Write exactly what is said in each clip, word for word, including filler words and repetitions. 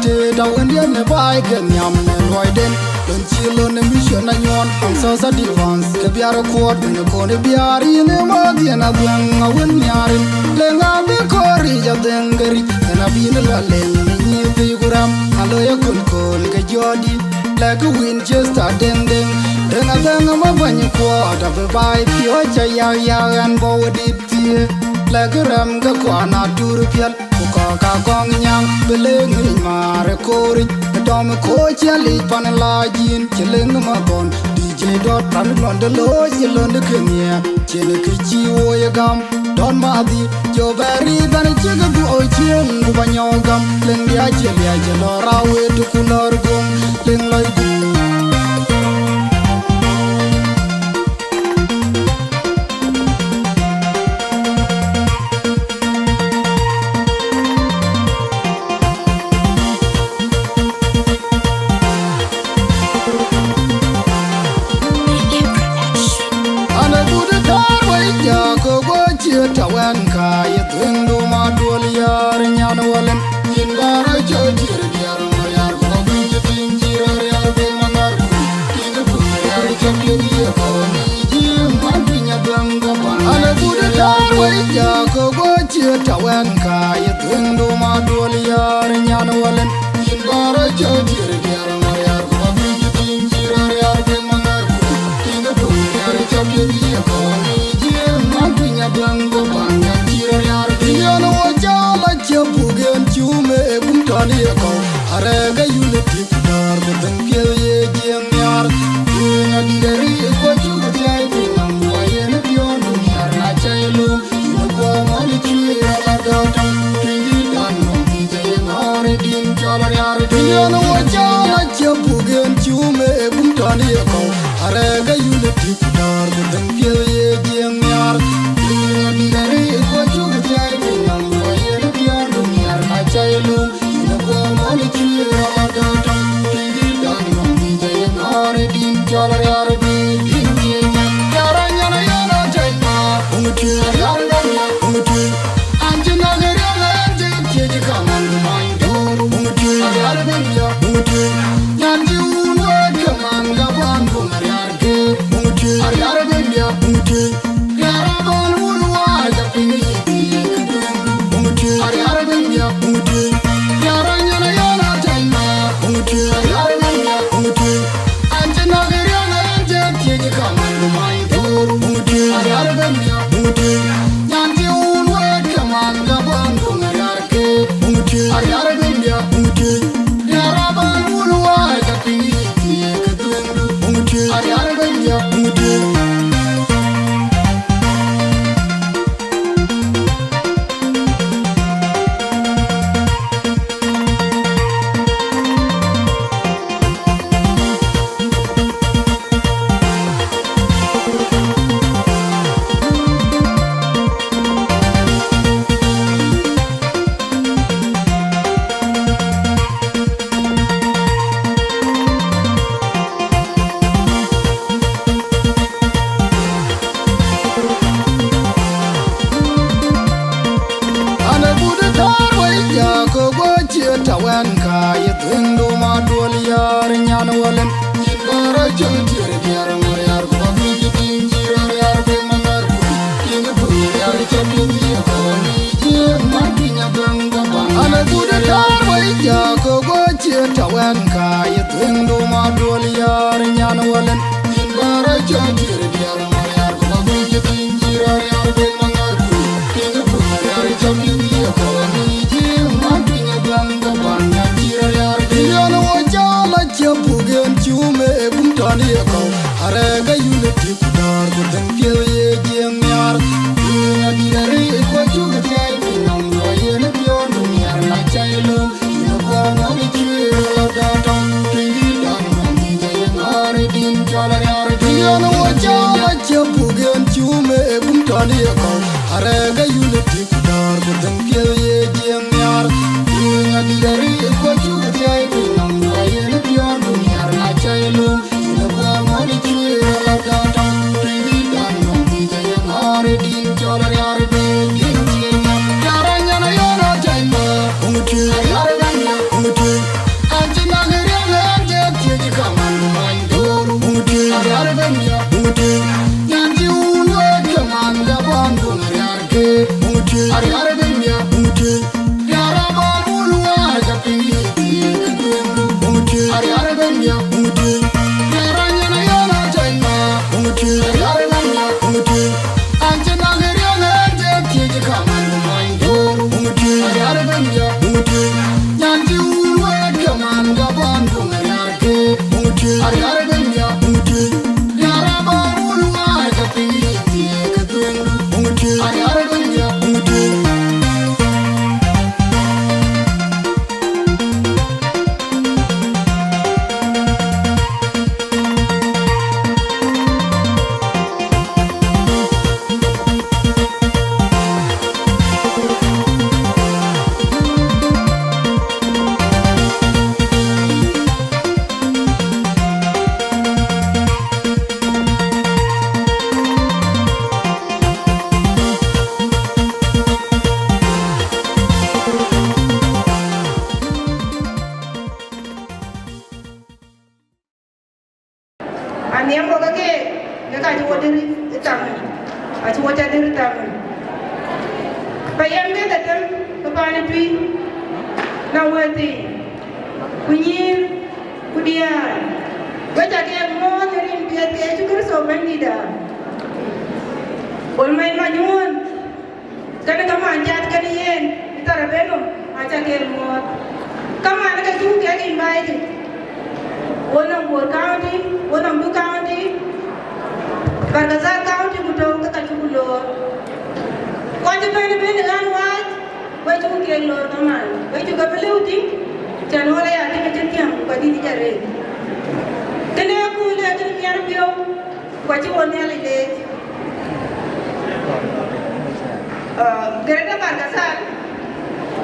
Tëë tɔ̈ wëndiɛ̈n ë baai ke nhiam në luɔiden, lon cï lon ë mission anyuɔɔn, I'm so sad advance, ke biar kuɔɔt bï në kɔn ë biar yïn ë mɔ̈ɔ̈th yen adhuɛ̈ŋ awën nhiaar yïn. Leŋ abï kɔɔr yic adheŋ ke ric, yen abï në lɔ leŋ në nyïïr thii ku ram, aloi aköl kööl ke jɔ̈ɔ̈dï, lɛ̈kë Winchester deŋ deŋ, deŋ adheŋ amä bäny kuɔɔt abï baai piɔ̈ɔ̈c ca yak yak ɣɛn bɔ̈ wedït. Thiëëk, lɛ̈kë rɛm ke kuan atur piɛl, ku kɔ̈k ka kɔŋ nyaŋ, bï leŋ ŋic maar ë kooric, ë dɔm ë kooc ciɛlic pan lac yïn, cï leŋ ë mathɔn, D J dɔt pan lɔn de looi, cï lɔn de ke nhiɛɛr, cïn kë cï woi ë gam, dɔt madhi, jɔ bɛ riit bɛn cï ke duɔɔu ciëŋ, ku bä nyɔk gam, leŋ diac cï liac cï lɔ rac wet ku lɔ̈ɔ̈r guöŋ, leŋ lɔc guöŋ. An, agut ë thäär wei, jakë guɔ ciët tawɛn ka ye dhuëŋdu ma duɔl yäär nyan wälën. Yïn bä rɔt cɔl cï röt diäär ma riäär, ku bä guic cï tïŋ cï rɔt riäär, ku ma ŋär ku tïŋ ku riäär cä piöth ye kɔn. Yïn man piny adhuɛŋ ka pan. An, agut ë thäär wei, jakë guɔ ciët tawɛn ka ye dhuëŋdu ma duɔl yäär nyan wälën. Yïn bä rɔt cɔl cï röt diäär ma riäär, ku bä guic cï tïŋ cï rɔt riäär, ku ma ŋär ku tïŋ ku riäär cä piöth ye kɔn. Yïn man piny adhuɛŋ ka pan nyan cï rɔt riäär. Yïn wo cä lɔ cä buk yen cumë ë bum tɔn ye kɔ̈u. Arɛɛk ayuɔ̈n ë tik däär, ku dhëŋ piɛth ye jiëëŋ nhiaar. Yïn adït arëët, ku acuk thiäi piny nɔm, ku ayen piɔ̈ndu nhiaar na cä ye lööm. Yïn kuɔɔm ɣɔn ë cuëër ala dɔ̈ɔ̈r tɔŋ, piny dït dan nɔm, DJ ye ŋɔ̈ɔ̈r ë din cɔl ariar ë din. Yïn wo cä lɔ cä buk yen cumë ë bum tɔn ye kɔ̈u. Arɛɛk ayuɔ̈n ë tik däär, ku dhëŋ piɛth ye jiëëŋ nhiaar. Yïn adït arëët, ku acuk thiäi piny nɔm, ku ayen piɔ̈ndu nhiaar na cä ye lööm. Yïn kuɔɔm ɣɔn ë cuëër ala dɔ̈ɔ̈r tɔŋ, piny dït dan nɔm, DJ ye ŋɔ̈ɔ̈r ë din cɔl ariar ë din. Yïn cï nyan, yar anyan ayɔn atɛ̈c ma. Buŋ tuic, ariar ë dɔm ya, buŋ tuic. An cï nɔ̈k ë riɔ̈ɔ̈k ë ɣɛn cï thiëc kaman ku many döör. Buŋ tuic, ariar ë dɔm ya, buŋ tuic. Nyan cï wun wëët kaman ka bän buŋ ariar. Buŋ tuic, ariar ë bɛ̈n bia. Buŋ tuic, riar abɔ̈l wun wac apiny yï bï ye këduëŋ. Buŋ tuic, ariar ë bɛ̈n bia. Buŋ tuic, riar anyan ayɔn atɛ̈c ma. Buŋ tuic, ariar ë bɛ̈n bia. Buŋ tuic, an cï nɔ̈k ë riɔ̈ɔ̈k ë ɣɛn cï thiëc kaman ku many döör. Buŋ tuic, ariar ë bɛ̈n bia. Buŋ tuic, nyan cï wun wëët kaman ka bän buŋ ariar. Buŋ tuic, ariar ë bɛ̈n bia. Buŋ tuic, riar abɔ̈l wun wac apiny yï bï ye këduëŋdu. Buŋ tuic, ariar ë bɛ̈n bia. Buŋ tuic. An agut ë thäär wei, jakë guɔ ciët tawɛn ka ye dhuëŋdu ma duɔl yäär nyan wälën. Yïn bä rɔt cɔl cï röt diäär ma riäär, ku bä guic cï tïŋ cï rɔt riäär, ku ma ŋär ku tïŋ ku riäär cä piöth ye kɔn. Yïn man piny adhuɛŋ ka pan. An agut ë thäär wei, jakë guɔ ciët tawɛn ka ye dhuëŋdu ma duɔl yäär nyan wälën. Yïn bä rɔt cɔl cï röt diäär ma riäär, ku bä guic cï tïŋ cï rɔt riäär, ku ma ŋär ku tïŋ ku riäär cä piöth ye kɔn. Yïn man piny adhuɛŋ ka pan nyan cï rɔt riäär. Yïn wo cä lɔ cä buk yen cumë ë bum tɔn ye kɔ̈u. Arɛɛk ayuɔ̈n ë tik däär, ku dhëŋ piɛth ye jiëëŋ nhiaar. Yïn adït arëët, ku acuk thiäi piny nɔm, ku ayen piɔ̈ndu nhiaar na cä ye lööm. Yïn kuɔɔm ɣɔn ë cuëër ala dɔ̈ɔ̈r tɔŋ, piny dït dan nɔm, DJ ye ŋɔ̈ɔ̈r ë din cɔl ariar ë din. Yïn wo cä lɔ cä buk yen cumë ë bum tɔn ye kɔ̈u. Arɛɛk ayuɔ̈n ë tik däär, ku dhëŋ piɛth ye jiëëŋ nhiaar. Yïn adït arëët, ku acuk thiäi piny nɔm, ku ayen piɔ̈ndu nhiaar na cä ye lööm. Yïn kuɔɔm ɣɔn ë cuëër ala dɔ̈ɔ̈r tɔŋ, piny dït dan nɔm, DJ ye ŋɔ̈ɔ̈r ë din cɔl ariar ë din. Yïn cï nyan, yar anyan ayɔn atɛ̈c ma. Buŋ tuic, ariar ë bɛ̈n bia. Buŋ tuic. Anhiɛm wok ke keek, ke ka cï wo dïr ë thaŋ, acï wo cä dïr ë thaŋ. Ba yɛn ke dhetem ke paan ë tui, na wëëthiin, ku nyïïr, ku diäär, we cä keek muɔɔth ë rin piɛth ke Yecu Kërtho Bɛ̈nydïïtda. Wël mɛc mac ŋuɔ̈n, kënë kamaan cath kënë yen ë thar abënɔm, acä ke muɔɔth. Kamaan ke cuk kek invite, wo nɔŋ Bor County, wo nɔŋ Duk County, Bahr el Ghazal County, ku tɔ̈u ke ka cuk loor. Kɔc ëbɛ̈n ëbɛ̈n ë ɣän wääc, we cuk kek loor kamaan, we cuk ke bï lëu tïŋ, cän ɣɔn aya tïŋ acïn thiäŋ, ku adït ë jɛ rëër. Kënë ë kööl ë kënë nhiar piɔ̈u, ku acï wo Nhialic leec. Ah, Greater Bahr el Ghazal,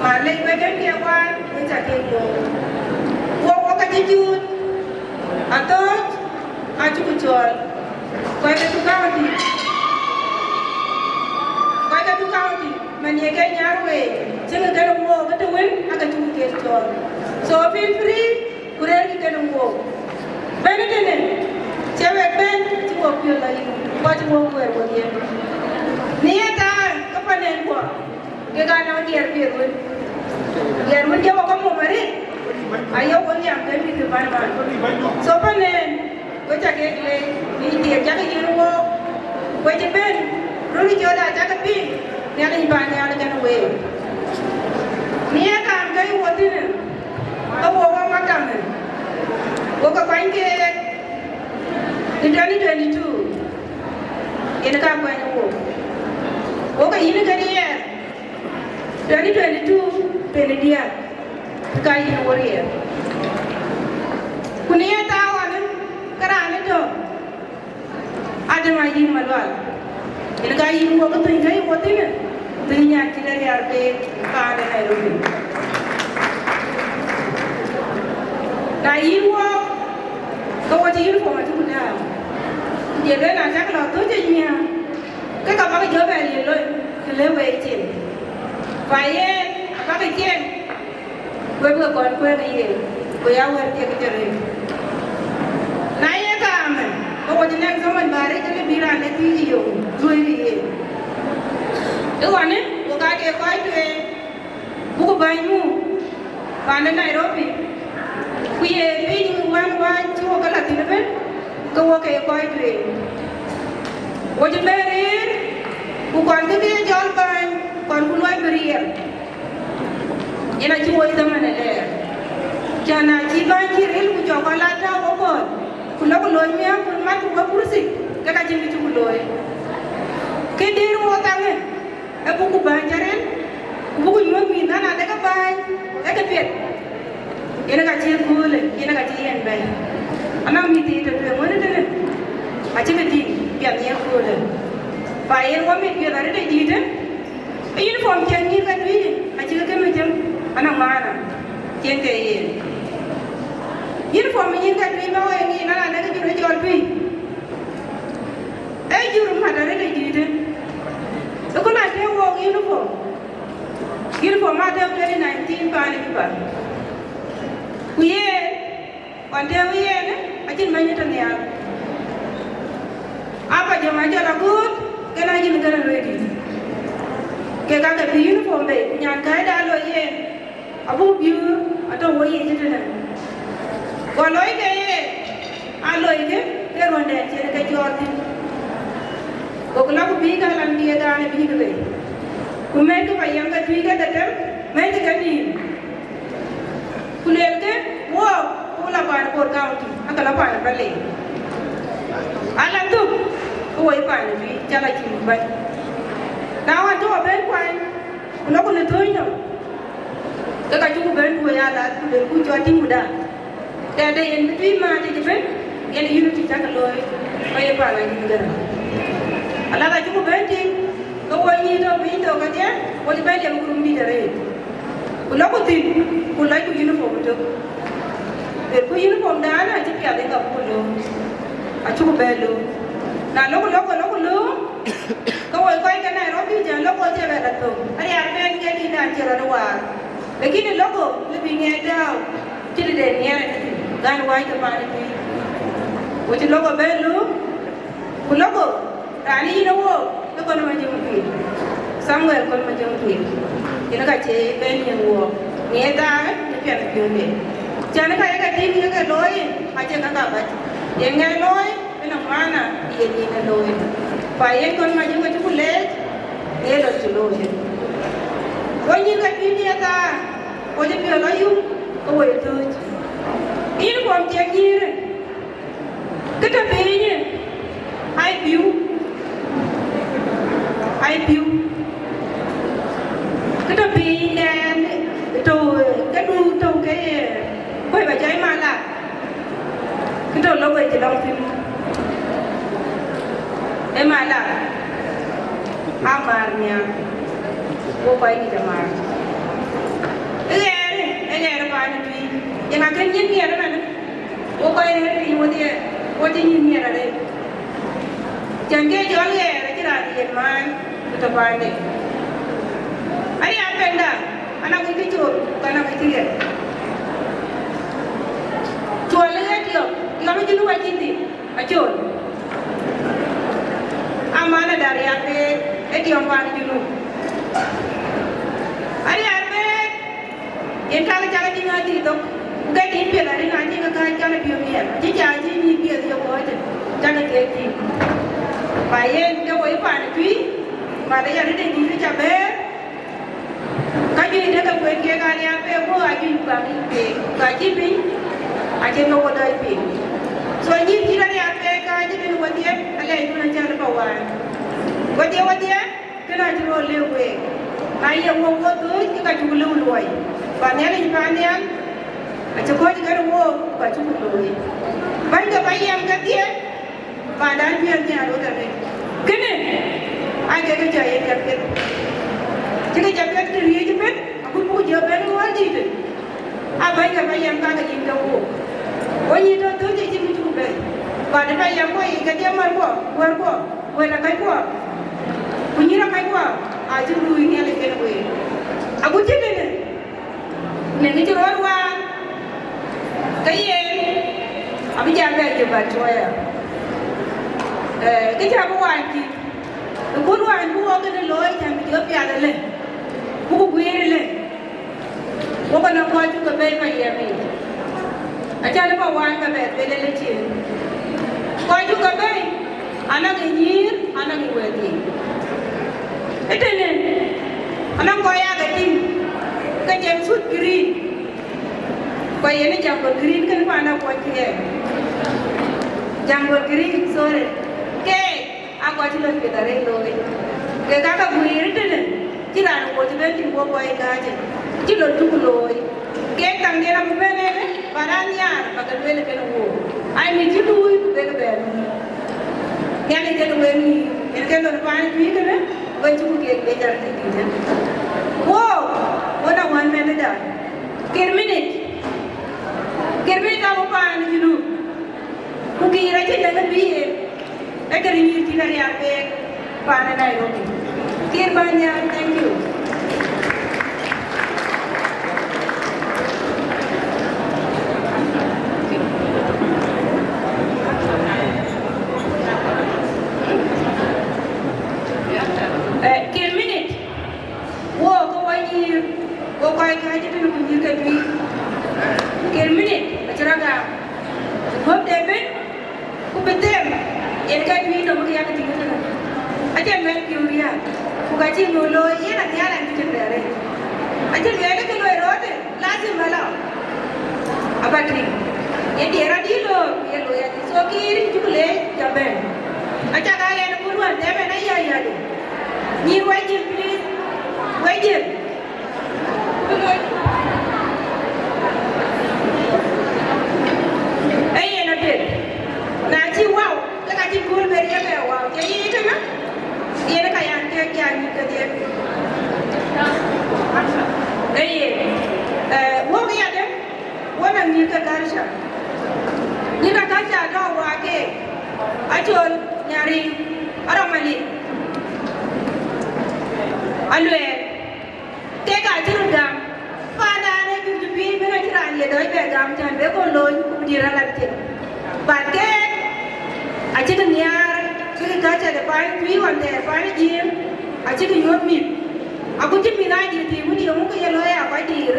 ma lec wek en ke wan, en cä ke loor. Wo, wo ka cï juut, athööc, acï ku cɔɔl. Kɔc ke Duk County, kɔc ke Duk County, man ye ke nyar wei, cï ke kën wo ke të wën, ake cuk ke cɔɔl. So feel free, ku rëërkï kenë wook. Bɛ̈n ë tënë, cï wek bɛ̈n, cï wok piɔ̈ɔ̈th lɔ yïn, ku acï wok wɛɛr wok yen. Në ye taŋ, ke panen kuɔ, kek aa nɔŋ diɛɛr piɛth wën. Diɛɛr wën cï wok ke mum arëët, aye wok nhiam kën mïth ë bän bän. So panen, we cä kek leec, në thiëëk cäkï yïn wook, we cï bɛ̈n, röt cööt aa cäkï piŋ, Nhialic bä nhial kenë week. Në ye kaam ke wo thïn, ke wo wok maktam, wo ke kuany keek në twenty twenty-two, yen ka kuany wo. Wo ke yïn ke riɛɛr, twenty twenty-two, twenty diäk, ka yïn wo riɛɛr. Ku në ye thaa ɣɔn, ke raan ë tɔ̈, Adem Ayïn Malual, yen ka yïn wok thöny ke yï wo thïn, thöny nyan cï de riar pek paan de Nairobi. Na yïn wok, ke wo cï uniform acï ku lääu. Ku je lueel na cäk lɔ thöc ë nyiëë, ke ka bäk jɔ bɛ ye lony, të le wei cin. Ku ayen abäk cieŋ, we bï ke kɔn kuɛ̈ɛ̈n ë yen, ku ya wɛ̈ɛ̈r thiek ke cï rëër. Na ye kaamë, ke wo cï nɛ̈k zaman bä rëc ke bï raan de thiëëc yök, luöi ë yen. Ë ɣɔn, wo ka ke kɔc tueŋ, buk bäny muk, paan de Nairobi, ku ye piny wän wääc cï wo ke lɔ thïn ëbën, ke wo ke kɔc tueŋ. Wo cï bɛ̈n rëër, ku kɔn ke ke jɔl bäny, kɔn ku luɔi bï riɛl. Yen acï woi dhaman ë lɛɛr. Cän acï bäny cï ril ku jɔ kɔn la tääu ëkööl, ku lɔ ku looi miäk ku mat ku wek kurthi, ke ka cïn kë cï ku looi. Kë dïïr wo thaŋë, ee buk ku bäny cä ril, ku buk ku nyuöth mïth nɔn adekë bäny, ee ke piɛth. Yen ka cï köölë, yen ka cï yen bɛ̈i. Anɔŋ mïth yiic tɔ̈ tueŋ wën ëtënë, acï ke tïŋ piɛth ye köölë. Ba yen wɔ mit piɛth arëët ë dïïtë, ë uniform cïn nyïïr ke Tuïc, acï ke kën cïn, anɔŋ maana, cïn ke yen. Uniform nyïïr ke Tuïc ba wɔ ye ŋic, na raan dɛ̈ ke jur ë jɔl Tuïc. Ee jur mat arëët ë dïïtë. Ë ku na tëë wok uniform, uniform aa tëëu twenty nineteen paan ë Juba. Ku yen, ɣɔn tëëu yen, acïn mɛ̈ny ë tɔ̈ nhial. Aa ba jɔm a jɔl agut, kën a yïn kën ready. Kek ka ke bï uniform bei, ku nyan kääcda lɔ yen, abuk biöör, atɔ̈ wo yic ëtënë. Go Gokï lɔ ku bïï ke lan diëëtdan ë bïï ke bei. Ku mɛ̈tkï Payam ke tui ke dhetem, mɛ̈tkï ke nïïm. Ku luelkï, wok, ku la pan Bor County, aka la pan Pale. Ala thuk, ku woi pan tui, cak a cïï bɛ̈n. Na wën, tɔ̈ bɛ̈n kuany, ku lɔ ku në thööny nɔm. Ke ka cuk bɛ̈n tuɔɔc alath, ku luelku cɔl tïŋ ku da. Tɛ̈dë yen bï tui mat yic ëbën, yen unity cak looi, ke ye paan Ajïth Gäräŋ. Alath acuk bɛ̈n tïŋ, ke wo nyïïr tɔ̈ piny thok kedhie, wo cï bɛ̈n liɛm gurum dït arëët. Ku lɔku thïn, ku lɔcku uniform tök. Ku uniform dan acï piath ë ka buk lööm, acuk bɛ̈n lööm. Na lɔku lɔku lɔku lööm, ke woi kɔc ke Nairobi jɔ lɔku wo cï bɛ̈n rɔt thök. Arial bɛ̈n ke dït dan cï rɔt waar. Lakini lɔku lë bï ŋɛk dääu. Cï tëde nhiɛɛr ënë thïn, gan wääc ke paan ë pïïr. Ku cï lɔ̈k ë bɛ̈n lööm, ku lɔ̈k ë raan yïn ë wook, ë kɔn ë Majöŋ Tuic, Samuel kɔn ë Majöŋ Tuic, yen ka cie bɛ̈n yen wook, ŋiɛc thaar ë piɛth ë piɔ̈nde. Cän ka ye ke tïŋ ye ke looi, acie ka ka bäc, ye ŋɛk looi, ënɔŋ maana yen yen ë looi. Ku ayen kɔn ë Majöŋ acuk leec, ë lɔ cï looi. Go nyïïr ke tïŋ ye thaar, ku cï piɔ̈n lɔ yum, ke woi thööc. Yïn kuɔm ciɛk nyïïrë, kë tɔ̈ piny, ai piu, ai piu, kë tɔ̈ piny dɛn, tɔ̈u, këdu tɔ̈u ke ye, kuɔc ba jai malak, kë tɔ̈ lɔ wei cï lɔŋ thïn, ë malak, a maar nhial, wo kuany ŋic amaar. Ë ɣɛɛrë, ë ɣɛɛrë paan ë tui, yen akën nyin nhiɛɛr ëmɛnë. Wo kɔc rëër piny wodhie, wo cï nyïïn nhiɛɛr arëët. Cän ke jɔl ɣɛɛr acï raan yen maany ku tɔ̈ paande. Arial bɛ̈nda, anɔŋ kë col, ku anɔŋ kë cï ɣɛɛr. Cuɔl ë ɣet yɔm, yɔm ë Junub acïn thïn, acol. Amanada Arial Beek, ë tiɔm paan Junub. Arial Beek, yen ka ke cak tïŋ adhil thok, ku ke tïŋ piɛth arï na cï ke kääc kan ë piɔ̈u miɛt, acï ca cï nyïïn piɛth ye kɔc, cak ke keek tïŋ. Ba yen ke woi paan ë tui, ba de ya rëëde dïït ca bɛ̈ɛ̈r, ka juëc de ke kueen kek Arial Beek, ku ajuëc ku gam yic keek, ku ka cï piny, acï ke wo dɔc piny. So nyïïn cït Arial Beek ka cï bɛ̈n wodhie, alɛɛcdun acän ba waan. Wodhie, wodhie, Kënë acï rɔt lëu week, na ye wok wo dhööc, ke ka cuk lëu luɔi, ba Nhialic paannhial acï kɔ̈ɔ̈c kënë wook, ku ka cuk looi. Bäny ke Payam kedhie, paandan piɛth nhial röt arëët. Kënë aa kek ke cä ye jam piɛth, cï ke jam piɛth të riëëc ëbën, agut buk jɔ bɛ̈n ë wäär dïïtë. Aa bäny ke Payam ka ke yïn ke wook. Wo nyïïn tɔ̈ dhööc acïn kë cuk bɛ̈n, ba të Payam kuɔ yic kedhie, märkuɔ, wärkuɔ, wël ë kɔckuɔ, ku nyïïr ë kɔckuɔ, acï luui Nhialic kenë week. Agut cï tënë, në kë cï rɔt waan, ke yen abï jal bɛ jëp atuɔɔya. Eh, kë cä bï waan cït, ë kun waan bï wok kënë looi, cän bï jɔ piath ëlë, buk guiir ëlë. Wok anɔŋ kɔc cuk ke bei Payam yic, acän ë ba waan ke bɛ thel ëlë cin. Kɔc cuk ke bei, anɔŋ ë nyïïr, anɔŋ ë wɛ̈ɛ̈t yiic. Ëtënë, anɔŋ kɔc aa ke tïŋ, ke jam suit green. Ku yen ë Jungle Green kënë paan akuɔc kë ɣɛn. Jungle Green, sorry. Keek aa kɔc cï lon piɛth arëët looi. Kek ka ke guiir ëtënë, cï raan woc ëbën tïŋ wok kɔc kääcë, cï lon cuk looi. Kek thaŋden abï bɛ̈n ënë, ba raan nhiaar, ba ke lueel kënë wook. Ai, mïth cï luui, ku bek bɛ luui. Nhialic ke lueel mïth, yen ke lon paan ë tui kënë, we cuk keek bec arëët ë dïïtë. Wook, wo na wän mɛnhda. Kir minit, kir minit abï paan ë Junub. Ku kir acïn dɛ̈ ke bï yen, ee kë rinyïïr cït Arial Beek paan ë Nairobi. Kir bä nhial, thank you. Eh, kir minit. Wo ke wo nyïïr, wo kɔc kääc ëtënë ku nyïïr ke tui. Kir minit acï rɔt gam. Guöp de bɛ̈n, ku bï them, yen ke tui nɔm ke yak tïŋ ëtënë. Acïn mɛn piɔ̈u riääk, ku ka cï ŋö looi, yen anhiar ɛn cïn rɛ̈ɛ̈r. Acï lueel kë loi rɔt, lazim ala. Aba tïŋ. Ye diɛɛr adï looi, ku ye looi adï. So kï rin cuk leec, ca bɛ̈n. Aca ka ɣɛn ku luɔn tɛ̈mɛn aya yadï. Nyïïr wecin, please. Wecin. Ee yen apiɛth. Na cï wau, ke ka cï kööl ber ye bɛ wau, ke yï tënë, yen ka yan kek ya nyïïr kedhie. Ee yen, eh, wok yadë, wok na nyïïr ke culture. Nyïïr ke culture tɔ̈ wak ke, Acol, Nyarïŋ, Arɔŋ Malith, Aluɛɛl. Kek aa cï röt gam. Paandan ë juëc juëc bï bɛ̈n acï raan ye dɔc bɛ gam, cän bï kɔn loony ku bï dït rɔt lat thïn. But kek acïk nhiaar, kek ka cä de paan juëc ɣɔn thɛɛr, paan ë Jiëëŋ, acïk nyuɔ̈th mïth. Aku cï mïth aa dït thïn, wun ye ŋö ke ye looi aa kɔc dïïr,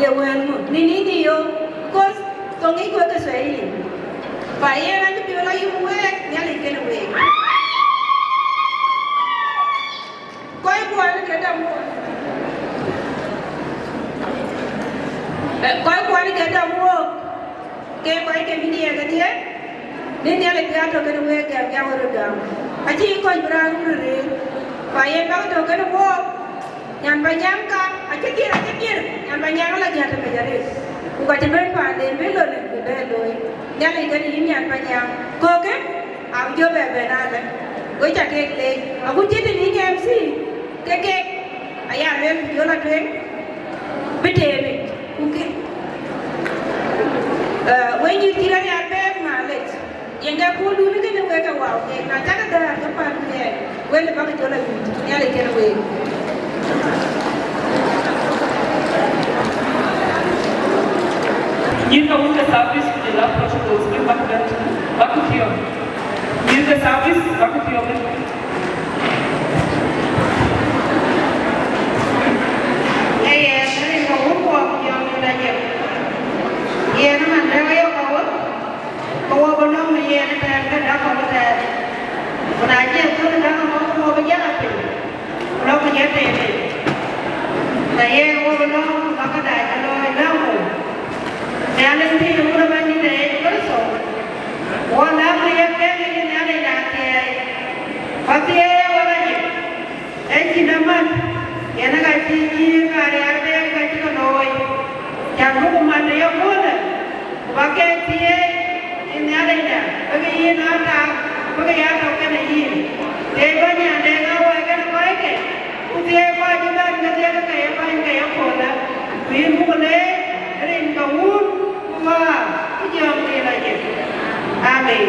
ye wël ŋö? Ni, ni, ni yo, because thoŋ ŋic ku ë ke Swahili. Ba yen acï piɔ̈u lɔ yum week, Nhialic kenë week. Kɔc kuɔn ke dɔm wook. Eh, kɔc kuɔn ke dɔm wook. Ke kɔc ke bï diɛɛr kedhie. Ni Nhialic bï atɔ̈ kenë week gɛm, ya wek röt gam. Acï kɔc bï raan wun rëër. Ku ayen bäk tɔ̈ kenë wook. Nyan Panyaŋ ka, acï dhiër, acï dhiër. Nyan Panyaŋ ala jät tëmec arëët. Ku ka cï bɛ̈n paanden bï lon bï bɛ̈n looi. Nhialic kenë yïn Nyan Panyaŋ. Kökë, abï jɔ bɛ bɛ̈n alë. Go ca kek leec. Aku cït tënë yïn M C, ke kek, aya lueel ku jɔl atueŋ, bï teemic. Ku ke, eh, wek nyïïr cï rɔt ya bɛ̈ɛ̈k malec. Yen ke puɔ̈u dun kënë wek ke wau kek, na cakë däär ke paan wek, wek lë bäk jɔl ayuc, Nhialic kenë week. Nyïïr ke wun ke service ku jɔl a protocols, bï bäk bɛ̈n, bäk piɔ̈ɔ̈th. Nyïïr ke service, bäk piɔ̈ɔ̈th. Ee yen, rin ke wun kuɔɔk jɔl yïn ajëk. Yen man dɛ̈k ayök awär. Ke wo bï lɔ̈ŋ në yen ëtɛ̈ɛ̈n, ke däk kɔ̈k ëtɛ̈ɛ̈n. Ku na cï thöl däk kɔ̈k, ke wo bï jäl a piny, ku lɔ̈k ku jɔ teem piny. Na yen wo bï lɔ̈ŋ, ku bäk këdac ke looi lɔ̈ŋ ku Nhialic pïïr wun ë Bɛ̈nydït ë Yecu Kërtho. Wo läk në ye kek yï Nhialic na thiëëi, ku athiëëi ë wek ajëk. Ee cïn amat, yen ë ka cï nyïïr ka rial bɛ̈ɛ̈i ka cï ke looi, cän bï ku mat ë yaköölë, ku bä ke thiëëc ë Nhialicda, bï ke yïn aa tak, bï ke ya tɔ̈ kenë yïn. Thiëëc bäny nyan de ŋa wɛ̈ɛ̈r kenë kɔckë, ku thiëëc kɔc cï bɛ̈n kedhie ke ke ye bäny ke yaköölë, ku yïn buk leec rin ke Wun, ku Wäär, ku Jɔŋdït Lajik. Amen.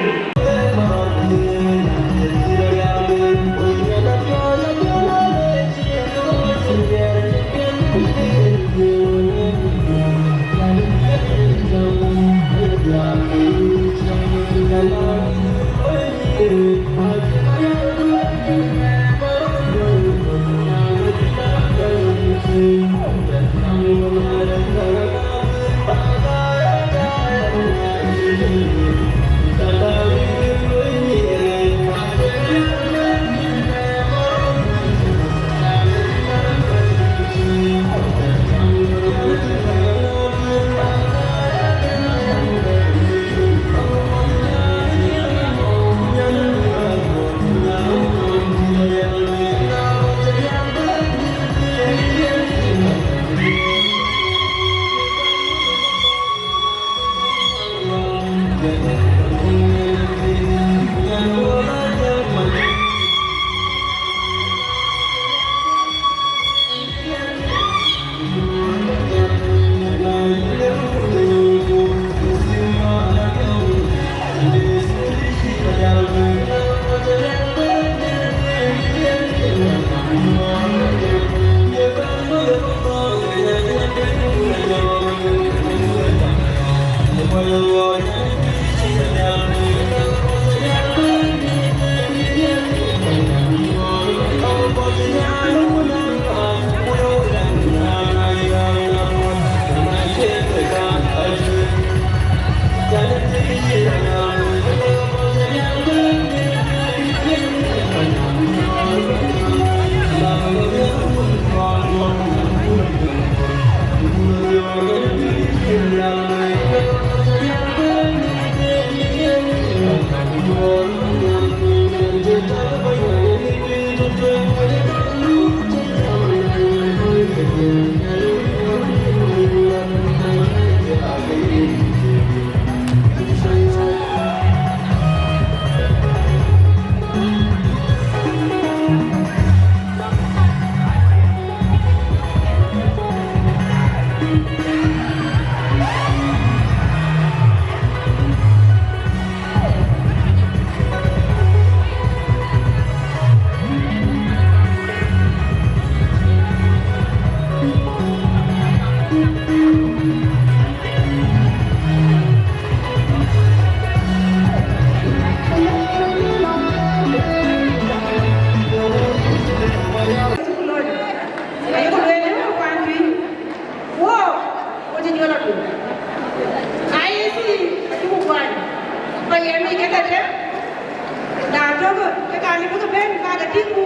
Yɛn ë jël atem, na tök ke ka lëu bï ke bɛ̈n, ka ke tïŋ ku,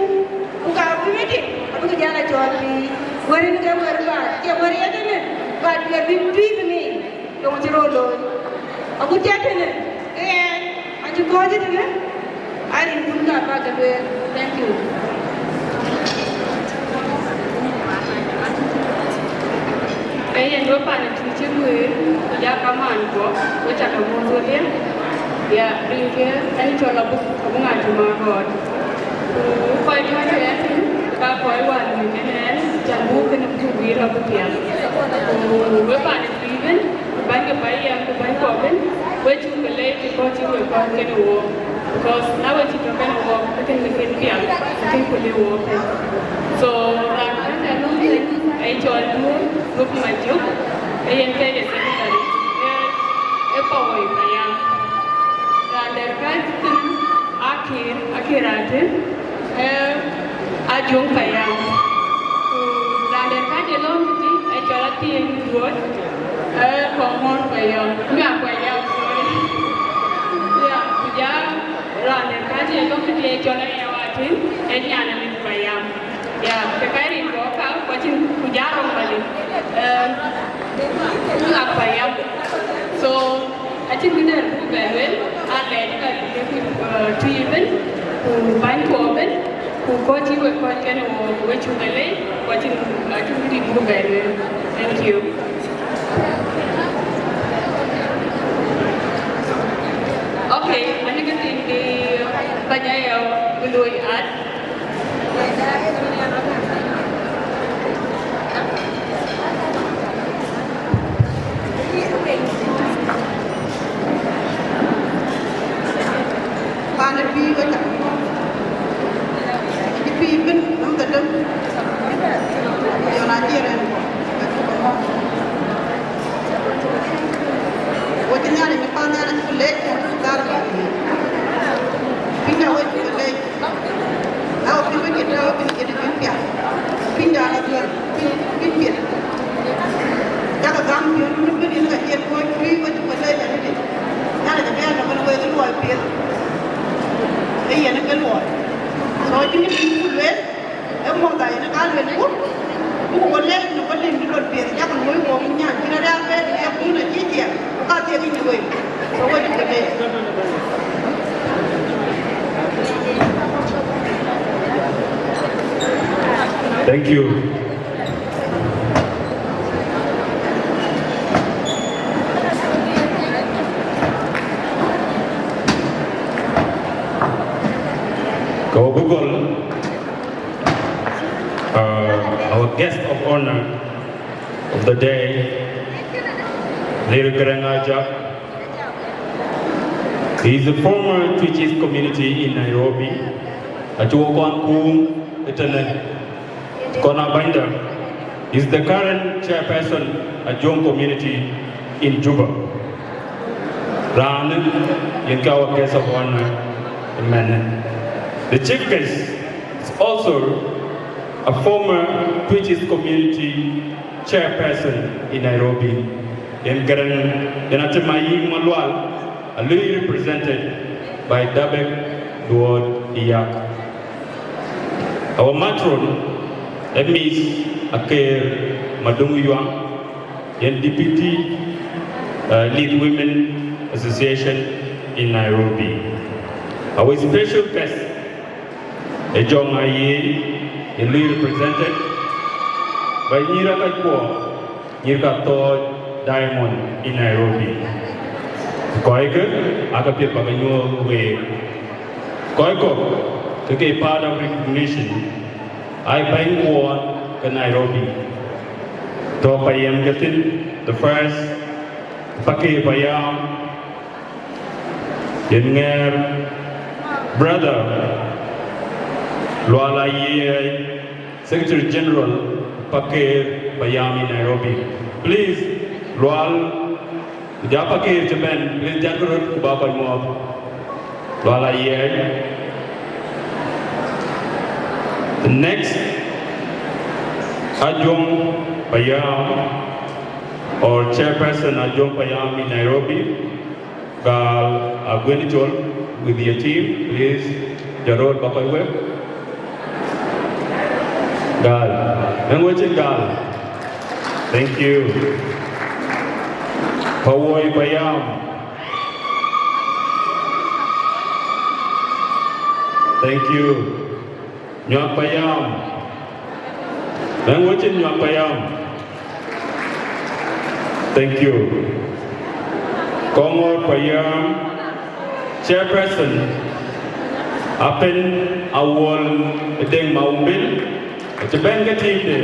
ku ka bï meeting, abï ke jal a cɔɔl pïïr. Wär yen ke wär bä, cie wär yen tënë, bä duëër bï tui bï ŋic, yöŋ cï röt looi. Agut cï tënë, ke ɣɛn, acï kɔ̈ɔ̈c tënë, arin kun ka bä ke lueel. Thank you. Ee yen, we pan ë tïŋ cï guëër, ku ja kamaan guɔ, we ca ke muɔ̈th wedhie. Ya, rinke, ɛn cɔl abuk, abuk ŋa cï ma gɔɔt. Ku kɔc tɔ̈ tɛ̈ɛ̈n thïn, ka kɔc wään lui kënë ɛn, can buk kënë buk guiir abï pial. Ku we pan ë tïŋ ëbën, bäny ke payam, ku bäny kuɔ ëbën, we cuk ke leec, ku kɔc cï we kɔc kënë wook. Because na we cï tɔ̈ kënë wook, ke kën bï kën pial, ke kën ku lëu wook. So, raan wën ë lɔ̈ŋ thïn, ee cɔl Duɔ̈ɔ̈r Gup Majök, ee yen ke ye secretary, ee, ee Pawoi Payam. Raan dɛ̈t kääc thïn, Akir, Akir Atem, ee, Ajuɔŋ Payam. Ku raan dɛ̈t kääc ë lɔ̈ŋ thïn, ee cɔl Athiëëŋ Duɔ̈ɔ̈r, ee, Kɔŋɔ̈ɔ̈r Payam. Mia Payam, sorry. Ya, ku ja raan dɛ̈t kääc ë lɔ̈ŋ thïn, ee cɔl Ayaw Atem, ee nyan ë mïth Payam. Ya, ke ka rin kɔ̈k ka, ku acïn ku ja rɔŋ bä lëu. Ee, Mia Payam. So, acïn kë dɛ̈t buk bɛ lueel, aa lɛc ka ke ku, eh, tui ëbën, ku bäny kuɔ ëbën, ku kɔc cï we kɔc kënë wook, we cuk ke leec, ku acïn, acïn kë dït buk bɛ lueel. Thank you. Okay, anï kë thïn bï bäny Ayaw bï looi add. Pan ë pïïr wecä, cï pïïr bïn nɔm ke däŋ, yɔn acï rɛ̈n. Wo cï Nhialic në pan nhial acï ku leec, ku dhar ba pïïr. Pïïr awec ku leec. Au, pïïr wec cï tääu, pïïr cï dï pïïr piath. Pïïrdan aduër, pïïr, pïïr piɛth. Cakë gam piɔ̈n wun ëbën yen ka ciɛt kuɔ̈c, pïïr wec ku leec adï. Nhialic abï a tɔ̈ kën wek luɔi piɛth. Ee yen ke luɔi. So, cïn kë bï ku lueel, ee muɔ̈th aa yen ka lueel ku, ku ku leec në kɔc lim cï lon piɛth, cakë luɔi wok nyan cïn rɛ̈ɛ̈r bɛ̈n, ee kun acï ciɛɛŋ, ku ka thiek yic në wei. So, wek cuk ke leec. Thank you. Ka wok bï gɔl, uh, our guest of honor of the day, Lil Garang Ajak. He is a former Twic East community in Nairobi. Acï wok kɔn kum ëtënë. Kɔn a bänyda is the current chairperson Ajuɔŋ community in Juba. Raan yen ka our guest of honor ëmɛnë. The chief guest is also a former Twic East community chairperson in Nairobi. Yen Garang, yen Atem Ayiŋ Malual, a lui represented by Dabek Duot Iyak. Our matron, ee Miss Aker Madung Yuang, yen Deputy, uh, Lead Women Association in Nairobi. Our special guest, ee Jɔŋ Ayiëëc, yen lui represented by Nyïïr Akac Kuɔ, Nyïïr Kathɔɔc Diamond in Nairobi. Kɔckë aake piɛth ba ke nyuɔɔth week. Kɔc kɔ̈k ke ke part of recognition, aa bäny kuɔɔn ke Nairobi. Tɔ̈ payam ke thïn, the first, Pakëër Payam, yen ŋɛɛr, brother Lual Ayiëëc, Secretary General, Pakëër Payam in Nairobi. Please, Lual, ku ja Pakëër cï bɛ̈n, please, jakë röt ku ba kɔc muɔɔth. Lual Ayiëëc. The next, Ajuɔŋ Payam, or chairperson Ajuɔŋ Payam in Nairobi. Gal Aguën Col with your team, please. Jarot, ba kɔc wek. Gal, ëŋö cïn gal? Thank you. Pawuoi Payam. Thank you. Nyuak Payam. Ëŋö cïn Nyuak Payam? Thank you. Kɔŋɔr Payam, chairperson, Apen Awuɔl Deŋ Mawumbil, acï bɛ̈n ke team de.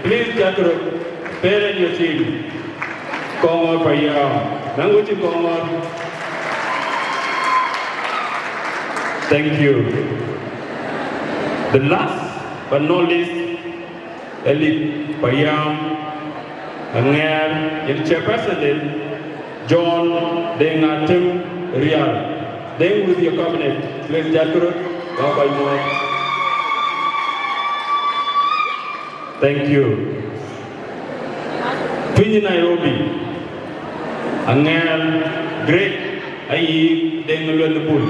Please, jat rot, parent your team. Kɔŋɔr Payam. Ëŋö cïn Kɔŋɔr? Thank you. The last but not least, Elip Payam Aŋɛɛr, yen chairperson den, John Deŋ Atem Rial. Deŋ, with your cabinet, please, jat rot, ba kɔc muɔɔth. Thank you. Piny Nairobi, Aŋɛɛr Great Ayiik Deŋ Lueth Bul.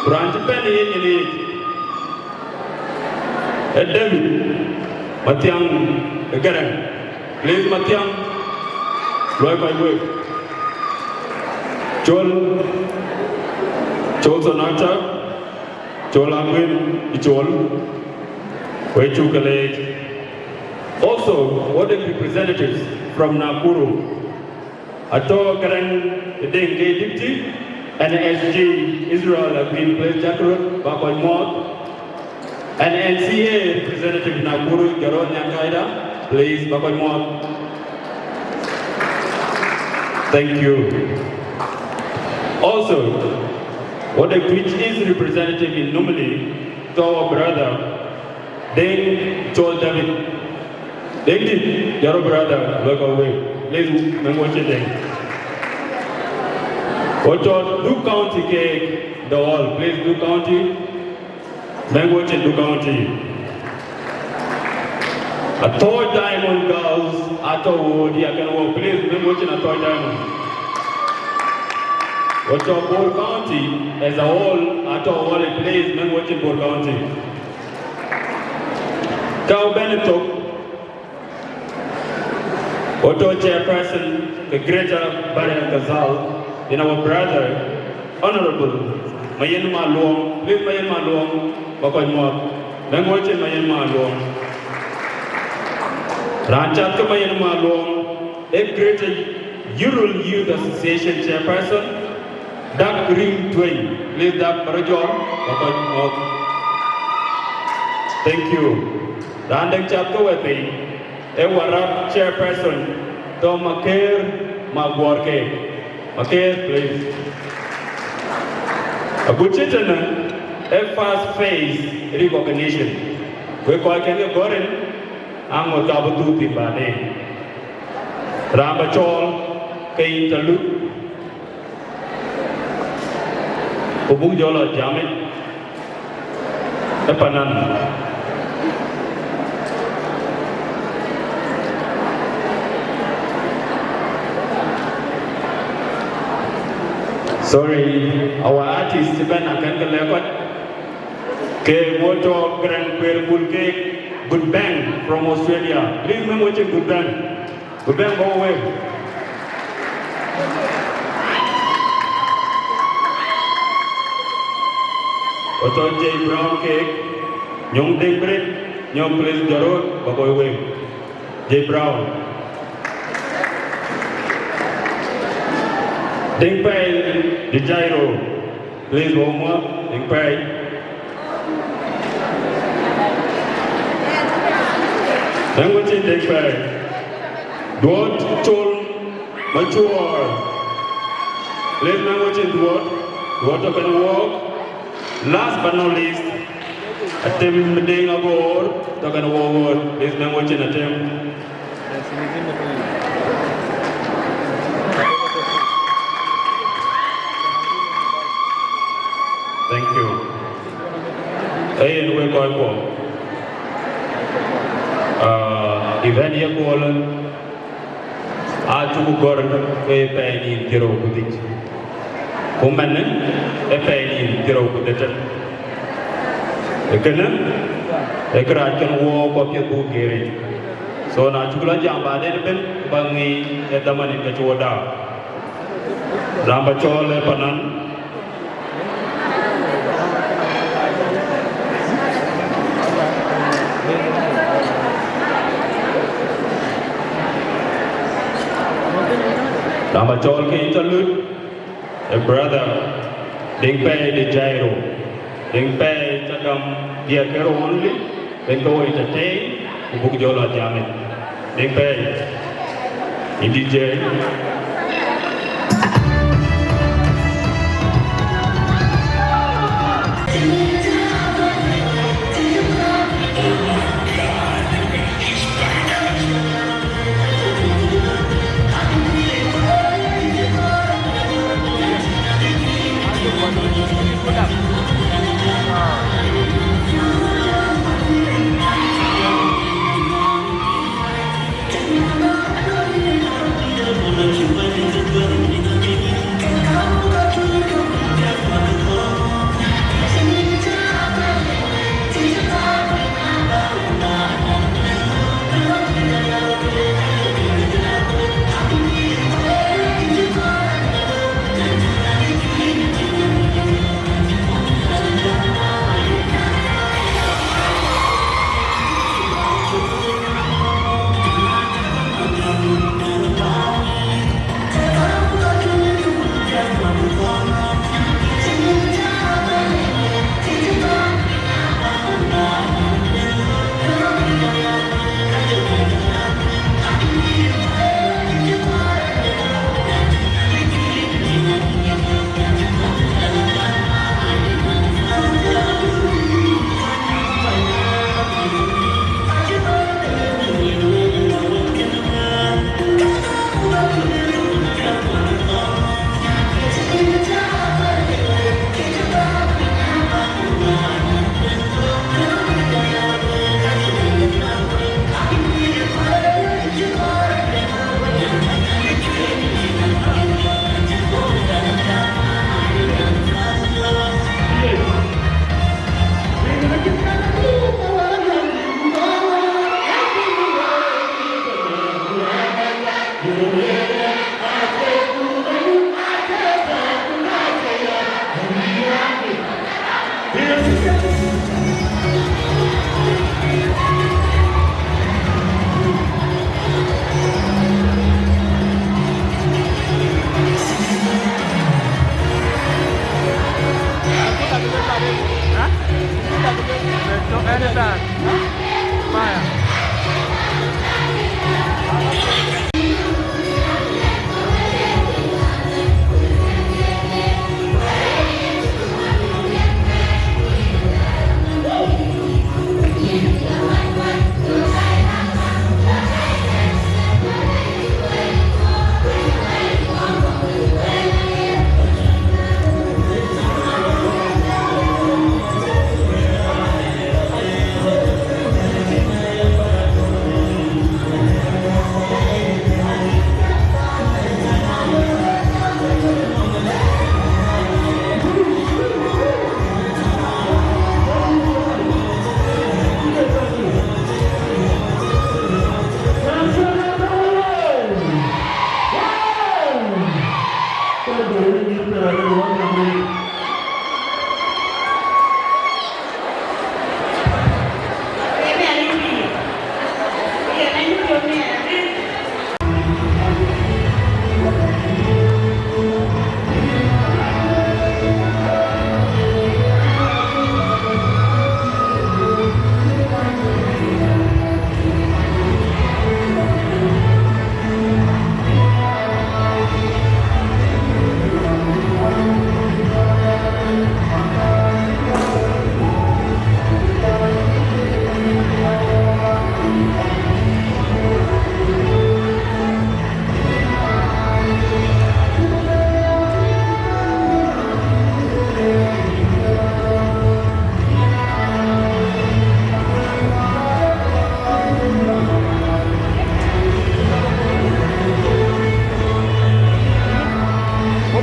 Ku raan cï bɛ̈n ë yen yen yic, ee David Mathiaŋ Garaŋ. Please, Mathiaŋ, luɔi kɔc wek. Col, Col Sonata, Col Aguën Col, we cuk ke leec. Also, ward representatives from Nakuru, Atɔ̈ Garaŋ Deŋ ke deputy, and S G Israel Aguën, please, jat rot, ba kɔc muɔɔth. And N C A representative Nakuru, Jarot Nyankaida, please, ba kɔc muɔɔth. Thank you. Also, ward Twic East representative in Nimule, to our brother, Deŋ Col David. Deŋ dït, your brother, welcome away. Please, mɛn wo cin Deŋ. Wo tɔ̈ Duk County ke the all. Please, Duk County. Mɛn wo cin Duk County. Atɔ̈ Diamond Girls, atɔ̈ wo dia kɛn wo. Please, mɛn wo cin atɔ̈ Diamond. Wo tɔ̈ Bor County as a whole, atɔ̈ wo. Please, mɛn wo cin Bor County. Ka wɔ bɛ̈n ë thok, wo tɔ̈ chairperson ke Greater Bahr el Ghazal, in our brother, Honorable Mayen Maluɔŋ. Please, Mayen Maluɔŋ, ba kɔc muɔɔth. Mɛn wo cin Mayen Maluɔŋ. Raan cath ke Mayen Maluɔŋ, ee Greater Yirol Youth Association chairperson, Dak Riŋ Tueny, please, Dak, ba rɔt jɔl, ba kɔc muɔɔth. Thank you. Raan dɛ̈ cath ke wɛ̈t piny, ee Warap chairperson, tɔ̈ Maker Maguɔr Keek. Maker, please. Agut cï tënë, ee first phase recognition. Wek kɔc kɛn ke gɔ̈r rin, aŋot ka bï dhuk thïn baden. Raan ba cɔɔl ke yïn tɔ̈ luk, ku buk jɔl lɔ jamic ë panan. Sorry, our artist cï bɛ̈n akɛn ke lɛ̈k kɔc. Ke wo tɔ̈ Garaŋ Kueer Bul ke Good Bang from Australia. Please, mɛn wo cin Good Bang. Good Bang, ba wo wek. Wo tɔ̈ J Brown keek, Nyɔŋ Deŋ Brit, Nyɔŋ, please, Jarot, ba wo wek. J Brown. Deŋ Pɛɛi de Jairo. Please, wo muɔɔth, Deŋ Pɛɛi. Mɛn wo cin Deŋ Pɛɛi. Duɔt Col Macuɔɔr. Please, mɛn wo cin Duɔt. Duɔt tɔ̈ kɛn wook. Last but not least, Atem Deŋ Agoor, tɔ̈ kɛn wook Agoor. Please, mɛn wo cin Atem. Thank you. Ee yen wek kɔc kuɔ. Ah, event ye kuɔl. Acuk gɔ̈r ke pɛɛi nïn thiërrou ku dhïc, ku mɛnë ë pɛɛi nïn thiërrou ku dhetem. Ee kënë ee kërac kën wɔ ku apiɛth buk geer yic. So na cuk lɔ jam baden ëbën, bäk ŋic ë dhaman ë ke cï wɔ daap. Raan ba cɔɔl ë panan. Raan ba cɔɔl ke yïn cä lut, a brother, Deŋ Pɛɛi de Jairo. Deŋ Pɛɛi cä gam diɛɛr ke rou only, ben ke woi tëtei, ku buk jɔ lɔ jam yic. Deŋ Pɛɛi, yïn D J.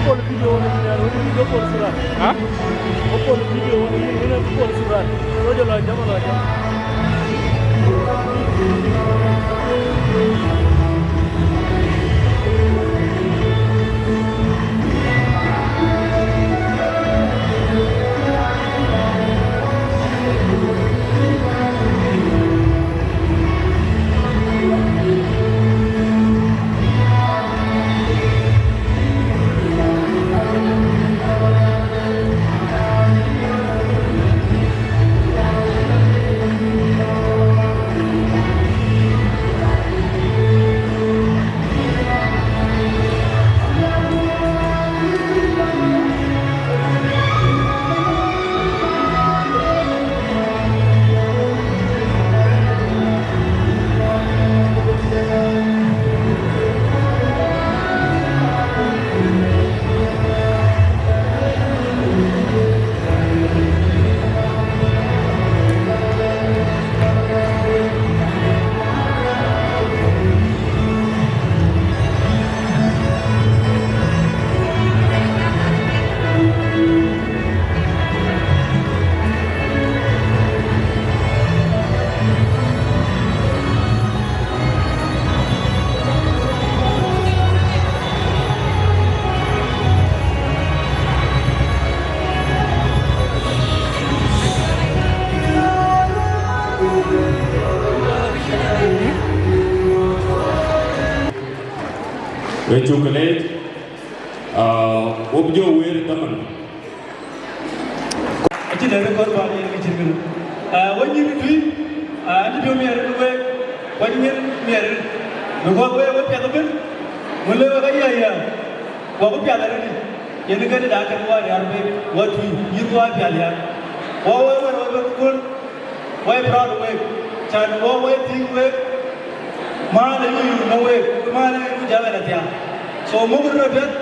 Pol video wën yïn an, wën yïn ke pol surat. Ha? Wo pol video wën yïn, wën ke pol surat. Lo jɔ lɔ jam, lɔ jam. Wek cuk leec, aa, wo bï jɔ wëër dhaman. Acïn dɛ̈t kɔɔr bä yen kë cït kënë. Aa, wek nyïïr tui, aa, acï piɔ̈u miɛt arëët week, wek nyïïr miɛt arëët. Because wek, wek piɛth ëbën, wën le wek aya ya, wek piath arëët. Yen kënë da kën wä riar bek, wä tui, yïn wä piath ya. Wä wä wä wä wä wä proud week, can wä wä thiëk week. Määr ë yï yï në week, ku määr ë yï ku jam ë athiak. So muk röt apiɛth,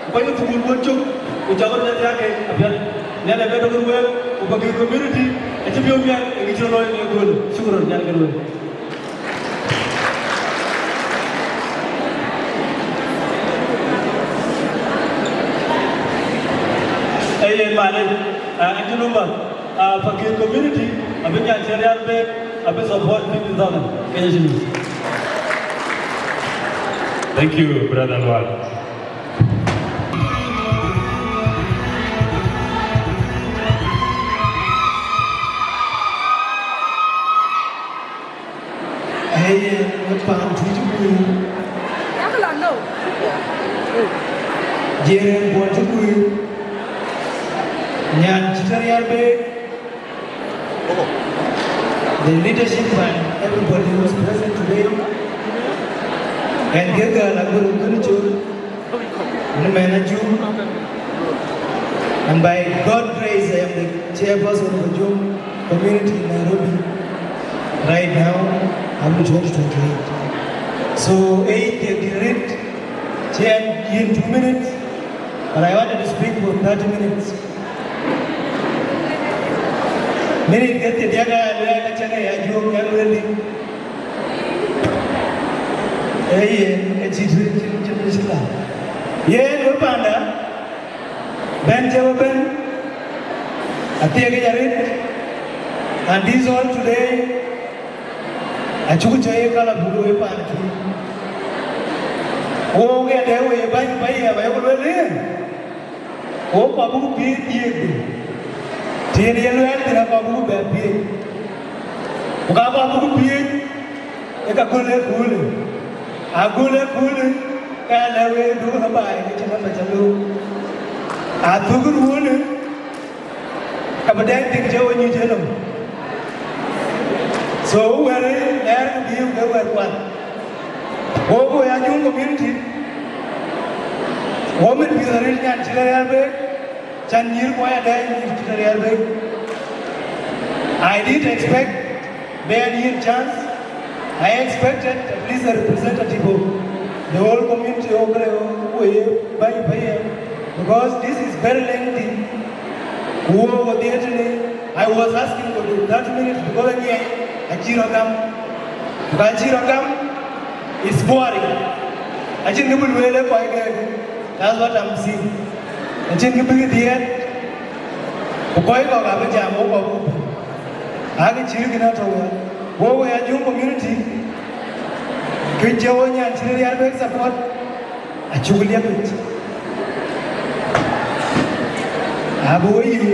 ku kɔc ë thukul wën cök, ku jɔk röt athiak ke apiɛth. Nhialic abï tök week, ku Pakeer community acï piɔ̈u miɛt ë kë cï rɔt looi në ëköölë. Shukran, Nhialic kën week. Ee yen, malec, aa, acï number, aa, Pakeer community abï nyan cï rial bek, abï support fifty thousand Kenya shillings. Thank you, brother Lual. Ee yen, wek paan tui cï guiir. Yakala no. Jiëër en buɔl cï guiir. Nyan cï tëriɛl bek. The leadership and everybody who is present today. And Gilgal, I'm going to call you. Ni mɛn Ajum, and by God grace, I am the chairperson of Ajum community in Nairobi. Right now, I'm in twenty twenty-eight. So, eight, they did it. Chair in two minutes, but I wanted to speak for thirty minutes. Minute ke thiëëdiäk aya lueel, acä ke ya juɔ̈k, ya lueel. Ee yen, ke cït, cït, cït, cït la. Yen, wek panda, bɛ̈n cï wek bɛ̈n, athiëëk yic arëët, and this all today, acuk cä ye kala bulu wek paan tui. Wo ke de we bäny, bäny ya, ba yok lueel yen. Wo kɔc buk piëëc dhiëëth, të yen ye luɛɛl thïn, akɔc buk bɛ piëëc. Ku ka kɔc buk piëëc, ë ka köl ë köölë. A köl ë köölë, ka lɛ̈k wek duɔ̈kkë baai, ke cïn nɔm bä cä looi. A thök ë ruöölë, ka bï dɛɛt thïn cï we nyuc ënɔm. So, wɛ̈t ë lɛɛr ke bï ke wɛ̈t kuat. Wo, wo ya Ajum community. Wo mit piɔ̈ɔ̈th arëët nyan cï rɛ̈ɛ̈r bek, can nyïïr kuɔɔc adɛɛc nyïïr cï rɛ̈ɛ̈r bek. I did expect bɛ yen chance. I expected at least a representative of the whole community, or, or, or, because this is very lengthy. Wo, wo dhiëëtënë, I was asking for the thirty minutes because ŋiɛc acï rɔt gam. Ku ka cï rɔt gam, it's boring. Acïn kë bï lueel ë kɔc kɛ̈ɛ̈k. That's what I'm seeing. Acïn kë bï kë dhiëëth, ku kɔc kɔ̈k abï jam wok kɔ̈k buk bɛ̈n. Akë cït kënë atɔ̈ wek. Wok we Ajuŋ community, kë cï wo nyan cïn riɛl bek support, acuk liep yic. Abï we yï,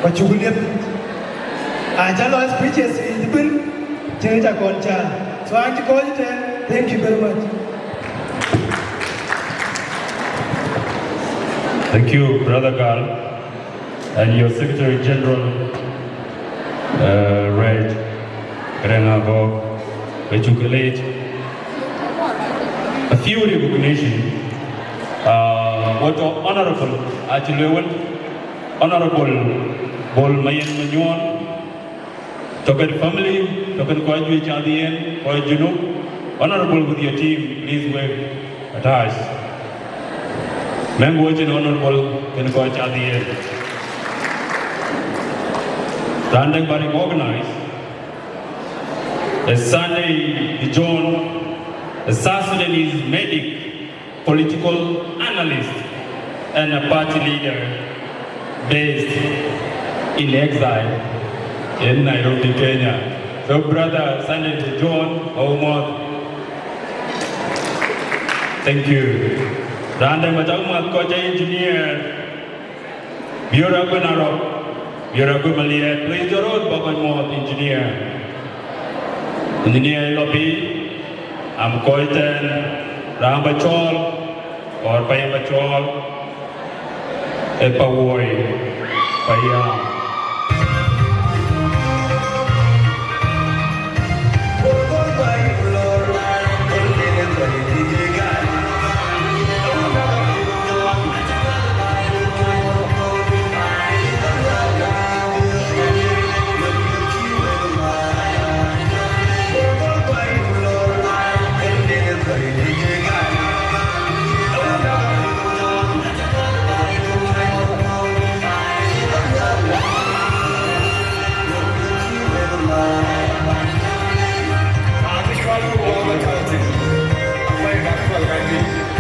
ku acuk liep yic. Aca lɔ speeches yic ëbën, cïn ca kɔn ca. So an cï kɔc tɛ̈n, thank you very much. Thank you, Brother Gal, and your Secretary General, uh, Reg Rengabok, Rechukelej. A few recognition, uh, what Honorable Achilewin, Honorable Bol Mayen Manyuon, Tɔ̈ kën family, tɔ̈ kën kɔc juëc cath yen, kɔc Junub. Honorable with your team, please wave at us. Mɛ̈ŋ wööc en honorable kën kɔc cath yen. Raan dɛ̈ ba recognize, a Sunday John, a South Sudanese medic, political analyst and a party leader based in exile in Nairobi, Kenya. So, Brother Sunday John Oumoth, thank you. Raan dɛ̈ ba cak muɔ̈th kɔc engineer, Biöör Aguën Arɔp, Biöör Aguën Maliɛɛt, please, jɔt röt ba kɔc muɔ̈th engineer. Engineer ë lɔ piny, am kɔc tɛ̈n, raan ba cɔɔl, or payam ba cɔɔl, ë Pawuoi, payam.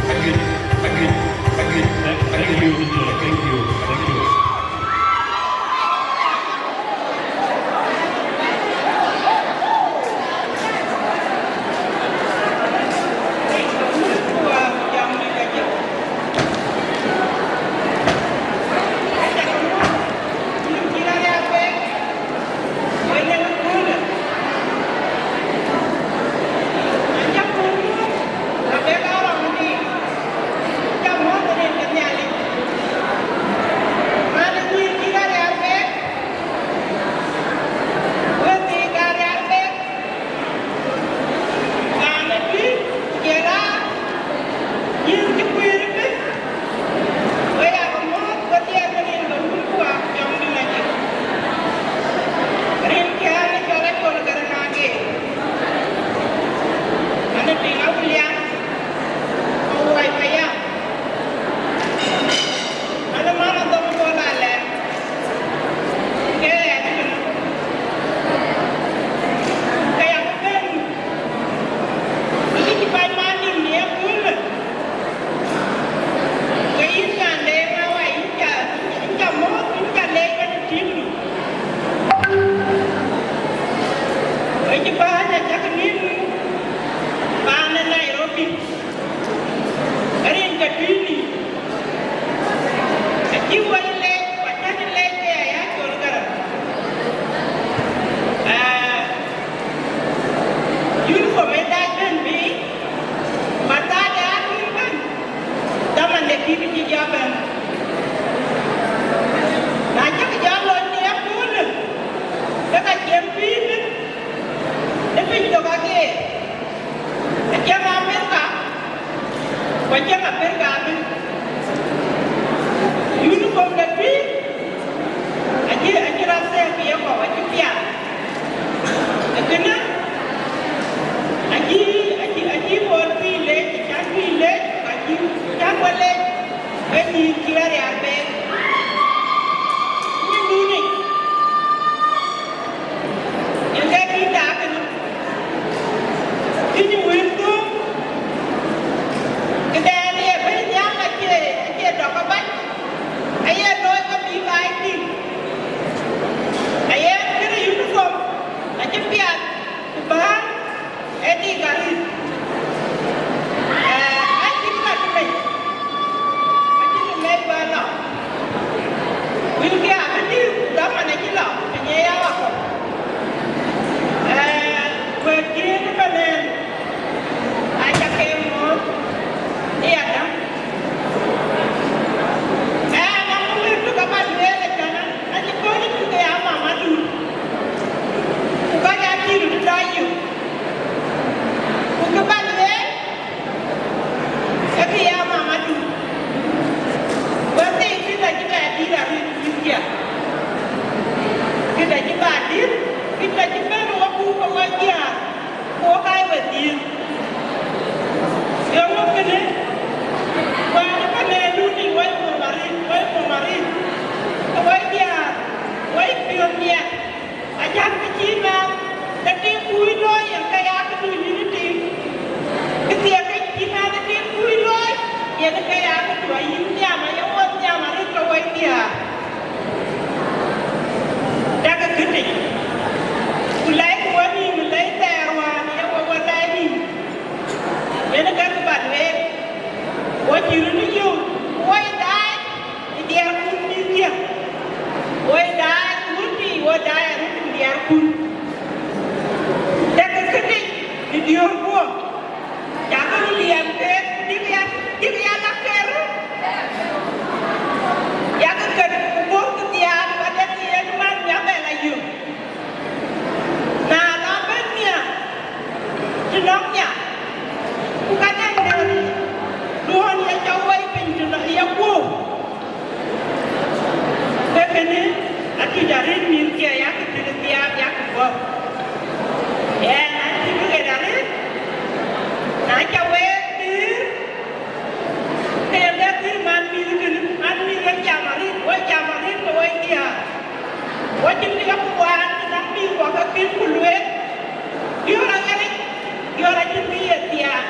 Thank you, thank you, thank you. Ëcï bääny acäk nïn paan ë Nairobi, rin ke tïï nïn, acï wɛ̈i leec, ku acäk leec ke aya col Gäräŋ. Aa, uniform ë dac bɛ̈n bï, ba dac aa tïŋ bɛ̈n, dhaman de tïï bï cï jɔ bɛ̈n. Na cäk jɔ lony në aköölë, ke ka cieŋ pïïr bï, ë piny tök ageer. Acieŋ Amerika, ku acieŋ Afrika abï. Uniform de pïïr, acï, acï rɔt thɛɛk ye kɔ̈u, acï piath. Ee kënë, acï, acï, acï bol pïïr leec, acän pïïr leec, ku acï, acän wä leec. Ë nyïïn cï rɔt rial pek. Nyin dunic. Yen ke tïŋ da kënë. Tïŋ wël thuk. Këdɛn ye bɛ̈ny nhial acï Arëët mïthkiɛ̈ yakë tëde thiaak yakë guɔ̈p. Ɣɛn acï bï ɣet arëët, na ca wek pïïr, ke yen bɛ pïïr man mïth kënë, man mïth ë jam arëët, wɔ jam arëët ke wɔ diäär. Wɔ cïn bï ke ku waan, ke nɔŋ mïth wɔ ke kën ku lueel, diöör aɣeric, diöör acïn bï ye thiaak.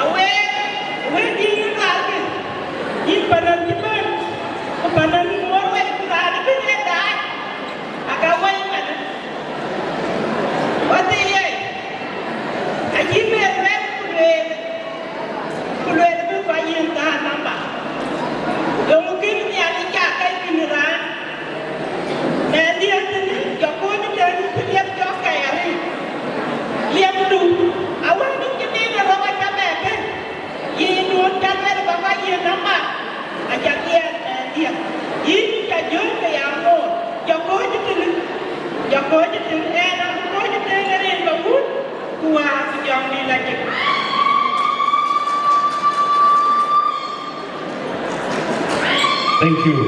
Awek, wek dïït raan kë, yïn panɔn cï bɛ̈n, ku panɔn ŋuɔ̈ɔ̈r wei, ku raan ëbɛ̈n ë daai, aka wei man. Wäthii ye, acï bɛ̈n wek ku lueel, ku lueel bï kɔc yiën thaar namba. Yöŋ kën Nhialic cak ke kën raan. Mɛnhdiɛ̈ tënë jɔ kony tënë cï liep jɔ kɛ̈i arëët. Liepdu, awën bï cï nin ë rɔ̈k aca bɛ bɛ̈n. Yïn duön ca lueel bä kɔc yiën namba, aca dhiɛɛl mɛnhdiɛ̈. Yïn ca jɔ̈ɔ̈c ke ya ŋoot, jɔ kony tënë, jɔ kony tënë, ɣɛn abï kony tënë rin bä wut, ku wäär ku jɔŋdït lajik. Thank you.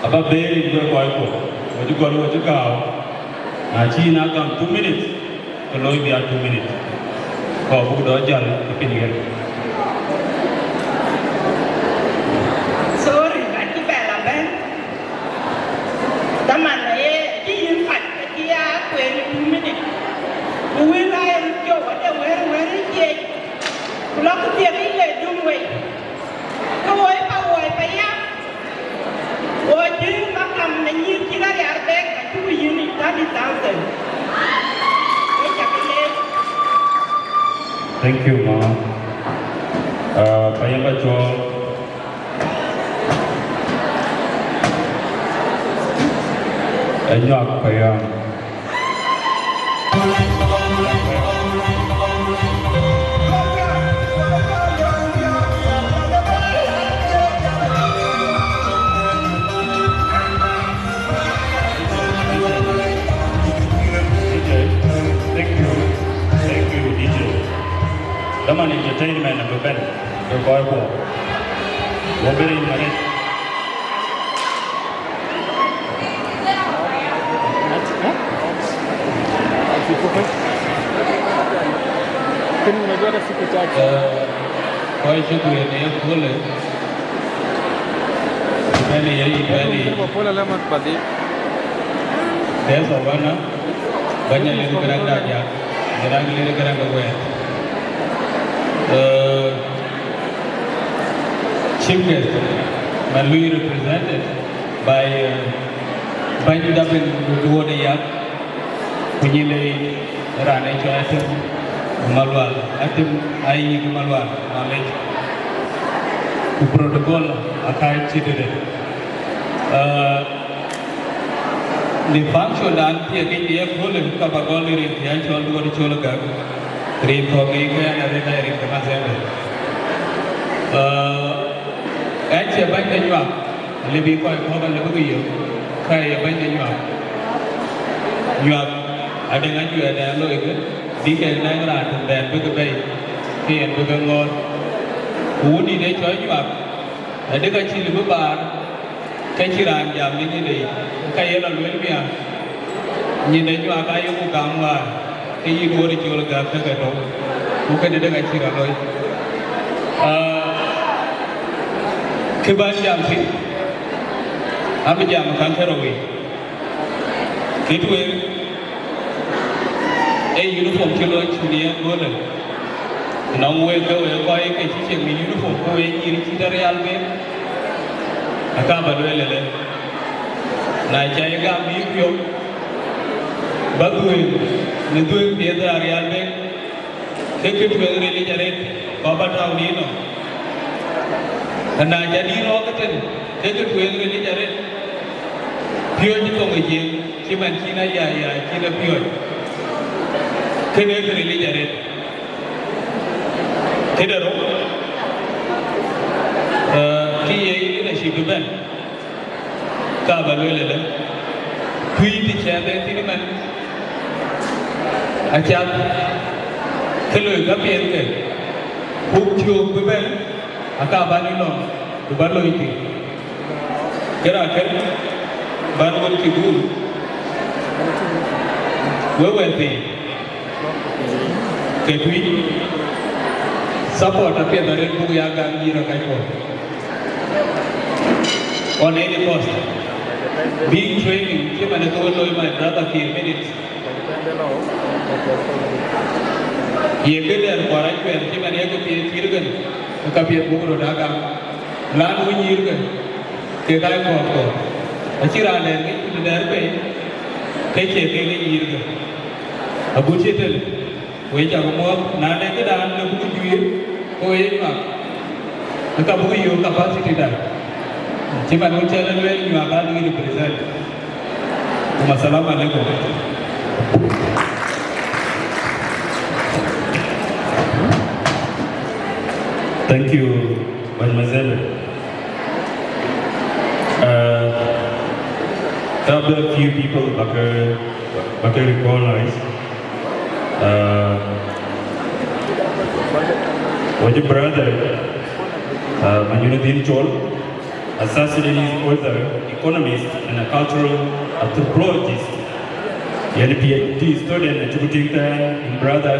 Aba bɛ̈ɛ̈r yic bï kɔc kuɔ, wɔ cï gɔl wɔ cï kääu. Na cï yïn a gam two minutes, ke looi bï a two minutes. Kɔɔr buk dɔ̈ɔ̈r jäl ë piny ɣer. Sorry, acï bɛ la bɛ̈n. Dhaman aye cï yïn pac, acï ya kueen two minutes. Ku wël aa yen cök, ade wɛ̈ɛ̈r wɛ̈ɛ̈r ë jiëc. Ku lɔ ku thiek yic le dum wei. Ke woi pa woi pa ya. Woi jël makam në nyïïr cï rɔt rial bɛ̈k, acï ku yïn yic thirty thousand. Wek ca ke leec. Thank you, Mama. Uh, payam ba cɔɔl. Ë nyuak payam. Thank you. Thank you, D J. Dhaman entertainment abï bɛ̈n, ke kɔc kuɔ. Wɔ bï rin arëët. Kënë unajua hata sikuchache. Eh, kɔc cï kueen ë köölë, bɛ̈n ë ye yic, bɛ̈n ë ye yic. Pole lama badi. There's a one, bɛ̈ny alëk këraŋ da diäk, këraŋ lëk këraŋ ke wɛɛr. Eh, chief guest, man lui represented by, eh, bɛ̈ny Dabin Duɔ̈ɔ̈t ë Yak, ku nyin le raan ë cɔl Atem Malual, Atem Ayik Malual, malec. Ku protocol aka cï tëde. Eh, në function dan thiek yic në ye köölë, ka ba gɔl në rin thiëc cɔl Duɔ̈ɔ̈t Col Gäk. Rin kɔ̈k ŋic ke ɣɛn arëët, aa rin ke Mathɛɛr. Eh, ɣɛn cie bɛ̈ny de nyuak, alëu bï kɔc kɔ̈k alëu bï ke yök, ka ye bɛ̈ny de nyuak. Nyuak adëŋ ajuɛɛr dɛn loikë, bï kek nɛ̈k raan töŋ dɛn bï ke bɛ̈i, ke yen bï ke ŋɔ̈ɔ̈r. Ku wun dït ë cɔl nyuak, adï ka cï lëu bï baar, ke cï raan jam në nyinde yic, ka ye lɔ lueel miäk, nyinde nyuak ayeku gam wäär, ke yï Duɔ̈ɔ̈t Col Gäk ke ke tɔ̈u, ku kënë dek acï rɔt looi. Ah, kë bän jam thïn, abï jam käŋ ke rou yic. Kë tueŋ, ee uniform cï looi cïn yen göölë. Nɔŋ wek ke wek kɔc ke cï cieŋ në uniform, ke wek nyïïr cït arial bek, aka ba lueel ëlë. Na ca ye gam bï piɔ̈u, ba dhuëëŋ në dhuëëŋ piɛth arial bek, ke kë tueŋ rilic arëët, kɔc ba tääu dïït nɔm. Ku na ca dïït rɔɔk ëtën, ke kë tueŋ rilic arëët, piööc ë thoŋ ë Jiëëŋ, cï man cïn aya ya cïn ë piööc. Kënë kë rilic arëët. Këde rou, eh, kë ye leadership ëbɛ̈n, ka ba lueel ëlë, kuc të cɛɛth en thïn ëmɛn, acath ke loi käpiɛth ke, buk cök bï bɛ̈n, aka bä në lɔ̈ŋ, ku bä loi thïn. Kë raan kën, Bän wën cï gum, we wɛ̈ɛ̈r thïn, ke tuic, support apiɛth arëët buk ya gam yï rɔt kackɔn. On any cost. Being training, cï man ë ke we looi my brother Kiir Minit. Ye ke dɛ̈t kuar acuɛɛr cï man ye ke piɛth cït kën, ke ka piɛth buk röt a gam. Lan wïc nyïïrkë, kek aa kɔ̈k kɔ̈k. Acïn raan dɛ̈t ŋic ku të dɛ̈t pei, ke cie kek ë nyïïrkë. Agut cï tël, wek cak muɔ̈ɔ̈th, na de këdan në buk juiir, ke we ye nyuak, ke ka buk yök capacity da. Cï man wën cä lɔ lueel nyuak aa lueel represent. Assalamu alaikum. Thank you, Bany Mazembe. Uh, there are a few people back, uh, back recognize. Uh, wek brother, uh, Manyunuddin Chol, a South Sudanese author, economist, and a cultural anthropologist. Yen PhD student, a cuk tïŋ tɛ̈n, in brother,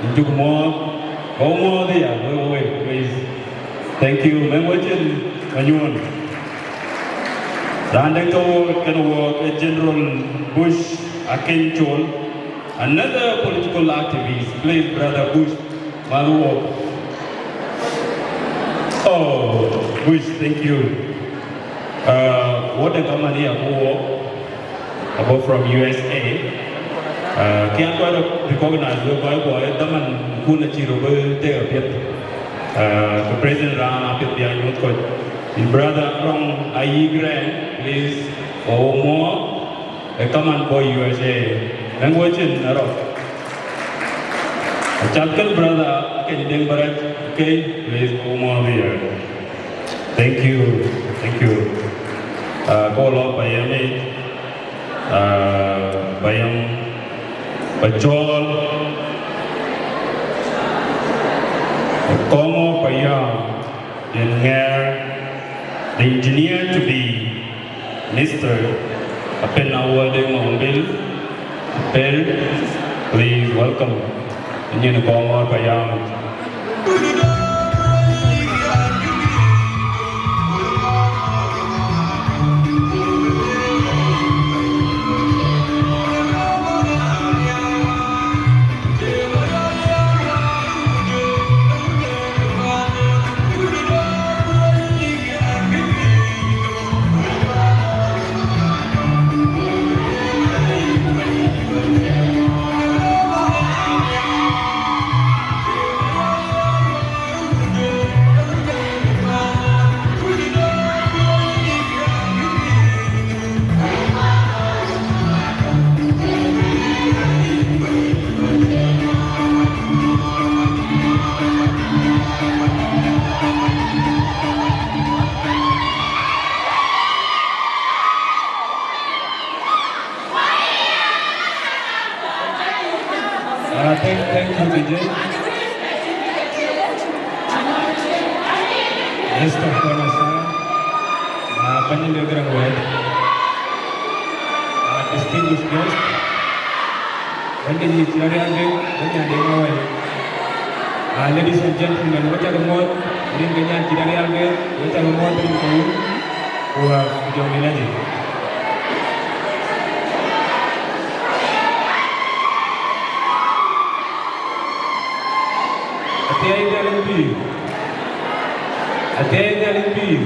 in cuk muɔ̈ɔ̈th, kɔc muɔ̈ɔ̈th aya, wek, wek, wek, please. Thank you. Mɛn wecin, Manyuɔn. Raan dɛ̈t tɔ̈ wɔ, kën wɔ, ke General Bush Akeny Chol, another political activist. Please, brother Bush, mɛn wɔ. Oh, Bush, thank you. Uh, wɔ de kamani aku wɔ, abɔ from U S A. Uh, kë an kɔc recognize wek kɔc kuɔ ë dhaman kun acï röt bï tek apiɛth. Uh, ke president raan apiɛth bï a nyuɔ̈th kɔc. In brother Arɔŋ Ayi Grɛn, please, wɔ wɔ muɔ̈ɔ̈th. Ë kaman bɔ̈ U S A, ëŋ wecin ë rɔt. Acath kën brother Akeny Deŋ Barac, okay, please, go more here. Thank you, thank you. Uh, go lɔ payam ë, uh, payam, pacɔl, kɔŋɔ payam. Yen ŋɛɛr, the engineer to be Mister Apen Awuɔde Maumbil Aper, please welcome. Nyin kɔŋɔɔr payam. Uh, thank, thank you, D J. Guest of honor, sir. Uh, panel, uh, distinguished guest. Wënde yic cï Arialbeek, wënde Adeŋ Awai. Ah, ladies and gentlemen, wek cak muɔ̈ɔ̈th, rin ke nyan cï Arialbeek, wek cak muɔ̈ɔ̈th rin ke wun, ku, ah, ku jɔŋdït ajï. Athiɛɛi Nhialic pïïr. Athiɛɛi Nhialic pïïr.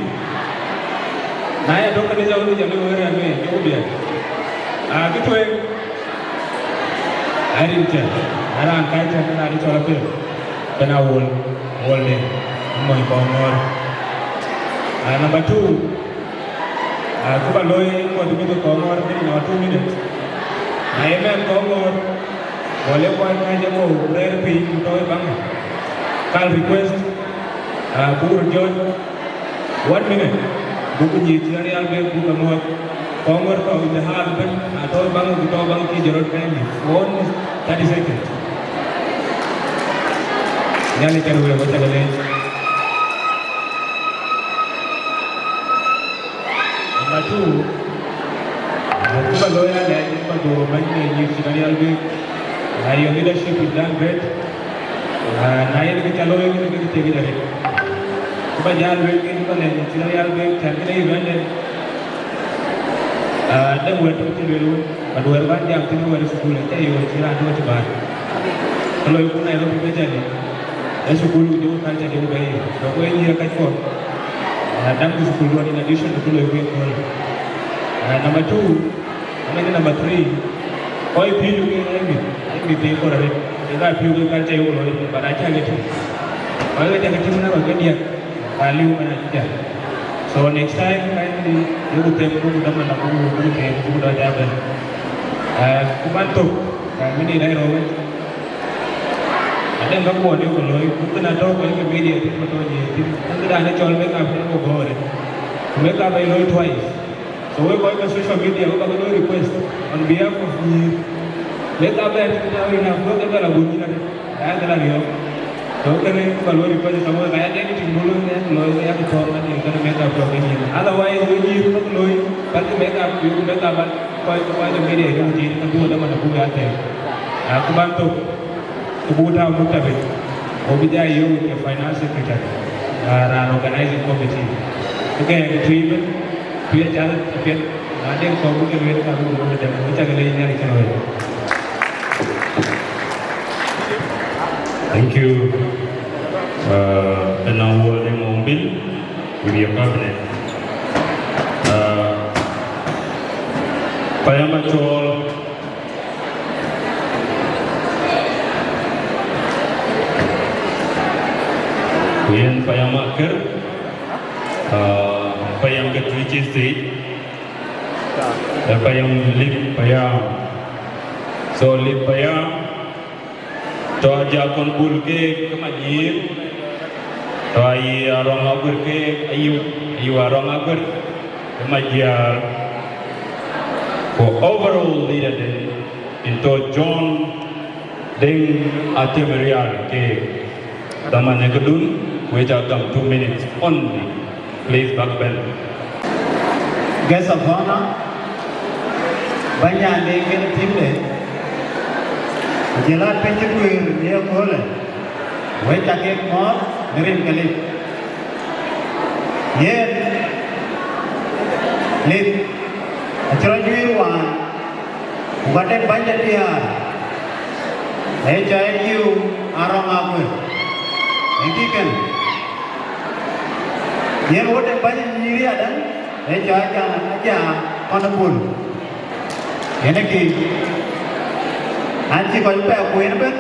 Na ya tök kanitha wën, jam wek rɛ̈ɛ̈r wei, jɔku biɛt. Ah, kë tueŋ. Arin cä, na raan kac cä, na raan cɔl apiɛth, ben a wol, wol de, mony kɔŋɔɔr. Ah, number two, ah, kë ba looi, ŋuɔt bï ke kɔŋɔɔr, bï number two minutes. Na ye mɛn kɔŋɔɔr, wol ye kɔc kac ye ŋou, rɛ̈ɛ̈r piny, ku tɔ̈u ë baŋ. Kal request, ah, buk röt jɔt. One minute. Buk nyic cï Arialbeek buk ke muɔ̈ɔ̈th. Kɔŋɔɔr tɔ̈u in the hall ëbën, atɔ̈u baŋ, ku tɔ̈u baŋ cï jɔt rɔt kɛ̈ɛ̈c. For only thirty seconds. Nhialic kën wek, wek cä ke leec. Number two. Ku ba looi alɛɛc, ku ba dhuɔ̈k bɛ̈ny de nyïïr cï Marial Bek. Uh, your leadership is done great. Uh, na yen kë ca looi, kë kë thiek yic arëët. Ku ba jal lueel kë ba lɛ̈k nyïïr cï Marial Bek, cän kënë event den. Uh, dɛ̈ wɛ̈t tök cï lueel wën, but wɛ̈t bän jam thïn wɛ̈t ë thukul, acie yöö cï raan tök cï bäär. Ke loiku Nairobi bɛ̈ cä dï. Ë thukul ku jɔku culture de ku bɛ̈ yic. So, ku ë nyïïr ë kackua. Uh, däŋ ku thukul duɔ̈n in addition to ku loiku ëkööl. Uh, number two, ëmɛn number three, kɔc piööcku ke ë mïth, ë mïth ë kɔɔr arëët. Ke ka piööcku ke culture yok looi, but acä ke tïŋ. Kɔc ke cä ke tïŋ na kɔc ke diäk, ka liu man acï jal. So next time, kindly, yeku them, ku dhamana, ku, ku them, ku dɔ jabɛ. Uh, ku man thok, uh, mini dai rɔwë. Adɛ̈ŋ ka kuɔn yok looi, ku kën atɔ̈ kɔc ke media thïn ku tɔ̈ nyïïr thïn. Ku këdan ë cɔl make up yen ku gɔ̈ɔ̈r ë. Ku make up ë looi twice. So wek kɔc ke social media, wek abï looi request on behalf of nyïïr. Make up ë tïŋ tɔ̈ enough, wek ke bɛ la bun nyïïr adï. Aya ke la riɔ̈ɔ̈k. So kënë ku ba looi request, so wek aya dɛ̈ŋ tïŋ bulu ë looi, yak tɔ̈ man yen kënë make up tɔ̈ ke nyïïr. Otherwise, wek nyïïr wek looi, bäk make up, yok make up, bäk kɔc, kɔc ke media yok nyïïr, ke duɔ̈ɔ̈r dhamana buk ya them. Ah, ku ban thok. Ku buk tääu maktab yic, ku bï jai yök ke finance secretary, ah, raan organizing committee. Ku ke ke tui ëbën, tui acath apiɛth, na dɛ̈ŋ kɔ̈k bï ke lueel ka bï ku looi dɛ̈m, ku cä ke leec Nhialic cï looi. Thank you. Uh, ëna Wuɔl Deŋ Ŋɔŋbil with your cabinet. Uh, payam acɔɔl Ku yen payam akër, ah, payam ke Twic State, eh, payam lip payam. So lip payam, tɔ̈ aja kɔn bul ke ke Manyir, tɔ̈ ayi Arɔŋ Aguer ke ayu, ayu Arɔŋ Aguer ke Majiar. Ku overall leader de, into John Deŋ Atem Rial ke dhaman ë këdun, ku ë cä gam two minutes only. Please, bäk bɛ̈n. Guest of honor, bäny nyan de kën team de, ku jël a piny cï guëër në ëköölë, wek cä kek mɔ̈ɔ̈th në rin ke lip. Yen lip acï rɔt juiir wään, ku ka dek bäny de diäär, ee cɔl Ayiu Arɔŋ Aguer, ee kï kën. Yen wo dek bäny nyïïr yadäŋ, ee cɔl Aja, Aja Honorable. Yen ë kï, an cï kɔc pɛɛi kueen ëbën,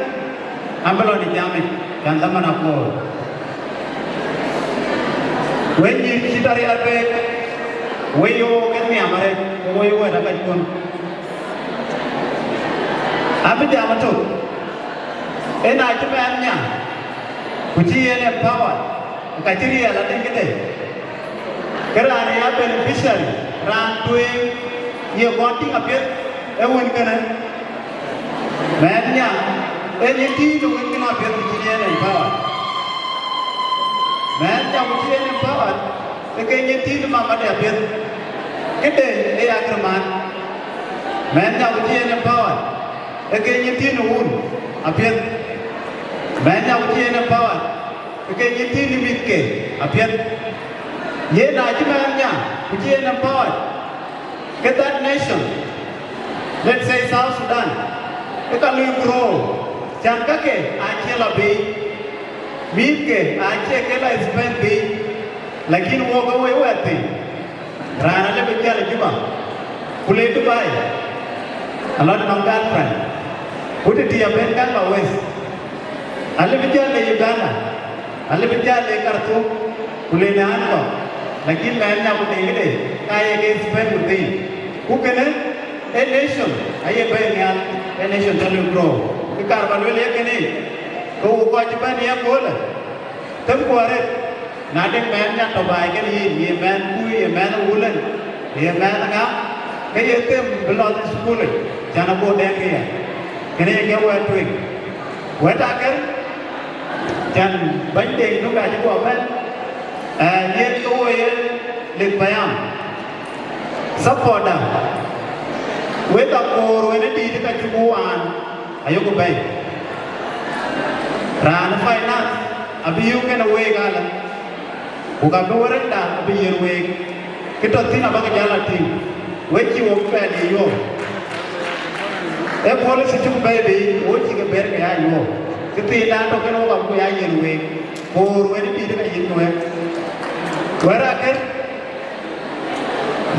an bï lɔ në jamic, cän dhaman akoor. Wek nyïïr cït Arial Bek, wek yook ke nhiam arëët, ke wek wɛ̈t akackun. Abï jam ëtök, ëna cï mɛɛn nya, ku cï yen empowered, ka cï riɛl adï këde. Ke raan ya beneficiary, raan tueŋ ye kɔn tïŋ apiɛth ë wën kënë. Mɛɛn nya, ee nyin tïït ë wën kënë apiɛth cï yen empowered. Mɛɛn nya ku cï yen empowered, ee ke nyin tïït ë mamade apiɛth. Këde ee ya kërman. Mɛɛn nya ku cï yen empowered, ee ke nyin tïït ë wun apiɛth. Mɛɛn nya ku cï yen empowered, ke ke nyin tïït ë mïthke apiɛth. Yen na cï mɛɛn nya, ku cï yen empowered, ke that nation, let's say South Sudan, ke ka lui grow, cän kake acie lɔ biic, mïthke acie ke lɔ spend biic, lakin wok ke woi wɛ̈t thïn. Raan alë bï jäl ë Juba, ku le Dubai, alɔ nɔŋ girlfriend, ku tëtï abën kaŋ lɔ West, alë bï jäl le Uganda, alë bï jäl le Khartoum, ku le në an kɔ̈k, lakin mɛɛn nya ku dee këde, ka ye ke spend within. Ku kënë, ee nation, aye bɛ̈ɛ̈i nhial, ee nation cä lë grow. Kë kaar ba lueel ye kënë, ke wok kɔc cï bɛ̈n ye köölë, themku arëët, na dek mɛɛn nya tɔ̈ baai kën yïn, ye mɛɛn kuc, ye mɛɛn wulën, ye mɛɛn ŋa, ke ye them bï lɔ thukul, cän abï dɛk riɛl. Kënë ye ke wɛ̈t tueŋ. Wɛ̈t akër, cän bɛ̈ny Deŋ Duk acï guɔ bɛ̈n, ë, yen ke wo ye lith payam. Support da, Wek akoor wën ë dïït ka cuk waan, ayok bɛ̈i. Raan ë finance abï yök kënë week alë, ku ka bï wërëkda abï yiën week. Kë tɔ̈ thïn abäk jäl a tïŋ, wek cï wok pɛɛl ye yuɔɔk. Ee policy cuk bɛ̈i bei, wo cï ke bɛ̈ɛ̈r ke ya yuɔɔk. Kë thiindan tɔ̈ kënë wok abï ku ya yiën week. Koor wën ë dïït ka yïn wek. Wɛ̈t akën,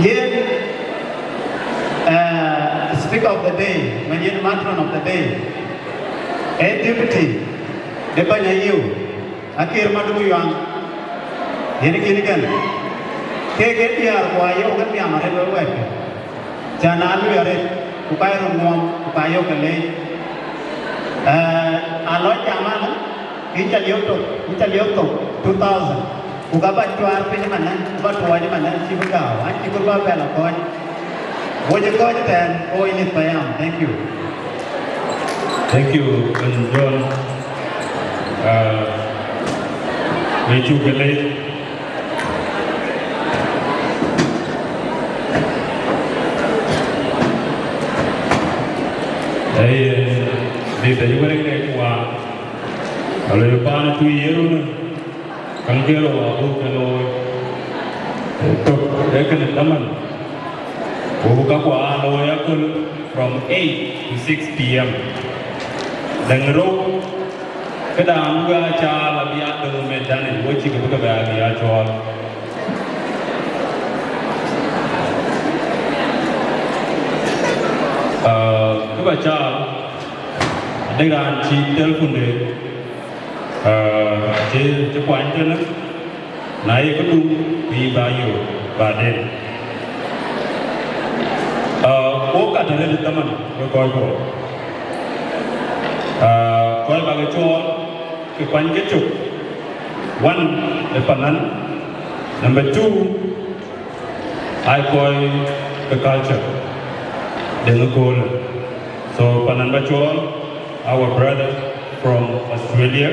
yen, eh, speaker of the day, man yen matron of the day, ee deputy de bɛ̈ny Ayiu, Aker Maduk Yuaŋ, yen kïn kën. Kek ee diäär ku ayok ke nhiam arëët wek wɛ̈ɛ̈tkë. Cän aa luui arëët, ku ka ye röt ŋuɔm, ku ka yök ke leec. Eh, alɔc jam alë, kï ca liök thok, kï ca liök thok two thousand. Ku ka ba cuaar piny ëmënë, ku ba tuɔɔc ëmënë, cï bï gääu, an cï kut ba bɛ̈n akɔ̈ɔ̈c. Wok ë kɔ̈ɔ̈c ëtɛ̈ɛ̈n, ku wok ë nïth payam. Thank you. Thank you, Bɛ̈ny John. Uh, we cuk ke leec. Ee, mïth ayï wërëk de ku waan, aloi paan tui ye run, käŋ ke rou abuk ke looi. Tök ee kënë dhaman, ku bï käkua aa looi aköl from eight to six p m. Däŋ rou, këdan bï aa caal abï aa döŋ ë mɛtdan yic, wo cï ke bï ke bɛ abï aa cɔɔl. Ah, kë ba caal, adek raan cï telephone-de, ah, cï, cï kuany tënë, na ye këdu, ke yïn ba yök baden. Ah, wok kat arëët ë dhaman, wek kɔc kuɔ. Ah, kɔc bäk ke cɔɔl, ke kuany ke cök. One, ë panan. Number two, aa kɔc ke culture de ŋö köölë. So, panan ba cɔɔl, our brother from Australia,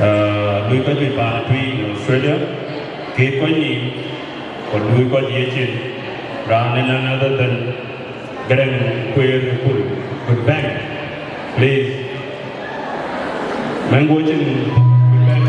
uh, lui kɔc juëc paan tui in Australia, ke kɔc nïïm, ku lui kɔc yecin, raan ë none other than Garang Kuer Kul, good band, please. Mɛn guɔ cin, good band.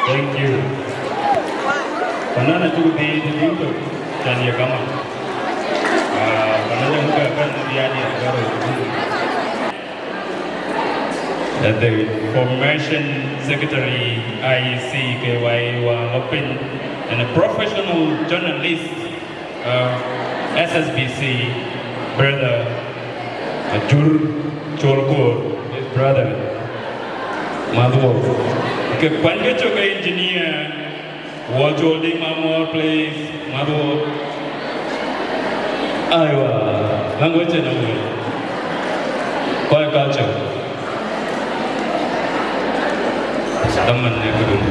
Thank you. Panan acuk dhiëëth ë tim tök, can ye kamat. Ah, panan acuk bɛ̈n bɛ̈n ë diäär diäär bɛ̈n röt. Uh, the Information Secretary, I E C, K Y A, wä lɔ piny, and a professional journalist, uh, S S B C, brother Ajur Chol Kor, his brother, Madhuo. Ke kuany ke cök ke engineer, Wɔ Chol Ding Mamor, please, Madhuo. Aywa, language na wei. Kɔc ka cök. Daman ne kudun.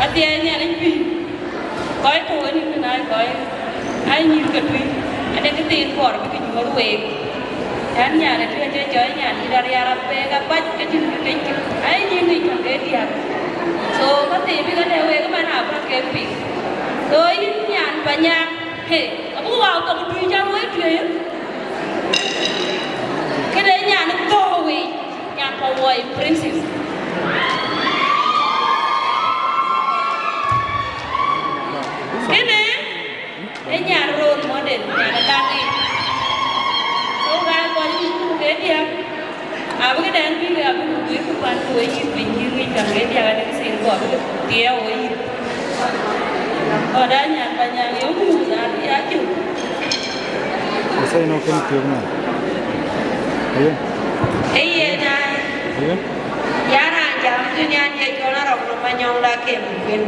Athiɛɛi Nhialic pïïr, kɔc tɔ̈u ënë kën aa kɔc, aa nyïïr ke tui, ade këthiin kɔɔr bï ke nyuɔ̈th week. An, nyan ë tui acie jɔ̈ɔ̈c nyan dït arial apeek abac ke cïn kë ŋic kë, aa nyïïr ŋic tɔ̈ ke diäk. So, ka thii bï ke lɛ̈k week ëmɛn aa bäk ke piŋ. So, yïn nyan Panyaŋ, he, abuk wau thok tui cän wek tueŋ. Këde nyan ë thɔ̈ɔ̈k wei, nyan Pawuoi Princess. Kënë ë nyan role model, nyan ë laŋ yic. So, ka kɔc yï ku ke diäk, abï këdɛn bï ke, abï ku bï ku pan ku wei yïth piny yïth ŋic käŋ ke diäk, adï ke thïn ku abï ke thiëëu wei yïth. Kɔc aa nyan Panyaŋ yöŋ muk, na bï aa cök. Ëthac nɔ̈k kën thiök nɔn. Aye. Ee yen ai. Aye. Yan raan jam thïn, yan ye cɔl Arɔk nɔm Manyɔŋ la kem kuën.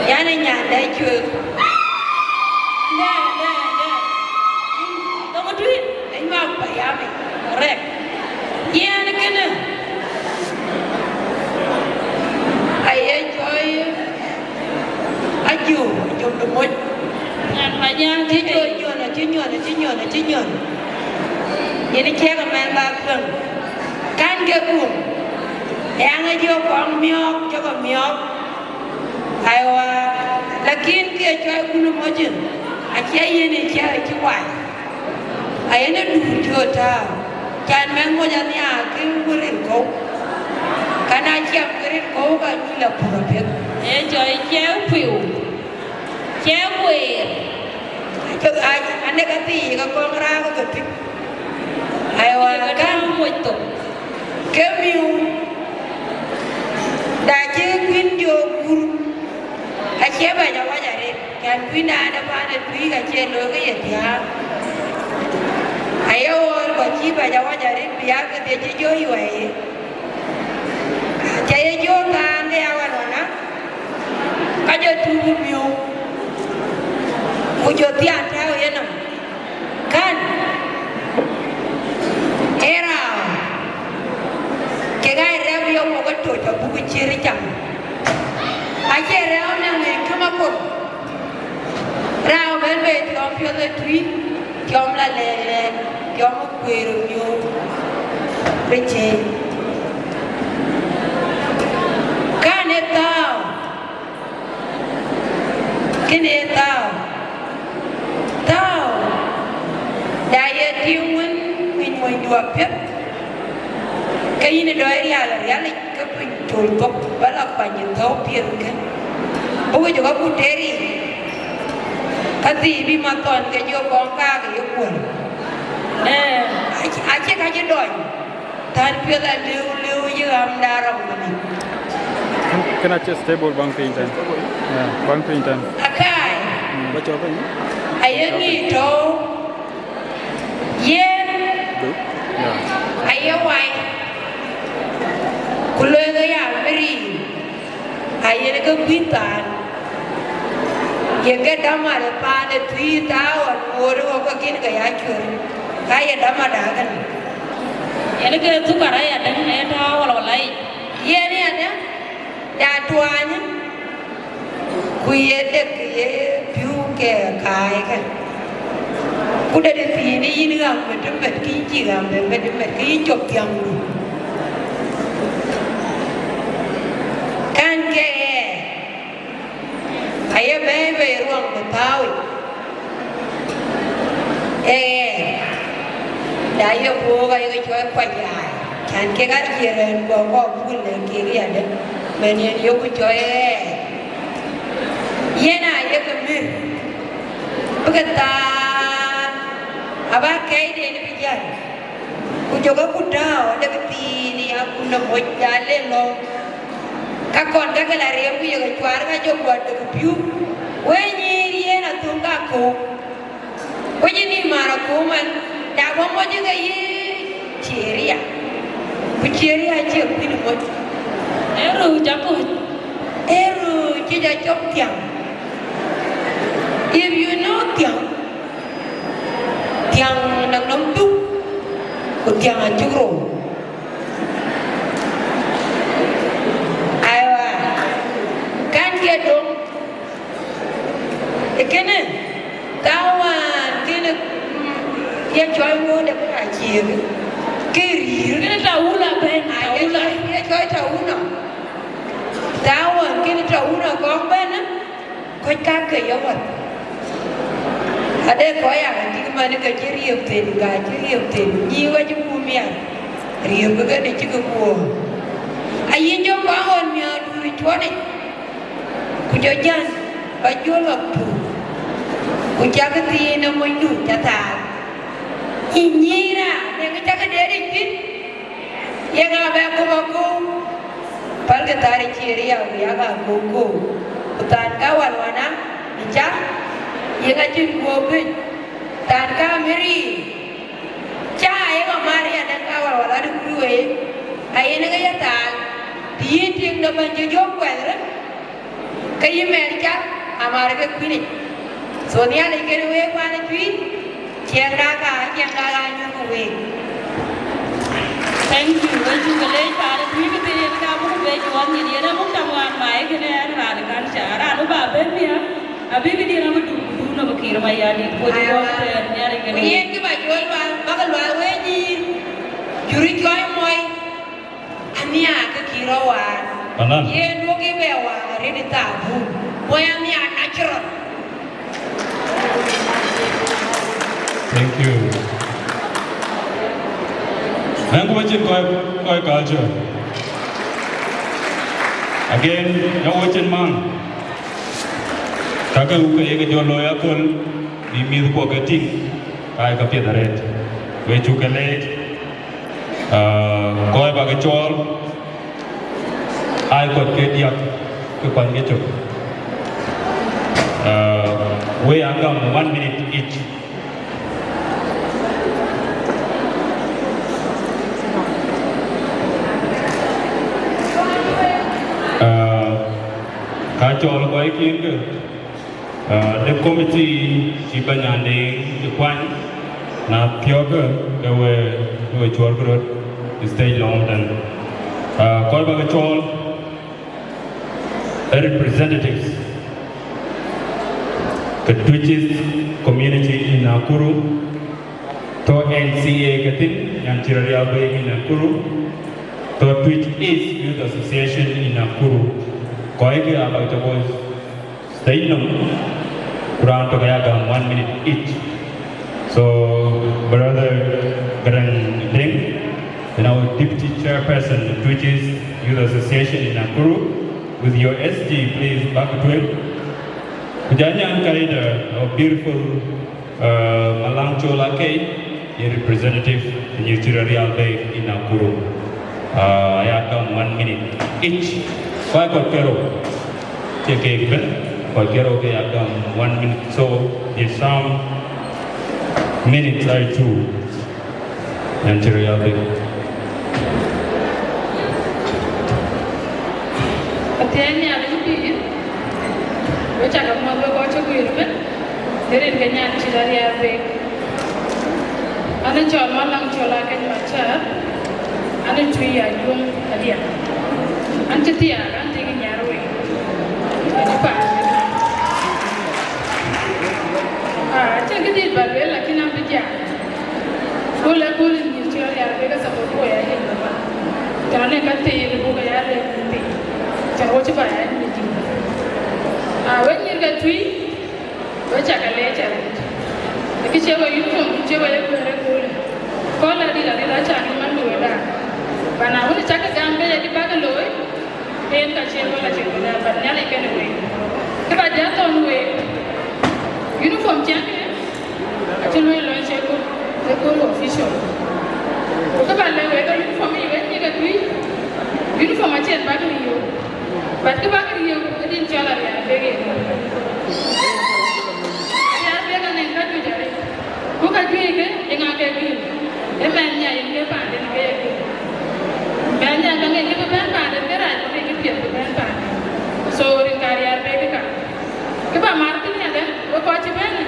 Yan ë nyan dɛ cuëëk. Dɛ, dɛ, dɛ. Thoŋ tui, ë nyuak payam. Correct. Yen kënë. Aye cɔl Ajur, Ajur de moc. Nyan Panyaŋ cï nyuɔn, cï nyuɔn, cï nyuɔn, cï nyuɔn. Yen ciɛk ëmɛn ba piɔ̈n. Kan ke kum. Ë aŋ ë jɔ kɔŋ miɔɔk, jɔ kɔ miɔɔk. Aywa, lakin ke cɔl kun moc, acie yen ë ciɛk cï wai. Ayen ë duur jɔ tääu. Can mɛn moc anhiaar ke wïr rin kɔ̈u. Kan a ciɛm ke rin kɔ̈u ka nyuc la pur apiɛth. Ee cɔl ciɛk piu. Ciɛk weer. Anek athii ka kɔŋ raak ke tui. Aywa, kan moc thok. Ke miu, da cï kuïn jɔ gur, acie bɛ̈c awac arëët, kɛn kuïn dan ë paan ë tui ka cie looi ke ye thiaak. Aye ɣɔɔr, ku acï bɛ̈c awac arëët, bï aa kedhie cï jɔ yuɛɛi. Cä ye jɔ thaar ke ya wan wana, ka jɔ tuuc miu, ku jɔ thiaan tääu yenɔm. Kan ee rau, kek aa rɛ̈p yɔ̈k wok ë toc abuk cïïr cam. Acie rɛ̈u në ŋɛ̈ɛ̈c kë makop. Rau bɛ̈n bei tiɔm piɔ̈th ë tui, tiɔm la lɛɛlɛɛl, tiɔm ë kueer ë miöör ë cëëi. Kan ee thaau. Kënë ee thaau. Thaau, da ye tiiŋ wën ŋic monydu apiɛth, ke yïn ë dɔɔc rial ë rialic, ke piny col thok, ba la kuany ë thɔ̈u piɛth kën. Bï wec ë kaku teer yiic, ka thii bï mathɔn ke jɔ kɔŋ kaak ë ye kuöl. Ee, acie, acie ka cï dɔny. Thän piɔ̈th aliu liu yï ɣämda rɔm mani. Kën acie stable baŋ piny tɛn. Yeah, baŋ piny tɛn. Akai. Mm. Aye ŋic tɔ̈u. Yen. Yeah. Aye wai. Ku lueelë ya miri. Ayen ke kuïn thaan, ye ke dämar ë paan ë Tuï thaa ɣɔn ŋoot ë ɣɔ̈k ke kïn ke ya cuëër, ka ye dämar da kënë. Yen ke thukar ayadäŋ ë thaa walwala yic. Yen yadäŋ, ya tuaany, ku ye dek ye piu ke kaaikë. Ku de de thiin yïn ɣam met met, kï yïn cï ɣam met met, kï yïn cop thiäŋdu. Kan ke ɣɛɛr, aye bɛ̈ɛ̈i bei ruɔŋ ku thääu yic. Ee ɣɛɛr, da ye puɔ̈k aye ke cɔɔl kuac yaai, can kek aa ciëër ɛn guɔ kɔɔr buk lɛ̈k kek yadë, mɛn yen yok ku cɔɔl ɣɛɛr. Yen aa yek mïr, bï ke thaar, aba kɛ̈iden bï jäl. Ku jɔkë ku tääu, adek thiin ya ku nɔm moc ya le lɔ. Ka kɔn ka ke la riɛm ku yeke cuaar ka jɔ guɔ dek piu. We nyïïr yen athöŋ ka kɔ̈u. We jï ni mar akɔ̈u man, da bɔ̈ moc ke yï Cieria. Ku Cieria acie kuïn moc. Ee rööc aköc. Ee rööc cï ja cɔp thiäŋ. If you know thiäŋ, thiäŋ nɔm nɔm dhuk, ku thiäŋ acuk rou. Aiwa, kan ke döŋ, ee kënë, thaa wään kënë, mm, ye cɔl ŋoot de bï rac ciëëk, ke rïïr. Kënë tawula bɛ̈n, ai, ye tawula. Cɔl, ye cɔl tawuna. Thaa wään kënë tawuna kɔŋ bɛ̈n, kɔc kakë ye wäth. Ade kɔc aa tik man ke cï riëëu thïn, ka cï riëëu thïn, nyïï wec ë kum ya, riëëu ke këde cï ke guöör. Ayï jɔ kɔn ɣɔn miäkduur cuɔt yic, ku jɔ jäl, ba jɔl apuk, ku cak thiin ë monydu ca thaar. Yï nyïïr raan, ee kë cak de ric thïn. Yeŋa bɛ guöp akɔ̈u? Pälkï thaar ë Cieria, ku yak akɔ̈u kɔ̈u. Ku thaan ka walwana, ë cak, yeŋa cïn guöp bïc? Thaan ka mïriir, ca yeŋa mar ya dɛ̈ŋ ka walwala de kuc wei, ayen ke ye thaal, të yïn tiŋ de bɛ̈ny cï jɔ̈k kuɛth röt. Ke yï mɛɛr cak, amar ke kuïnic. So Nhialic kën week wään ë Tuï, ciɛɛŋda ka, ciɛɛŋda ka nyuɔ̈th ku week. Thank you. Wek cuk ke leec paan ë Tuï, bï thïn yen ka buk be juɔ̈ɔ̈th nyin, yen abuk tam wään mai kënë ɛn raan ë kan ca, raan ë ba ben miäk, abï bï diën abï duk, ku duk nɔm ë Kiir Mayardit, ku duk wɔ tɛɛr Nhialic kën. Ku yen kë ba jɔl lual, bäkï lual wee nyïïr, jur ë cuai muɔi. Anhiaar ke kï rɔt waar. Anan. Yen duökï bɛ waar arëët ë thaabun. Mɔc anhiaar natural. Thank you. Ɣɛn ku wacin kɔc, kɔc culture. Again, ya wacin man. Kakë wuk ke yeke jɔ looi aköl, bï mïthkuɔ ke tïŋ, ka ye ka piɛth arëët. We cuk ke leec. Ah, kɔc bä ke cɔɔl, aa kɔc ke diäk ke kuany ke cök. Ah, we aa gam one minute each. Ah, ka cɔɔl kɔc kiɛ̈n ke. Ah, de committee cï bɛ̈ny Andeŋ cï kuany, na thiɔ̈kë ke we, ke we cuɔɔrkï röt stage lɔŋ tɛ̈n. Ah, kɔc bä ke cɔɔl, eh, representatives ke Twic East community in Nakuru, tɔ̈ N C A ke thïn, Nyan Cï Rɔt Rial Bei in Nakuru, tɔ̈ Twic East Youth Association in Nakuru. Kɔckë aa bä ke tɔ̈ stage nɔm, ku raan tök aya gam one minute each. So, Brother Garang Deng, you know, Deputy Chairperson of Twic East Youth Association in Nakuru, with your S G, please, back to him. Ku jɔ Nyan Kaida, our beautiful, uh, Malang Chol Akei, a representative in Nyirchira Real Bay in Nakuru. Uh, aya gam one minute each. Kɔc kɔc ke rou, cie keek bɛ̈n, kɔc ke rou ke ya gam one minute. So, the sum minutes are two. Nyan Cï Rɔt Rial Bei. Thiëëc Nhialic pïïr, we cä ke muɔ̈th wek kɔc cï guiir ëbën, në rin ke nyan cït Ariäär Bek. An, ë cɔl Maläŋ Col Akeny Macär, an, ë Tui Ajuɔŋ Adiäŋ. An, cï thiaak, an, tik nyar wei. Ënë paan. Ah, acïn këdït ba lueel, lakin an, bï jam. Ku lë ku rin nyïïr cï Ariäär Bek ë support ku ya yen baba. Cän ë ka thëëi buk ya lë ku thëëi. Cän wo cï ba ya nyïïr dït. Ah, we nyïïr ke Tui, we cä ke leec arëët. Kë cie we uniform, kë cie we ye guëër ë köölë. Kɔn la dït arëët, acä ŋic man bï we daak. Ba na wën cä ke gam ke ye kë bäk looi, ke yen ka cie we la cï we daak, but Nhialic kenë we. Kë ba jɔ thɔ̈n we, uniform ciɛŋ kë, acï luɔi lɔc ë kööl, ë kööl official. Ku kë ba lɛ̈k wek, ke uniform yic wek nyïïr ke Tui, uniform acïn bäk riëëu. But kë bäk riëëu, ë din cɔl Ariäär Bek yen. Ariäär Bek anɛŋ ka juëc arëët. Ku ka juëc kë, ye ŋa ke gïïr? Ë mɛnh nya yen ke paanden ke ye gïïr. Mɛnh nya ka ŋic kë bï bɛ̈n paanden, ke rac ke kë piɛth bï bɛ̈n paanden. So, rin ka Ariäär Bek ka. Kë ba mar thïn yadɛ̈, we kɔc cï bɛ̈n ë,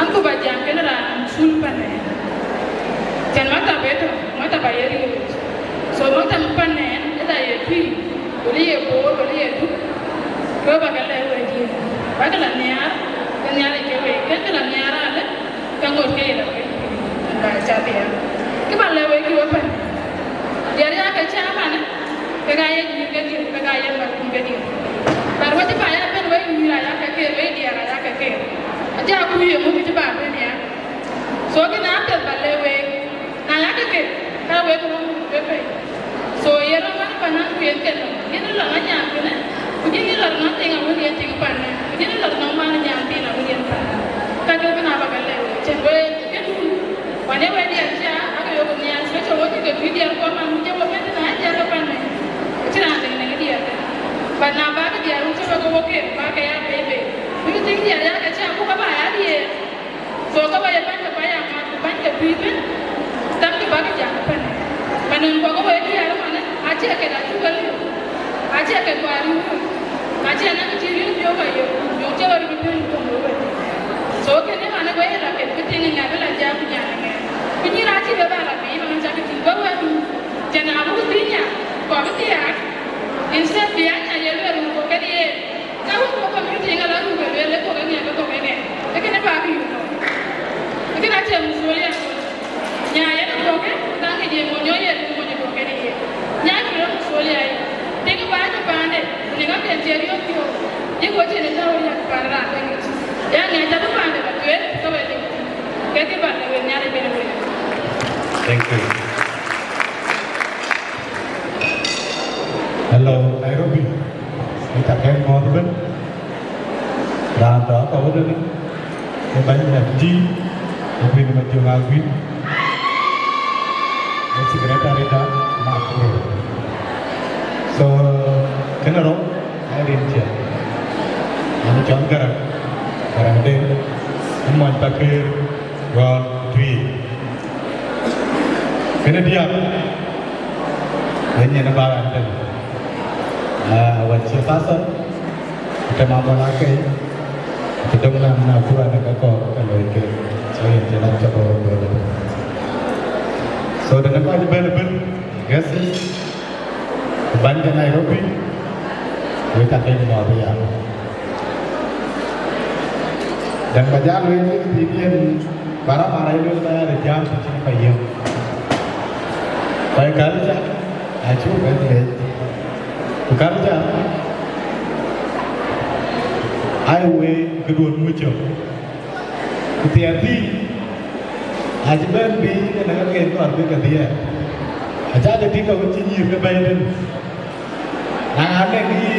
an, ku ba jam kenë raan cul panë. Cän maktab ë tɔ̈, maktab aye riɔ̈ɔ̈c. So maktab panë, ëda ye Tui, wala ye Bor, wala ye Duk, ke ba ke lɛ̈k wek diëër. Ba ke la nhiaar, ke Nhialic ke wek, ke ke la nhiaar alë, ke ŋot ke ye la wek, ba ca dhiɛɛr. Kë ba lɛ̈k wek kï we panë. Diɛɛr ya ke cä panë, kek aa ye nyïïr kedhie, kek aa ye mɛ̈thkun kedhie. But we cï ba ya bɛ̈n, we nyïïr aya ke keer, we diɛɛr aya ke keer. Acä kuc ye ŋö kë cï ba bɛ̈n ya. So kënë apiɛth ba lɛ̈k week, na ya ke keer, ka wek röm we pei. So ye röm an, ba naŋ ku yen ke lɔ̈ŋ. Yen lɔ̈ŋ anyan kënë, ku yen lɔ̈ŋ nɔn tiŋ awën yen tiŋ panë, ku yen lɔ̈ŋ nɔn man nyan thiin awën yen panë. Ka ke bï na ba ke lɛ̈k week, cïn we ke dun. Wan ee wɛ̈t diɛɛr cä, ake yok nhial, special wo cï ke Tui diɛɛr kuɔm an, cï wo bɛ̈n tënë, aa diɛɛr ke panë. Cïn raan dɛ̈ŋ dɛ̈ŋ diɛɛr tënë. But na ba ke diɛɛr wun cï wek ke wo kem, ba ke ya bei bei. Bï ke thiëk diɛɛr ya ke cä, ku ka ba ya diɛɛr. So ka ba ye bäny ke ba ya mat, ku bäny ke Tui bën, thɛmkï ba ke jam panë. Panë kɔ̈k ke wek diɛɛr ëmanë, acie kek acuk ke liu. Acie kek kua riu. Acie na kë cï riu yök ayök, yök cï ɣɔn riu piööny kuɔm wek. So kënë man ë wek la ket, bï tiŋ ŋɛk bï la jam ku nyan ŋɛk. Ku nyïïr acï bï ba la piny, man cak tïŋ, bï wek run. Cïn abuk thïn nya, ku abï thiaak. Instead bï anya ye luel run kɔ̈k kën ye. Ka wek kɔ̈k community ŋa la run ke luel, kɔ̈k ŋɛk, kɔ̈k ŋɛk. Ee kënë ba kë yök. Ee kënë acie masulia. Nya yen ë duɔ̈kkë, ka ŋic ye mony, ye mony ë duɔ̈kkë në ye. Nya kë rɔt masulia ye. Tiŋ ba jɔ paande, ku në ka kën cï riɔ̈ɔ̈k piɔ̈u. Ye ku cïn ë tääu riäk pan raan ke ŋic. Ya ŋɛc abï paande ba tueet, ka wek liu. Ke kë ba ke wek Nhialic bɛ̈n wek. Thank you. Hello, Nairobi. Ita kek mɔ̈ɔ̈th ëbën. Raan tɔ̈ akɔ̈u tënë, ë bɛ̈ny F G, ë kuïn Majöŋ Aguïn, ë secretary da Makuro. So, kënë rou, aa rin ciɛth. Yen cɔl Gäräŋ, Gäräŋ Deŋ, ë mony Pakëër, Gɔ̈ɔ̈r, Tui. Kënë diäk, ë nyin ë bä raan tënë. Ah, wën cï pastor, ku të mam wala kei, ku döŋ nɔm na kura në ka kɔɔr ka loi ke. So yen cï lat cä bä wä bä lɔ. So tënë kɔc bɛ̈n ëbën, guests, ku bäny ke Nairobi, wek ka keny mɔ̈ɔ̈th ya. Dɛ̈ŋ ba jal wek bï yen barabara ë luel ba ya de jam të cïn ba yiem. Kɔc culture acuk bɛ̈n leec. Ku culture, ai wek këduön mucök. Ku thiɛɛr thii, acï bɛ̈n bï yen ë ka ken kɔɔr bï ke dhiɛɛr. Acä ke tïŋ ke wën cï nyïïr ke bɛ̈ny tënë. Na ŋa lëk yï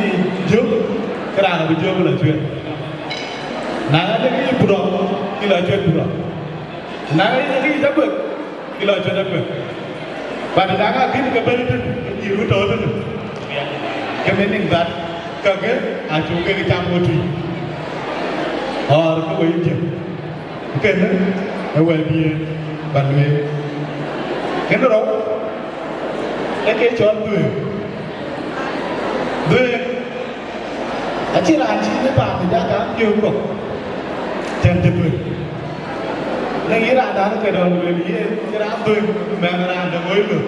jök, ke raan abï jök lɔ cuet. Na ŋa lëk yï burɔ, ke lɔ cuet burɔ. Na ŋa lëk yï jaguek, ke lɔ cuet aguek. But na ŋa kën ke bɛ̈ny tënë, ke nyïïr wën tɔ̈ tënë. Ke meaning that kakë acuk kek cam ke Tui. Or ke wei jëm. Kënë ë wɛ̈t diëën ba lueel. Kënë rou, ee ke cɔl dhuëëŋ. Dhuëëŋ Cï raan cï bï paan de jaka piöök rok, tɛ̈n të bï. Në yï raandan ke dɔn lueel yen cï raan dhöny, mɛn raan de woi lö.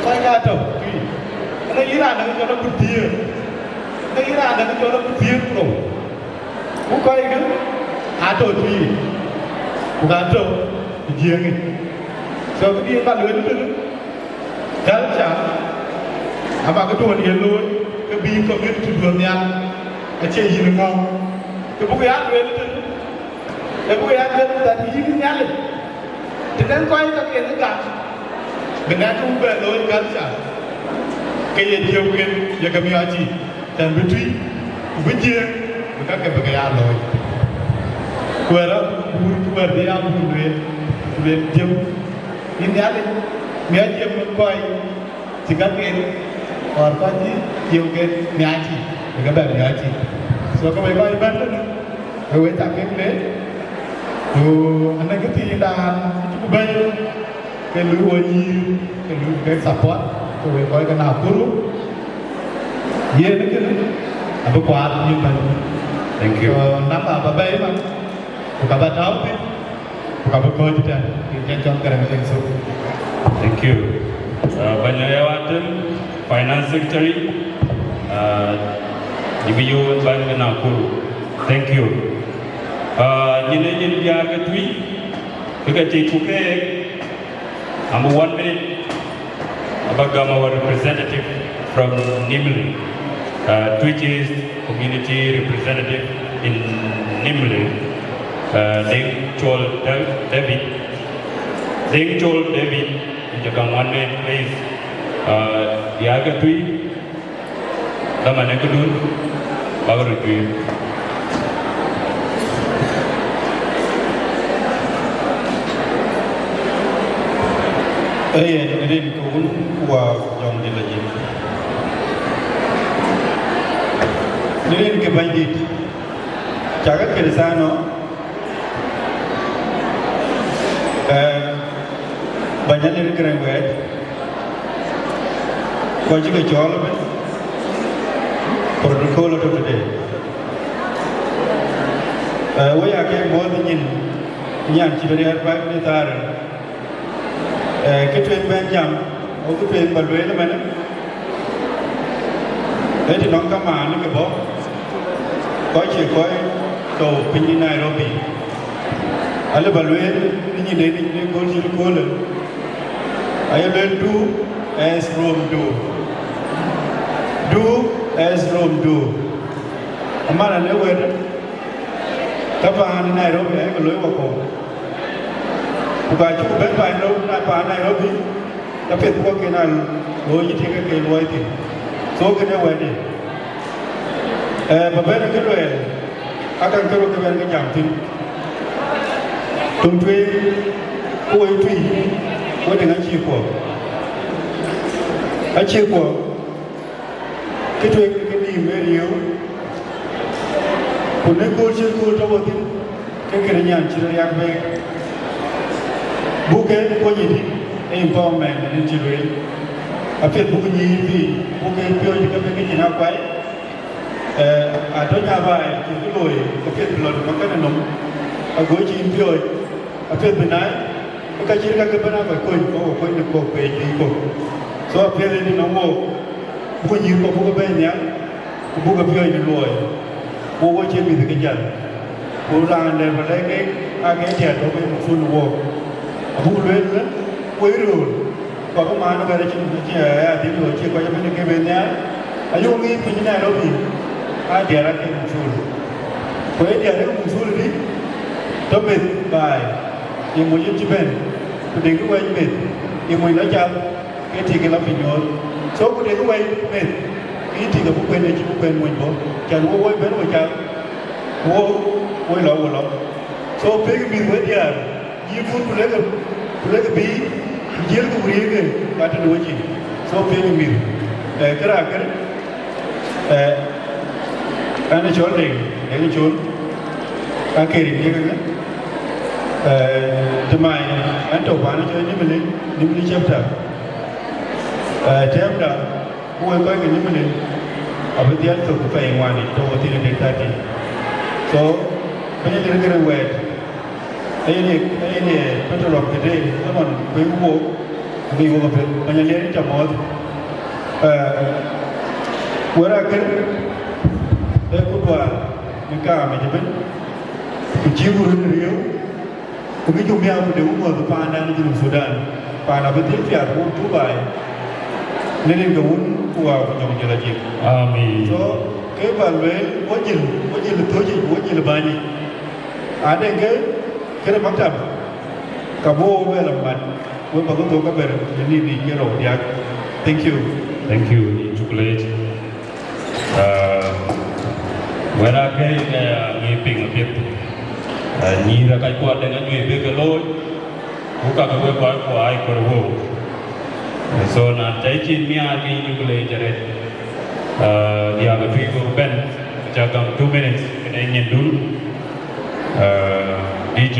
Kɔc ka tɔ̈ tui. Në yï raandan cɔl abï thiëër. Në yï raandan cɔl abï thiëër ku rou. Ku kɔc kë atɔ̈ tui. Ku ka tɔ̈ ë Jiëëŋ yic. So, kë dï ba lueel tënë, culture, abakë tuɔ̈n ye looi, ke bï community duɔ̈n nhial, acie yïn ŋɔ̈ŋ. Ke buk ya lueel tënë, ke buk ya lueel that yïn Nhialic, të nɛn kɔc kaken ë gam, bï nɛn kë bï bɛ looi culture, ke ye jiëëuken ye ke miɔɔc yiic, tɛ̈n bï tui, ku bï Jiëëŋ, bï kakë bï ke ya looi. Ku wɛ̈ɛ̈r abur, ku wɛ̈ɛ̈r bï ya bur lueel, ku lueel jiëëu. Yïn Nhialic, miɔɔc jiëëu kɔc cï kaken, or kɔc cï jiëëuken miɔɔc yiic, bï ke bɛ miɔɔc yiic. So, ke wek kɔc ëbɛ̈n tënë, ke wek cak kek leec, ku anɔŋ kë thiindan cï ku bɛ̈i, ke luui wo nyïïr, ke luui kek support, ke wek kɔc ke Nakuru. Yen kënë abï kuaath yïn bɛ̈ny. Thank you. So, namba ba bɛ̈i man, ku ka ba tääu thïn, ku ka bï kɔ̈ɔ̈c tɛ̈n, yïn cɔl Garaŋ Deŋ Thok. Thank you. Uh, Bɛ̈ny Ayew Atem, Finance Secretary, uh, D P O bäny ke Nakuru. Thank you. Uh, nyin ee nyin diäär ke Twic, ke ke tic ku keek, I'm one minute. Abagam our representative from Nimule, uh, Twic East community representative in Nimule, uh, Deŋ Col Da-, David. Deŋ Col David, in Jagam one minute, please. Uh, diäär ke Twic, Dhaman ë këdun, bäk röt juiir. Ee yen rin ke wun ku wa jɔŋdït la jin. Rin ke Bɛ̈nydït, cakë Kërthiano, ee, bäny Alir Garaŋ Wɛɛt, kɔc cï ke cɔɔl ëbɛ̈n, protocol atɔ̈ tëde. Ee, we aa ke muɔ̈ɔ̈th nyin, nyan cï bï riɛɛr bäk në thaar. Ee, kë tueŋ bɛ̈n jam, wo kë tueŋ ba lueel ëmënë, ee të nɔŋ kamaan ke bɔ̈, kɔc cie kɔc tɔ̈u piny ë Nairobi. Alë ba lueel në nyinde në nyinde göl cït köölë, aye lueel, do as Rome do. Do as Rome do. Aman anë wɛ̈t, ka paan Nairobi ayek looi wakɔ̈u. Ku ka cuk bɛ̈n paan Nairobi, na paan Nairobi, ka piɛth buk ken a looi cï tik ke luɔi thïn. So kënë wɛ̈tde. Ee, ba bɛ̈n kë luɛɛl, akaŋ kërou ke bɛ̈n ke jam thïn. Töŋ tueŋ, ku woi Twic, woi Deŋ acïï kuɔɔk. Acïï kuɔɔk. Kë tueŋ ke nïïm ë riëëu, ku në kööl cït kööl tɔ̈ wo thïn, ke kënë nyan cï rɔt riak bɛ̈ɛ̈i. Buk ke kuɔny ë dït ë empowerment rin cï lueel. Apiɛth buk nyïïr thii, buk ke piööc ke bï ke nyin akuai. Ee, atɔ̈ nya baai cï kë looi, ke piɛth bï lɔ të makënë nɔm, ago cïn piööc, apiɛth bï naai, ke ka cït kakë bɛ̈n aa kɔc kony, kɔc kony në kɔ̈k pei juëc kɔ̈k. So apiɛth ë dï nɔm wook, buk nyïïr kɔ̈k buk bɛ̈ɛ̈i nhial, ku buk piɔ̈ɔ̈c në luɔi, ku wo cie mïth ke jäl. Ku raan dɛ̈ bä lɛ̈k kek, aa ke tiɛɛt tɔ̈ ke muk thun wook. Abuk lueel ëlë, woi röör, ku abï maan ëbɛ̈n acïn, acïn, aya dhil, ku acï kɔc ëbɛ̈n ke ben nhial. Ayok ŋic piny Nairobi, aa diɛɛr ake muk thun. Ku ë diɛɛr ë muk thun dï, tɔ̈ meth baai, ye moc yen cï bɛ̈n, ku dëkï wɛ̈c meth, ye moc lɔ cath, ke tik ke lɔ piny nyuɔɔth. So ku dëkï wɛ̈c meth, ke yï tik abï kuën, acï bï kuën mony bɔ̈, can wo woi bɛ̈n wo cath, wo, wo lɔ, wo lɔ. So piɛ̈kï mïth we diäär, yï kut ku lekï, ku lekï bï, ku jiëlkï ku riëëkë, ka tënë we cin. So piɛ̈kï mïth, ee, këraakë, ee, an ë cɔl Deŋ, Deŋ Col, aa ke rin diëkë, ee, të maai, an tɔ̈ paan cɔl Nimule, Nimule chapter. Ee, tɛ̈ɛ̈mda, ku wek kɔc ke Nimule, Abï dhiɛl thök pɛɛi ŋuan yic tɔ̈u thïn ë dek thirty. So, bɛ̈ny Alier kërë wɛɛt, ayen ye, ayen ye petrol of the day, ëmën kuëëŋ wook, abï wook apɛth, bɛ̈ny Alier cä mɔ̈ɔ̈th. Eh, wɛ̈t akër, ee kuduaar në kaam yic ëbën, ku cï ku röt riëëu, ku bï jɔ miäk ku de wun ŋɔ̈th paanda në Junub Thudan, paan abï dhil piath wun tubaai, në rin ke wun ku waa ku nyɔŋ jɔl ajik. Amin. So, ke ba lueel, wo jil, wo jil thöc yic, wo jil bäny yic. Ade ke, këde maktab, ka bï wo lueel amat, we ba ke thok ke ber, në nin yic ke rou diäk. Thank you. Thank you. Yïn cuk leec. Ah, wɛ̈t akër ke aŋic piŋ apiɛth. Ah, nyïïr ë kackua deŋ anyuc bï ke looi, ku kakë wek kɔc ku aa kɔɔr wëu. So, na tɛ̈ cïn miaar ke yïn cuk leec arëët. Ah, diäk ë tui ku bɛ̈n, cä gam two minutes, kënë nyindun. Ah, D J.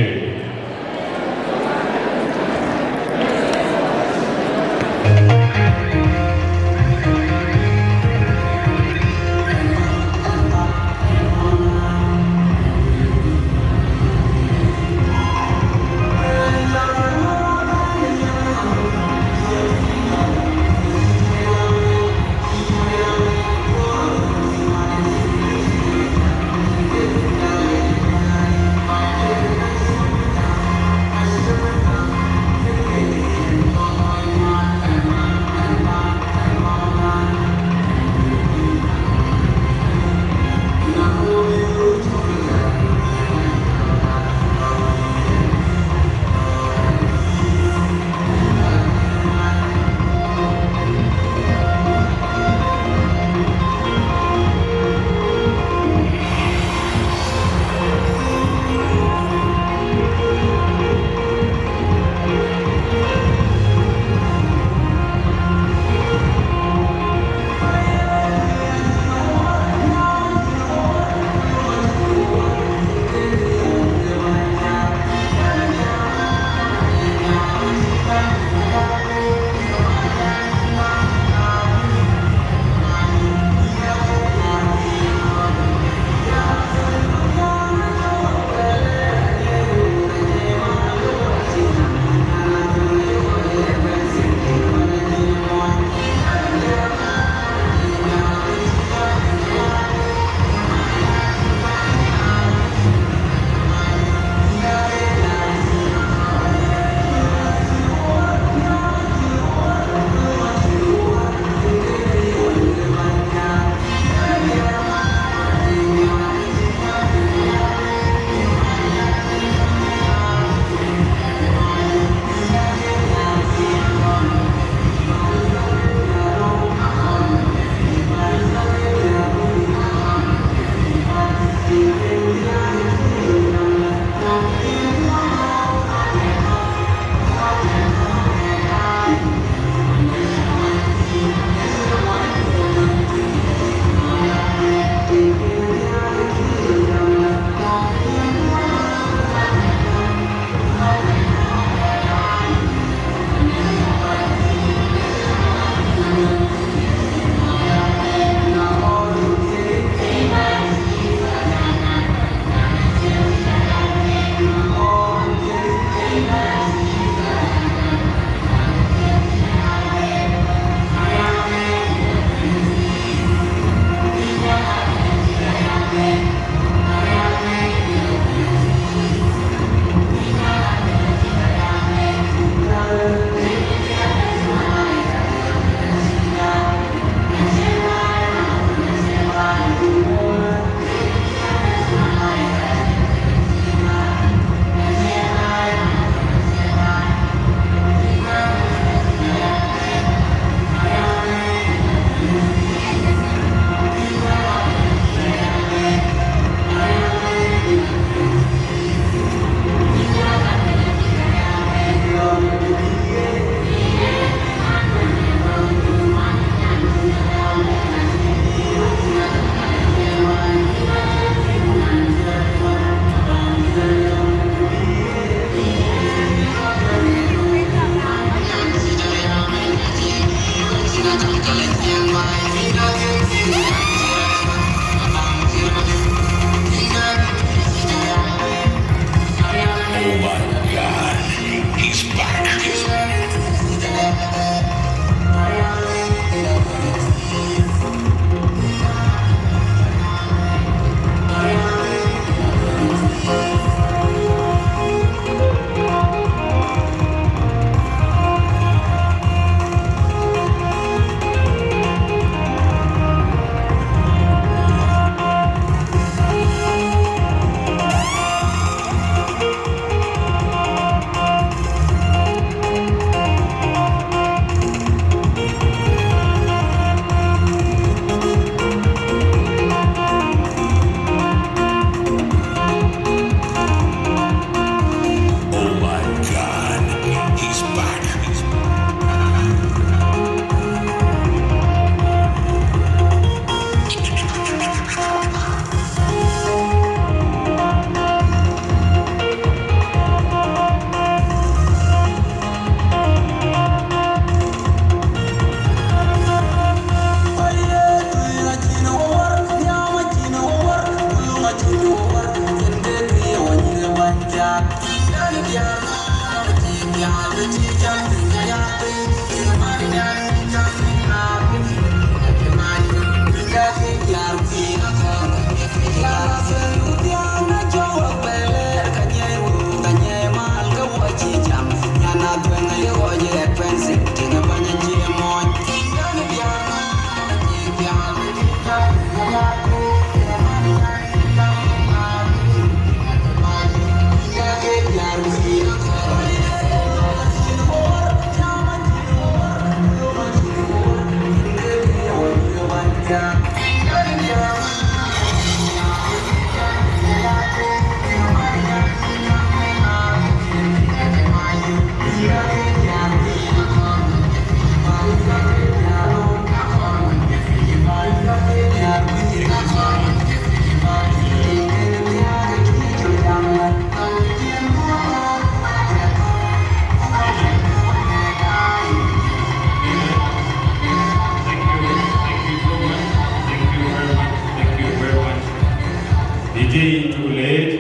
Thank you, late.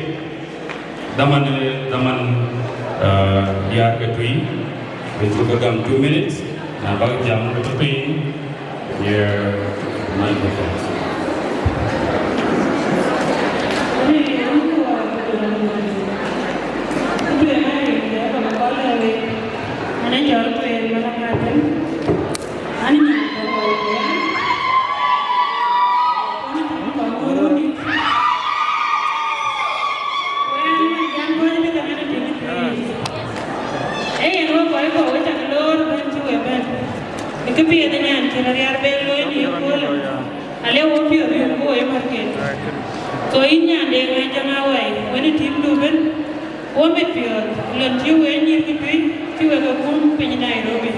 Dhaman, dhaman, uh, diäär ke tui. Bï cuk gam two minutes. Na bäk jam ke tɔ piny. Here, microphone. Ee yen wek kɔc kɔ̈k wek cak loor bɛ̈n cï wek bɛ̈n. Ë këpiɛth ë nyan cï rɔt riar bek looi në yeköölë, ale wo piɔ̈ɔ̈th yök ku wo ye märken. So yïn nyan de ŋäc jɔŋ awai wën ë tïmdu ëbën, wo mit piɔ̈ɔ̈th lon cï wek nyïïr kë tui cï wek ke kum piny Nairobi.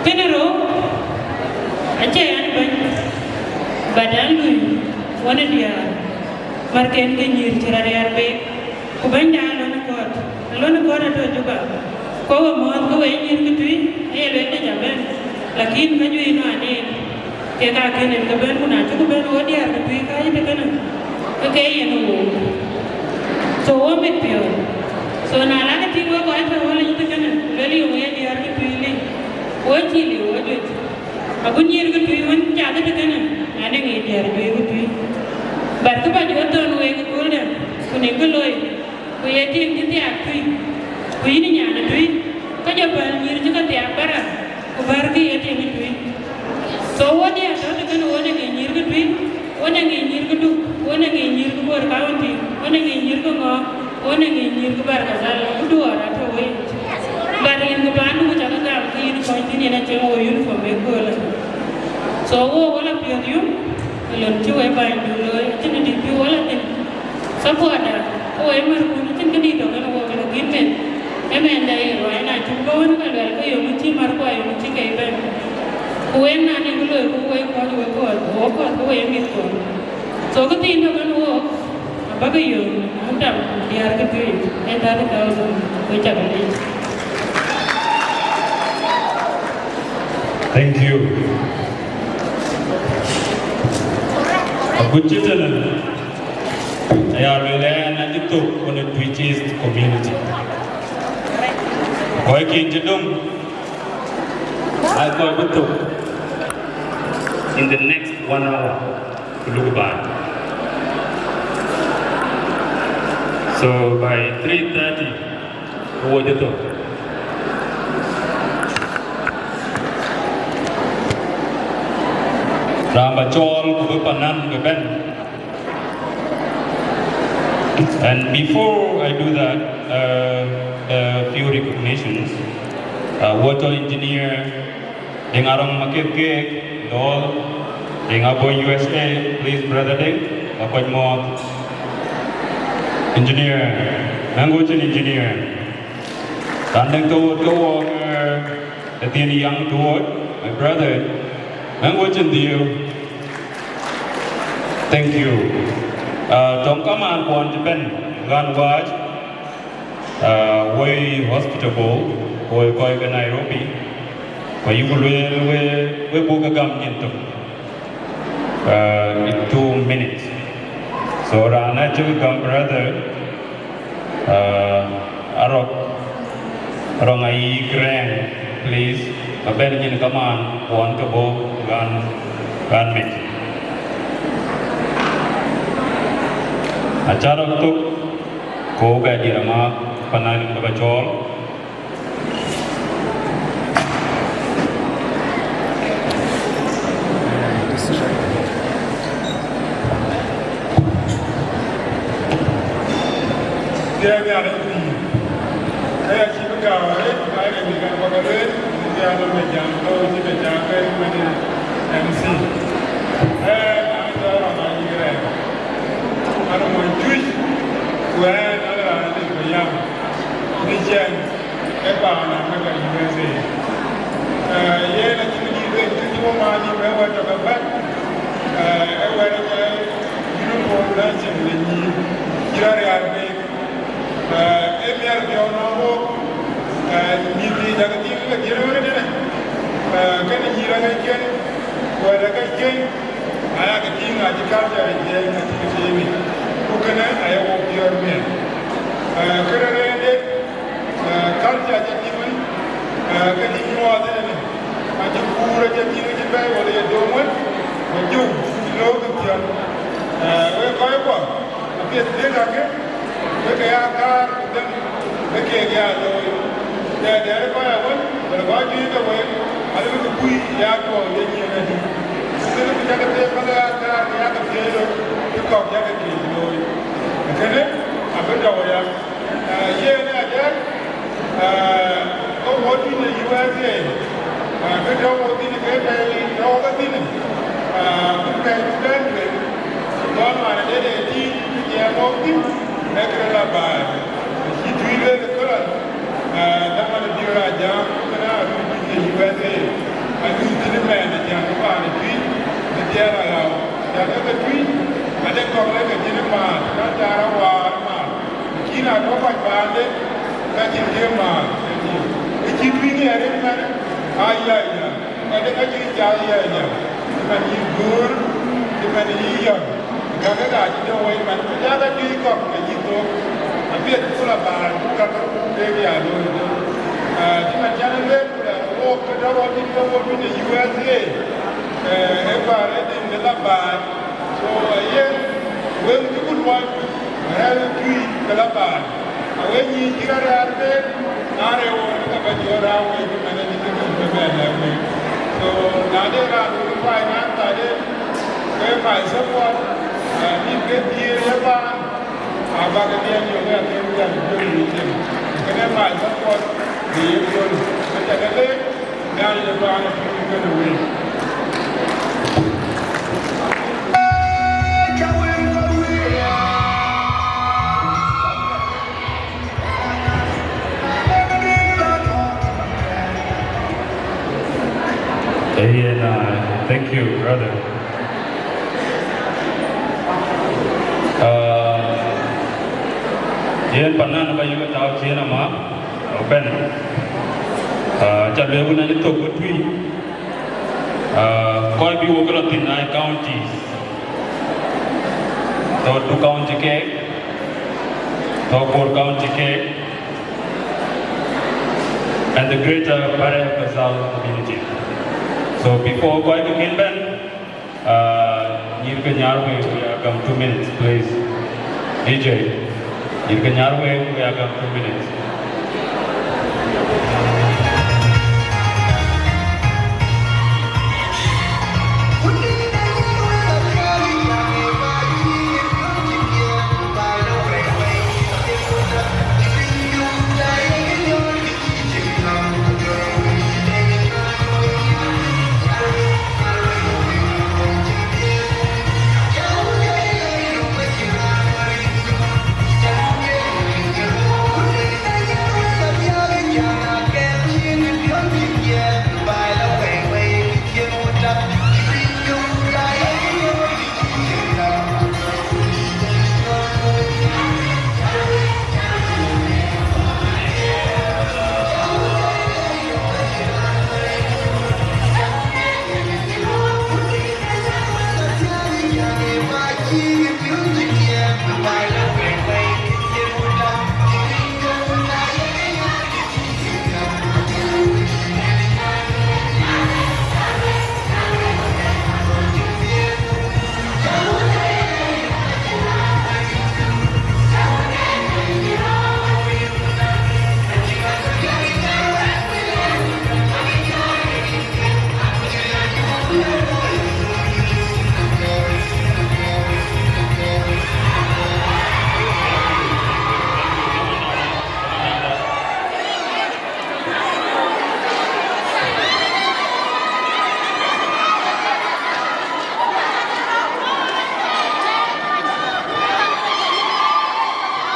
Kënë rou acie an bɛ̈ny, but an lui wën ë diäär märken ke nyïïr cï rɔt riar bek. Ku bɛ̈nyda Alon Kɔt, Alon Kɔt atɔ̈ Juba. Ku we mɔ̈ɔ̈th ke we nyïïr kë tui, aye lueel dec abɛ̈n, lakin ka juëc nɔn en, kek aa kën en ke bɛ̈n, ku na cuk bɛ̈n wo diäär kë tui ka yï tëkënë, ke ke yen wook. So wo mit piɔ̈ɔ̈th. So na lakë tïŋ wek kɔc tɔ̈ wël yï tëkënë, lueel yöŋ ye diäär kë tui liu, wo cïï liu wo juëc. Agut nyïïr kë tui wën cath tëkënë, na nɛŋ ye diäär juëc kë tui. But kë ba jɔ thon wek ëkööldä, ku nɛŋ kë looi, ku ye tiŋ cï thiaak tui, ku yïn nyan ë tui, ke jɔ päl nyïïr cï ke thiaak bära, ku bär kë ye tiŋ ë tui. So wo diäär tɔ̈ tëkënë wo nɛŋ ye nyïïr kë tui, wo nɛŋ ye nyïïr kë Duk, wo nɛŋ ye nyïïr kë Bor County, wo nɛŋ ye nyïïr kë Ŋɔɔk, wo nɛŋ ye nyïïr kë Bahr el Ghazal, ku duɔɔr atɔ̈ wei. But rin kë paandu ku cakë gam ke yïn kɔc thïn yen acïn wo uniform ëköölë. So wo wo la piɔ̈ɔ̈th yum, ë lon cï wek bänydu looi, acïn dït bï wo la thïn. Supporter, ke wo ye märkun, acïn këdït tɔ̈ kënë wok, lakin meth, ë mɛnhda ye ruac, na cuk bɔ̈ wën ke luɛl ke yöŋ cï märku ayöŋ cï ke bɛ̈n. Ku wek na nɛŋ kë loiku, ku wek kɔc wek kɔ̈th, wo kɔ̈th ke wo ye mïthkun. So këthiin tɔ̈ kënë wok, abäkë yöŋ muktam diäär kë tui, ee thirty thousand, ku cakë leec. Thank you. Agut cï tënë, aya lueel ɛn acï thök wën ë Twic East community. Kɔc kin cï döŋ, aa kɔc bï thök in the next one hour, ku luk baai. So by three thirty, wo jë thök. Raan ba cɔɔl ku bï panan bï bɛ̈n. And before I do that, uh, a few recognitions. Uh, water engineer, Deŋ Arɔŋ Maketh Keek, Dɔɔl, Deŋ Abony U S A, please, brother Deŋ, ba kɔc mɔɔth. Engineer, Mangotin engineer. Raan däŋ ke wot ke wok, eh, Athiën Yaŋ Duɔɔt, my brother, Mangotin Dhieu. Thank you. Uh, tɔŋ kamaan kuɔn cï bɛ̈n ɣän wääc, uh, woi hospitable, woi kɔc ke Nairobi, ku ayuku lueel we, we buk ke gam nyin tök, uh, in two minutes. So raan acï gam, brother, uh, Arɔk, Arɔŋ Ayik Rɛɛŋ, please, ba bɛ̈n nyin kamaan, kuɔn ke bɔ̈ ɣän, ɣän mec. Aca Arɔk thök, ku bɛ diɛt amääth, panan lim ke ba cɔɔl. Thiëëk Nhialic pïïr, ke ya cï bï gääu arëët, ku ka rem ë kɛn bɔ̈ ke lueel, bï ya nɔm ë jam, lɔ cï ke jam ke mɛn ë M C. Ɣɛn aa jɔ rɔt aa yïk rɛɛm, an, mony Tuic, ku ɣɛn an, raan lik payam, bï cɛn ë paan America, U S A. Eh, yen acï bï dït ben cï cï wo maan yï bɛ wɛ̈t tök ëbɛ̈n. Eh, ë wɛ̈t ë jai uniform nation në nyïïr, cï rɔt riaar pek. Eh, ë miɛt piɔ̈u nɔm wok, eh, nyïïr dhïc jakï tïŋ ke dhiël wën ëtënë. Eh, kënë nyïïr akëcken, wɛ̈t akëcken, aya ke tïŋ acï culture ë Jiëëŋ acï ke tïŋ yic. Aye wo piɔ̈ɔ̈r miɛt. Eh, këde rëënde, eh, culture acï tïŋ, eh, ke cï nyuɔɔth ënë, acï kuur acï tïŋ, acï bɛ̈ɛ̈i wala ye dom wën, ku jɔu cï looi ke thiɔ̈n. Eh, wek kɔckuɔ, apiɛth bï kakë, wek ke ya kaar ku däŋ, bï keek ya looi. Dɛ̈ɛ̈r, dɛ̈ɛ̈r kɔc awën, wala kɔc juëc ke wek, alëu bï ke kuc ya tuɔɔc ye nyin adï. Ku kënë ku jakë them bä ke ya kaar, ke yakë piëëc röt, bï kɔ̈k yakë kek looi. Kënë abï tɔ̈u aya. Ah, yen ë adɛ̈ɛ̈r, ah, ke wo tïŋ ë U S A, ah, ke tɔ̈u wo thïn ke pɛɛi tɔ̈u ke thïn, ah, bï pɛɛi bï bɛ̈n tueŋ. Lɔn wään ë dɛ̈t ë tïŋ, bï jiɛɛm wok thïn, ee kë la baai. Cï tui lueel ë kërac, ah, dhaman ë bï rac jam, kënë aa luui tïŋ ë U S A, aa luui thïn ë mɛɛn ë jam ë paan ë tui, bï dhiɛɛr aɣau. Jam ë ke tui, ade kɔ̈k ë ke cïn ë maar, ka car awaar maar. Cïn a tɔ̈ kɔc paande, ka cïn kë maar, ë cï tui ŋiɛɛr ëmën, aa yäc yäc, ka de ka cï jal yäc yäc, ëmën yï guur, ëmën yï yɔ̈ŋ, ka ke ka cï döŋ wei man, ku jal ka juëc kɔ̈k ke yï thok, apiɛth ku la baai, ku ka ke ku keek ya looi thok. Ah, cï man can ë lueel, ku la wok ke tɔ̈ wok cïn ke wok tui në U S A, eh, ë kuar ë dhil de la baai. So, yen, wek cï ku luɔi, rɛ̈ɛ̈r tui ke la baai. Awek nyïïn cï rɔt rɛ̈ɛ̈r keek, na rëër wok, ke bä jɔ raan wek cï man ë cï ke bï bɛ lɛ̈k wek. So, na de raan wek finance, na de, ke my support, eh, bï ke thiëër ye paan, abä ke dhiɛl yök, ke akën jal jɔl yï cin. Kënë my support, bï ye jɔl, ke cä ke leec, Ayen, uh, thank you, brother. Uh, yen panan ba yök tau cien ama. Ëbɛ̈n, ah, ca lueel wën, ë thok ë tui, ah, kɔc bï wok ke lɔ thïn aa counties. Thɔ̈ Duk County keek, thɔ̈ Bor County keek, and the greater Bahr el Ghazal community. So before kɔc ke kën bɛ̈n, Uh, nyïïr ke nyar wei, we are gam two minutes, please. D J, nyïïr ke nyar wei, we are gam two minutes.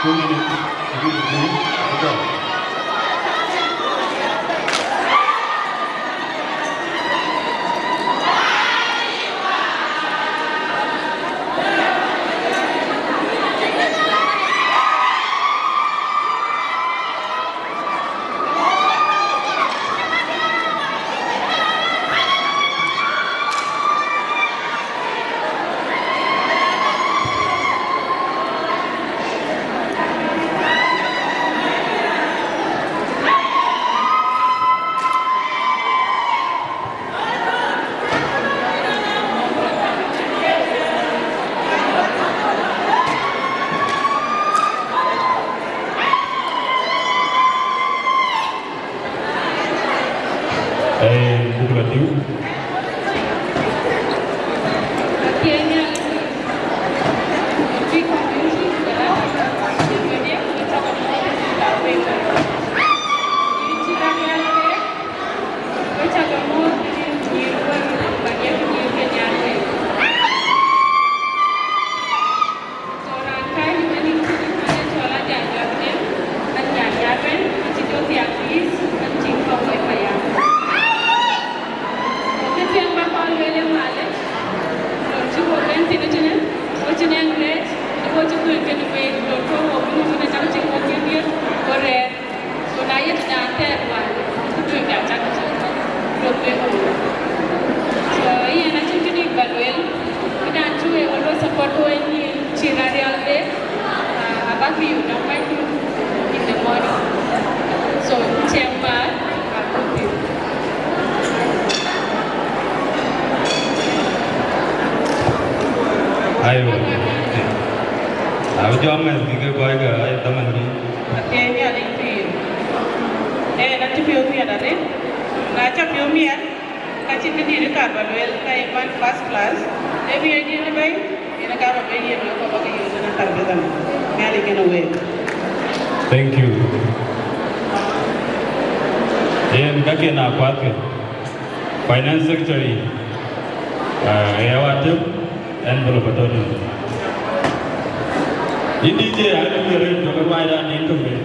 Two minutes. Two minutes. Go. Rɛɛc, ë wo cï kuëëŋ kënë wek, lɔ tuɔ̈u wok, ku kënë cak cï wok ke dhiëth, ku rɛɛr, ku na ye tëdan thɛɛr wään, ku tueŋ ka cak cï lɔ tueŋ wok. So, yen acïn këdï ba lueel, këdan cï wek ë lɔ support wek nyin cïn a rial de, ah, abäk yök nɔm kackun in the morning. So, cɛm baar, abuk pïu. Aywa. Abï jɔ mɛth bï ke kɔc ke ai dhaman bï. Athiɛɛny Nhialic pïïr. Ee, na cï piɔ̈u miɛt arëët, na cä piɔ̈u miɛt, ka cïn këdït kar ba lueel, ka ye man first class, ee bï ye diɛn ë bɛ̈i, yen ë ka ba bɛ̈i yen wek kɔ̈k ba ke yök tënë tarbitha. Nhialic kenë week. Thank you. Yen ka ken a kuath ke. Finance Secretary, uh, ya wa tëp, envelope atɔ̈ tënë. Yïn D J, a luk ë rëët, jɔkë ruaacdan nin tök ë.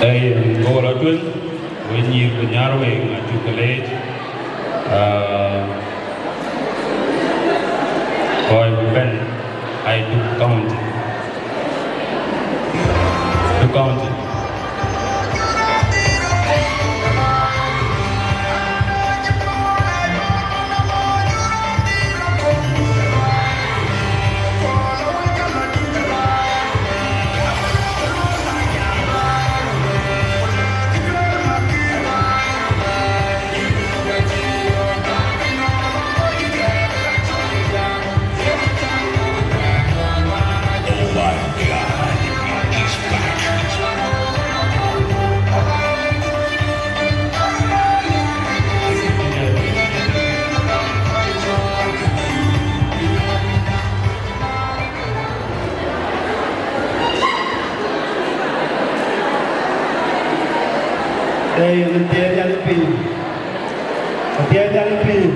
Ee yen, go rɔt tueŋ, we nyïïr ku nyar we, ŋa cuk ke leec, ah, kɔc bï bɛ̈n, ai Duk County. Duk County. Ee yen athiɛɛny Nhialic piny. Athiɛɛny Nhialic piny.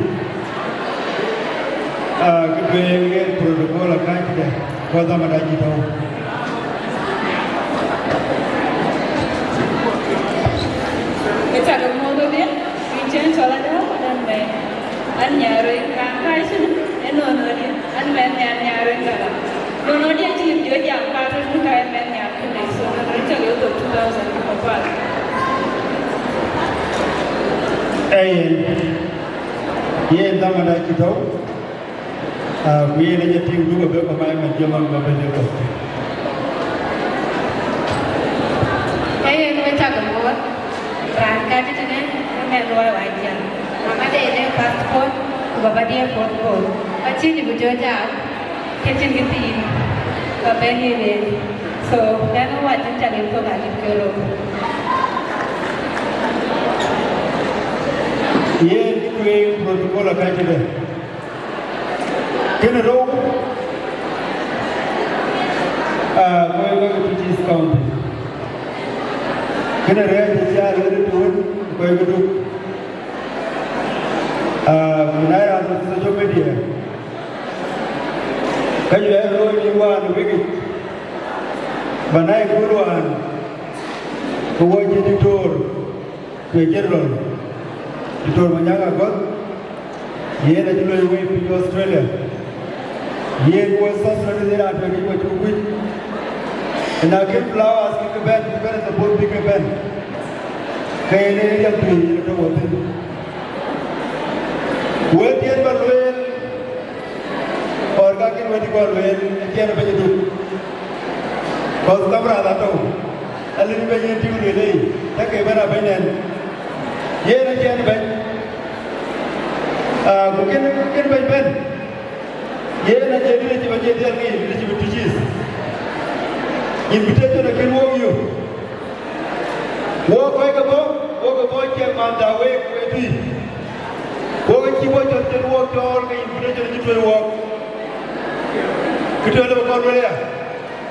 Ah, kë tueŋ yen protocol akääc dɛ, ku dhaman acï tɔ̈u. Ë cak muɔ̈th ëbɛ̈n, yïn cïn cɔl adä, an mɛn, an Nyarweŋ, raan kääc cïn, ë nɔn ëdï, an mɛn nhial Nyarweŋ Gala. Nɔn ëdï acï yïn jɔ jam, ka röt bï ka ë mɛn nhial kënë, so nɔn ëdï cak yök thok two thousand ku pal. Ee yen, yen dhaman acï tɔ̈u. Ah, ku yen acï tïŋ Duk abï kɔ̈k, ai man jɔmam ba bɛ̈n ë kɔ̈k. Ee yen, we cak muɔ̈th, raan kääc tënë, ë mɛn luɔi wac jam. Mama de ënë first born, ku baba de fourth born. Ka cïn ku jɔ jam, ke cïn kë thiin, ba bɛ̈n yen en. So, mɛn wac cïn cak yen thok alip ke rou. Yen kë tueŋ protocol akääc dɛ. Kënë rou, ah, kɔc ke Twic East County. Kënë rɛ̈ɛ̈c ë cä lueel ë tuön, kɔc ke Duk. Ah, ku na raan tɔ̈ social media, ka juɛ̈ɛ̈r looi në wään wikic, ba na ye kööl wään, ke wɔ cï diktor, ke general, diktor Manyaŋ Agɔth, yen acï loi wei piny Australia. Yen wɔ South Sudan ë raan tɔ̈ kek wɔ cuk wïc. Ëna kën flowers kï ke bɛ̈n, kï bɛ̈n ë support bï ke bɛ̈n. Ke yen ë riɛm piny yen tɔ̈ wɔ thïn. Wël diɛt ba lueel, or ka kën wël dï kɔn lueel, acïn bɛ̈ny Duk. Kɔc kamera atɔ̈u, alëu bɛ̈ny yen tïŋ lueel ei, tɛ̈ ke bɛ̈n abɛ̈ny nɛn. Yen acïn bɛ̈ny. Ah, ku kën, kën bɛ̈ny bɛ̈n. Leadership acï dhiɛl ke ye leadership tïc. Invitation akën wok yök. Wok kɔc ke bɔ̈, wok ke bɔ̈ cï man da wek wek tui. Wok acï bɔ̈ cɔl cïn wok cɔɔl ke invitation acï tuɔ̈c wok. Kë tuɔ̈c lëu kɔn wël ya.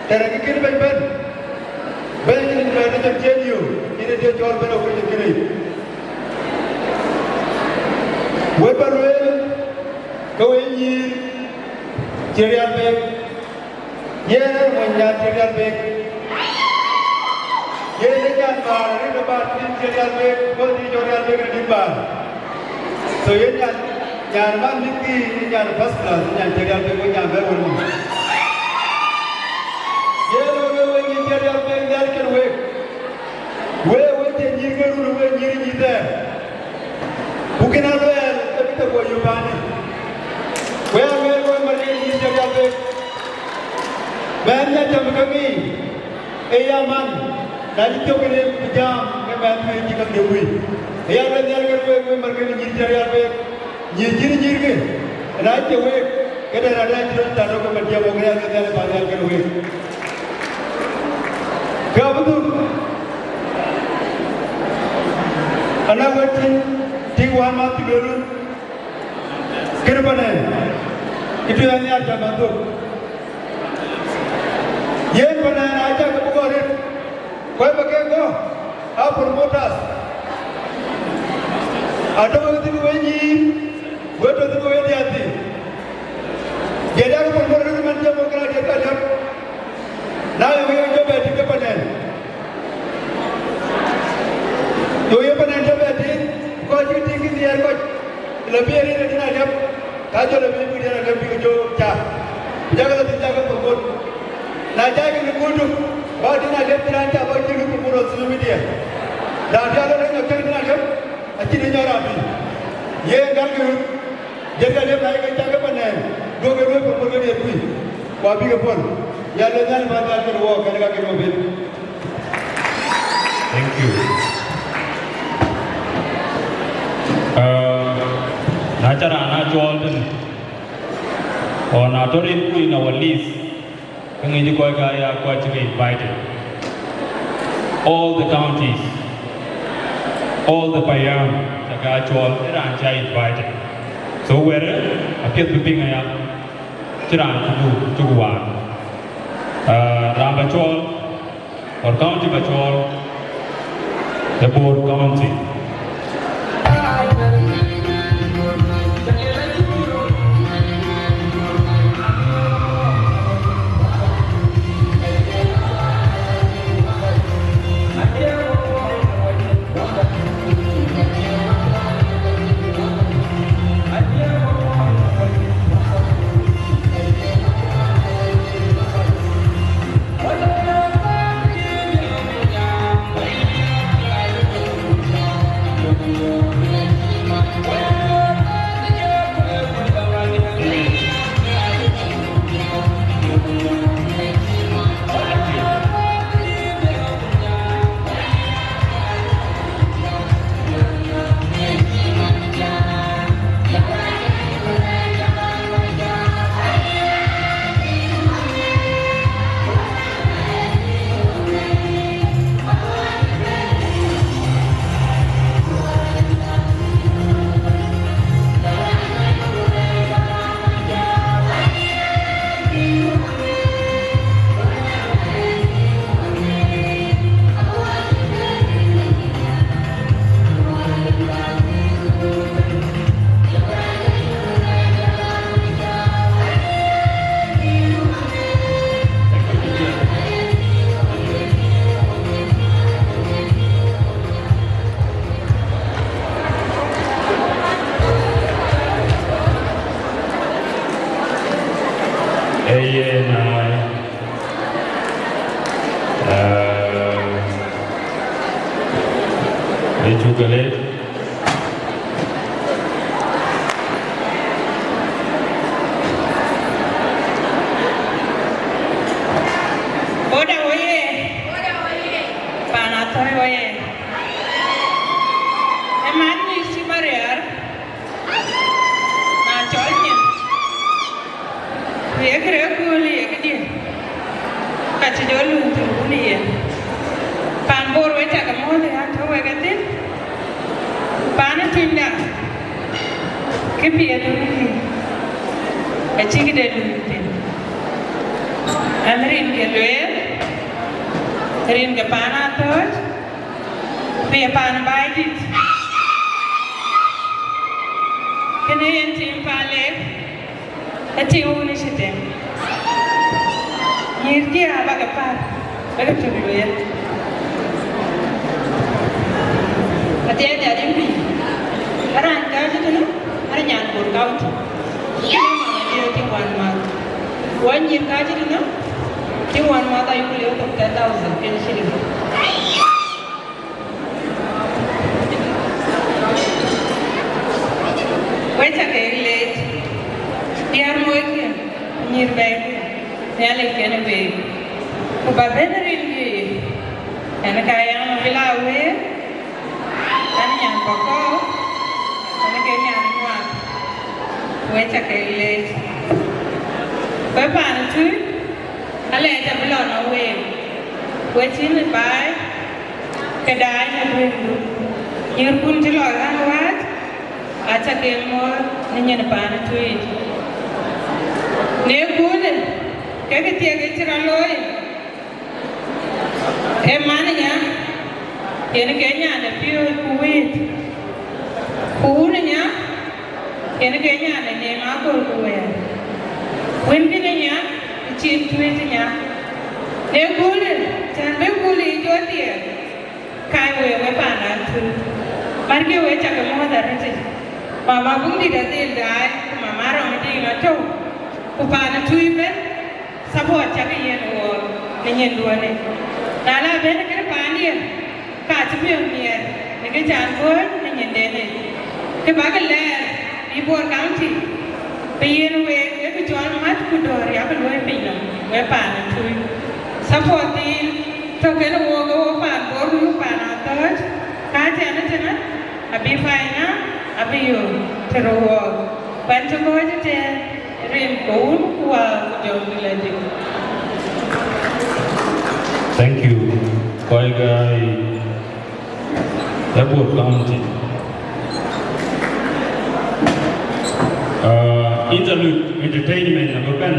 Tɛ̈rɛ kë kën bɛ̈ny bɛ̈n. Bɛ̈ny kën bɛ̈n acïn cïn yök. Yïn ë diɛ̈ cɔɔl bɛ̈n occasion kënë. Wek ba lueel, ke we nyïïr cï rial bek. Yen ë mony nyan cï rial bek. Yen ë nyan bäär, rin ë bäär cï rial bek, kɔc cï cɔl rial bek rin bäär. So yen nyan, nyan man mïth kï, yen nyan first class, nyan cï rial bek, wek nyan bɛ̈ wën mum. Yen ë we, we nyïïr cï rial bek, Nhialic kën wek. Wek, wek cï nyïïr ke run, wek nyïïr nyïïr thɛɛr. Ku kën a luɛɛl, ke bï ke guɔ yök paani. Wek a luɛɛl wek Margëët nyïïr cï rial bek. Mɛnh nya jam ke ŋic, ee ya man, na cï cök kënë bï jam, ke mɛnh thuëëc cï käŋ de wïc. Ee ya luɛɛl Nhialic ke wek, wek Margëët nyïïr cï rial bek. Nyïïr cïn nyïïrkë, na cie week, këde raan ë cï röt tɔ̈u ke Madiŋ wok, ya luɛɛl Nhialic bä nhial kën week. Kë abï dhuk, ana wek tïŋ, tïŋ wään ma cï lueel run, kënë panen, kë tueŋ nhial jam bä dhuk. Yen panen acä ke bï gɔ̈ɔ̈r rit, kɔc bä ke gɔ̈ɔ̈r, aa promoters. Atɔ̈ ke thïn wek nyïïr, wek tɔ̈ thïn wek diäär thïn. Diɛt yak promoters man jam wok kën a diɛt ka diäk. Na yök ye jɔ bɛ tïŋ ke panen. Yök ye panen jɔ bɛ tïŋ, kɔc cï tïŋ kï nhiɛɛr kɔc. Lɔ bï rin ë tïn aliäp, ka jɔ lɔ bï bï rin aliäp bï ke jɔ cak. Ku jakë lɔ thïn jakë promote. Na jakë në kööl tök, ba tïn aliäp cï raan cak ba cï luk promote on social media. Raan cak lɔ rɛ̈ny ɔ kën tïn aliäp, acïn ë nyɔk raan bï. Yen gal kë röt, jël aliäp na ye ke cak ke panen, duökï luöi promote ke diɛt kuc. Ku abï ke pɔ̈l. Ya le Nhialic bä nhial kën wɔ kën ka kën wɔ ben. Thank you. Uh, na ca raan a cɔɔl tënë, or na tɔ̈ rin ku in our list, ke ŋic kɔc ka ya kɔc cï ke invited. All the counties, all the payam, ca ka cɔɔl, ë raan ca invited. So wɛ̈t, apiɛth bï piŋ aya, cï raan cuk, cuk waan. Uh, raan bä cɔɔl, or county bä cɔɔl, ë Bor County. Ee yen aa, ee, ee cuk ke leec. Boda oye! Pan Athɔ̈r oye! Ë man nyïïr cï Mariar, na cɔl nyin. Ye kërë ëkööl ye këdië, ka cï jɔ luny thïn wun ë yen. Paan Bor, wek cä ke muɔ̈ɔ̈th ë ɣän tɔ̈ wek ethïn, paan ë tunyda, kë piɛth wun ë yen, acï këde luny thïn. Ɛn rin ke lueel, rin ke paan Athɔ̈ɔ̈c, ku ye paan Baidït. Kënë yen tim paan Lek, ë tim wun ë cï tem. Nyïïr dië abä ke päl, bä ke tök lueel. Athiɛɛi nhial yïn piny, araan kääc ëtënë, araan nyan Bor County. Kënë mama dië tim wan math. Wɔ nyïïr kääc ëtënë, tim wan math ayuk liu thok ten thousand Kenya shilling. Wek cä ke leec, diäär moikë, nyïïr bɛ̈ɛ̈ikë, Nhialic kenë week. Ku bä bɛ̈n rin kï, ɛn ka yɛn bï la wëër, ɛn nyan Pakɔ̈u, ɛn ke nyan Nyuak. Wek cä ke leec. Kɔc paan ë Tuic, alɛɛc abï lɔ në week, wek cïn ë baai, ke daai në duëëŋdu. Nyïïrkun cï lɔ ɣän wääc, acä ke muɔ̈ɔ̈th në nyin paan ë Tuic. Në ëköölë, ke kë thiek ë cï rɔt looi, ee man ë nya, yen ke nyan ë piööc ku wëët, ku wun ë nya, yen ke nyan ë neem aköl ku wɛɛr. Wën kënë nya, ë cin Tuic ë nya. Në ëköölë, cän bï ëköölë yic jɔ thiëëk, kai week we paan ë Tuic. Markï wek cä ke muɔ̈ɔ̈th arëtic. Mama Buŋdït adhil daai, ku mama Rɔŋ Diiŋ atɔ̈u, ku paan ë Tuic ëbën, support cä ke yiën wook në nyinduɔ̈në. Na la bɛ̈n kërë paandiɛ̈, ka cï piɔ̈ɔ̈th miɛt në kë can kööc në nyindɛnë. Kë bäk lɛɛr bï Bor County, bï yen week, ee kë cɔl mät ku dɔ̈ɔ̈r yak luɔi piny nɔm, we paan ë Tuic. Support thiin tɔ̈ kenë wook, ee wok paan Bor, wok paan Athɔ̈ɔ̈c, ka cän ëtënë, abï faina, abï yök të röt wook. Kuɛn cï kɔ̈ɔ̈c ëtɛ̈ɛ̈n, rin ke wun ku wäär ku jɔŋdït lajik. Thank you. Kɔc gai ë Bor County. Uh, interlude entertainment abï bɛ̈n.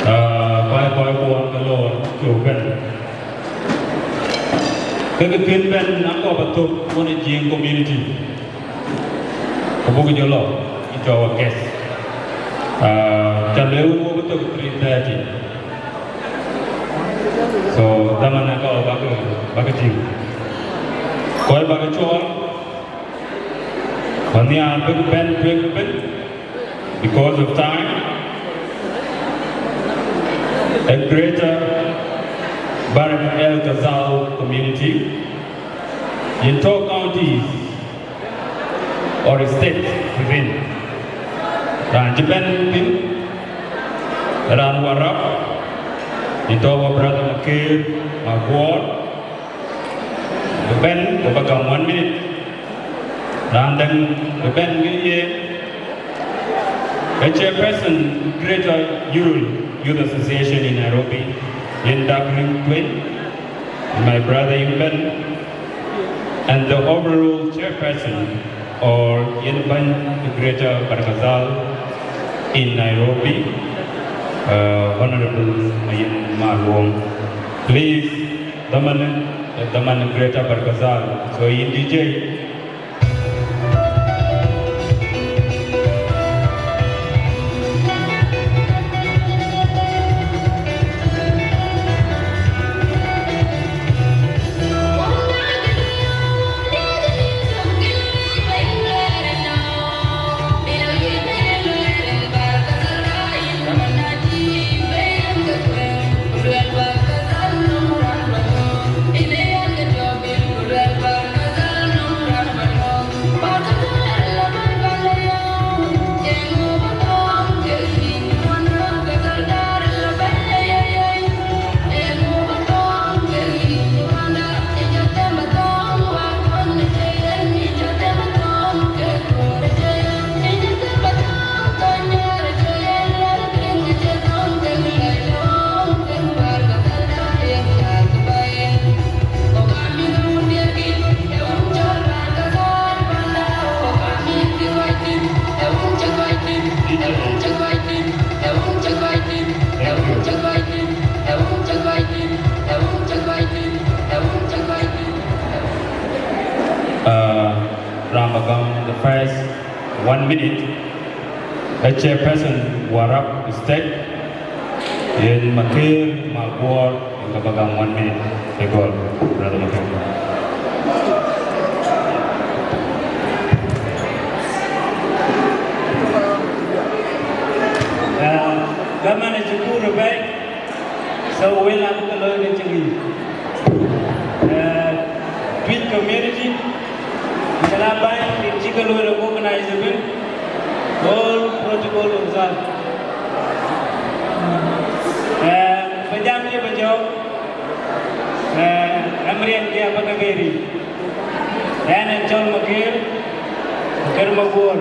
Uh, kɔc, kɔc kuɔn ke lɔ cök bɛ̈n. Ke kë kën bɛ̈n akɔ̈p athök wën ë Jiëëŋ community. Ku buk jɔ lɔ into our guest. Uh, ca lueel wën wok bï thök three thirty. So, dhaman ë kɔ̈u bäk, bäk tïŋ. Kɔc bäk cɔɔl, ku nhiaar bïk bɛ̈n tueŋ ëbën, because of time. A Greater Bahr el Ghazal community in twelve counties or state within. Raan cï bɛ̈n thïn, raan Warap, yïn tɔ̈ wa brother Makir Maguɔr, bï bɛ̈n, ku ba gam one minute. Raan däŋ bï bɛ̈n ke ye, a chairperson Greater Yirol Youth Association in Nairobi, yen Dak Ring Tueny. My brother Yuben, and the overall chairperson or yen bäny Greater Barkazal in Nairobi, uh, Honorable Mayen Maluong. Please, dhaman, dhaman Greater Barkazal. So in D J, One minute. A chairperson Warrap State, yen Makir Maguor, yen ka ba gam one minute. Te gɔl, brother Makir. Ah, gam an acï kuur ëbɛ̈i, so wël abï ke looi ke cï ŋic. Eh, Twic community, ku jɔl a bäny, rin cï ke looi recognize ëbën, all protocol observed. Eh, ba jam ye ba jɔɔk, eh, amriɛn ke aba ke beri. Ɣɛn en cɔl Makir, Makir Maguor.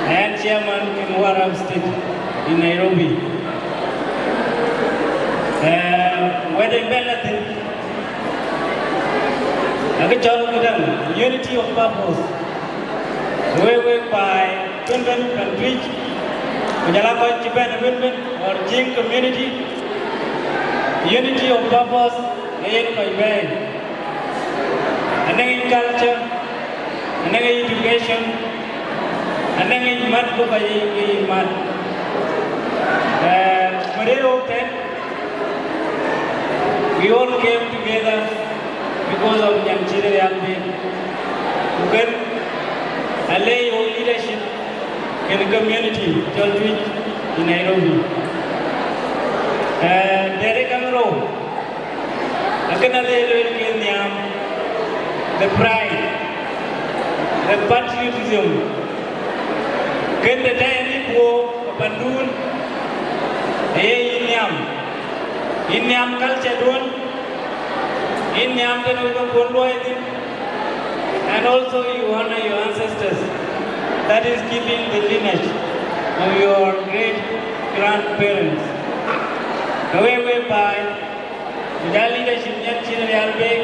Ɣɛn chairman in Warrap State in Nairobi. Eh, wɛ̈t en bɛ̈n la thïn, akë cɔl këdäŋ, unity of purpose. Wek, wek baai bën bën pan Twic, ku jɔl a kɔc cï bɛ̈n bën bën, or Jiëŋ community, unity of purpose, ee yen kɔc bɛ̈ɛ̈i. Anɔŋ yic culture, anɔŋ yic education, anɔŋ yic mat bï kɔc yic, yic mat. Eh, më rëër wok tɛ̈n, we all came together because of Nyancït Rial Bek. Ku kën, alëu ye wok leadership, kën community cɔl Twic in Nairobi. Eh, dɛ̈t ë käŋ rou, akën adhil lueel ke nhiam, the pride, the patriotism. Kën tɛ̈ tɛ̈ yen yï puɔ̈u ë pandun, aye yïn nhiam. Yïn nhiam culture duɔ̈n, yïn nhiam tënë wek ke kuɔ̈n luɔi thïn. And also you honor your ancestors, that is keeping the lineage of your great grandparents. Ke wek, wek baai, ku jɔl leadership Nyancït Rial Bek,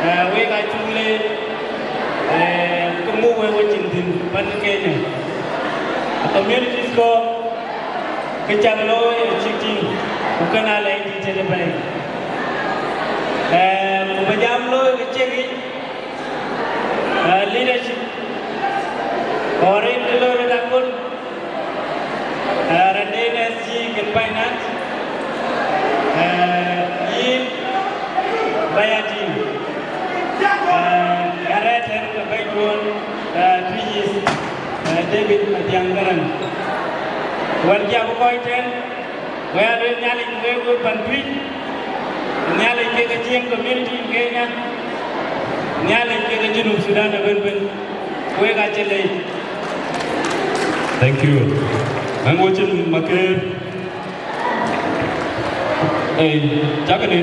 eh, wek acuk leec, eh, ke muk wek wecin thïn pan Kenya. Communities kɔ̈k, kë cäk looi acïk tïŋ, ku kën aa lɛc dït tëde bɛ̈ɛ̈i. Eh, ku bï jam looi ke ciek yic, eh, leadership, or rin kë looi röt aköl, eh, rɛ̈nden S G kën finance, eh, yïn bäny a team, eh, arɛ̈ɛ̈r tɛ̈n ke bɛ̈nyduɔ̈n, eh, Twic East, eh, David Matiang Garang. Wɛ̈t cï abï kɔc tɛ̈n, wek aa lueel Nhialic wek, wek pan Twic, Nhialic kek Jiëŋ community in Kenya, Nhialic kek Junub Sudan ëbën bën, wek acï leec. Thank you. Ɣɛn wecin Makir. Ei, cakë ni.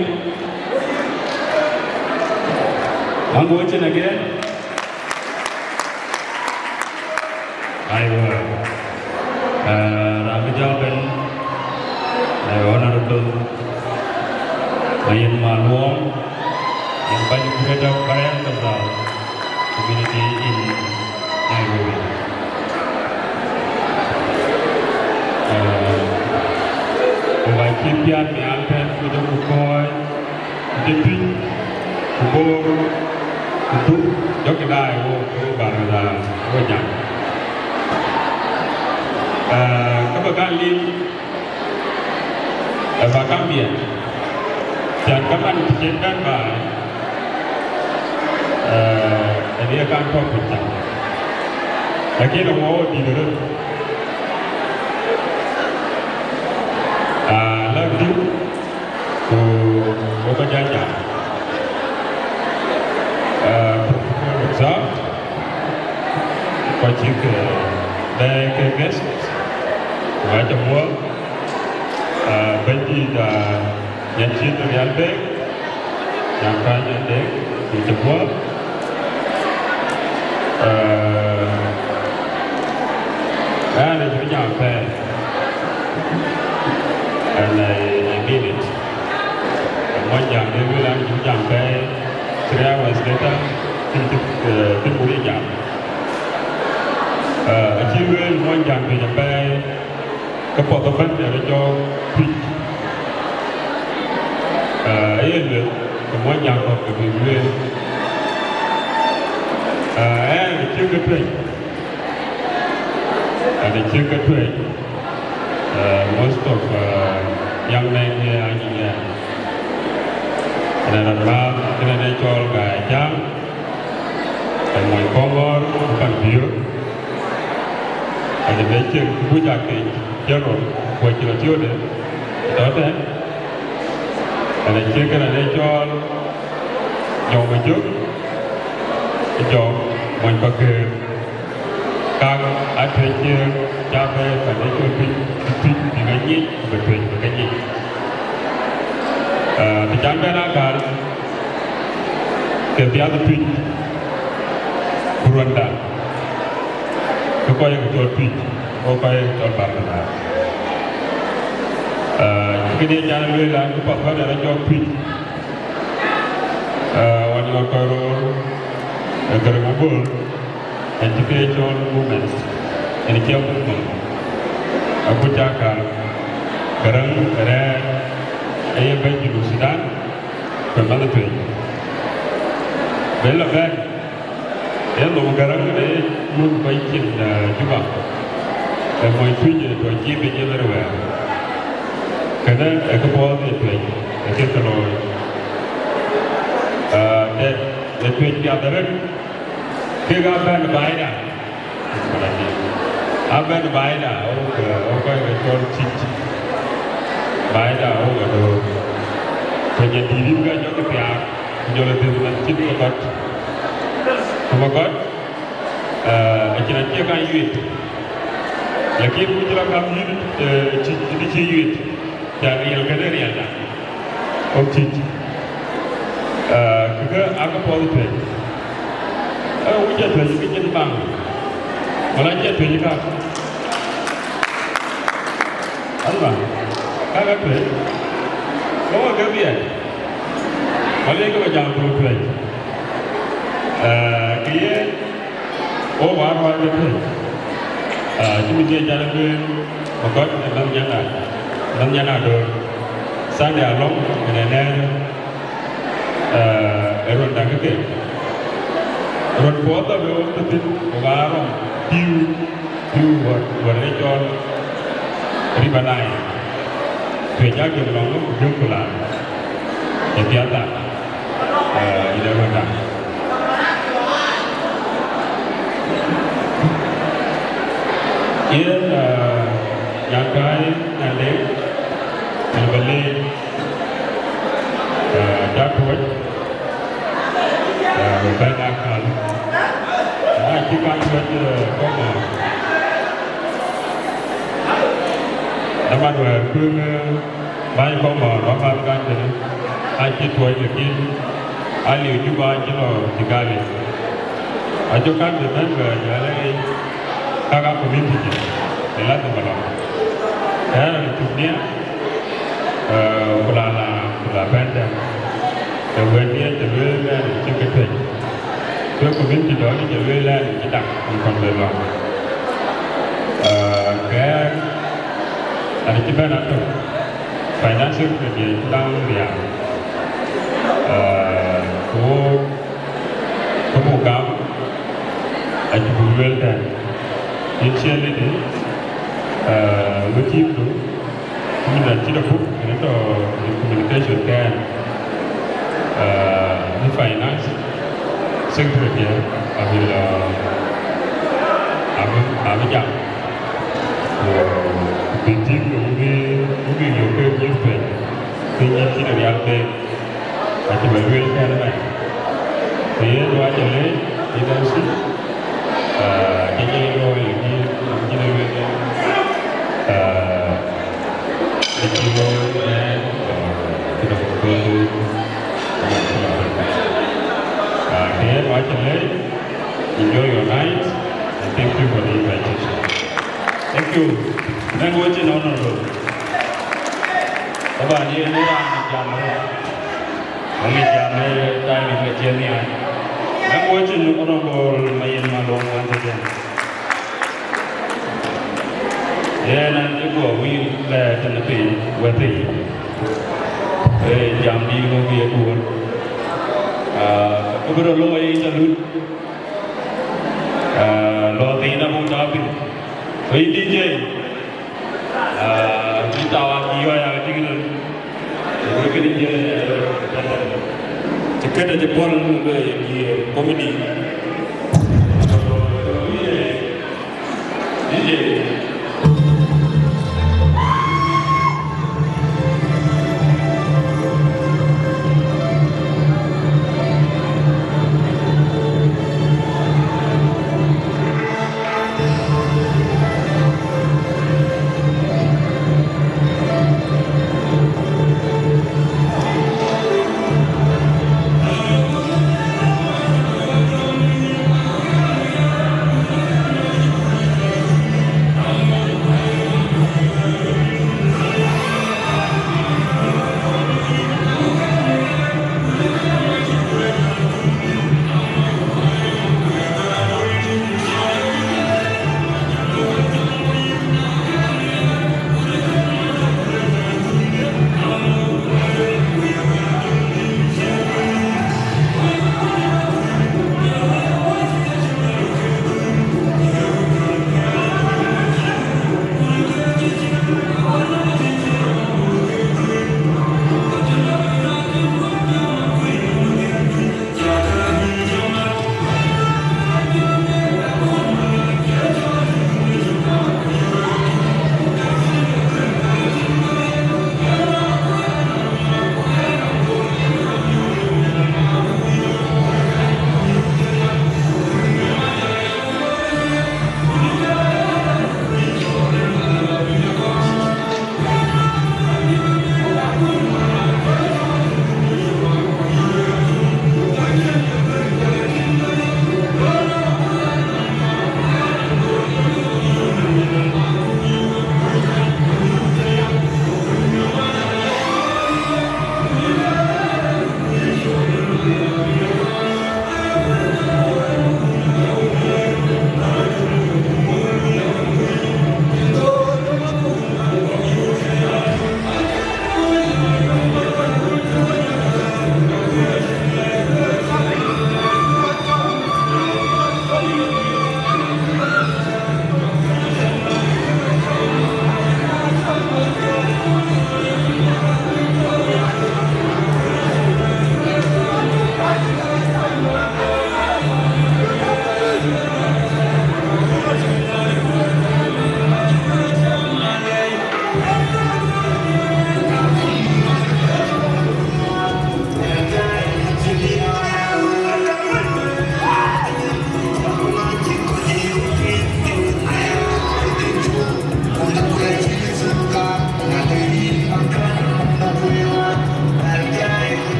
Ɣɛn wecin again. Aiwa. Eh, raan bï jɔl bɛ̈n, eh, Honorable Mayen Maluɔŋ, yen bäny Greater Bahr el Ghazal community in Nairobi. Eh, wok acï piath nhial tɛ̈n ku jɔku kɔ̈ɔ̈c, Twic, ku Bor, ku Duk, jɔkï daai wok, wok Bahr el Ghazal, wok jam. Eh, ka ba kan lim, eh, ba kan biɛt. Cän ka man cï cïn bɛ̈n baai, eh, ë bï kan tɔ̈ piny cam. Lakin aŋuɔ̈u dït röt. Ah, la Duk, ku, ku ka jal jam. Ah, protocol observed, kɔc cïk, eh, bɛ̈ɛ̈i ke guest, ku acä muɔ̈ɔ̈th, ah, bɛ̈nydït, ah, Nyancït Rial Bek, Nyankäny Adek, yïn cï puɔ̈l. Eh, ɣɛn acï jam pɛɛi. And I, I mean it. Muɔnyjäŋ de lueel an cï jam pɛɛi, three hours later, cïn cï, eh, cïn buk ye jam. Eh, acï lueel Muɔnyjäŋ juëc apɛi, ke puɔth ëbɛ̈n ë rɔt jɔɔk Twic. Eh, aye lueel, ke Muɔnyjäŋ kɔ̈k ke bïk lueel. Ɣɛn acï ke tueŋ, ɣɛn acï ke tueŋ. Uh, most of, uh, young men here are in here. Ɣɛn raan ma, kënë ë cɔl Gai Jaŋ, ɣɛn mony Kɔŋɔ̈ɔ̈r, pan Biöök. Ɣɛn ë bɛ cieŋ ku buc akec cï röt, ku acï lɔ tiööde tɔ̈ tɛ̈n. Ɣɛn acï kënë ë cɔl Jɔŋ Majök, Jɔŋ mony Pakëër. Kak aa tueŋ cï cä bɛ̈ɛ̈i pan ë cɔl Tuic, Tuic bï ke nyic, ku bï tueŋ bï ke nyic. Ah, të can bɛ̈n aa gäl, ke piath Tuic, ku ruɔnda, ke kɔc ye ke cɔl Tuic, ku kɔc ye ke cɔl Barkadar. Ah, kënë ye can lueel an, ku path bä dɛ̈t rɔt cɔl Tuic. Ah, wan yɔt kɔc roor, ë Gäräŋ Mabor, ɣɛn cï ke cɔl movement, ɣɛn cï movement. Agut cä kal, Gäräŋ rɛ̈ɛ̈r, ë ye bɛ̈ny Junub Thudan, ku ë manh ë tueŋ. Bɛ̈n lɔ bɛ̈n, ë lom Gäräŋ ë muk kɔc cin, eh, Juba. Ë mony Tuic ë tɔ̈ cï piny everywhere. Kënë ë këpuɔth ë tueŋ, ë kë ke looi. Ah, dɛ̈t ë tueŋ piath arëët, kek aa bɛ̈n baida. Aa bɛ̈n baida, wok, eh, wok kɔc ke cɔl Tuic. Baida, wok adoor. Ku nyandït yïn ke jɔkï thiaak, ku jɔl ë dhiëth man cït Makɔt. Ku Makɔt, eh, acïn acie kan yuet. Lakin ku cï rɔt gam yïn, eh, Tuic, yïn cï yuet. Ca riɛl kënë riɛlda. Ɣok Tuic. Ah, këkë aa këpuɔth tueŋ. Ee, wïc ë tueŋ ke nyin baŋ. Wala cie tueŋ kak. Alma, kak aa tueŋ. Ke wok ke biɛt. Wala ke bä jam tueŋ tueŋ. Ah, kë ye Wok aa ruääi ke tueŋ. Ah, cï mïth ye jal ë lueel, Makɔt ë manh nyan a, manh nyan adoor. Sunday alɔŋ, ënë nɛ̈ɛ̈r, ah, ë ruɔnda ke ke. Ruɔn puɔth abï wok tɔ̈ thïn, wok aa rɔm pïu, pïu wär, wär ë cɔl River Nile. Tueŋ aa gem lɔŋ, ku gem ku laar. Ë piathda, eh, yïn ë ruɔ̈nda. Yen, eh, nyankäi, nyandɛ̈, yen bä leec, eh, cä tuɔ̈c, eh, bï bɛ̈n akäl. Na cï kan tuɔ̈c, eh, kɔ̈k, eh, dhamän wɛ̈ɛ̈r kuëëŋ, eh, Bäny Kɔŋɔ̈ɔ̈r, wä päl kan tënë, acï tuɔ̈c, lakin aliu Juba acï lɔ Kigali. Acï kan bï bɛ̈n bɛ jäl ë kaka community, ë lazima lɔ. Ë raan cuk diɛn, eh, ku la la, ku la bɛ̈n tɛ̈n. Ke wëndiɛ̈ cï lueel ɛn cï ke tuec. Ke community dɔ̈ɔ̈r cï lueel ɛn cï dak, ku kɔn bï lɔ. Eh, ke ɛn cï bɛ̈n atök. Financial secretary cï daŋ rial. Eh, ku wok, ku buk gam, acï buk lueel tɛ̈n. Yïn cie lady, eh, wek team du, cïmën cït abuk, ënë tɔ̈ in communication kɛn. Eh, në finance secretary, abï lɔ, abï, abï jam. Ku bï team du bï, bï yök ke nyïïr tueŋ, ke nyïïr cït rial ke. Acï bɛ lueel tɛ̈n ëmɛn. Ku yen wä cä leec, yïn Nancy, ah, cä jɔ looi, lakin cïn ë lueel, ah, ë cï looi ëmɛn, ah, cï dɔm tueŋ, ah, ku yen wä cä leec, enjoy your night, and thank you for the invitation. Thank you. Thank you, Honorable. Taban yen ë raan jam rɔt. Aŋic jam ë timing ke cï nhial. Ɣɛn wecin Honorable Mayen Malong once again. Yen an cï guɔ wïïr lɛɛr tënë piny wɛ̈thii. Ee jam dïït ŋö bï ye duöör. Ah, kë bï rɔt looi ë interlude. Rɔt thïn abuk tɔ piny. Wëi D J. Ah, cï thawa cï yɔ̈ɔ̈c aa tïŋ nɔn. Wëi kënë jël, eh, cï kënë cï pɔ̈l, eh, ye comedy. D J.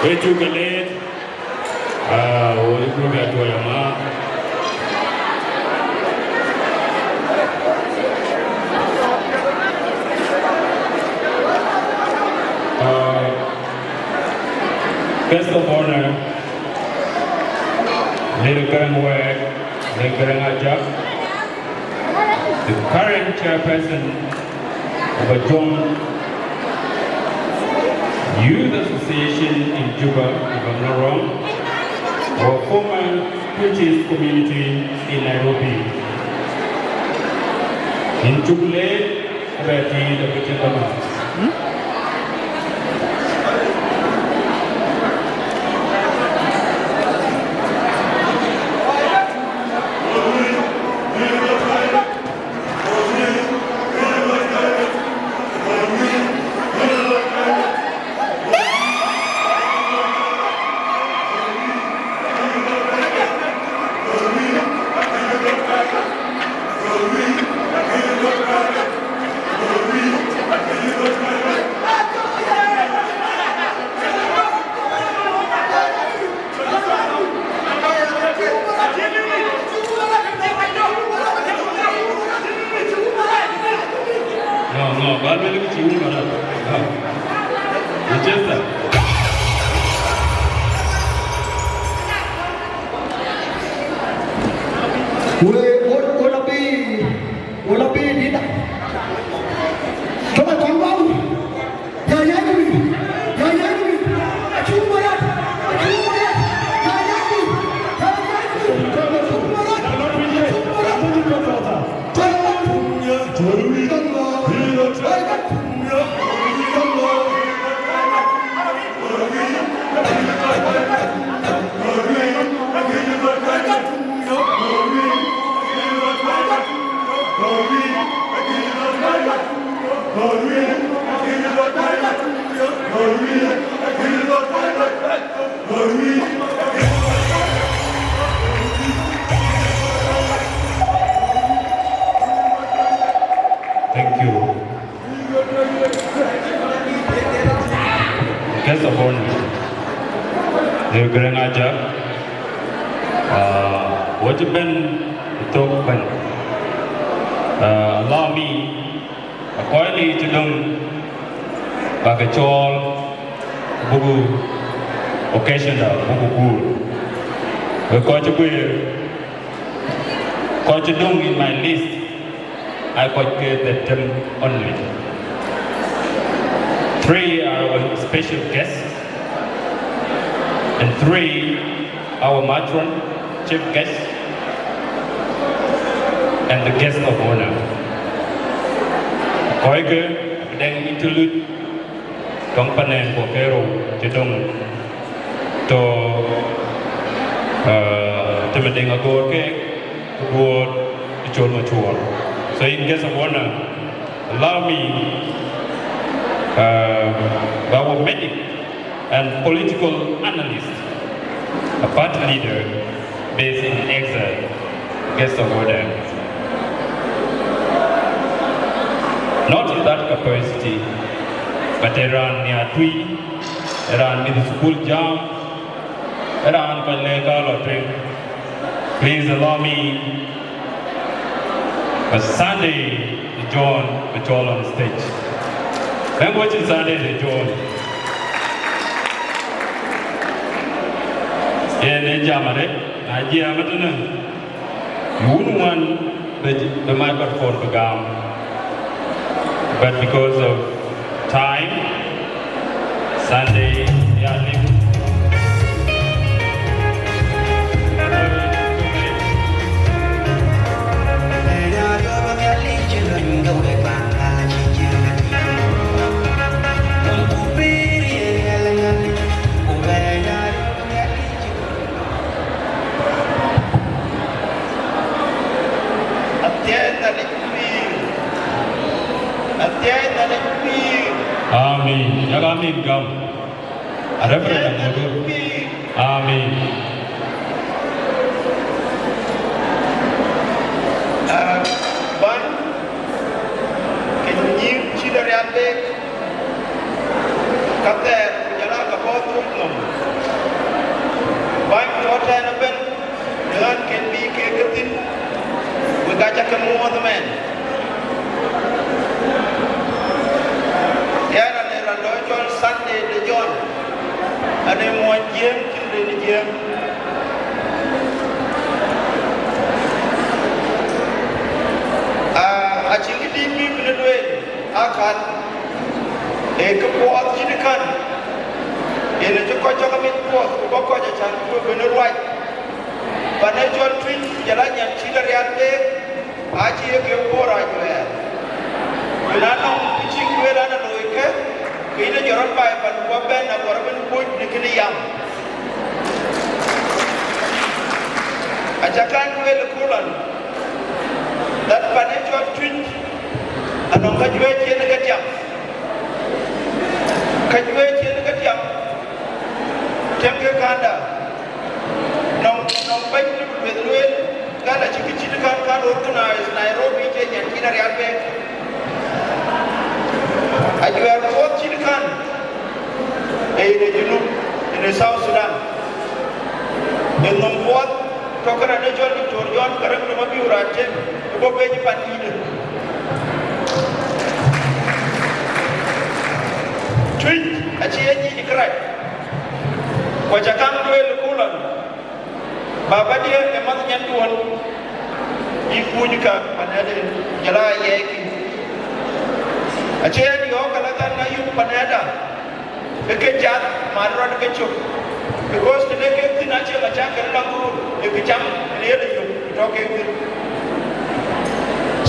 Wek cuk ke leec, ah, wek cuk ke tuɔɔc ama. Ah, guest of honor, Lady Garang Wek, Lady Garang Ajak, the current chairperson of Ajuɔŋ Youth Association in Juba, if I'm not wrong, our former Kuchis community in Nairobi. Yïn cuk leec, abɛ tïït abï cïn dhamën. No, no, ba luel kë cï wun barak. No. Manchester. We, we, we lɔ bï, we lɔ bï dït. Tɔ̈ la tɔ̈ wau. Thank you. Guest of honor, Lady Garang Ajak, uh, wacï bɛ̈n thok bɛ̈n. Uh, allow me, akɔc lii cï döŋ, bäk ke cɔɔl, buku occasion da, buku guur. Wek kɔc cï guëër, kɔc cï döŋ in my list, I got the them only. Three are our special guests. And three, our matron, chief guest, and the guest of honor. Kɔckë dɛŋ interlude, dɔŋ panɛn ku kero cï dɔŋ tɔ, uh, tëmëdëŋ agoor ke duɔɔt ë col macuɔɔr. So in guest of honor, allow me, uh, our medic and political analyst, a party leader based in exile, guest of honor. Not in that capacity, but around near Twi, around middle school jam, around Kaleka Lotring. Please allow me a Sunday John Machol on stage. Thank you, Sunday John. Yen ë jam arëët, na jiɛɛm ëtënë, you wouldn't want the, the microphone to gam. But because of time, Sunday, yeah, leave. Athiɛɛi Nhialic pïïr. Athiɛɛi Nhialic pïïr. Amin. Yak amin gam. A referendum. Athiɛɛi Nhialic pïïr. Amin. Ah, bäny, ke nyïïr cït Arial Bek, ka thɛɛr ku jɔl aa ka bɔ̈ thok nɔm. Bäny tɔ̈ tɛ̈n ëbɛ̈n, në ɣän kën bï kek ke thïn, wek aa ca ke muɔɔth ëmɛn. Yɛn anë raan dɔ̈ cɔl Sunday de John, anë muɔny Jiëëŋ, cïn rin Jiëëŋ. Ah, acïn kë dït bï bï lueel, akan, ee kë puɔth cït kän, yen acï kɔc cɔk amit puɔth, ku bɔ̈ kɔc acan ku bï bï ruac. Pan ë cɔl Tuïc, jɔl a nyan cït Arial Bek, acï ye ke Bor Ajuɛɛr. Ku na nɔŋ kë cïk lueel an, aloi kë, ke yïn ë jɔt rɔt baai pan ku bɛ̈n, aguɔ rɔt bɛ̈n kuc në kënë yam. Aca kan lueel ë kulɔn, that pan ë cɔl Tuïc, anɔŋ ka juëc yen ke tiam. Ka juëc yen ke tiam, tiam ke kanda. Nɔŋ, nɔŋ bɛ̈ny në lueth lueel, gal acï kë cït kän, kän organize Nairobi, cï nyan cït Arial Bek. Ajuɛɛr puɔth cït kän, ee yen ë Junub, yen ë South Sudan. Ë nhom puɔth, tɔ̈ ke raan ë cɔl Doctor John Garang de Mabior Atem, ë bɔ̈ bɛ̈ny pan yïnë. Tuïc acï ye nyic kërac, ku aca kaŋ lueel ë kulɔn, baba diɛ̈ ë manh nyanduɔ̈n, yï kuc ka panɛ̈de, jɔl a yɛɛkï. Acï ɣɛn yɔ̈ɔ̈k, ala kan na yök panɛ̈da, ë ke cath, mat rɔt ke cök. Because të le kek thïn, acie ka cak kën la guur, ë kë cam, ë yen ë yök, tɔ̈ kek thïn.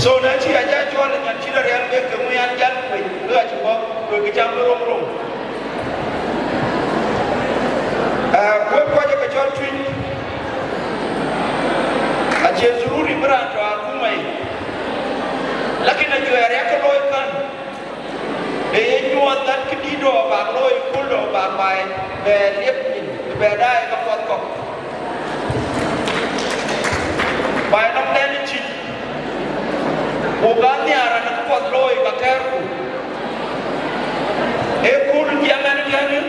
So, na cï a ja cɔl ë nyan cït Arial Bek, ke ŋö yan jal kuec, ke acï bɔ̈, ku ë kë cam bï rom rom. Ah, wek kɔc ë ke cɔl Tuïc, acie dhururi bï raan tɔ̈ akuma yic. Lakin ajuɛɛr yak ke looi kän, ee ye nyuɔɔth that këdït dɔ̈ bak looi, kul dɔ̈ bak baai, bɛ liep nyin, bɛ daai ke puɔth kɔ̈k. Baai nɔmdɛn ë cït, ku bä nhiaar an, kë puɔth looi ka kɛ̈ɛ̈rku. Ee kul jiɛm ɛn tënë,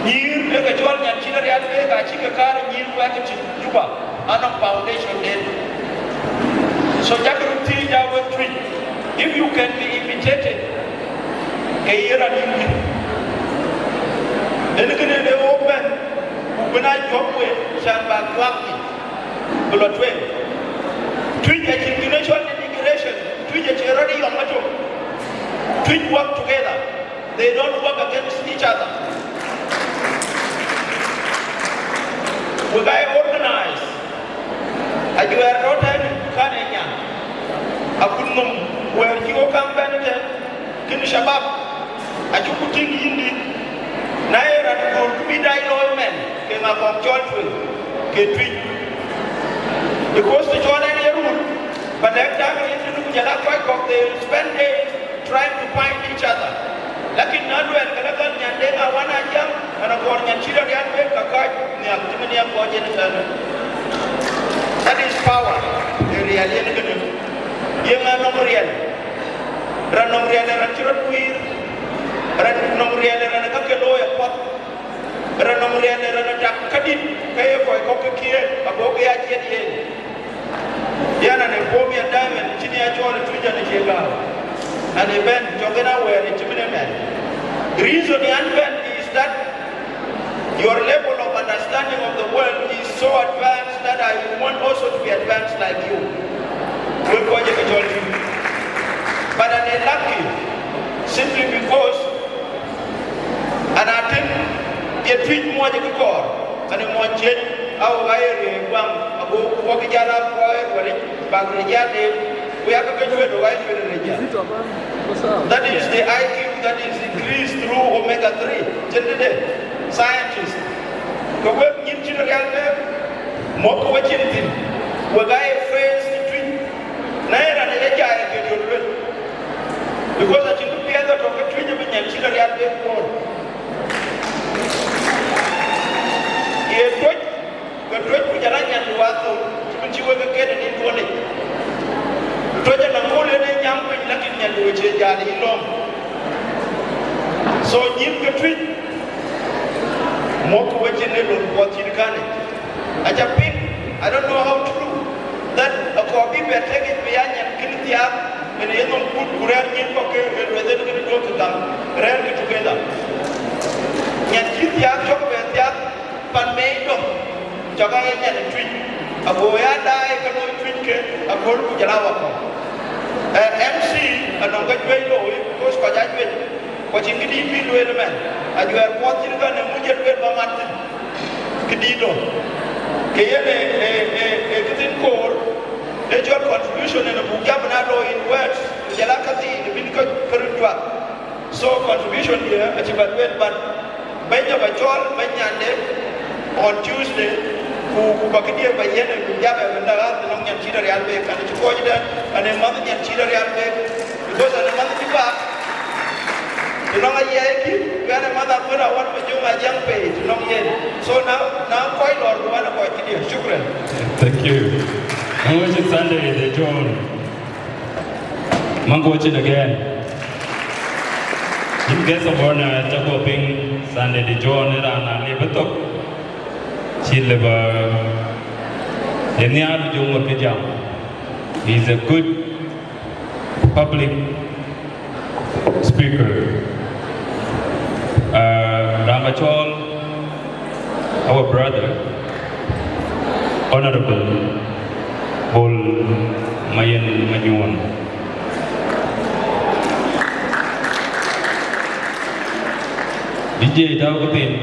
nyïïr ë ke cɔl nyan cït Arial Bek, acï ke kaar ë nyïïr kuɛk ë cït Juba, anɔŋ foundation den. So, jakï röt thiëëc aa wek Tuïc, if you can be imitated, ke ye raan yïn wïc. Ënë kënë le wok bɛ̈n, ku bï na jɔ̈k we, can bak juak nyin, bï lɔ tueŋ. Tuïc acïn kën ë cɔl denigration, Tuïc acie rɔt ë yɔm ëtök. Tuïc work together. They don't work against each other. Wek aa ye organize. Ajuɛɛr tɔ̈ tɛ̈n, kan ë nyan. Akutnhom wɛ̈ɛ̈r cï ɣok kaŋ bɛ̈n tɛ̈n, kën shabab, acuk ku tïŋ yïndï. Na ye raan göör kë bï dac looi mɛn, ke ŋa kɔŋ cɔl tueŋ, ke Tuic. Because të cɔl ɛn ye run, ba lɛ̈k tak rin tënë ku jɔl aa kɔc kɔ̈k, they spend days trying to find each other. Lakin na luɛɛl ke la gal nyan Deŋ Awan Ajiëŋ, ɣɛn akɔɔr nyan cï rɔt rial bek ka kɔc nhiak, cï min nhiak kɔc yen ëtɛ̈n. That is power. Ee riɛl yen kënë. Ye ŋa nɔm riɛl? Raan nɔm riɛl ë raan cï rɔt guiir. Raan nɔm riɛl ë raan ë ka ke looi apuɔth. Raan nɔm riɛl ë raan ë tak kadït, ke ye kɔc kɔ̈k ke kiëër, ago ke ya ciɛ̈t yen. Yɛn an, ë puɔ̈u miɛt daimɛn, cïn ya cɔɔl ë Tuic an, ë cie gääu. An, ë bɛ̈n, cɔk en awɛ̈ɛ̈r ë cï min ëmɛn. Reason yan bɛ̈n is that your level of understanding of the world is so advanced that I want also to be advanced like you. Wek kɔc ë ke cɔl Tuic. But an, ë lucky, simply because an, atën ye Tuic muɔc ë kë kɔɔr, an, ë muɔc ciëc, aɣok aye riëëc guaŋ, ago wok jal a kuɔɔc wɛ̈lic, bak riëëc jal deep, ku yak ke cuet, ɣok aye cuet ë riëëc jal. That is the I Q that is increased through omega three. Cïn tëde scientist. Ke wek nyïn cïn rial bek, mɔ̈kkë wecin thïn, wek aye friends ë Tuic. Na ye raan ë jai ke jɔt luel. Because acïn kë piɛth atɔ̈ ke Tuic ë bï nyan cïn rial bek kuɔɔr. Ye Tuic, ke Tuic ku jɔl a nyan du wathou, cï bï cï wek ke ket ë nin duɔ̈n yic. Tuic anɔŋ kööl en ë nyam piny, lakin nyan du ë cie jal yï lɔ̈ŋ. So nyïn ke Tuic, mɔ̈kkë wecin ë lon puɔth cït kanic. Aca piŋ, I don't know how to do that. Akɔɔr bï bɛ tek yic bï ya nyan kën thiaak, en ye nhom kut, ku rɛ̈ɛ̈r nyïn kɔ̈k ke, ke lueth en kën duɔ̈k ke gam, rɛ̈ɛ̈r ke together. Nyan cï thiaak cɔk bɛ thiaak pan mei dɔm, cɔk aa ye nyan ë Tuic, ago ya daai ke loi Tuic ke, akööl ku jɔl a wakɔ̈u. Eh, M C anɔŋ ke juëc looi, because kɔc aa juëc, ku acïn këdït bï lueel ëmɛn. Ajuɛɛr puɔth cïn kën ë ŋuc ye lueel ba mat thïn. Këdït dɔ̈. Ke yen ë, ë, ë, ë këthiin koor, ë cɔl contribution en abuk jam na looi in words, ku jɔl a käthii bïn ke, ke röt juak. So contribution dië acï bɛ lueel, but bɛ̈ny dɛ̈ ba cɔl, bɛ̈ny nyande, on Tuesday, ku, ku ba këdië ba yiɛ̈n, ku jam ë wënda ɣäth nɔŋ nyan cït arial bek, an cï kɔc dɛ̈, an ë mäth nyan cït arial bek, because an ë mäth cï bak, të nɔŋ ayiɛɛi kï, ku an ë mäth akuën awän ba jöŋ ajiɛŋ pei, të nɔŋ yen. So na, na kɔc lɔɔr, ku an ë kɔc këdië. Shukran. Thank you. Maŋ wecin Sunday de John. Maŋ wecin again. In case of honor, ca guɔ piŋ Sunday de John ë raan na lip ë thok. Cï lip, uh, ë nhiaar ë jöŋ wek ke jam. He is a good public speaker. Uh, raan ba cɔɔl, our brother, Honorable Bol Mayen Manyuɔn. D J tääu këthiin,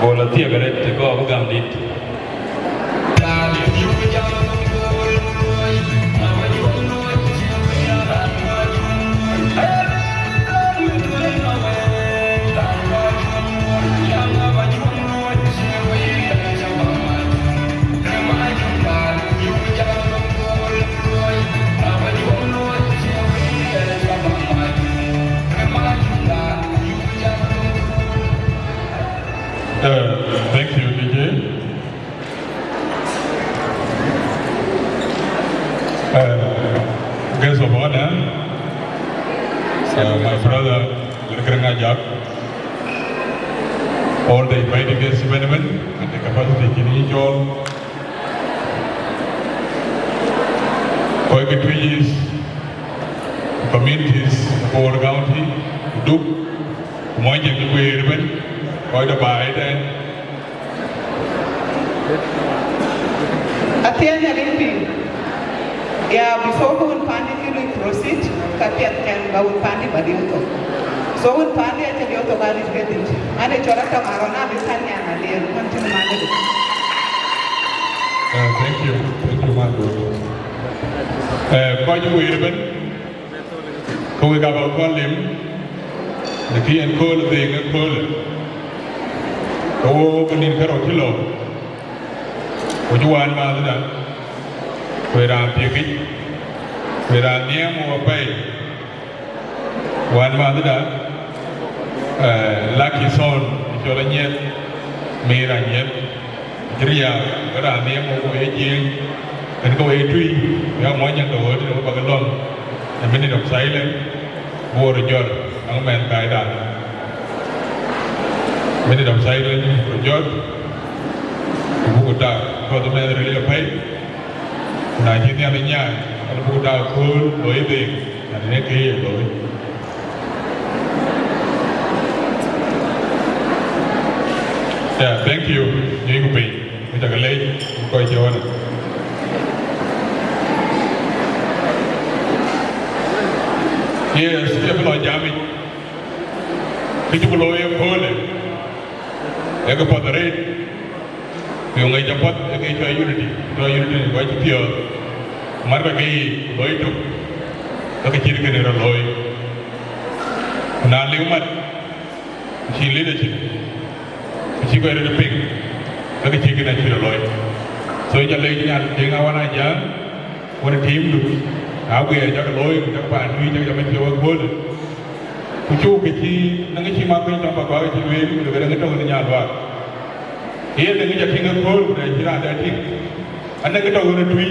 Bol athiek arëët, të kɔɔr bï gam dït. Uh, thank you, D J. Uh, guest of honor, uh, my brother, Lekring Ajak, all the invited guests, Benjamin, and the capacity in each all. Kɔc ke Tuic East, communities, Bor County, Duk, Monyjäŋ de guëër ëbën, kɔc de baai ëtɛ̈ɛ̈n. Athiɛɛny aril piny. Ya, before bä wun pandï cï lui proceed, ka piɛth kɛn bä wun pandï bä dim thok. So wën paan de acï liɔp thok adït ke dhïc. An, ë cɔl atɔŋ Aron abï kan nyan alier, man cïn man dït. Uh, thank you. Thank you, man. Uh, kɔc wëër ëbën, ke wek abä kɔn lim, në kë yen kööl dhëëŋ ë köölë. Ke wo ke nïn karou cï lɔ, ku cï wään maathda, ku ë raan thiekic, ku ë raan nhiɛɛm wo apɛi. Wään maathda, eh, Lucky Son, cɔl Anyieth, Mir Anyieth, cï riääk, ke raan nhiɛɛm wo ye Jiëëŋ, en ke wo ye Tui, ya mɔny nyan ke ɣööt, wo bä ke lɔ̈ŋ, a minute of silence, wo röt jɔt, nɔŋ mɛnh kaida. Minute of silence, röt jɔt, ku buk tak, kɔc mɛnh ril apɛi, ku na cï Nhialic nyaai, ka buk tak kööl loi dhëëŋ, na ne ke ye loi. Yeah, thank you. Nyuc ku piny. Ku cak lec, ku kɔc cï ɣɔn. Yes, ye bï lɔ jamic. Kë cuk looi ë köölë, ee kë path arëët. Ku yöŋ ë jɔ path, ee kë cɔl unity. Cɔl unity, kɔc cï piɔ̈ɔ̈th. Mat kɔc ke yiic, ku looi tök. Ka kë cït kënë rɔt looi. Ku na liu mat, cï leadership, ku cï kɔc röt piŋ, ke kë cï kënë acï rɔt looi. So, yïn ca lec nyan Deŋ Awan Ajaŋ, wën ë teamdu, na guiir cak looi, ku cak paan Tui, cak jam ë piɔ̈u ëköölë. Ku cuk kë cï, na kë cï Makuëny Tɔŋ Pakuak cï lueel, ku lëk ë däŋ tɔ̈u në Nyanduak. Yen däŋ ca tïŋ ëkööl, ku na cï raan dɛ tïŋ. Anäŋ kë tɔ̈u në Tui,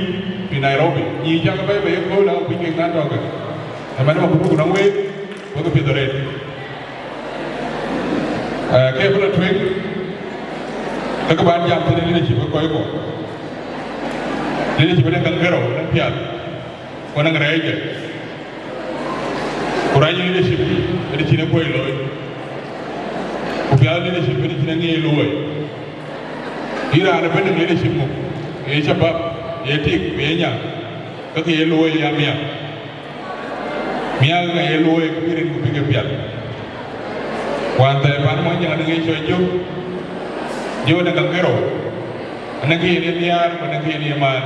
ë Nairobi. Nyiic cak bɛ̈i bei ëkööl, akuc kek na tɔ̈ ke. Ëmɛn ë Makuëny ku nɔŋ week, wek piɛth arëët. Eh, ke bï lɔ tueŋ, ke kë ban jam thïn ë leadership ë kɔc kuɔ. Leadership ënë käŋ kërou, ënë piath, ku ënë rɛɛcde. Ku rac leadership ënë cïn ë kuɔc looi. Ku piath leadership ënë cïn ë ŋiɛc looi. Yïn raan ëbɛ̈n ë leadership muk, ye shabab, ye tik, ye nya, ke kë ye looi ya miäk. Miäk ë ye looi kë bï rin ku bï ke pial. Wään thɛɛr pan Muɔnyjäŋ anäŋ ye cɔl Jök, Jök anäŋ käŋ kërou, anäŋ kë yen ye nhiaar, ku anäŋ kë yen ye maan.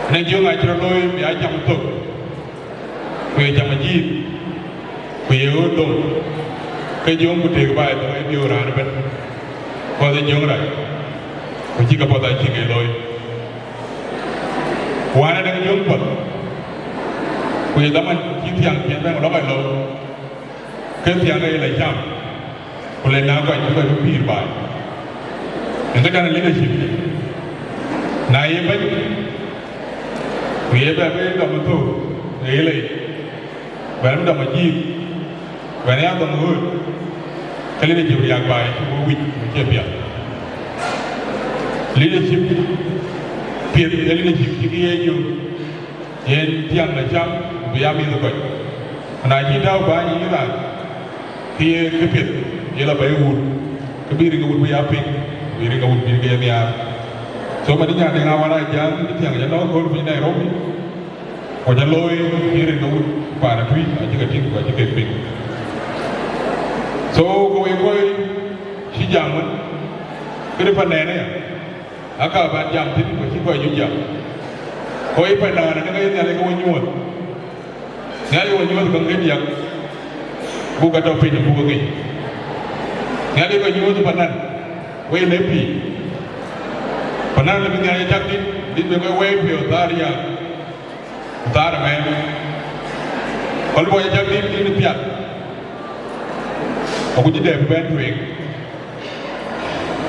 Anäŋ Jök acï rɔt looi bï a cam thok, ku ye cam ajïth, ku ye ɣööt dhoŋ, ke Jök ku tëëk baai thok ë diöör raan ëbɛ̈n. Kɔc ë Jök rac, ku cï ke path acï ke looi. Wään adäŋ Jök path, ku ye dhaman cï thiaŋ cïn bɛ̈n lɔk alɔ, ke thiaŋ ke ye lɔ cam, ku le na kɔc bï kɔc bï pïïr baai. Ëŋ këdan leadership, na ye bɛ̈ny, ku ye bɛ bï dɔm ë thok, ë ye lei, bɛ̈n bï dɔm ajïth, bɛ̈n ya dɔm ɣööt, ke leadership riääk baai cï wok wïc, ku cie piath. Leadership piɛth ë leadership cï kë ye Jök. Yen thiaŋ në cam, ku bï ya mïth ë kɔc. Ku na cï tääu bäny yïn raan, ke ye këpiɛth, ye lɔ bɛ̈i wut, ke bï rin ke wut bï ya piŋ, ku bï rin ke wut bï ke ye nhiaar. So, man ë nyan Deŋ Awan Ajaŋ, cï thiaŋ jɔ nɔ̈k kööl piny Nairobi, ku jɔ looi, ye rin ke wut paan ë Tui, acï ke tïŋ, ku acï kek piŋ. So, ke wek kɔc cï jam wën, këde pan nɛn aya. Aka ban jam thïn, ku cï kɔc juëc jam. Kɔc ë pan nɔn, ënë ke ye Nhialic ke we nyuɔɔth. Nhialic we nyuɔɔth käŋ ke diäk, buk ke tɔ piny, buk ke ŋic. Nhialic we nyuɔɔth pan nɔn, we lëp pïïr. Pan nɔn, lëbï Nhialic cak dït, dït bï kɔc wɛɛi piɔ̈u thaar riääk. Thaar ëmɛn, kɔl bɔ̈ cak dït dït piath, aku cï dɛ bï bɛ̈n tueŋ.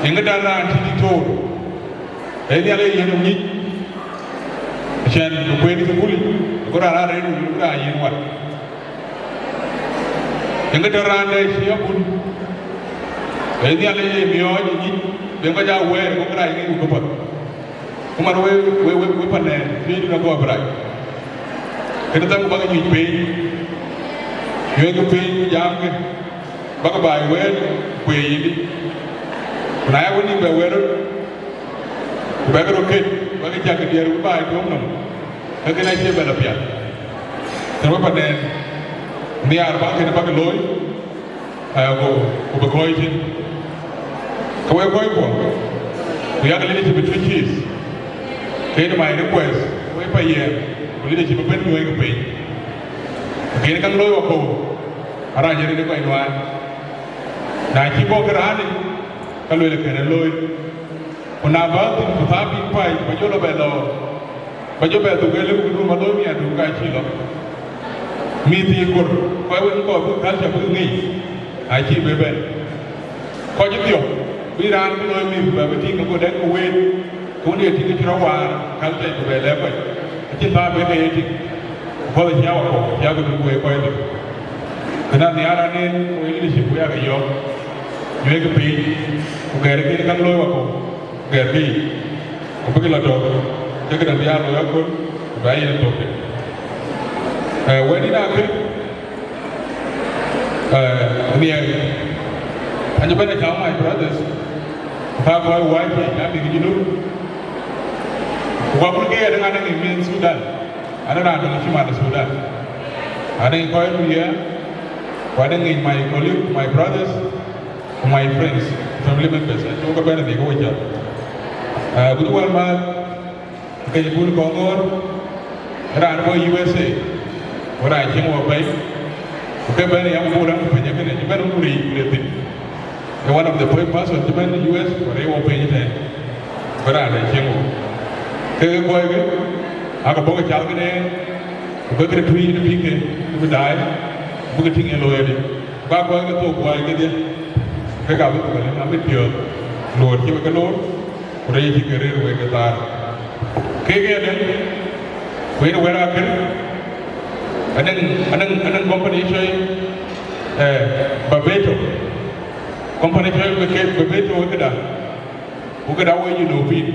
Yen këdan raan cï dït toor, ee Nhialic yen ŋic, cɛn bï kueen ë thukul yic, ku raan raan rëër wïc, ku raan yen wat. Yen këdan raan dɛ cï abun, ee Nhialic yen miɔɔc ë nyic, ben kɔc aa wɛɛr, ku raan ŋic ku bï path. Ku man we, we, we, we pan nɛn, piööcdu në kɔɔr bï rac. Kënë thɛm ku bäk nyuc piny, nyuɛ̈ɛ̈kë piny, jamkë, bäk baai wëët, ku ye yïndï. Ku na ya we nïm bɛ wëët röt, ku bɛkë röt ket, bäk cäk kë diɛɛr bï baai tuɔ̈ɔ̈m nɔm, ke kënë acie bɛ lɔ piath. Tën we pan nɛn, Nhiaar bäk kënë bäk looi, eh, ku, ku bï kɔc thïn. Ke wek kɔc kuɔ, ku yak leadership ë Twic East, kënë my request, wek payɛɛm, ku leadership ëbën nyuɔɔc ke piny. Kënë käŋ looi wakɔ̈u, arac rin ë kɔc nuan. Na cï bɔ̈ ke raan, ka lueel kënë looi. Ku na bä thïn, ku thaa bï paac, bä jɔ lɔ bɛ lɔ, bä jɔ bɛ dhuk ë lëu, ku dun bä looi miäkdu ka cï lɔ. Mïth ye gor, kɔc wën kɔɔr bï culture bï ŋic, acï bï bɛ̈n. Kɔc ë thiɔ̈k, bï raan bï looi mïth bɛ bï tïŋ, ku dɛ̈t ku wëët, ku wën ye tïŋ cï rɔt waar culture ku bɛ lɛ̈k kɔc. Acïn thaa bï ke ye tïŋ. Ku kɔc ë cï ya wakɔ̈u, cï ya ke dun ku wëë kɔc thïn. Kënë nhiaar raan en, ku wëë leadership ku ya ke yɔ̈ɔ̈k. Nyuɛɛk piny, ku gɛ̈ɛ̈r kën käŋ looi wakɔ̈u, ku gɛ̈ɛ̈r kë yic, ku bïk lɔ tök, ke këdäŋ bï aa looi aköl, ku bï aa yen tök piny. Eh, wɛ̈t yïn akï, eh, nhiɛɛr, anyë bɛ̈n ë cam, my brothers, ku ka kɔc wääc ë cam bïk Junub, ku ka kut ke yɛn ë ŋa në ŋic min Sudan, anë raan dɔ̈ŋ cï man ë Sudan, anë kɔc luiɛ, ku anë ŋic my colleague, my brothers, ku my friends, family members, acuk ke bɛ̈n ë dhiëk wecä. Ah, ku cï wɛ̈l määth, ke cï bul kɔŋ ŋoor, raan bɔ̈ U S A, ku raan cieŋ wɔ pɛ̈i, ku ke bɛ̈n ë yam buk rɛ̈m piny ë kënë, cï bɛ̈n ku riic ku le thïn. Ee one of the first person cï bɛ̈n U S, ku rɛ̈c wɔ piny ëtɛ̈ɛ̈n, ku raan de cieŋ wɔ. Ke ke kɔckë, ake bɔ̈ ke cath kënë, ku ke këde tui yen bï ke, ku bï daai, ku bï ke tïŋ yen looi adï. Ku ka kɔc ke thok kuɔɔc kedhie, ke ka bï thok alë, abï piɔ̈ɔ̈th, loor cï wek ke loor, ku rɛ̈c cï ke rëër wek ke thaar. Kek ënë, ku yen wɛ̈t akër, anëŋ, anëŋ, anëŋ company cɔl, eh, Barbato. Company cɔl Barbato këda, ku këda wek Junubin.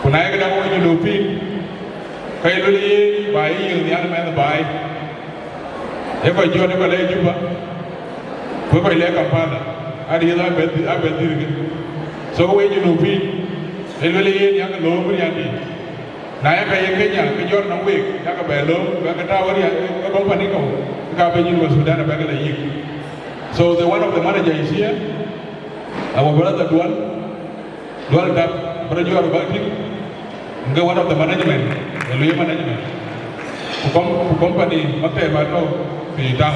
Ku na ye këda wek Junubin, ka ye lueel yen, ba ye yiëk nhial mɛnh baai. Ee kɔc jɔt ë kɔc lɛɛr Juba, ku ë kɔc lɛɛr Kampala, ariëth abɛ dhil, abɛ dhil kë. So wek Junubin, ee lueel yen, yak lööm riɛndiɛ̈. Na ye ka ye Kenya, ke jɔt nɔm week, yak bɛ lööm, bɛ ke tääu riɛn, ë company kɔ̈u, ka bɛ Junub Sudan abɛ ke lɔ yïk. So the one of the manager is here, our brother Dual, Dual Tap, bro Juar Baltic, nge one of the management, the Luye management. Ku com-, ku company, maktaba tɔ̈ fi town.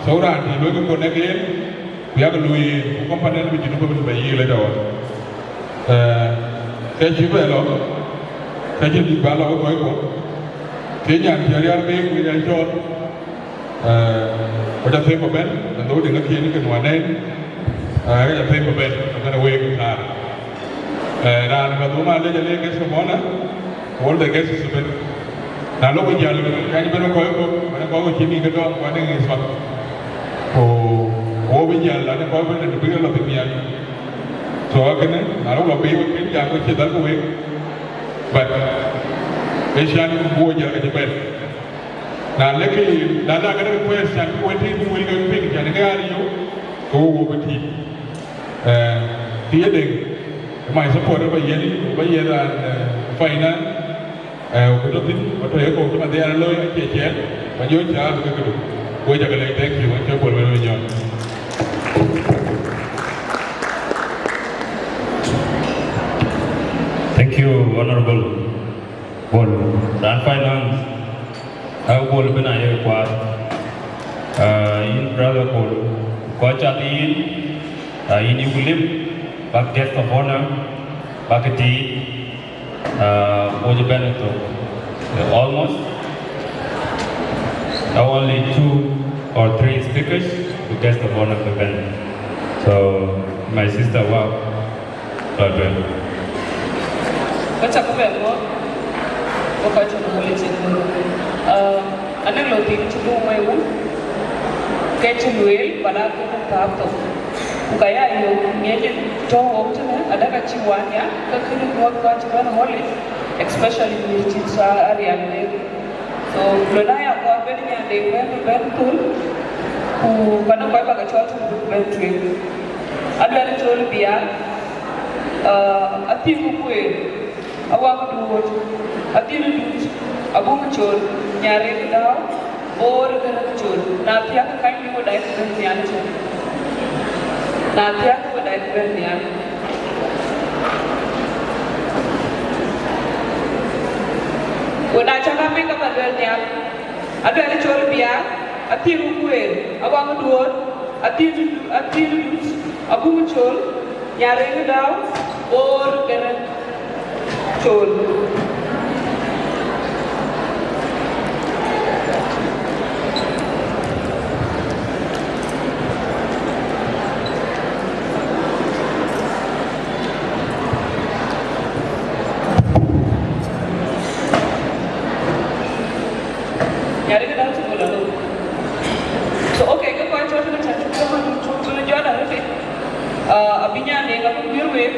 So raan tï luɔi ke connect yen, ku yak luɔi yen, ku company bï Junub bï bɛ yï later on. Eh, ke cï bɛ lɔ, ke cï dït ba lɔ wek kɔc kɔ̈k. Ke nyan cï rial piny, ku nyan cɔɔl. Eh, ku ca them bä bɛ̈n, na dhou deŋ acie ni ke nuan nɛn, eh, ke ca them bä bɛ̈n, bä bɛ̈n awek thaar. Eh, raan ka dhou ma lec ale guest of honor, all the guests bɛ̈n. Na lok bï jäl, ka cï bɛ̈n kɔc kɔ̈k, bɛ̈n kɔc kɔ̈k cï ni ke dɔm, ku adeŋ is fak. Ku, ku bï jäl, adeŋ kɔc bɛ̈n, bï ke lɔ piny nhial. So, akënë, na lok lɔ piny, wek piny jam, ku cï dhal ku wek. But, ee can ku bï wo jäl ke cï bɛ̈n. Na lëkë, na la këdë request, can bï wël tïŋ, bï wël ke piŋ, can ke ɣaar yök, ke wo wo bï tïŋ. Eh, kë ye deŋ, my support ë bä yiɛ̈n, bä yiɛ̈n raan, eh, finance, eh, ku tɔ̈ thïn, ku tɔ̈ ye kɔ̈u cï man dhiɛɛr looi, acie ciɛɛl, bä jɔ cä bï ke këdu. Wo cä ke lec, thank you, wën cä Bol wën wën nyɔn. Thank you, Honorable. Bol, raan finance, a Bol bï na ye kuaar. Ah, yïn brother Bol, kɔc cath yïn, ah, yïn yuk lip, bäk guest of honor, bäk ke tïït, ah, wo cï bɛ̈n ë thok. Eh, almost, now only two or three speakers to guest of honor bï bɛ̈n. So, my sister, wow. Lɔ tueŋ. Wek cä bï bɛ muɔ̈th, wek kɔc tɔ̈ në Holy City. Ah, anɔŋ lɔ thïn cï bï wei wun, ke cï lueel, bä la kën thaap thok. Ku ka ya yök, ŋiɛc tɔ̈ wok tënë, adaka cï wan ya, ke kënë nyuɔ̈th kɔc cï bɛ̈n Holy, especially mïth cït thaa arial wek. So, lon aya kɔɔr bɛ̈n nyande bɛ̈n, bɛ̈n thul, ku ka nɔŋ kɔc bä ke cɔl thul bïk bɛ̈n tueŋ. Aluɛl col biaar, ah, athiëk kueer, awak duööt, adhil dut, abuk col, nyarek dau, Bor Gäräŋ Col. Na thiäk, kany bï we dai ku bɛ̈n nhial cök. Na thiäk, we dai ku bɛ̈n nhial. We na cä ka piny, ka ba luɛl nhial. Aluɛl Col Biaar, Athiëŋ Kueer, Awaŋ Duɔ̈ɔ̈r, Athiëŋ, Athiëŋ Dut, Abuŋ Col, Nyarëŋ Dau, Bor Gäräŋ Col. Nyarëŋ Dau cï gol alou. So, okay, ke kɔc tɔ̈ tënë cä cuk ke man cuk bï jɔt arëët. Ah, abï nyan de ŋa bï guiir wek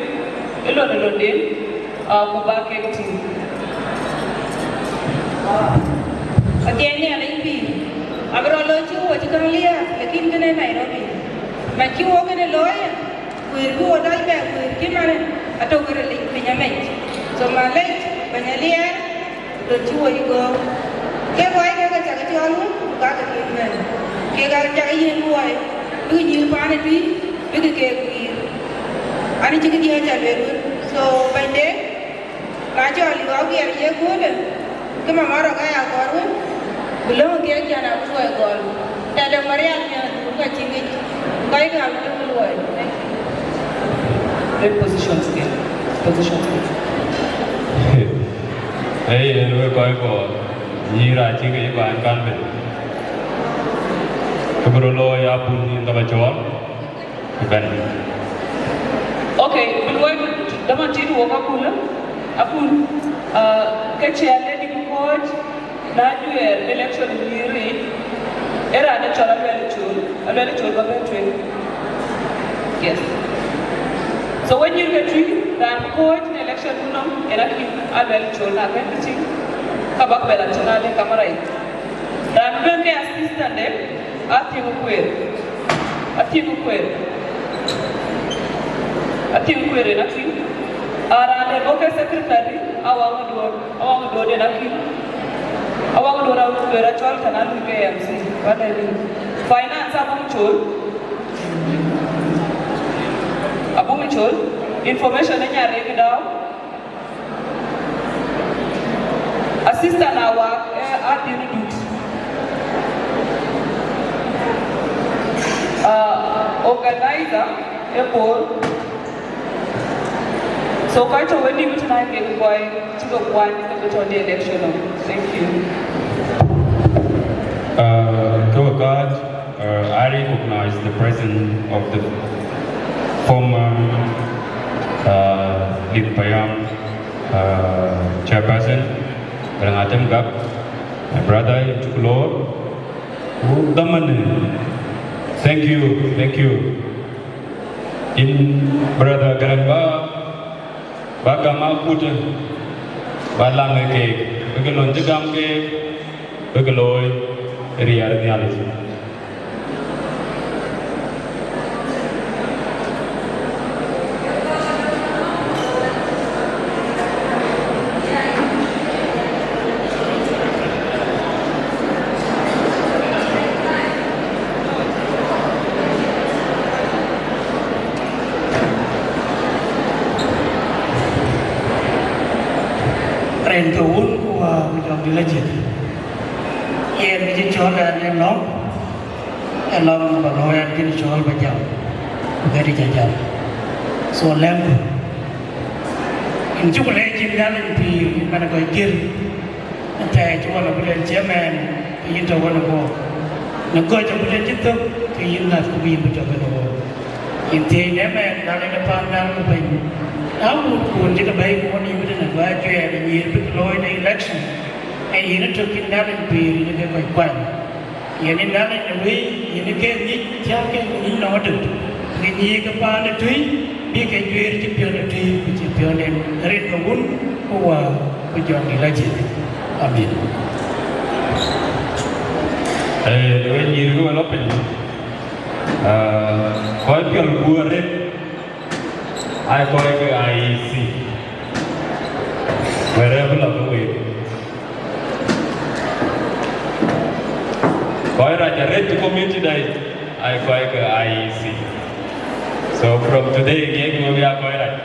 ë lon ë londen, ah, ku ba kek tïŋ. Athiɛɛi Nhialic pïïr, abï rɔt looi cï wo cï käŋ liääk, lakin kënë Nairobi. Mɛc cï wo kënë looi, kueer bï wo dac bɛ kueer cï man atök rilic piny amec. So malec, bɛ̈ny aliɛɛr, röt cï wo yï gɔ̈ɔ̈r. Ke kɔc kek ka cak cɔl wën, ku ka ke kek bɛ̈n. Kek ka cak yiën luɔi, bïk nyïïr paan ë tui, bïk keek guiir. An, cï këdiɛ̈ ca lueel wën. So bɛ̈nyde, na cɔl yï ɣɔ̈k diɛɛr ye köölë, ke mama rɔt aya kɔɔr wën, bï löŋ kiɛ̈ɛ̈k cän abï luɔi gɔl. Tɛ̈dë Marial miɔ̈ɔ̈th, ku ka cï ŋic, ku ka yï gam tök luɔi. Thank you. Take positions again. Positions again. Ee yen, wek kɔc Bor, nyïïr acï ke yï bäny kan bɛ̈n. Kë bï rɔt looi, abun nïn ka ba cɔɔl bɛ̈n. Okay, bï luɔi däman tit wok abun, abun, ah, ke chair lady bï kɔ̈ɔ̈c, na juɛɛr election nyïïr yic, ë raan ë cɔl Aluɛl Col, Aluɛl Col ba bɛ̈n tueŋ. Yes. So we nyïïr ke tui, raan bï kɔ̈ɔ̈c në election du nɔm, en akïn Aluɛl Col, na bɛ̈n bï tïŋ, ka bäk bɛ la tïŋ ade kamera yic. Raan bï bɛ̈n ke assistant de, Athiëŋ Kueer. Athiëŋ Kueer. Athiëŋ Kueer en akïn. Aa, raan de bɔ̈ ke secretary, Awaŋ Duɔ̈ɔ̈r. Awaŋ Duɔ̈ɔ̈r en akïn. Awaŋ Duɔ̈ɔ̈r Awaŋ Kueer acɔl tɛ̈n alui ke M C. Ba de lui. Finance, Abuŋ Col. Abuŋ Col. Information ë Nyarëŋ Dau. Assistant Awaŋ, eh, Adhiëŋ Dut. Ah, organizer, eh, Bor. So, kɔc tɔ̈ wenïïm tënë kek kɔc cï ke kuany ke bï tɔ̈ në election. Thank you. Uh, ke we kääc, uh, I recognize the presence of the former, uh, Lith Payam, uh, chairperson, Garaŋ Atem Gak, my brother, yïn cuk loor. Ku dhaman, thank you, thank you. Yïn brother Garaŋ ba, ba gam akut, ba laŋ ë keek, bïk lon cï gam keek, bïk looi ë riɛɛr Nhialic. Rin ke wun ku wäär ku jɔŋdït lajik. Yen kë cï cɔl ɛn ë nɔm, ë nɔm ba looi ɛn kën cɔl ba jam, ku këdï ca jam. So lɛ̈ŋku. Yïn cuk leec yïn Nhialic pïïr, yïn man ë kɔc gël. Ëthɛɛr cï ɣɔn abï lueel cï ëmɛɛn, ke yïn tɔ̈ ɣɔn ë wook. Në gɔ̈c abï lueel cï thök, ke yïn ŋäth ku bï yïn bï tɔ̈ kënë wook. Yïn thiëëc në ëmɛɛn, Nhialic de paannhial ku piny. Na wut kun cï ke bɛ̈i ku ɣɔn yïn bï tënë, bä cuɛɛr ë nyïïr bï ke looi në election. Ee yïn ë tök yïn Nhialic pïïr, yïn ë ke kɔc kuany. Yen ë Nhialic në wëi, yen ë ke ŋic cä ke ŋic nɔm ëtök, ke nyiëëk ë paan ë tui, bï ke juëër cï piɔ̈n ë tui, ku cï piɔ̈n en rin ke wun, ku wäär, ku jɔŋdït lajik. Amin. Ee, në wëi nyïïr ke we lɔ piny, aa, kɔc piɔl ku arëët, aa kɔc ke I E C, wɛ̈ɛ̈r ë bï lɔ ke week. Red to community day, I call it I E C. So from today, again, we are going right.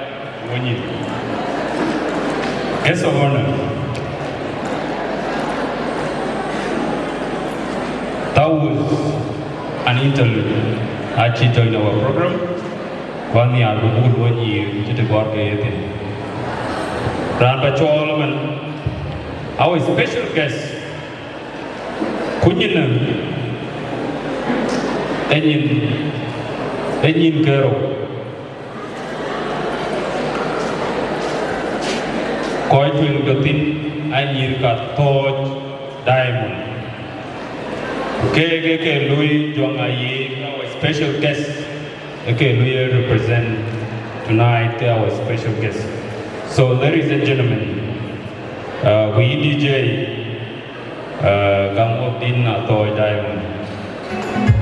When you guest of honor, that was an interlude. Actually, in our program, one year, we will one year, to the work, I think. Raan ba cɔɔl ëmën, our special guest, ku nyin ë, ë nyin, ë nyin ke rou. Kɔc tueŋ tɔ̈ thïn, anyïïr ka Thɔ̈ɔ̈c Diamond. Ku keek ë ke lui Jɔŋ Ayiik, our special guest, ë ke lui represent tonight ke our special guest. So, ladies and gentlemen, uh, we D J, uh, gam wok din na Thɔ̈ɔ̈c Diamond. Thank you.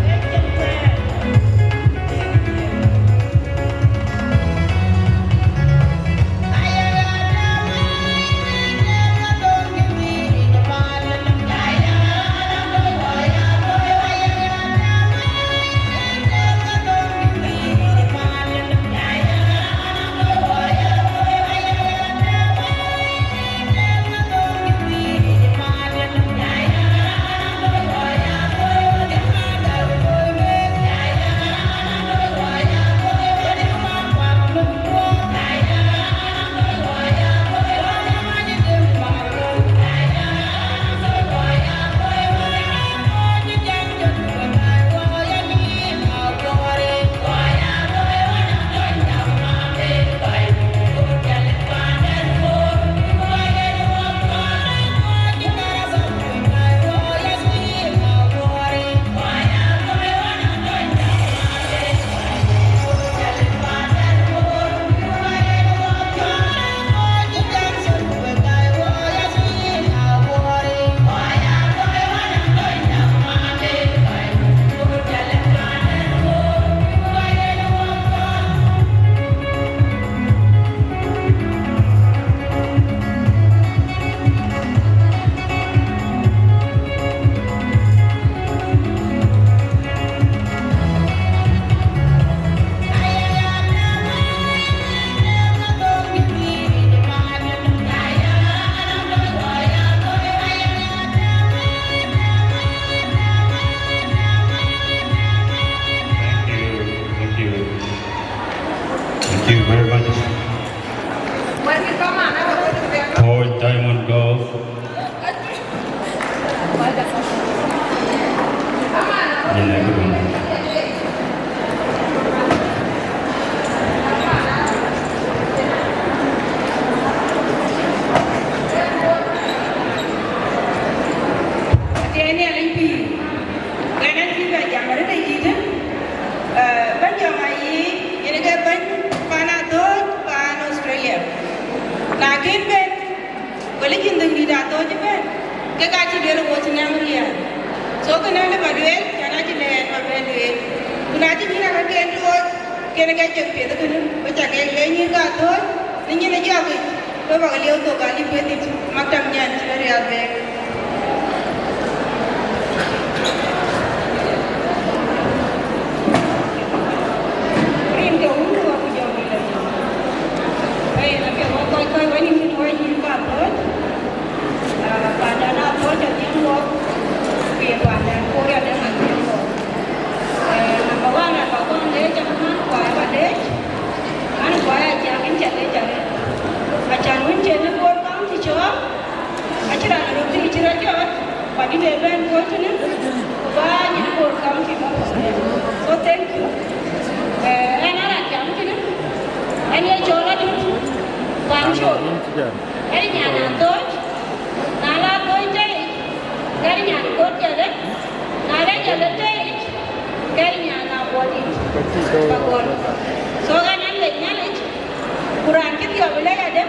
Thank you. Thank you very much. Thɔ̈ɔ̈c Diamond Girls. Yïn ë këdun. Atiɛɛn Nhialic pïïr. Ɣɛn acï bɛ jam arëët ë yït, eh, bɛ̈ny Jɔŋ Ayiik, yen ke bɛ̈ny pan Athɔ̈ɔ̈c, pan Australia. Na kën bɛ̈n, wël cïn dhëŋ dït Athɔ̈ɔ̈c ëbɛ̈n, kek acï duel ë wo cï nɛm riɛl. So, kënë lë ba lueel, yɛn acï lɛɛr ba bɛ lueel. Ku na cï nyïïn aka ken luɔɔc, kën ke cök piɛth kënë, ku ca kek le nyïïr ka Athɔ̈ɔ̈c, në nyin ë jɔk yic, ku bäk lieu thok alip wedhie, maktam nyan cï bɛ riath bɛ̈ɛ̈i. Rin ke wun ku wä ku jɔ wël ë. Ee, na piɛth wä kɔc kɔc wä nïn kën wä yïn ka Athɔ̈ɔ̈c. Ah, pandan Athɔ̈ɔ̈c athiɛŋ wok, ku ye pandan Korea dɛ̈ŋ athiɛŋ wok. Eh, number one, an ba kɔn leec, an man kuai ba leec. An kuai acak in ca leec arëët. Acan wën cï në Bor County cɔɔl, acï raan röt thii cï rɔt jɔt, ku adï de bɛ̈n Bor tënë, ku bä nyin Bor County bä. So thank you. Eh, ɛn a raan jam tënë, ɛn ye cɔɔl adït, pan col. Ɛn nyan Athɔ̈ɔ̈c, na la Athɔ̈ɔ̈c tei, kɛ̈r nyan Kot Jale, na la Jale tei, kɛ̈r nyan Abuɔdït. Ka gɔl. So ɛn an lec Nhialic, ku raan cï dhiɔp ë lec adë,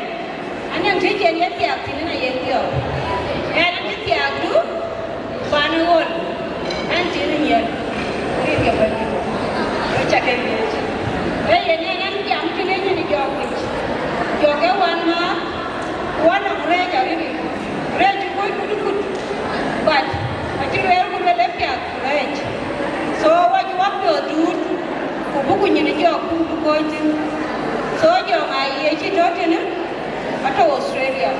anɛŋ të cïn ye thiaak thïn, yen aye dhiɔp. Ɛn an cï thiaakdu, pan ë ɣöl, ɛn cï rin yɛn, rin ke Bɛ̈nydït, we ca ke miɛt. Ee yen ɛn an jam kënë nyin jɔk wic, jɔk ë wan määth, ku anɔŋ rɛɛc arït, rɛɛc cï kuöc kut kut, but acï lueel ku lueel ë piath ku rɛɛc. Jɔk ku bï kɔc thïn. So jɔŋ aa ye cï tɔ̈ tënë, atɔ̈ Australia.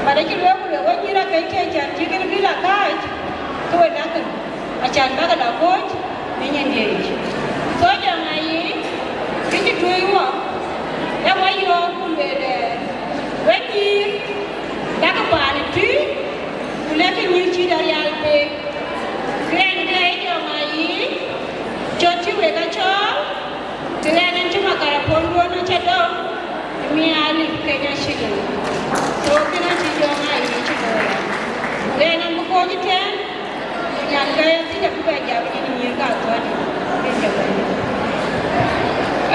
But acï lueel ku lueel wek nyïïr akëc cï can cï kën bï la kääc, ke we dak kën, acan bäk la kɔ̈ɔ̈c në nyin diëëc. So jɔŋ aa ye kë cï tuöc wɔ, ë wɔ yɔ̈ɔ̈k ku lueel, eh, wek nyïïr, dak paan ë tui, ku lɛ̈kë nyïïr cït Arial Beek. Kë ɛn ke jɔŋ aa ye, cɔt cï wek a cɔɔl, Të ɣɛn ɛn cï makarapon duɔ̈n acä dɔm, ë mia alip Kenya shilling. So kënë acï jɔŋ aa yic cï looi. Ɣɛn ɛn bï kɔc ëtɛ̈ɛ̈n, nyan ke thïn abï bɛ jam yïn nyïïr ka thuɔ̈ɔ̈c.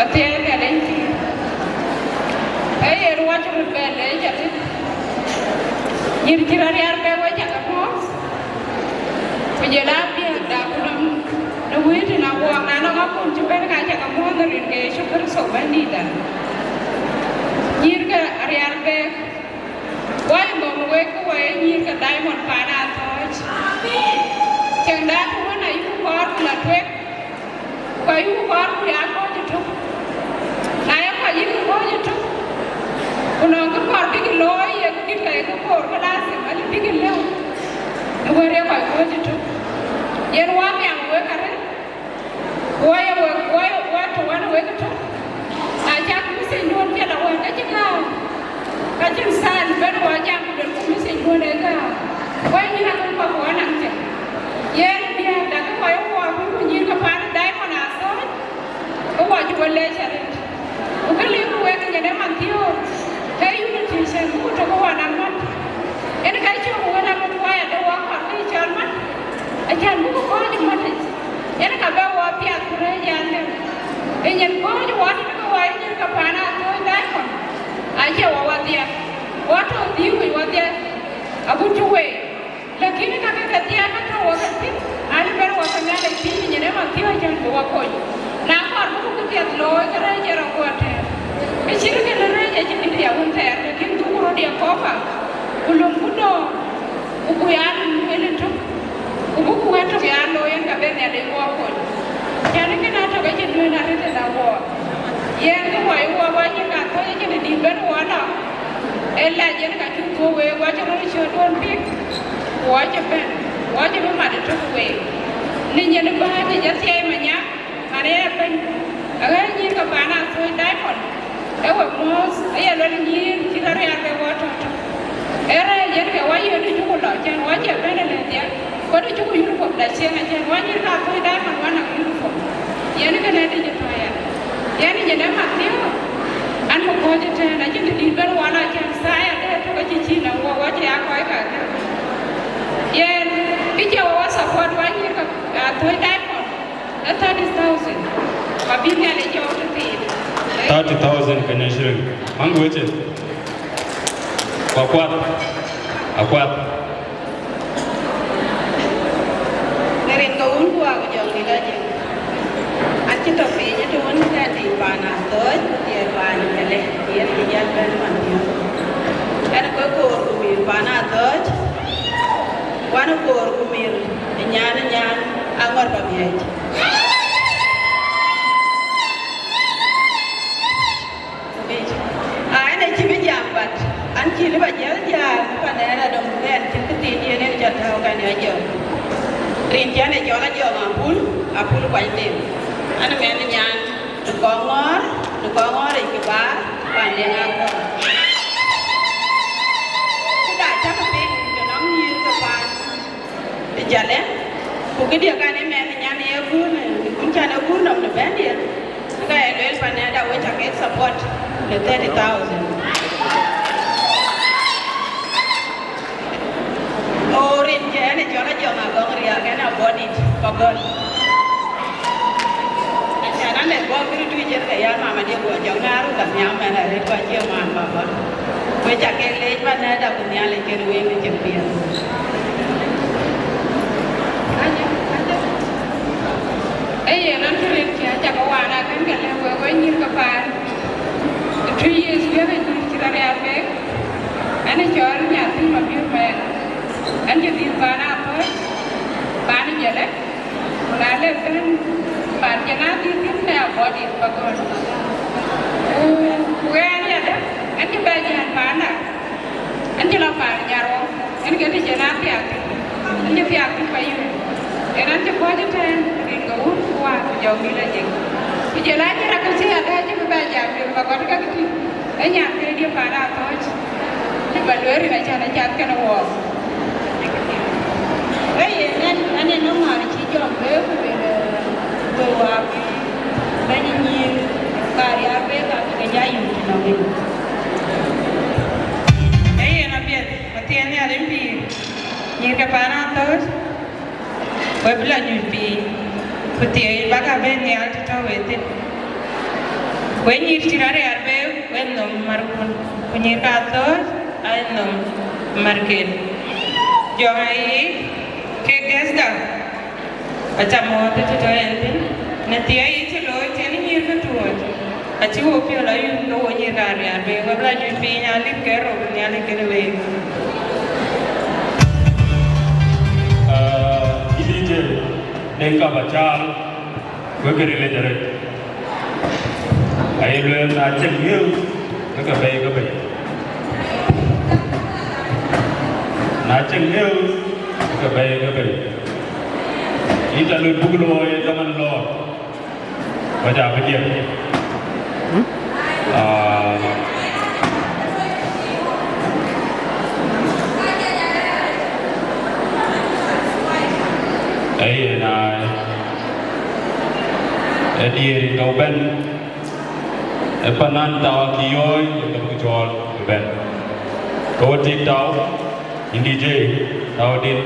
Athiɛɛi Nhialic pïïr. Ee yen wacï röt bɛ leec arëët. Nyïïr cï rɔt riar bɛ wec, cä ke mɔ̈ɔ̈th. Ku jɔl a biäk da ku nɔm në wëët tën awuɔɔk, na nɔŋ akun cï bɛ̈n ka cä ke muɔ̈ɔ̈th në rin ke Yecu Kërtho Bɛ̈nydïïtda. Nyïïr ke Arial Beek, wɔ ye nhom wek ke wɔ ye nyïïr ke Diamond paan Athɔ̈ɔ̈c. Cieŋda ku wën ayï ku kɔɔr ku la tueŋ. Ku ayï ku kɔɔr ku ya kɔ̈ɔ̈c ëtök. Na ye kɔc yïk kɔ̈ɔ̈c ëtök, ku nɔŋ kë kɔɔr bïk looi ye kë dït, ka ye kë koor, ke lazim, alë bïk lëu në wëër ye kɔc kɔ̈ɔ̈c ëtök. Yen wɔ nhiam wek arëët, ku wɔ ye wek, wɔ ye, wɔ tɔ̈ wën wek ëtök. Na cak message duɔ̈n cï la wën, ka cï gääu. Ka cïn sign bɛ̈n wɔ jam ku luelku message duɔ̈n ë gääu. Wɔ yïn akën kɔ̈k wɔ naŋ cïn. Yen biäk da ke wɔ ye wɔ bï ku nyïïr ke paan Diamond Athɔ̈ɔ̈c, ke wɔ cï we leec arëët. Ku kë lëk ku wek nyin ë Mathiu, ke unity cän buk tök wɔ naŋ mat. Yen ka cök wën aŋot wɔ ya de wɔ kɔɔr ke cɔl mat. Acän buk kɔ̈ɔ̈c mat yic. Yen ka bɛ wɔ piath ku rëëc an, lëu. Ë nyin kɔ̈ɔ̈c wɔ tënë ke wɔ ye nyïïr ke paan Athɔ̈ɔ̈c Diamond. Acie wɔ wadhiɛ. Wɔ tɔ̈ dhïïu wic wadhiɛ. Agut cï wei. Lakini ka ke ke dhiɛɛk ka tɔ̈ wɔ ke thïn, an, bɛ̈n wɔ ke Nhialic pïïr nyin ë Mathiu acän bï wɔ kony. Na kɔɔr buk kë piɛth looi, ke rɛ̈ɛ̈c ë rɔt guɔ tɛ̈ɛ̈r. Ë cït kënë rɛ̈ɛ̈c acï dït ya wën thɛɛr, lakin dhuk röt ye kɔ̈k, ku lömku dɔ̈ɔ̈r, ku buk ya lueel ëtök, ku buk wɛ̈t tök ya looi, yen ka bï Nhialic wɔ kony. Cän kënë atök acï duëën arëët ëna wɔ. Yen kë wɔ ye wɔ, wɔ cï ka thɔ̈c acïn dït bɛ̈n wɔ lɔ. Ë lac yen ka cuk thuɔ̈k week, wɔ cï röt cöt duɔ̈n pïk, ku wɔ cï bɛ̈n, wɔ cï bï mat ëtök week. Në nyin bääny ë jɔ thiɛɛi manyak, man ë bɛ̈ny, aɣɛ̈ɛ̈c nyïïr ke paan Athɔ̈ɔ̈c Diamond, ë we mɔ̈ɔ̈th, ë ye luel nyïïr cï rɔt rial ke wɔ tɔ̈ tök. Ë rɛ̈ɛ̈c yen ke wɔ yöt ë cuk lɔ, cän wɔ cï bɛ̈n ë lëdhiɛ. Kɔc ë cuk uniform da cieŋ acän, wɔ nyïïr ka Athɔ̈ɔ̈c Diamond wɔ naŋ uniform. Yen kënë dï cï thɔ̈ɔ̈c ya. Yen ë nyin ë Mathiu, an, bï kɔ̈ɔ̈c ëtɛ̈ɛ̈n, acïn të dït bɛ̈n wɔ lɔ acän, thaa ya dɛ̈t tök acï cïn na wɔ, wɔ cï ya kɔc kakë. Yen, kë cï wɔ wɔ support wɔ nyïïr ka Athɔ̈ɔ̈c Diamond, ë thirty thousand. Ka bï Nhialic jɔɔk tëthiin. Thirty thousand Kenya shilling. Maŋ wecë. Ku akuath. Akuath. Në rin ke wun ku aku jɔŋdït ajiëk. An cï tɔ piny ë të wun kɛn dït paan Athɔ̈ɔ̈c, ku diɛɛr paan Jale, yen cï jäl bɛ̈n man piɔ̈u. Ɛn ke koor ku mïr paan Athɔ̈ɔ̈c, ku an koor ku mïr ë nyan ë nyan Aŋɔ̈r Pabiɛc. Aa, ɛn acï bï jam, but an cï lëu ba jäl jäl, pan ɛn adɔm, ɛn cïn këthiin yen en jɔ tääu kan ya jɔ. Rin cän ë cɔl Ajɔŋ Apul, Apul Kuany Dem. An mɛn nyan në Kɔŋɔ̈ɔ̈r, në Kɔŋɔ̈ɔ̈r yic kë baar, pan Deŋ Akɔ̈ɔ̈r. Këda cäk piŋ, të nɔŋ nyïïr ke paan. Ë Jale, ku këdiɛ̈ kan ë mɛn nyan ë ye guur në, kun cän ë guur nɔm në bɛ̈ndiɛ̈, ka ye lueel pan ë da we cä kek support në thirty thousand. O rin cë ɛn ë cɔl Ajɔŋ Agɔŋ Riääk, ɛn a bɔ̈ dït Pagɔl. Acan an ë bɔ̈ kërë tuc yen ke yal mama dië guɔ jɔŋ naar ka nhiam mɛn arëët kɔc cie man Pagɔl. We cä kek leec pan ë da ku Nhialic kën wëŋ ë cïn piɛth. Ee yen an, të rin cï acä ke waan akën ke lëu wek, wek nyïïr ke paan. Two years wiëk ë nyïïr cï rɔt rial wek. An ë cɔl Nyathïn Mabiöör Mɛɛn. An cï dhil paan Athɔ̈ɔ̈c, paan Jale. Ku na le bɛ̈n paan Jale adhil thïn, ke ya Bɔ̈ dït ba gɔl. Ku, ku ɣɛn yadë, ɣɛn cï bɛ jɛ̈n panda, ɣɛn cï lɔ paan Nyarweŋ, ɣɛn kënë cïn a thiak thïn, ɣɛn cï thiak thïn Payum. Yen ɣɛn cï kɔ̈ɔ̈c ëtɛ̈ɛ̈n, rin ke wun ku wäär ku jɔŋdït Ajiëk. Ku jɔl a cïn raan kë cï yadë cï bï bɛ jam, jɔl ba gɔl ke kë tïŋ, ë nyan këdiɛ̈ paan Athɔ̈ɔ̈c, cï bɛ lueel rin acän ë cath kënë wɔɔk. Ee yen, ɣɛn, ɣɛn ë nɔm määr cï jɔŋ bɛ̈ɛ̈i ku lueel, wëu abï bɛ̈ny nyïïr ka riaar bɛ̈ɛ̈i ka ke ja yum tënɔŋ yic. Ee yen apiɛth, Mathiɛ̈n Nhialic pïïr, nyïïr ke paan Athɔ̈ɔ̈c, we bï lɔ nyuc piny, ku thiëi bäk abëë nhial të tɔ̈ we thïn. We nyïïr cï rɔt riaar bɛ̈ɛ̈i, we nhom märkun, ku nyïïr ke Athɔ̈ɔ̈c aa nhom märken. Jɔŋ ayic, kek guestda, aca mɔ̈ɔ̈th të tɔ̈ yen thïn, në thiëi cï looi cïn nyïïr ke tuɔɔc, acï wo piɔ̈l ayum ke wo nyïïr ke riaar bɛ̈ɛ̈i, we bï lɔ nyuc piny, alip ke rou Nhialic kënë week. Ah, yïn D J, den ka ba caal, wek kë ril ë jërë. Aye lueel na cïn ŋiëëu, ke ke bɛ̈ɛ̈i ke bɛ̈ɛ̈i. Na cïn ŋiëëu, ke ke bɛ̈ɛ̈i ke bɛ̈ɛ̈i. Yïn ca lueel buk looi ë zaman lɔɔr, ba ca bï diɛt. Ah, ee yen aa, ee diëër rin tɔ̈u bɛ̈n, ee panan tɔ̈u akï yɔ̈ɔ̈i, yen ke bï cɔɔl bï bɛ̈n. Ke wo tik tɔ̈u, yïn D J, tɔ̈u din.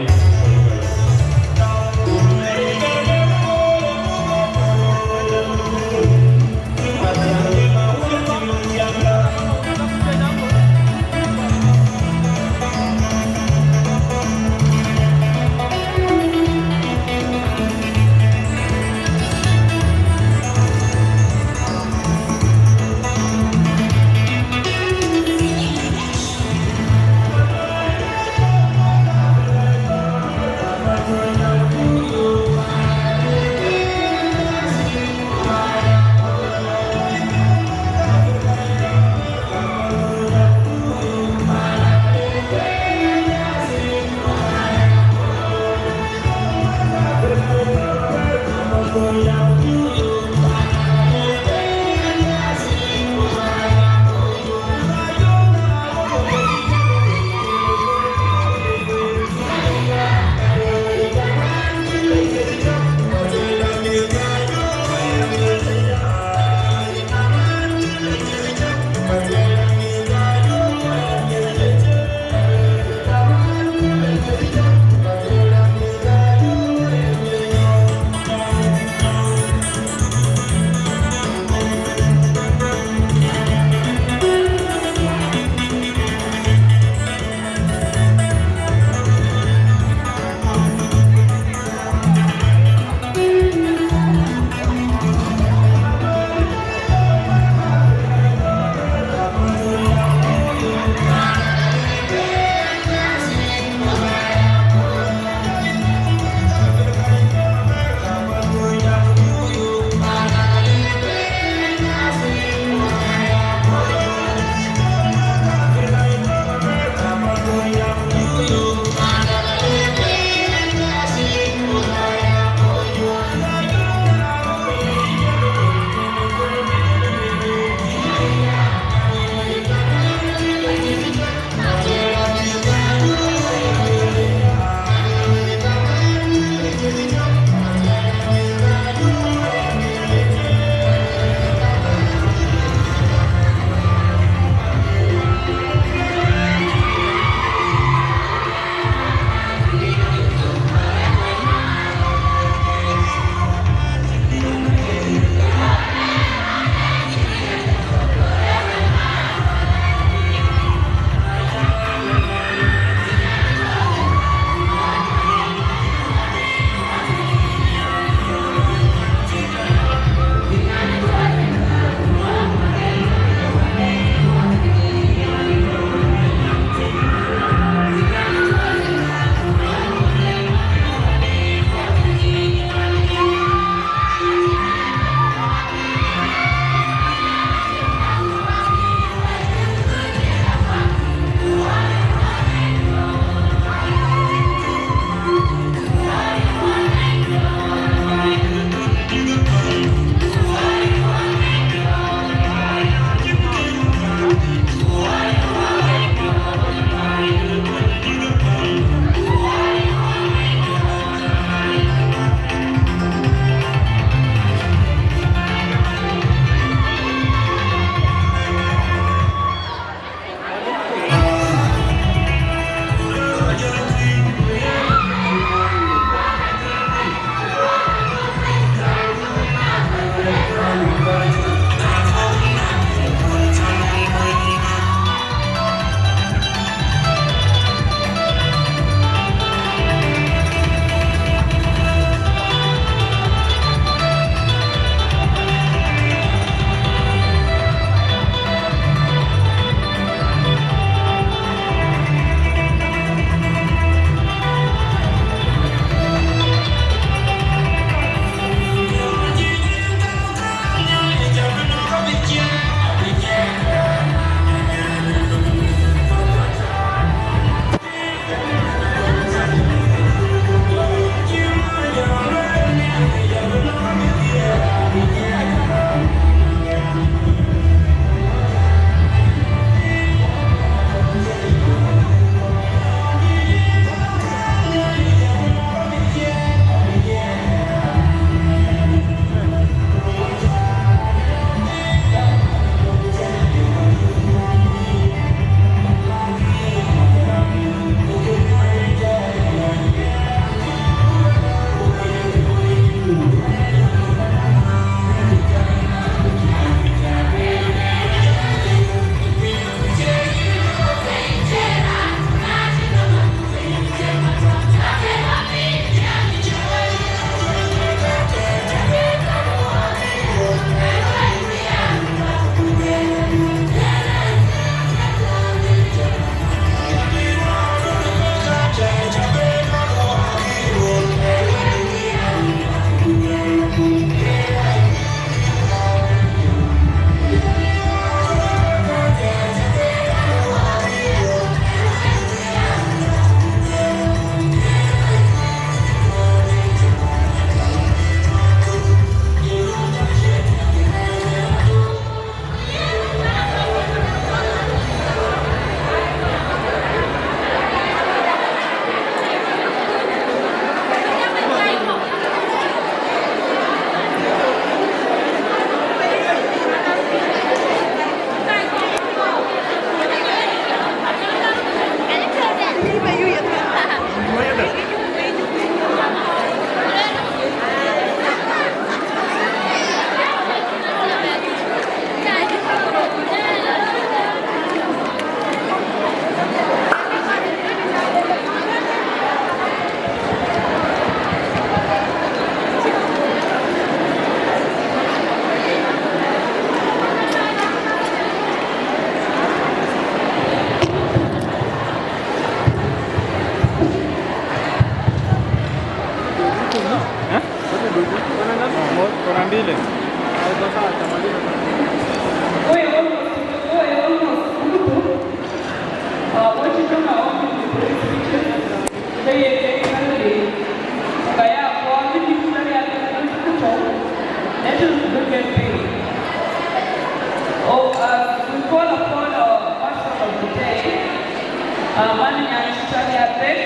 Aman nyan cï cɔl ya pek,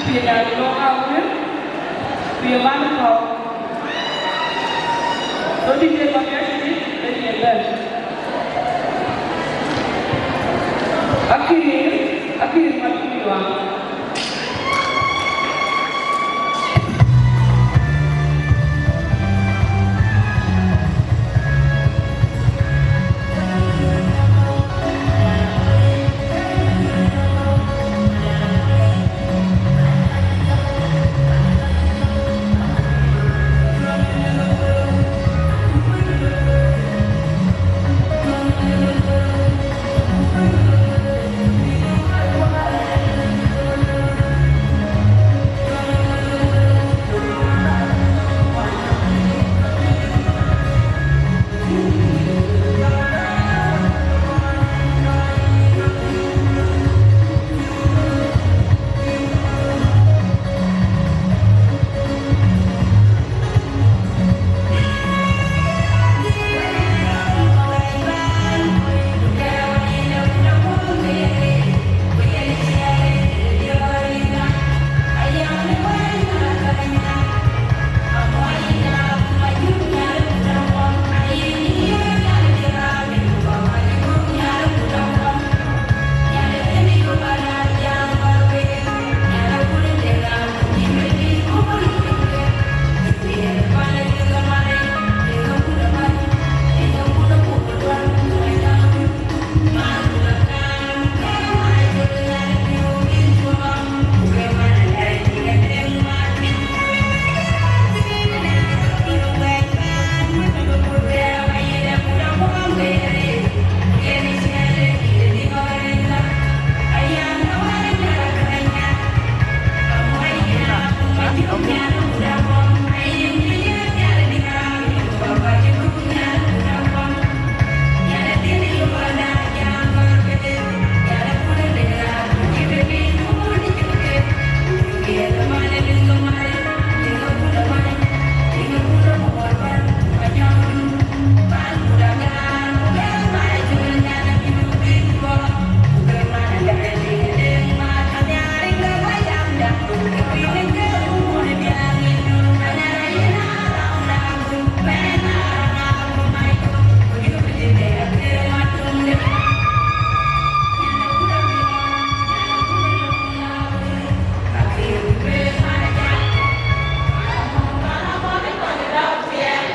ku ye nyan löŋ awër, ku ye man kɔ̈u. So dït de kɔc piɛth cï dït, bï ye bɛ̈n. Akïr, akïr Maluŋ Yuaŋ.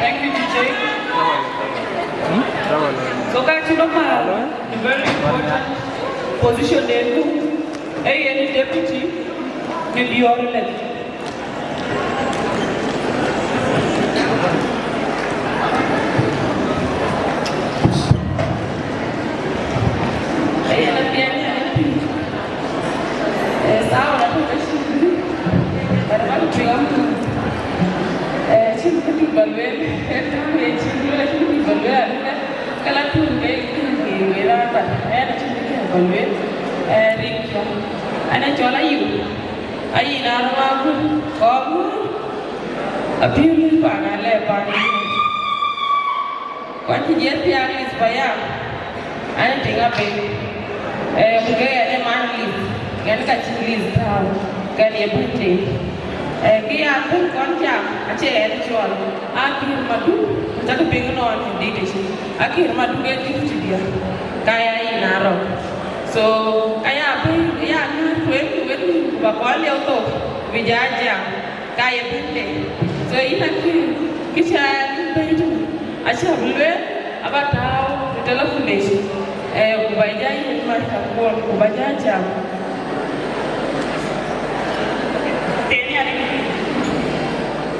Thank you, D J. So ka cï bä mal, a very important position den ku, ee yen deputy në diɔ̈ɔ̈r ëlɛ̈th. Ee yen apiɛth, ee, sawa la tɔ̈ ke cï, but man tueŋ, ee, cïn kë dït bä lueel, ee, tääu ye cïn lueel, cïn kë dït bä lueel, aduɔ̈kë, ke la tueŋ ke, ke, ke, ke raan bä, ee, cïn kë dït bä lueel, ee, rik cɔl, an, ee cɔl Ayï. Ayï na rɔm agut, kɔɔr agut, apiööc paan alɛ paan. Kɔc cï jiël thiaak lith paya, an, tiŋ apei. Ee, ku ke ɣɛn ë man lith, ɣɛn ka cï lith tääu, kɛn ye bɛ̈ny tei. Ee, kë ya bɛ̈ny kɔn jam, acie ɣɛn cɔl, Akïr Maduk, ku cakï piŋ ënɔɔnë dït ëcï. Akïr Maduk ee deputy diɛ̈, ka ya yïn a rɔ̈k. So, ka ya bɛ̈ny, ya ŋäär tueŋ, ku wek nïïm, ku ba kɔn liɛu thok, bï jɔ jam. Ka ye bɛ̈ny tei. So, yïn Akïr, kë cä yïn bɛ̈ny tënë, acä bï lueel, aba tääu ë telephone yic, ee, ku ba jɔ yiëk microphone, ku ba jɔ jam. Tënë Nhialic,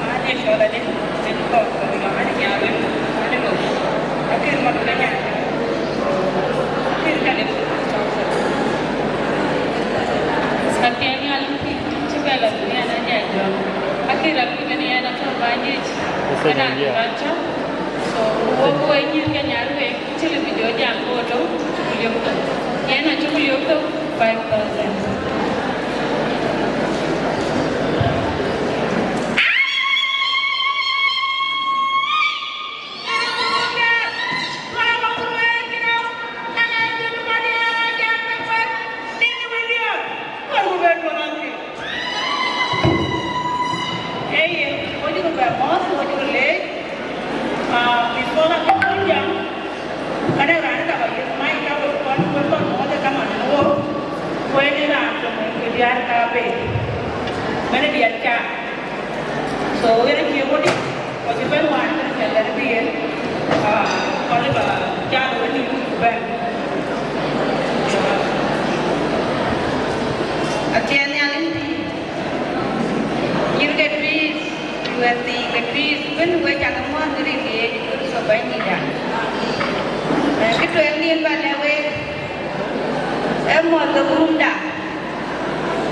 an, ye cɔl adï, tënë kɔ̈k, kɔ̈k, an, Nhialic, an, ŋö, Akïr Maduk anya, Akïr ka lip. Ka tënë Nhialic, cï bɛ la dunia na jai jɔŋ. Akïr abï kën yɛn atɔ̈ bäny yic. Ënë raan bä cɔ̈k. So, wo, wo nyïïr ke nyar wek, cï lë bï jɔ jam ke wo tɔ̈, cuk liök thok. Yɛn acuk liök thok, five thousand. Ah, before I go on, yeah, kane raan ka ba yek mai ka we kɔn we kɔn mo de kama ne wo. Ku ene raan to mo ke diar ka be. Mene diar ka. So, ene ke wo di. Ko ti ben wan ke ke le bi yen. Ah, kɔn le ba ja lo ni ku ben. Atiɛn ya le ni. Yïn ke Tuïc, wɛ̈t thii ke Tuïc ëbën, wek cak muɔ̈th në rin ke Yecu Kërtho Bɛ̈nydïtda. Eh, kë tueŋ nin ba lɛ̈k wek, ee muɔ̈th de gurumda,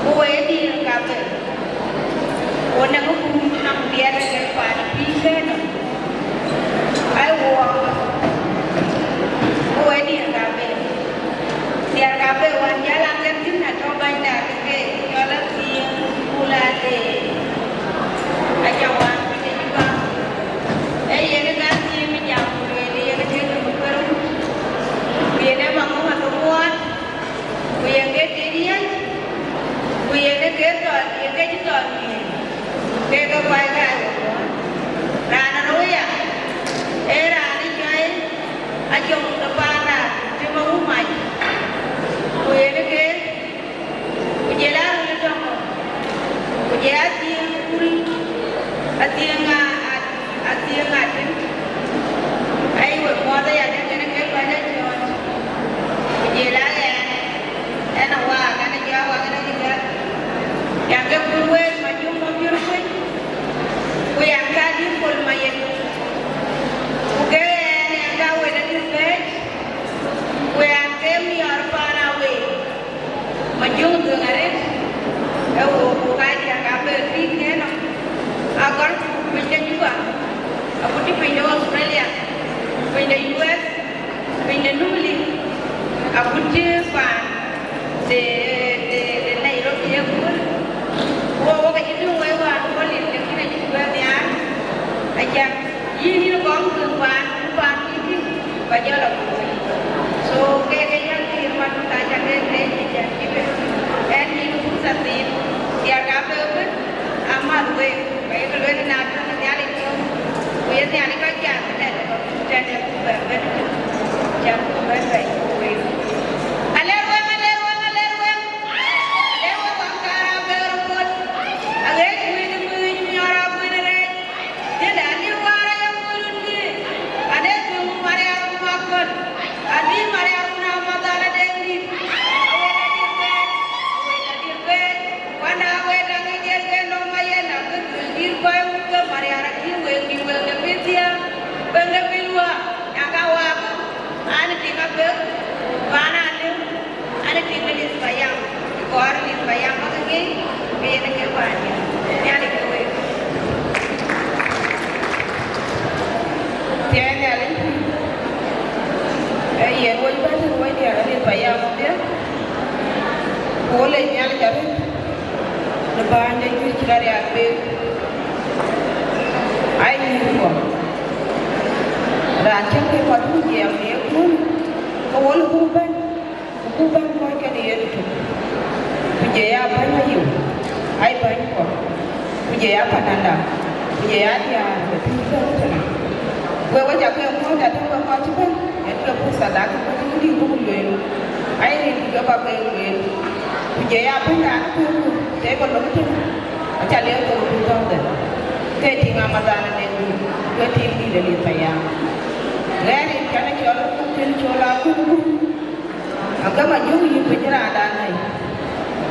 ku wek ë diɛɛr kabe, ku nɔŋ gurum nɔŋ diɛɛr ke paan pïïr kënë. Ai wɔ, ku wek ë diɛɛr kabe. Diɛɛr kabe wään jäl akën thïn atɔ̈ bänyda ke ke cɔl Athiëŋ Bul Ade. Aca wään piny ë Juba. Ee yen ë ka Athiëŋ jam ku lueel yen ë ke nöm ë kueer wut. Ku yen ë maŋö ŋäth ë muɔɔt. Ku yen ke tiit yiëc. Ku yen ë ke thɔn, yen ke cï thɔn yiëc. Kek ë kuany ke aye muɔɔt. Raan ë rou ya, ee raan ë jɔi. Ajɔŋ de paan raan cï ma wun mac, ku yen ke, ku jël aa röl ë tɔŋ, ku jël Athiëŋ Bul, Athiëŋ a, a, Athiëŋ Atïŋ. Ai, we muɔɔth aya, dɛ̈ kën ke bäny Ajɔ̈ɔ̈ny, ku jël aa ɣɛn, ɛn a waak, ɛn a jɔ a waak, ɛn a jɔ a, yan ke bul wek, ma juŋ ma piöl kuec, ku yan ka dït pol ma yen. Ku ke ɣɛn, ɣɛn ka wël adït bɛ̈ɛ̈c, ku ɣɛn ke miɔɔr paan Awëi, Majöŋ Dhuëëŋ arëët, ee wo, wo ka diäk ka bɛ̈ɛ̈r pïïr kënë nɔm, agɔl piny de Juba, agut cï piny de Australia, piny de U S, piny de Numli, agut cï paan de, de, de Nairobi ye kööl. Wo, wo ke cï tïŋ wei wään wo lil, lakin acï bɛ̈n nhiaar, acaŋ yïn, yïn kɔŋ tïŋ paan, paan yïn tïŋ, ba jɔl a kööl. So, ke, ke yɛn pïïr man, ka ca ke, ke, ke, ke, ke, ɛn yïn pursa thiin, diäk ka bɛ̈ɛ̈r ëbën, amath wek, ba ye ke lueel na tɔ̈ në Nhialic tɔ̈, ku ye Nhialic kɔc jam, ënɛn, tɛ̈n ye ku bɛ̈n bɛ̈n, jam ku bɛ̈n bɛ̈n ku wek. Alɛr weŋ, alɛr weŋ, alɛr weŋ. Alɛr weŋ, wak kaar abɛ̈ɛ̈r ëbɔ̈. Aɣet kuëën ë kuëëc, miɔɔr akuën ë rɛɛc. Jël aniu waar aya kuëën run bï. Ane tueŋ Mariam ku Makɔl. Adï Mariam na madhan adɛŋdït. Awek adït bɛ̈ɛ̈c, awek adït bɛ̈ɛ̈c. Wanda wek daŋ ë diɛl ke nɔm ayen abï dhil dït kɔc wun ke Mariam acï wek dït wek de bï thiaak. Wek de bï luaak. Na ka waak, an, tïŋ abëk, ku an, alëu. An, tïŋ ë lith payam, kɔɔr lith payam bä ke ŋic, ke yen ke bäny. Nhialic ke wek. Tiɛɛl Nhialic, ee yen wec bä tënë wec diäk ë lith payam ëbɛ̈n, ku wo lec Nhialic arëët në bäny de juëc cï rɔt rial bek. Ai nyïïr kɔ̈k, raan cäk ke kɔc ku jiɛɛm në ye köölë, ke wo lë buk bɛ̈n. Ku buk bɛ̈n kɔc kɛn ë yen ëtök, ku jɔ ya bäny Ayiu, ai bäny kɔ̈k, ku jɔ ya pananda, ku jɔ ya diäär ë pïïr bɛ̈n ëtënë. Wek, wek aca ke muɔ̈ɔ̈th adɛ̈ wek kɔc cï bɛ̈n, yen ke pursa dak wek cï këdï buk lueel, ai rin ke bä ke lueel, ku jɔ ya bäny raan ë kuëëŋ ku tëëk ke lok ëtënë, aca liɛu thok two thousand, ke tïŋ amadhan ë leŋ, ku tïŋ dït ë lith payam. Ɣɛn rin cän ë cɔl, cän cɔl akut gup. Akäm ajök yïn piny raandan nɛi,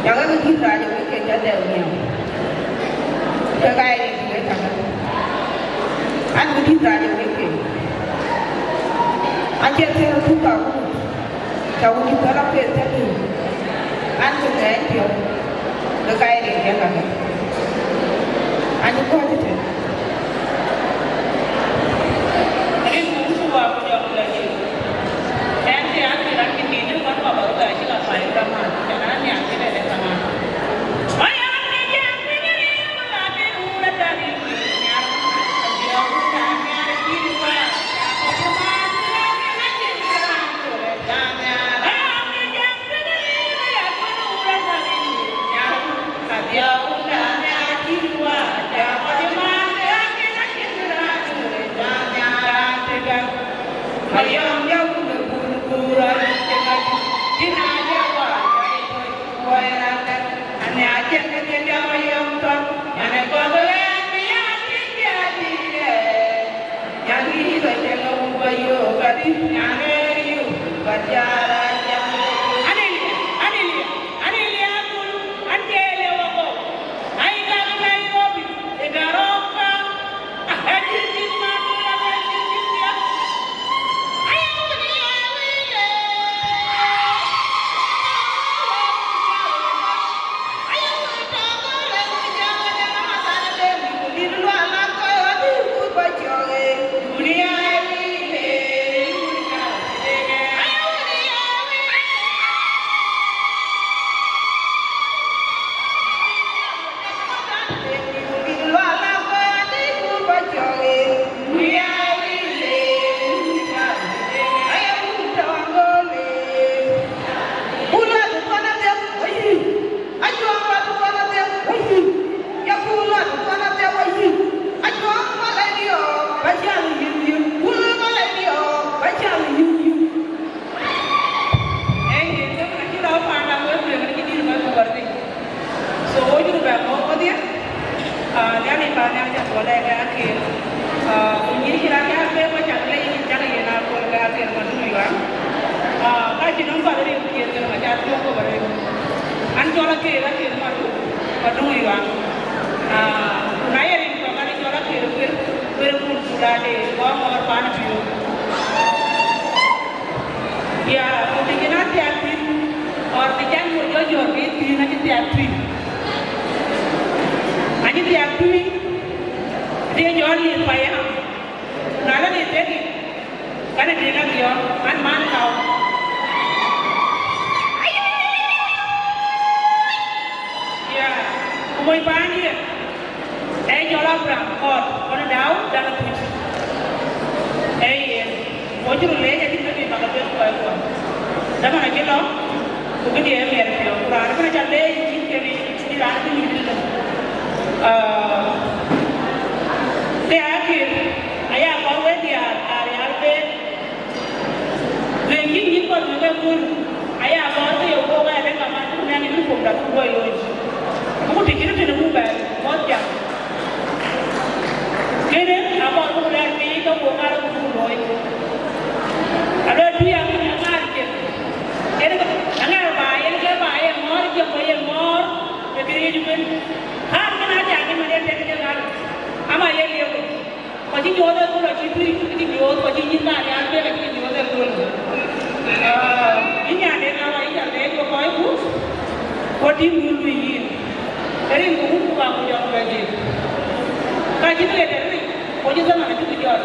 yak ke dït rac ë wek ke jɔ dɛɛu nhiam, ke ka ye rin dït ë kakë. An, ke dït rac ë wek ke, acie thëër ë thuk ka wut, ka wut cï thɔ̈l apiɛth tëdï, an, ke ŋɛɛc piɔ̈u, ke ka ye rin dït ë kakë. An, cï kɔ̈ɔ̈c ëtënë. Ee yen, ke man acï lɔ paan dak wek tueŋ, acï dït kɔc ku bär piny. So, wo cï röt bɛ mɔ̈ɔ̈k kedhie, ah, Nhialic Baba Nhial cä tuɔl lɛɛr ke Aker. Ah, ku nyïïn cï raan ya bɛ̈ɛ̈i, ku cak lec, cak yen aköl ke Aker Maduŋ Yuaŋ. Ah, ka cïn nɔm kɔc ril kiëër ke ma ca tuɔɔk kɔ̈k arëët. An cɔl Aker, Aker Maduŋ, Maduŋ Yuaŋ. Ah, ku na ye rin kɔc, an cɔl Aker Kuer, Kuer Mul Kudade, Gɔŋɔɔr pan Piöök. Ya, ku të cïn athiak thïn, or të can mur jɔ jɔt bï thïn, acï thiak tui. Acï thiak tui, të jɔ lieth payam. Na lɔ lieth tëdï, kɛn ë tënë biɔɔk, an man kau. Ya, ku mony paandiɛ̈. Ee cɔl Abraham Kɔɔt, kɔn Dau, dan Tuc. Ee yen, wo cï röt leec, acïn kë bï bäk ke tueŋ kɔc kuɔ. Dhaman acï lɔ, ku këdiɛ̈ ë miɛt piɔ̈u, ku raan ëbɛ̈n aca leec, yïn kën yïn raan bï nyuc dït lɔ. Ah, ke Aker, aya kɔc wek diaar, aa rial bek. Rin yïn yïn kɔc bï ke kööl, aya gɔ̈ɔ̈r ke ye wook aya, den kaman cuk nɛ̈ŋ uniform da cuk luɔi looi. Ku të cïn tënë muk bɛ kɔc jam. Kënë akɔɔr buk lɛɛr piny ke wook ŋaar buk looi. Aluel tui akïn aŋaar cin. Yen ke aŋaar ba, yen ke ba ye ŋɔ̈ɔ̈r cin, ku ye ŋɔ̈ɔ̈r ë këriëëc ëbën. Ɣaar kënë aca ke man ye tek ke ŋaar, ama ye liep. Kɔc cï nyuɔɔth ë kööl acï tui, acï nyuɔɔth, kɔc cï nyin kaarial bek acï nyuɔɔth ë kööl. Ah, yïn nyanden, na wa yïn ca leec we kɔcku, ku tïŋ wun lui yïn. Rin ku wun ku ba ku jɔk bɛ jël. Ka cïn ɣet ë ric, ku cï dhaman acï ku jɔt.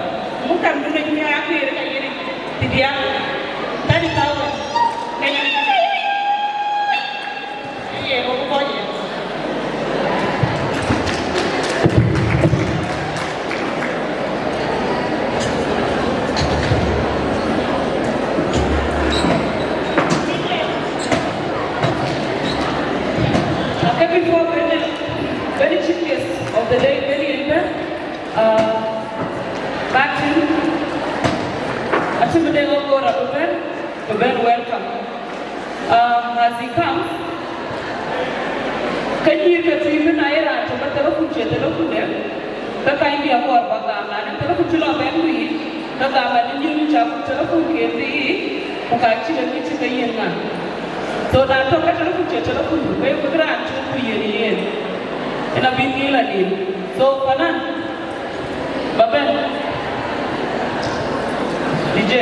Muk tamdun acï ya këër ka yïn ric, të diäk, thirty thousand. Kenya. Okay, before the very chief guest of the day, very important, uh, Martin, I think they will go to the very welcome. Um, as he comes, ke nyïïr ke tui bï na ye raan tök ke telephone cie telephone de, ke kany bï akɔɔr ba gam, na de telephone cï lɔ bɛ̈n ku yic, ke gam adï nyïïr cak telephone ke bï yic, ku ka cï ke kï cï ke yiën ŋa. So na tök ke telephone cie telephone du, ke bï raan cök ku yiën yen. Yen abï ŋic la nin. So, fanan, Ba bɛ̈n. D J.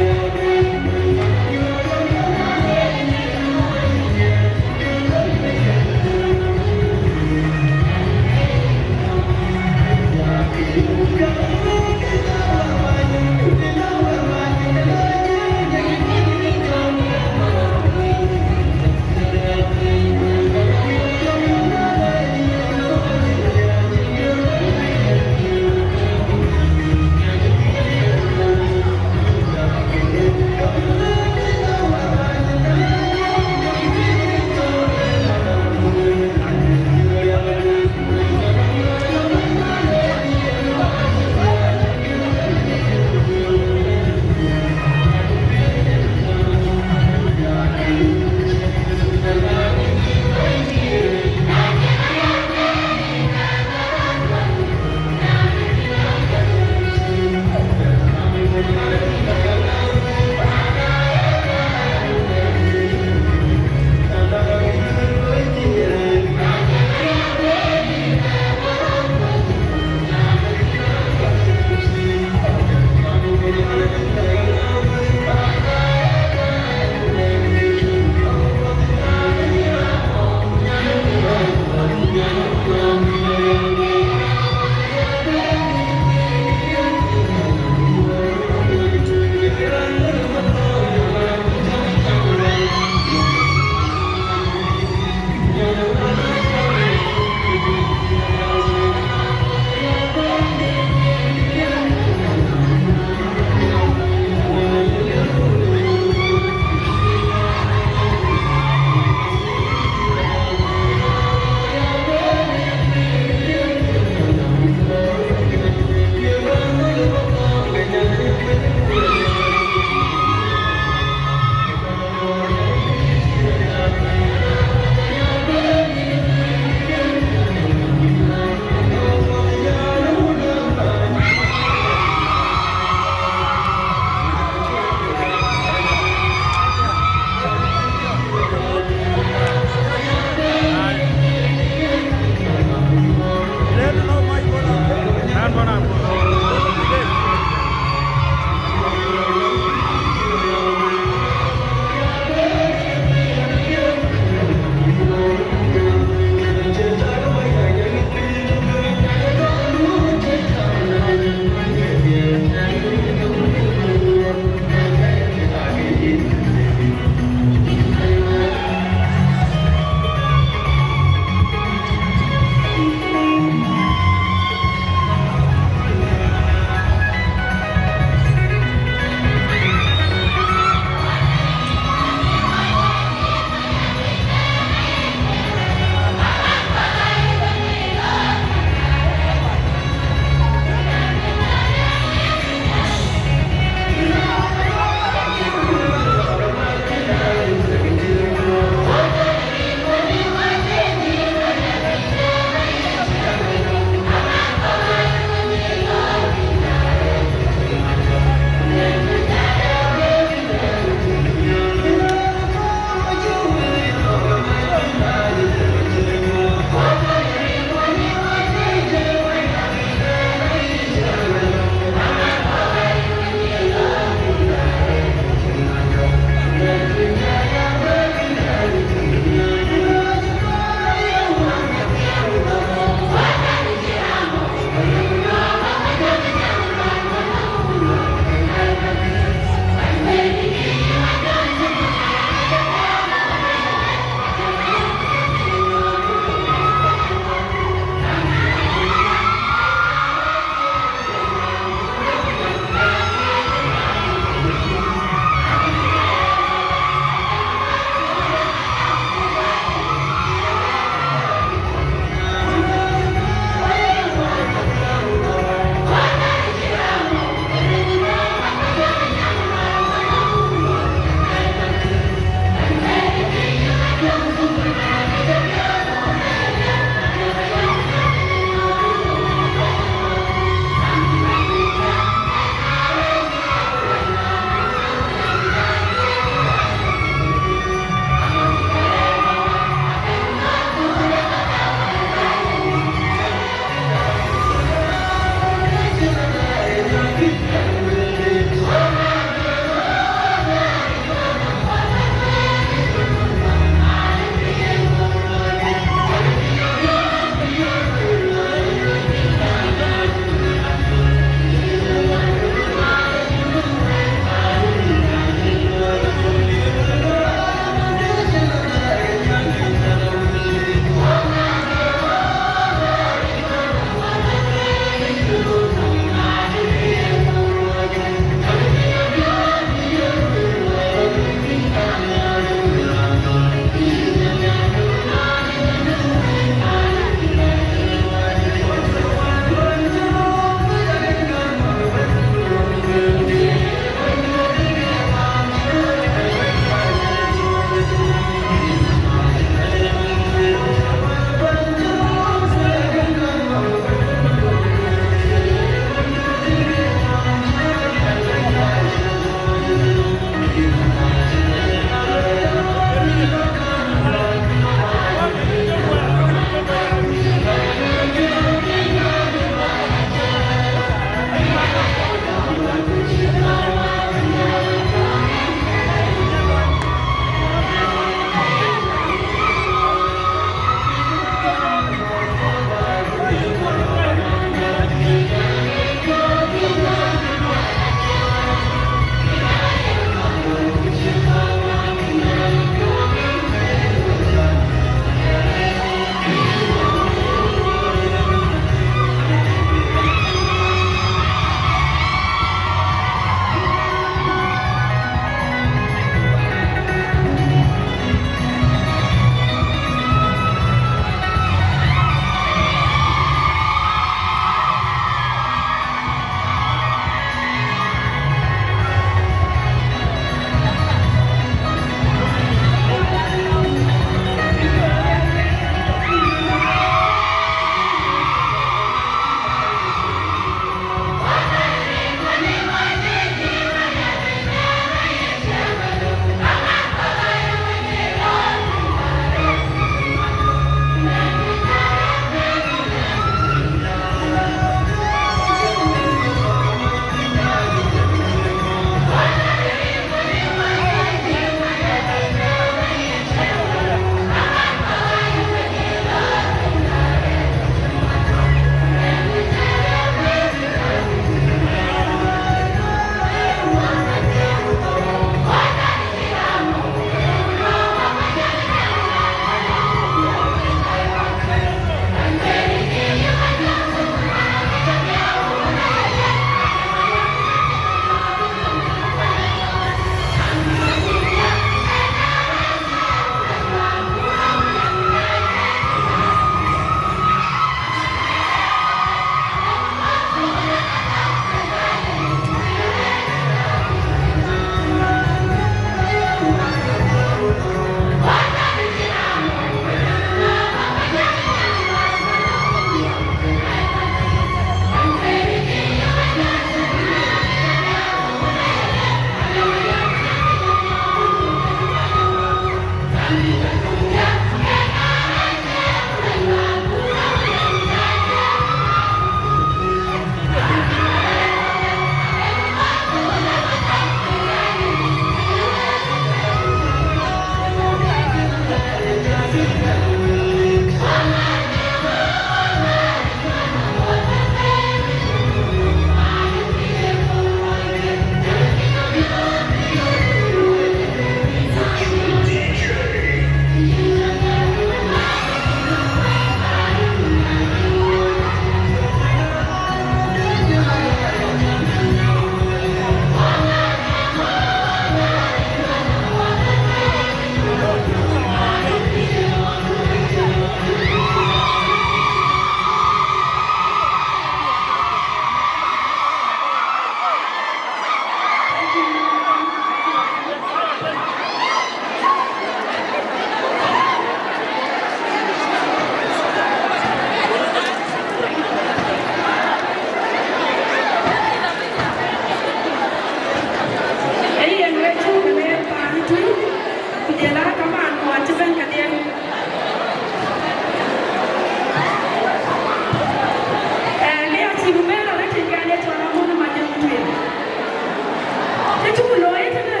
Kë cuk looi tënë,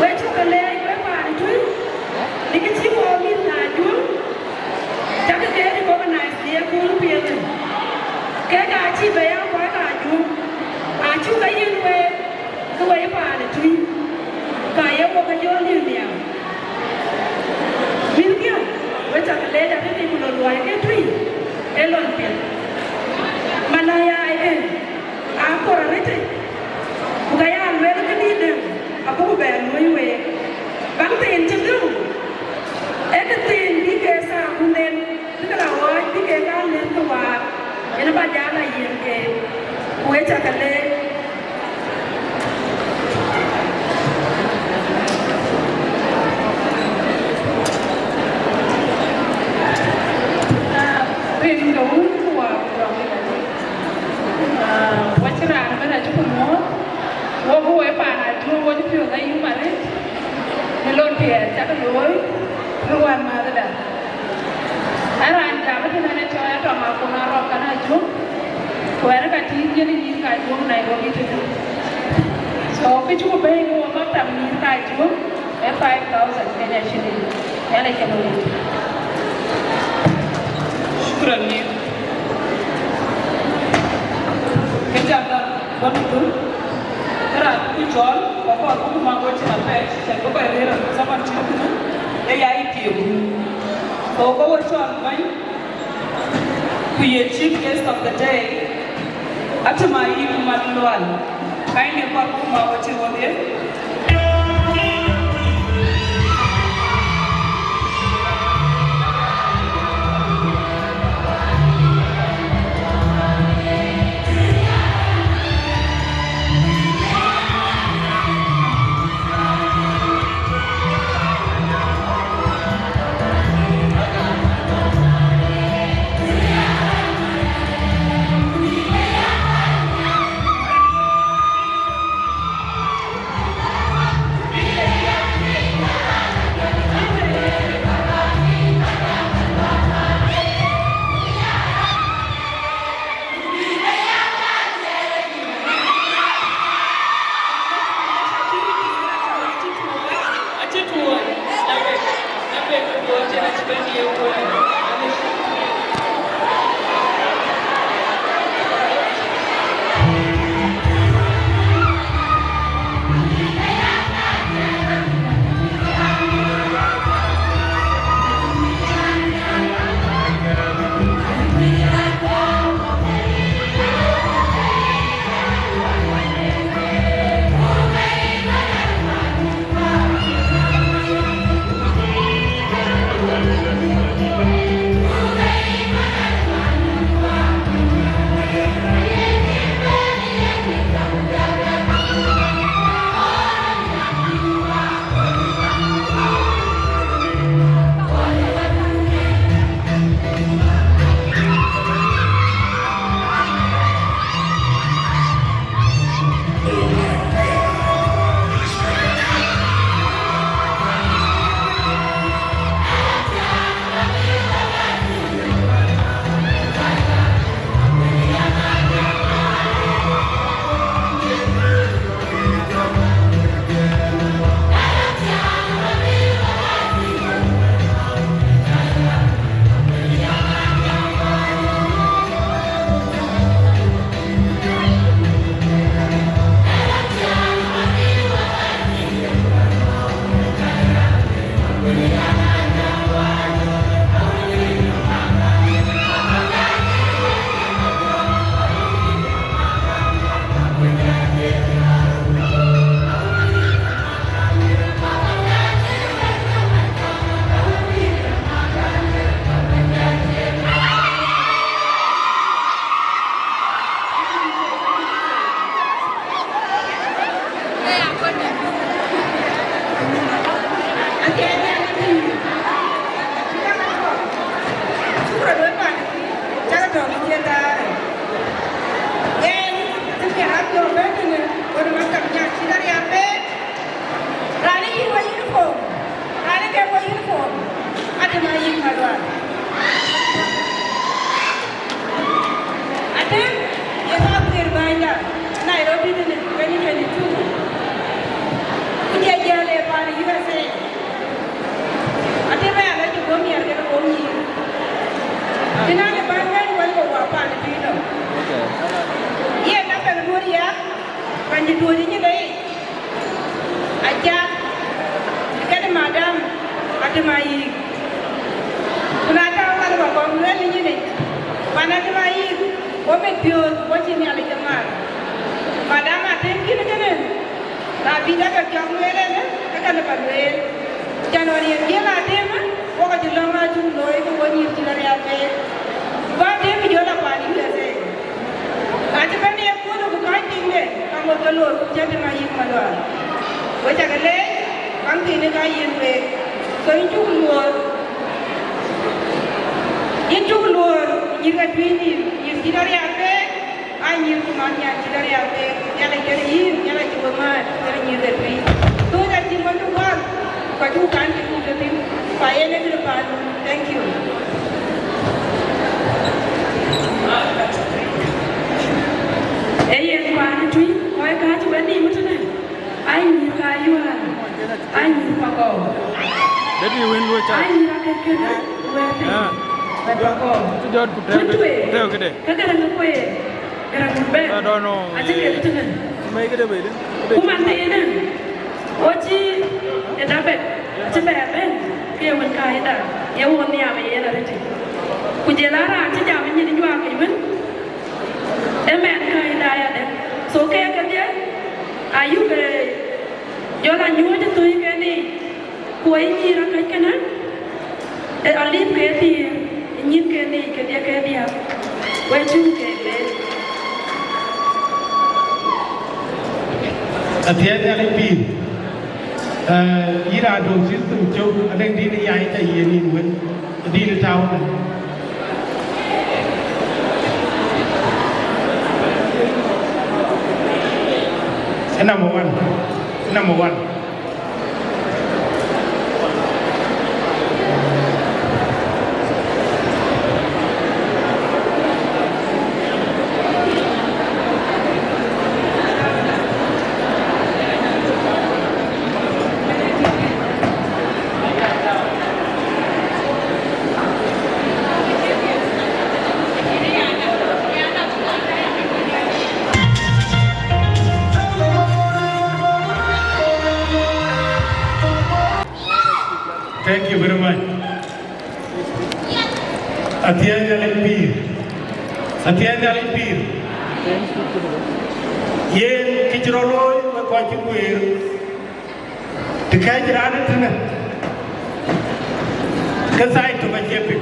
we cuk ke leec we paan ë Tuï, në kë cï wɔ mïth Ajuɔŋ, cakï ke recognize në ye kööl piɛth. Kek aa cï bɛ ya kuat Ajuɔŋ, acuk ke yiën week, ke we paan ë Tuï, ka ye wok ke jɔ liu nhial. Mïthkiɛ̈, we cak leec arëët, ku lon luɔi ke Tuï, ee lon piɛth. Malaya ëë, akɔɔr arëët, ku ka ya lueel këdïït dɛ̈, abuk bɛ luɔ̈i week. Baŋ thiin cï döŋ, ee kë thiin bï ke thaar ku nen, bï ke la ɣɔɔc, bï ke ka lëth ke waar, yen aba jal a yiën keek, ku we cak leec. Rin ke wun ku wa ku rɔm ë Nhialic. Ah, wacï raan ëbɛ̈n acï ku muɔ̈ɔ̈th, wok ku we paan Ajuɔŋ, wok cï piɔ̈ɔ̈th ayum arëët, në lon piɛth cak looi, në wän mäthda. Ë raan jam ëtënë ë cɔɔl Atɔŋ Akon Arɔk kan Ajuɔŋ, ku ɛn ka tïŋ yen ë nyïïr ka Ajuɔŋ Nairobi tëtën. So, kë cuk bɛ̈ɛ̈i ke wɔ maktab nyïïr ka Ajuɔŋ, ee five thousand Kenya shilling. Nhialic ke looi. Shukran nyïïr. Ke jam da bɔ̈ në dhuk. Kë raan ku cɔl, ku kɔɔr ku man wo cin apɛi, cän bï kɔc rëër zaman cït kënë, ee ya yï tiëëk. So, ke wo cɔl bɛ̈ny, ku ye chief guest of the day, Atem Ayï Kumat Lual. Kindly kɔɔr ku man wo cin wodhie. Raan ë yïn wɔ uniform, raan ë kek wɔ uniform, Atem Ayï Malual. Atem, ye ka pïïr bänyda Nairobi tënë twenty twenty-six. Tim ayïk. Ku na tääu ŋa ba kɔn lueel ë nyin yic, pan Atem ayïk, wo mit piööth, wo cï Nhialic ke mar. Madam Atem kïn kënë, na bï däk ke cɔk lueel ënë, ke ka lë ba lueel. Cän ɣɔn yen jiël Atem, wok acï lɔ̈ŋ acuk looi, ke wo nyïïr cï lɔ rial pek. Ku Atem jɔ lɔ pan U S A. Acï bɛ̈n ye kuɔ̈n ku kɔc tiŋde, ka ŋot ke loor ku cï Atem ayïk Malual. We cä ke leec, kaŋ thiinë ka yiën week. So yïn cuk luöör, yïn cuk luöör, nyïïr ke Tuïc nïïm, nyïïr cï dɔ̈ rial pek, aa nyïïr ku man nyan cï dɔ̈ rial pek. Nhialic kën yïn, Nhialic cï we määt, kën nyïïr ke Tuïc. Thööc acï ŋot ku wäl, ku acuk kan cï ku tɔ thïn, ku ayen ë kërë paan. Thank you. Ee yen paan Tuïc, kɔc kääc wën nïïm tënë, aa nyïïr ka yuäär, aa nyïïr Pakɔ̈u. Dëdï wën luöc ca. Aa nyïïr akët kënë wɛ̈ɛ̈r piny. Ah. Bɛ̈t Pakɔ̈u. Cï jɔt ku tɛ̈ɛ̈u, tɛ̈ɛ̈u këde. Ke Gäräŋ ë kueer, Gäräŋ bɛ̈n. I don't know. Acï kek tënë. Mɛi këde bei dë. Ku man thëënë, wo cï ë Dabet, acï bɛ bɛ̈n, ke ye wën ka ëda, ye wo nhiaam ë yen arëtic. Ku jël a raan cï jam ë nyin nyuak yic wën, ë mɛn ka ëda yadɛ̈. So ke kedhie, ayuk ë jɔl a nyuɔ̈ɔ̈c ë thöi kën yic, ku ë nyïïr akëc kënë, ë alip ke thiëër, ë nyin kën yic kedhie kedhie, we cuk ke leec. Athiɛɛn Nhialic pïïr, eh, yïn raan döŋ system cök, adɛ̈ŋ dïn ë yai ca yiëën yïn wën, dïn ë tääu ëmën. Ë number one, number one. Thank you very much. Athiɛɛn Nhialic pïïr. Athiɛɛn Nhialic pïïr. Yen kë cï rɔt looi, we kɔc cï guëër, të kɛ̈ɛ̈c raan ëtënë, ke side tök acie piŋ.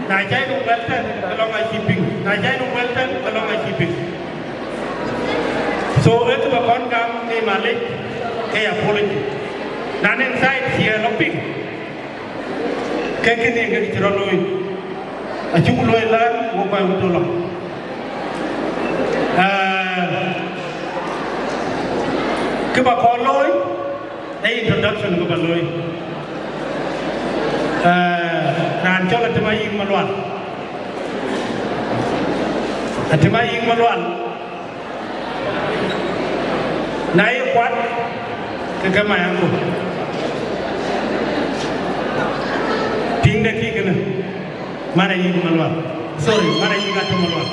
Na cai nɔm wɛl tɛ̈n, ke lɔŋ acï piŋ. Na cai nɔm wɛl tɛ̈n, ke lɔŋ acï piŋ. So, ë kë ba kɔn gam ke malec, ke apology. Na nɛn side cï ë lɔ piŋ, ke kënë yen kë cï rɔt looi, acuk looi län, wo kɔc wut tɔ̈ lɔ. Ah, kë ba kɔn looi, ee introduction kë ba looi. Ah, raan cɔl Atem Ayïk Malual. Atem Ayïk Malual. Na ye kuat, ke ke mac aŋö. Tiŋde kï kënë, man Ayïk Malual. Sorry, man Ayïk Atem Malual.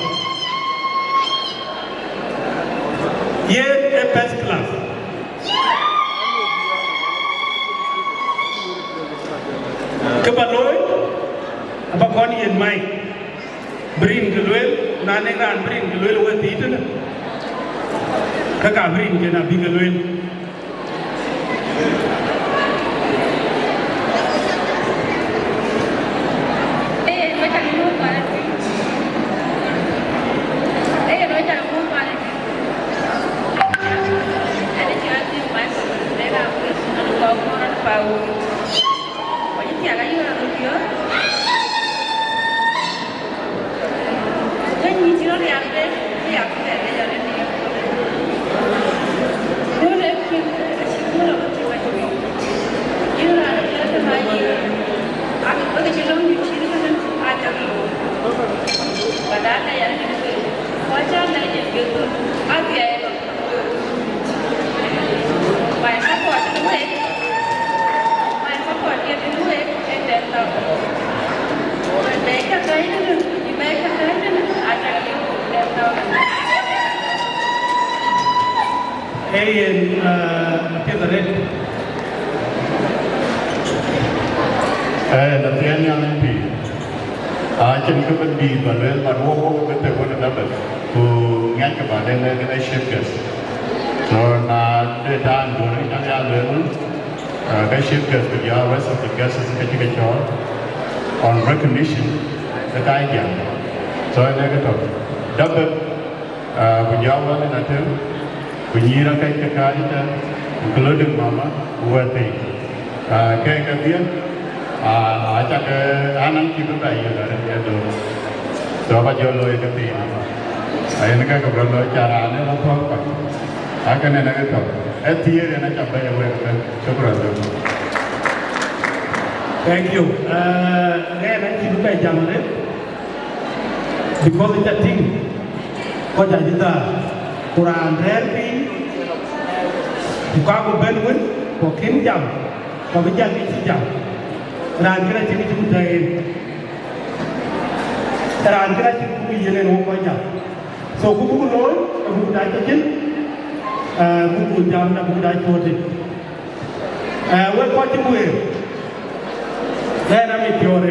Yen ë first class. Kë ba looi, aba kɔn yen mic. Bï rin ke lueel, na nɛn raan bï rin ke lueel wëëth thii tënë, ke ka bï rin ke na bï ke lueel. My support ë wek, my support ë wek ë ten thousand. Bɛ̈ɛ̈i cä kääc tënë, bɛ̈ɛ̈i cä kääc tënë, aa cak yök ten thousand. Ee yen, ah, apiɛth arëët. Ee, na thiëëc Nhialic pïïr, acïn kë bï dïït ba lueel, but wok, wok bï thek wën ë David, ku ŋiɛckë ba den ë kën ë chief guest. So na de taŋ duɔ̈n ë cak ya lueel wën, uh, ke chief guest ku jɔ rest of the guests ke cï ke cɔɔl on recognition ë ka jam. So ënë ke tök. David, uh, ku jɔ wën ë na tëm, ku nyïïr akëc ke kääc ëtɛ̈n, including mama, ku wɛ̈t thii. Ah, ke kedhie, ah, aca ke anɔŋ cï bï bɛ yök arëët ë dööt. So, ba jɔ looi ke piny. Ayen ke ke bï looi ca raan ë rɔt thɔ̈k kɔc. Akënë në ke tɔ̈. Ë thiëër en aca bɛ̈i ë wek ëbɛ̈n. Shukran. Thank you. Uh, ɣɛn acï bï bɛ jam arëët. Because ca tïŋ, kɔc acï dhal, ku raan rɛ̈ɛ̈r piny, ku ka ku bɛ̈n wën, ku kën jam, ku bï jam ë cï jam. Raan kën acïn cï ku tɛ̈ en. Raan kën acïn ku yen en wok kɔc jam. So ku buk looi, ku buk dac tɔ̈ cin, eh, buk ku jam, na buk dac tuɔ̈ɔ̈t. Eh, wek kɔc cï guëër, ɣɛn amit piɔ̈ɔ̈r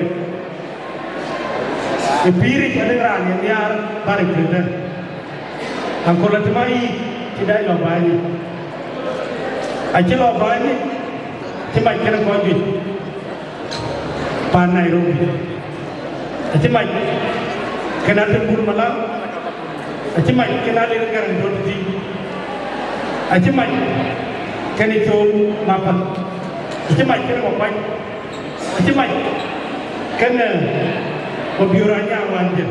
ë pïïric, adek raan ye nhiaar bäric tëdɛ̈. Aköl atïm ayï cï dac lɔ bäny yic. Acï lɔ bäny yic, cï mac kënë kɔc juëc paan Nairobi. Acï mac kënë atïm bur malam. Acï mac kënë Alir Garaŋ Döt Thiëc. Acï mac kënë Col Mapäl. Acï mac kënë Makuac. Acï mac kënë Mabiör Anyaŋ wään jël.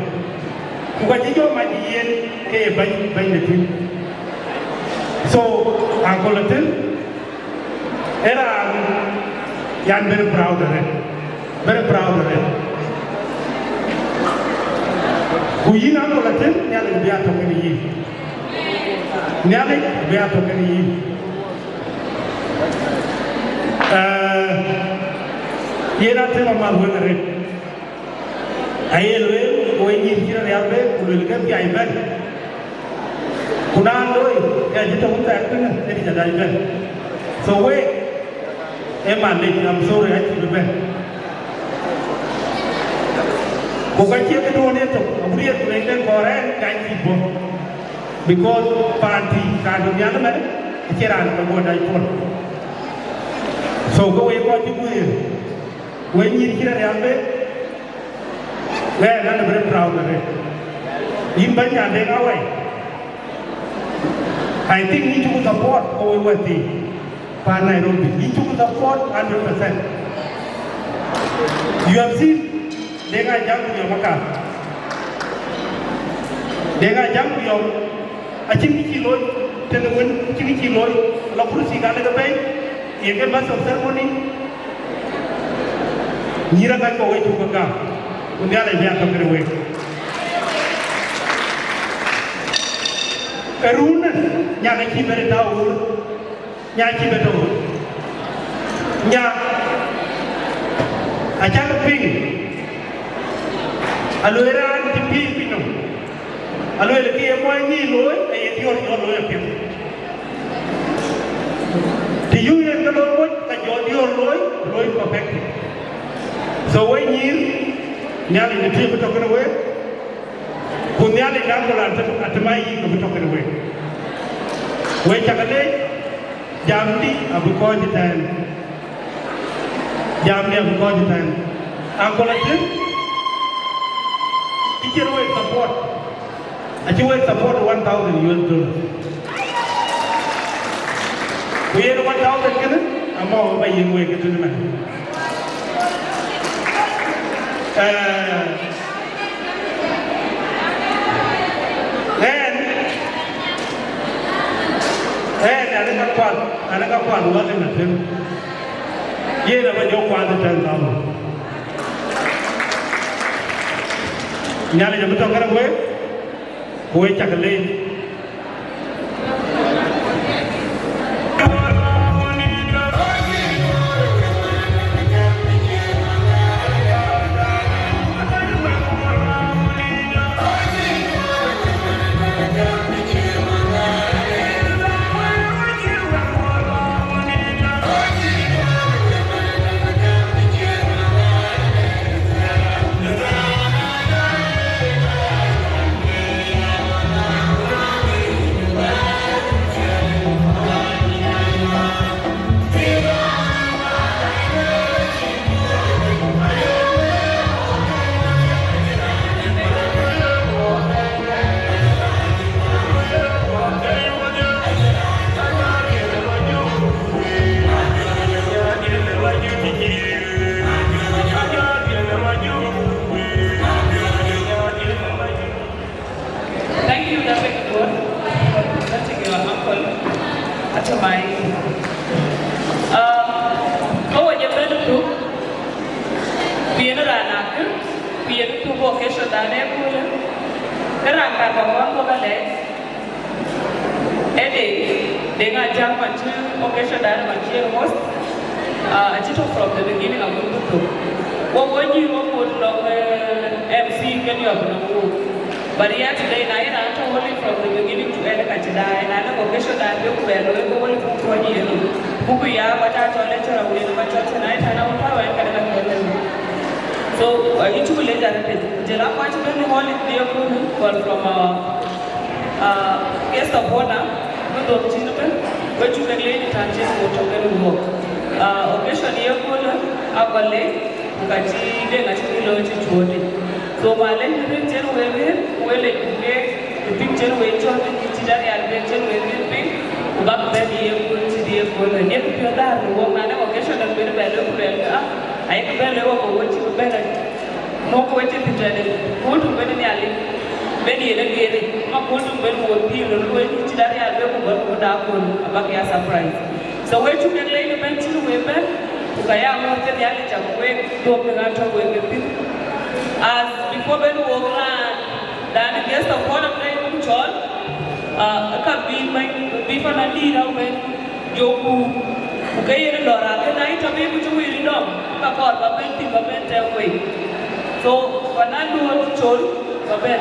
Ku ka cï jɔ mac yen ke ye bɛ̈ny, bɛ̈ny de tïŋ. So, aköl atïm, ë raan yan very proud arëët. Very proud of it. Ku yïn aköl atïm, Nhialic abï a tɔ̈ kënë yïn. Nhialic abï a tɔ̈ kënë yïn. Eh, yen atïm amäth wek arëët. Aye lueel, ku wek nyïïr cï rɔt rial bɛ̈n, ku luelkë piac bɛ̈n. Ku na looi, ke cï tɔ̈ wun thɛɛr kënë, ë dï ca dac bɛ̈n. So wek, ë man dï, I'm sorry, acï bï bɛ̈n. Ku ka cie këduɔ̈n ye tök, abï riɛl ku leec den kɔɔr ɛn, ka cï bɔ̈. Because paan tï, raan tɔ̈ nhial ëmɛn, acie raan ke guɔ dac puɔl. So ke wek kɔc cï guëër, wek nyïïr cï rɔt rial bɛ̈n, ɣɛn, I'm very proud of it. Yïn bɛ̈ny Nyandeŋ Awai, I think yïn cuk support ke wek wɛ̈t thii paan Nairobi. Yïn cuk support hundred percent. You have seen Deŋ Ajak ku Yɔm Akar. Deŋ Ajak ku Yɔm, acïn kë cï looi, tënë wën, acïn kë cï looi, lɔ kursi ka lek bɛ̈i, ye ke master of ceremony, nyïïr akac kɔ̈k wek cuk ke gam, ku Nhialic bï a tɔ̈ kënë wek. Ë run, nya ke cï bɛ̈n ë tääu ɣööt, nya cï bɛ̈n tɔ̈ ɣööt. Nya, acäkï piŋ, alueel raan cï piëëc piny nɔm, alueel kë ye muɔny nyïïn looi, aye diöör jɔ looi apiɛth. Të yök yen ke looi moc, ka jɔ diöör looi, looi perfected. So wek nyïïr, Nhialic ë tïŋ bï tɔ̈ kënë wek, ku Nhialic na köl atëm, atëm ayï ke bï tɔ̈ kënë wek. Wek cakë leec, jamdï abï kɔ̈ɔ̈c ëtɛ̈ɛ̈n. Jamdï abï kɔ̈ɔ̈c ëtɛ̈ɛ̈n. Aköl atëm, cï cïn wek support. Acï wek support one thousand U S dollars. Ku yen one thousand kënë, amɔ ba yiëk wek ëtënë mɛn. Eh, ɣɛn, ɣɛn, an ë ka kual, an ë ka kual wal ë na tëm. Yen aba jɔ kual ë ten thousand. Nhialic abï tɔ̈ kënë wek. Ku wek cak leec. Ku occasion dan ë köölë, ke raan kar ba kɔn bɔ̈ ka lɛc, ë de, de ŋa jam man cï occasion dan man cï en host, ah, acï tɔ̈ from the beginning agut bï thök. Wo wo nyïïr wo ŋot lɔŋ, eh, M C ke diɔp nɔm wo. But yet today, na ye raan tɔ̈ holding from the beginning to end, ka cï daai, na lëk occasion dan bï ku bɛ looi, ke wo lëk ku kuɔny yen. Buku ya, ba ca cɔl lecturer wën, ba cɔl tonight, and I will try and get a. So, uh, yïn cuk leec arëët. Jɔl a kɔc bɛ̈n ë hall ë ye köölë, call from our, uh, guest of honor, bï dhöm cïn ëbɛ̈n, we cuk ke leec ë tɛ̈n cïn ku tɔ̈ kenë wuɔk. Uh, occasion ë ye köölë, aa kɔc leec, ku ka cï Deŋ acï bï looi cï cuɔɔt yic. So, ma leec në rëër cïn wek rëër, ku we leec ku keek, ku piŋ cïn wek cɔl, bï cït arial bï cïn wek rëër piŋ, ku bäk bɛ̈n ë ye kööl cït ye köölë. Nhiëk piɔ̈ɔ̈th dhäär në wuɔk, na lëk occasion dɛ̈ bï bɛ lëk ku luɛl, ah, ayek bɛ lëk wok, ku we cï bï bɛ̈n. Muk we cï thïn tëde, ku tuŋ bɛ̈n Nhialic, bɛ̈n yen ë geer, ma ku tuŋ bɛ̈n wuɔk pïïr, luɔi cït arial bï ku bɛ̈n ku dak kööl, abäk ya surprise. So we cuk kek leec ëbɛ̈n cïn wek bɛ̈n, ku ka ya ŋɔ̈ɔ̈th ke Nhialic, cak wek dhuɔ̈k në ɣän tɔ̈ wek ke thïn. As before bɛ̈n wok raan, dan guest of honor bï buk cɔɔl, ah, ka bï bɛ̈ny, bï pan adït abɛ̈n jɔku, ku ke yen lɔ raan ke na yï tɔ̈ bï ku cï wïïr dɔm, ka kɔɔr ba bɛ̈n thïn ba bɛ̈n tɛ̈ɛ̈u wei. So, pan aduɔ̈ɔ̈t col, ba bɛ̈n.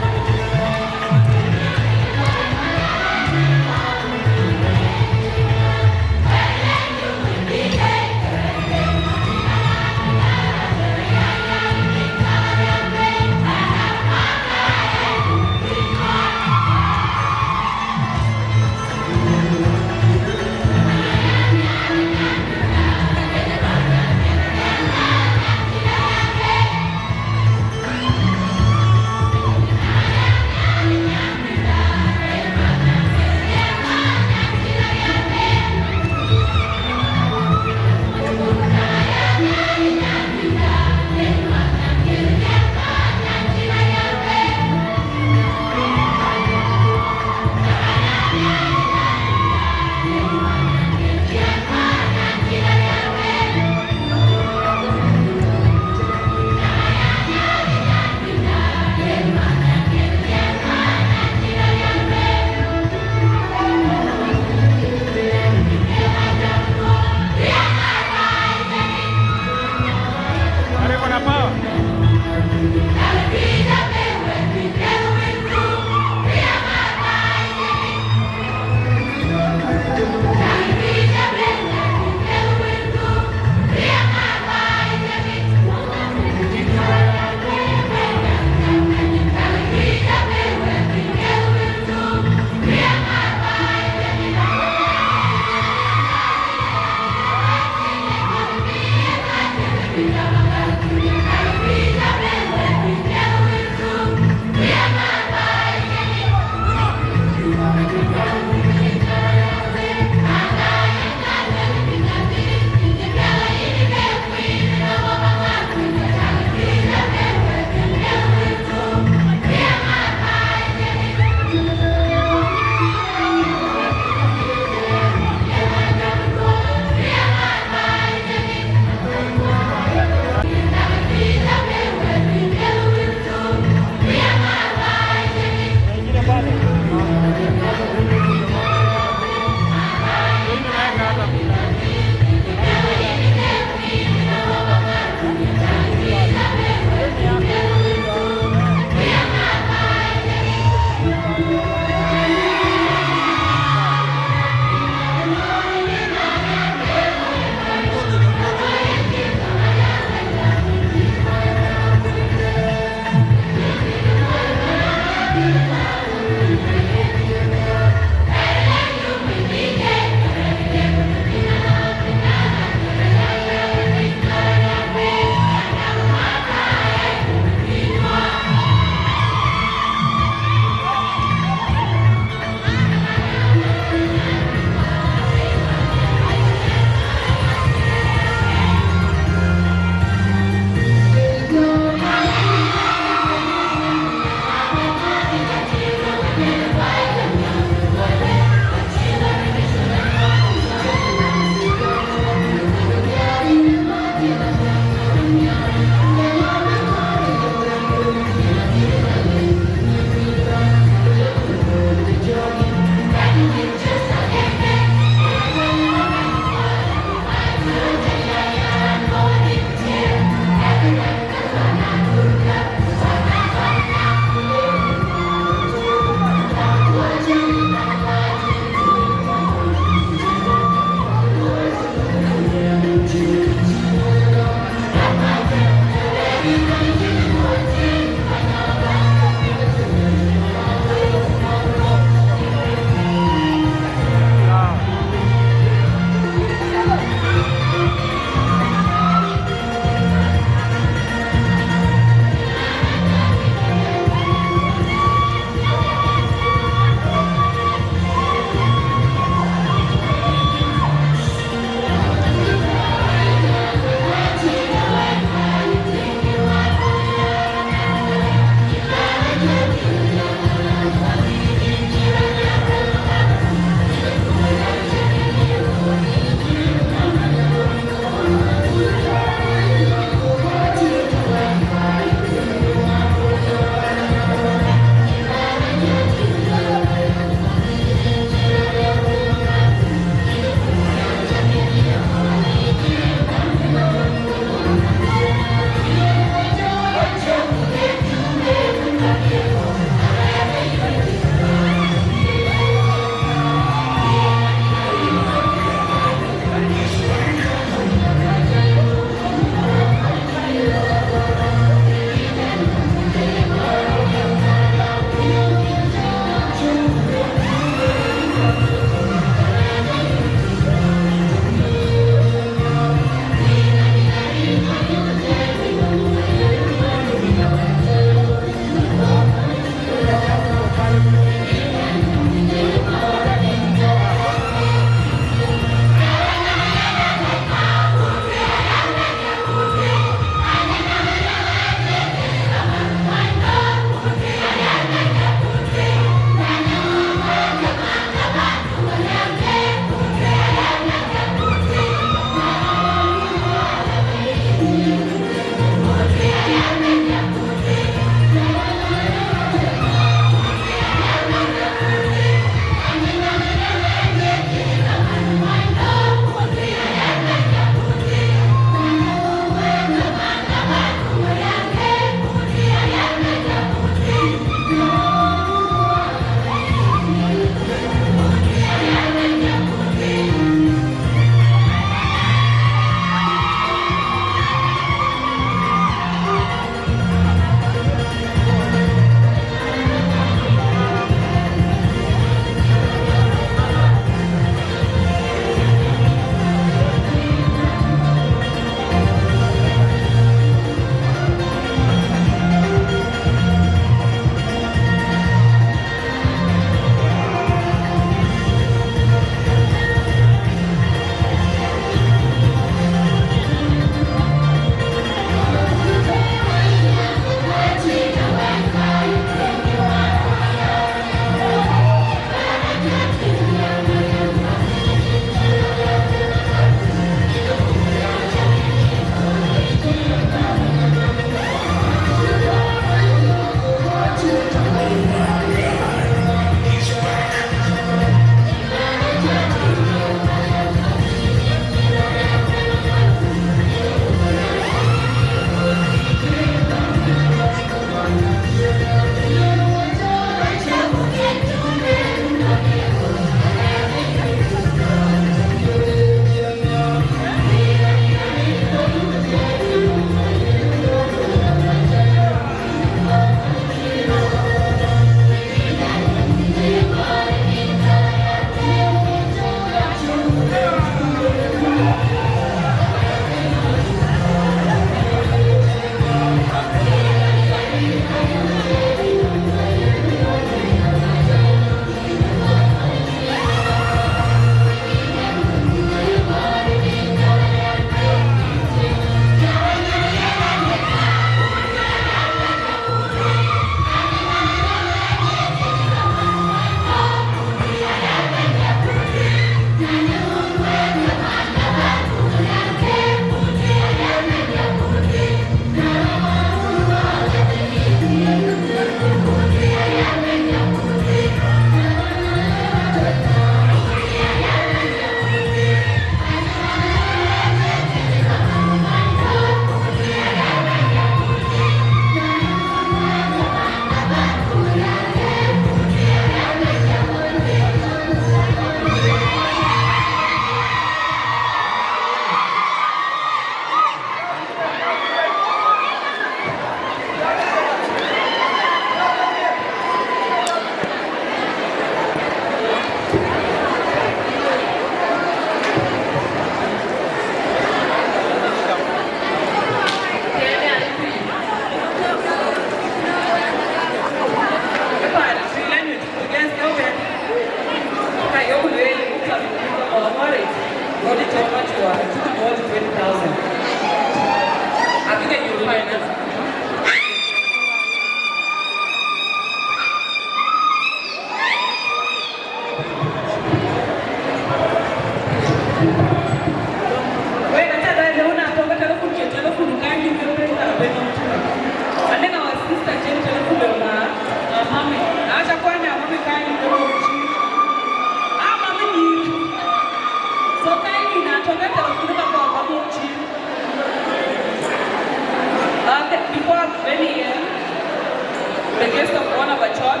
The guest of honor ba cɔɔl.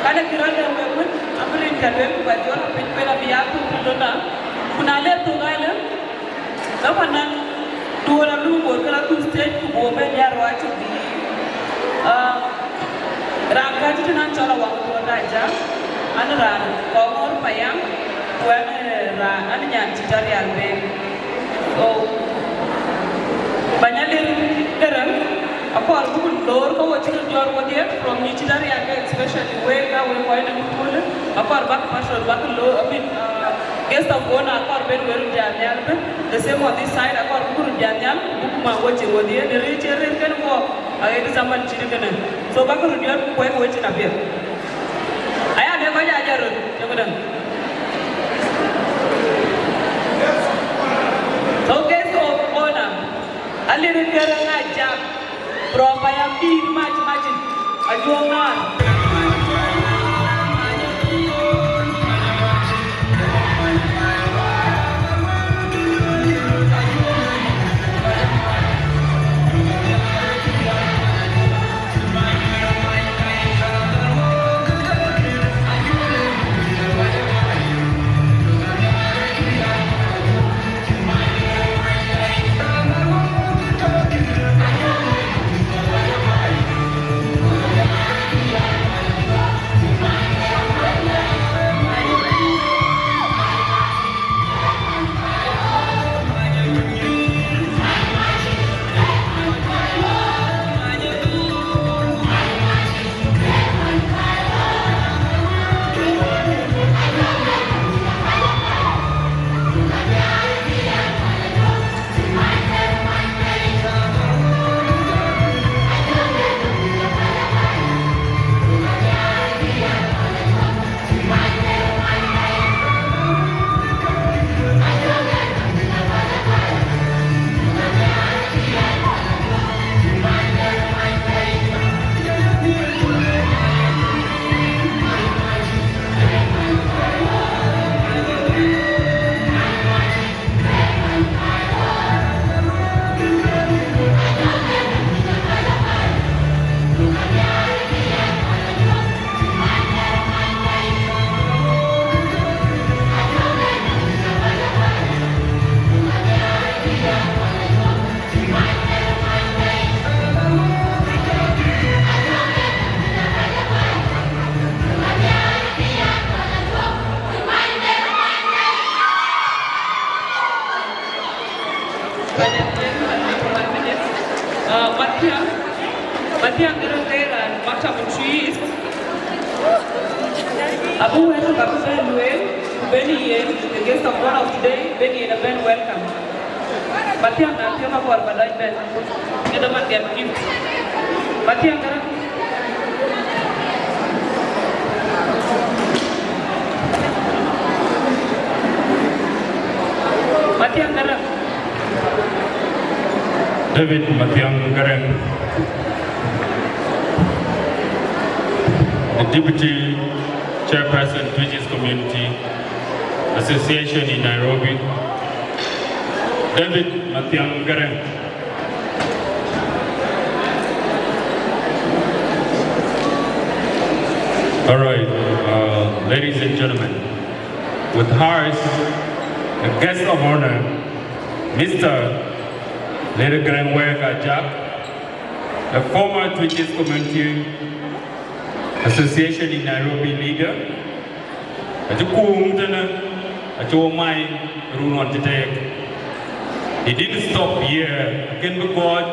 Ka de kë rɔt de wek wën, abï rin ka lueel ku ba jɔl piny kuën abï ya thuk tënɔŋ. Ku na le thuk alë, ke pandan duɔ̈ɔ̈r aluk bor ke la thuk stage ku buk ben ya ruac cök bï. Ah, raan ka cï tënɔŋ cɔl Awäŋ Duɔ̈ɔ̈r Ajak, an raan Kɔŋɔ̈ɔ̈r payam, ku an, eh, raan, an nyan cï tɔ rial ben. So, Bɛ̈ny Alir Garaŋ, akɔɔr buk lor ke wo cï röt jɔt wodhie, from yï cï tɔ rial ke, especially wek, ka wek kɔc në köölë, akɔɔr bäk patron bäk lor, I mean, uh, guest of honor, akɔɔr ben wek röt jal nhial ëbën. The same on this side, akɔɔr buk röt jal nhial, buk man wo cï wodhie, në rëër cï rëër kën wɔ, aɣet zaman cït kënë. So, bäk röt jɔt ku kuɛ̈k wecin apiɛth. Aya de kɔc aa jɔt röt, cï këdäŋ. So guest of honor, Alir Garaŋ Ajak, from Payam dït mac mac, Ajuɔŋ Naar. Uh, Mathiang, Mathiang Garaŋ Garaŋ, Maktab Twic. Abu wɛ̈t bä bï bɛ̈n lueel, ku ben yen, the guest of honor of today, ben yen a ben welcome. Mathiang na piɔ̈u akɔɔr bä lɔc bɛ̈n, ke dɔm an gɛm gift. Mathiang Garaŋ. Mathiang Garaŋ. David Mathiang Garaŋ, the Deputy Chairperson, Twic East Community Association in Nairobi. David Mathiang Garaŋ. All right, uh, ladies and gentlemen, with hearts, a guest of honor, Mister Alir Garaŋ Wek Ajak, a former Twic East Community Association in Nairobi leader, acï kuum tënë, acï wo mai run ɣɔn cï teek. He didn't stop here, akën bï kɔc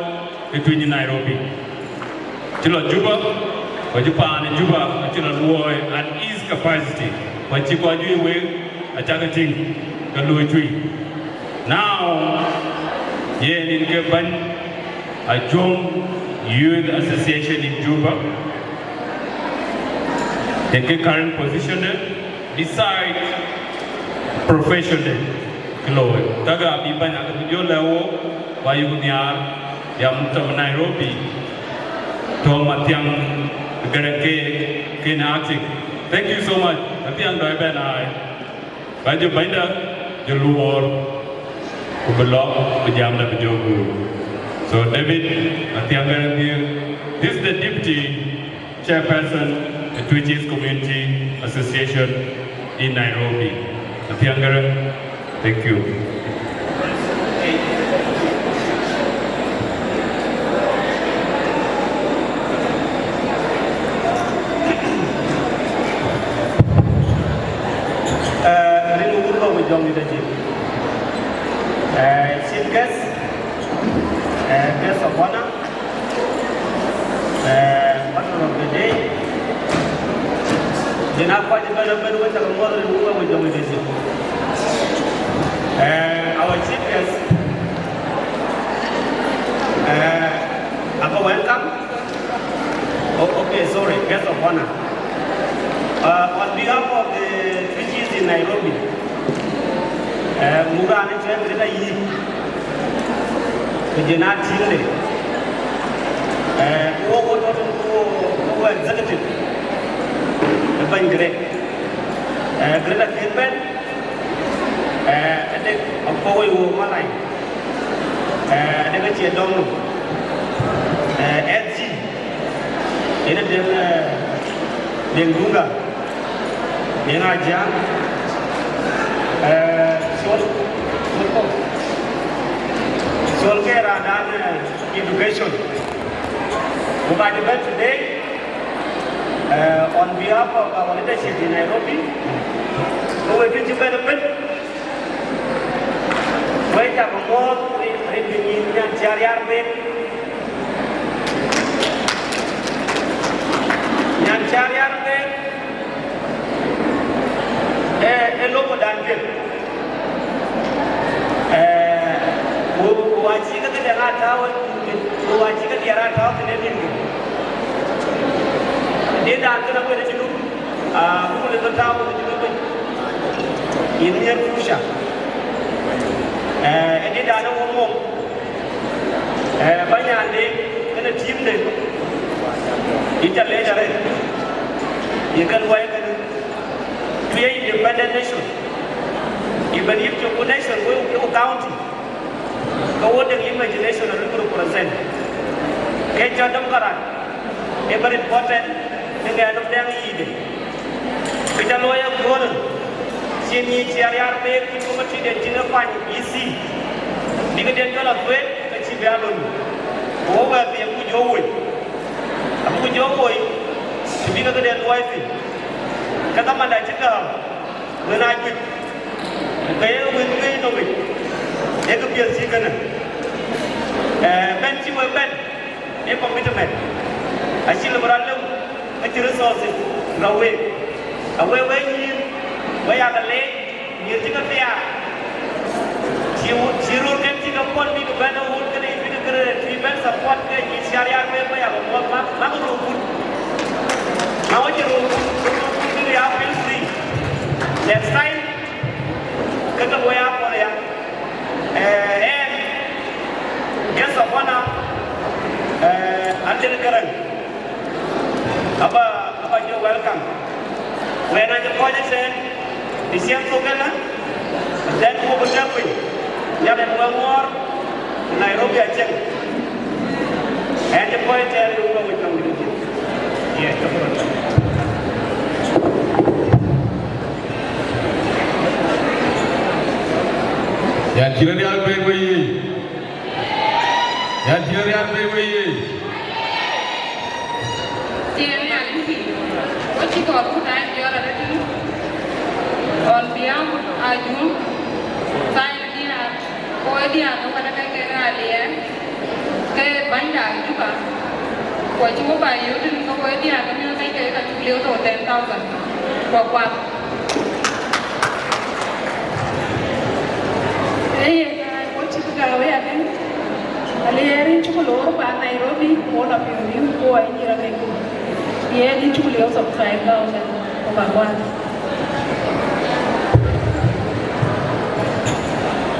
ë Twic Nairobi. Cï lɔ Juba, ku cï paan ë Juba, acï lɔ luɔi at his capacity, ku acï kɔc juëc wek, acäkï tïŋ, ke luɔi tui. Now, yen yen ke bɛ̈ny Ajuɔŋ Youth Association in Juba, yen ke current position de, beside profession de, ke looi. Kakë abï bɛ̈ny akë bï jɔ lɛ̈k wo, ku ayuku nhiaar, ya Maktab Nairobi, tɔ̈ Mathiang Garaŋ ke, ke na acting. Thank you so much. Mathiang dɔ̈ ëbɛ̈n ai. Ba jɔ bɛ̈nyda jɔ luɔɔr, ku bï lɔ, bï jamda bï jɔ guur. So David Mathiang Garaŋ, this is the deputy Chairperson, the Twichis Community Association in Nairobi. Athiang Garang, thank you. Eh, rin wun lɔ wïc jɔŋ dït acï. Eh, chief guest, eh, guest of honor, eh, patron of the day, jëna kɔc ëbɛ̈n ëbɛ̈n wek cä ke muɔ̈th rin wun lɔ wïc jɔŋ dït acï. Eh, our chief guest, eh, aka welcome. Oh, okay, sorry, guest of honor. Uh, on behalf of the Twichis in Nairobi, uh, muk raan ë cɔl Greater Yï, ku jëna team de, uh, ku wok, wok, wok, wok, wok executive, ë bɛ̈ny Great, uh, Greater Kën bɛ̈n, uh, ëdek, akɔ̈u wok malany, uh, ëdek acie dɔm nom, uh, S G, yen ë Deŋ, eh, Deŋ Gunga, Deŋ Ajiaŋ, eh, Col, Col ke raandan, eh, education. Ku ka cï bɛ̈n today, eh, on behalf of our leadership in Nairobi, ku wek kën cï bɛ̈n ëbɛ̈n, wek cä ke muɔ̈th rin, rin bï nyïïn nyan cï ariar bek. Nyan cï ariar bek, ee, ee lopɔdan piɛth. Ee, ku, ku acï ke këdɛ̈ŋ aa tääu, ku acï ke diɛɛr aa tääu thïn ë nïnkë. Diɛɛrdan kënë aguëëtë cï luk, aa, ku le ke tääu ke cï luk piny. Yen nhiër future. Ee, ë diɛɛrdan ë wo mɔ̈u. Eh, bäny nyande, kënë team de, yïn ca leec arëët, ye kën luɔi kënë, ku ye independent nation, even if cï ku nation, ku, ku county, ke wo dëŋ imagination aluk represent. Ke cɔl Democrat, ee very important, në ŋɛɛn nɔm dɛŋ yiic de. Kë ca looi ë köölë, cïn yic cï ariar bek cï committee den cïn ke kuany E C, bï këden cɔl athueet, ke cï bï a lon. Ku wok wɛ̈ɛ̈r thiim ku jɔ woi. Abï ku jɔ woi, të bï ke këden luɔi thïn. Ke dhamanda cï gääu, wën aa juëc. Ku ke ye wën juëc nɔm yic, ee këpiɛth cï kënë. Eh, bɛ̈n cï wek bɛ̈n, ee commitment. Acï lëu bï rɔt lëu, acï resources rɔt week. Awek wek nyïïr, wek yak leec, nyïïr cï ke thiaak. Cï wo-, cï röörken cï ke puɔ̈l bïk bɛ̈n ë wun kënë, bïk kërë, bï bɛ̈n support ke nyïïr cï ariar wek, wek yak muɔ̈th, mak, mak röörbun. Mak wek cï röörbun, röörbun bïk ya feel free. Next time, ke ke wek ya puɔ̈l ya. Eh, en, guest of honor, eh, Anthony Garang. Aba, aba jɔ welcome. Wën acï kɔc ëtɛ̈ɛ̈n, ë ciɛɛŋ thok ënë, then ku bï tɛ̈k piny. Nhialic wek ŋuɔɔr, Nairobi acieŋ. Ɛn cï kɔc ëtɛ̈ɛ̈n, ë wek wec nɔm dït. Yes, cɔk rɔt. Yɛn cï rɔt rial bei wei yiic. Yɛn cï rɔt rial bei wei yiic. Tiɛɛŋ Nhialic piny. Wek cï kɔɔr ku daai diɔ̈ɔ̈r arëët tënë. On behalf of Ajur, Thayer Diaar, Koi Diaar, ke wɛ̈t ë kɛ̈k kek Aliɛɛr, ke bänyda Juba, ku acï wo ba yöök tënë ke Koi Diaar, ke miɔ̈c kɛ̈k kek ka cuk lieu thok ten thousand. Ku akuath. Ee yen, aa, wo cï gääu aya tënë, Aliɛɛr yïn cuk loor pan Nairobi, ku wo lɔ piɔ̈u yïn, ku wo yïn cï rɔt kek ku. Yen yïn cuk lieu thok five thousand, ku ba guath.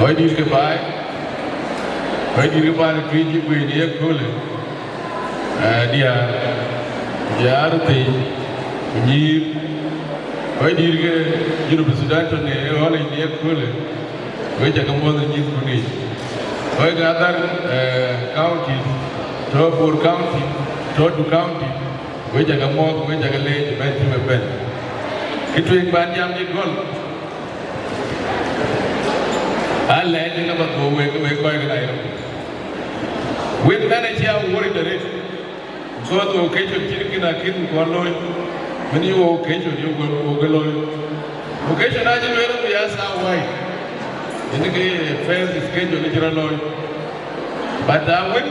Kɔc dït ke baai, kɔc dït ke baai në Twic cï guëër në ye köölë. Eh, diäär, diäär thëi, ku nyïïr, kɔc dït ke Junub Thudan tɔ̈ në ɣɔ̈lic në ye köölë, wek ca ke muɔ̈th ë nyïïrkun yiic. Kɔc ke other, eh, county, tɔ̈ Bor County, tɔ̈ Duk County, Wek ca ke muɔ̈th, wek ca ke leec ëbɛ̈n cï we bɛ̈n. Kë tueŋ ban jam dït gɔl, alɛɛc ë ke ba dhuɔ̈k wek, wek kɔc ke Nairobi. Wek mɛn acï a worried arëët, because occasion cït kën akën kɔn looi, mën yï occasion yï wek wok ke looi. Occasion acï lueel ku ya saa wai, yen ke first schedule cï rɔt looi. But a wën,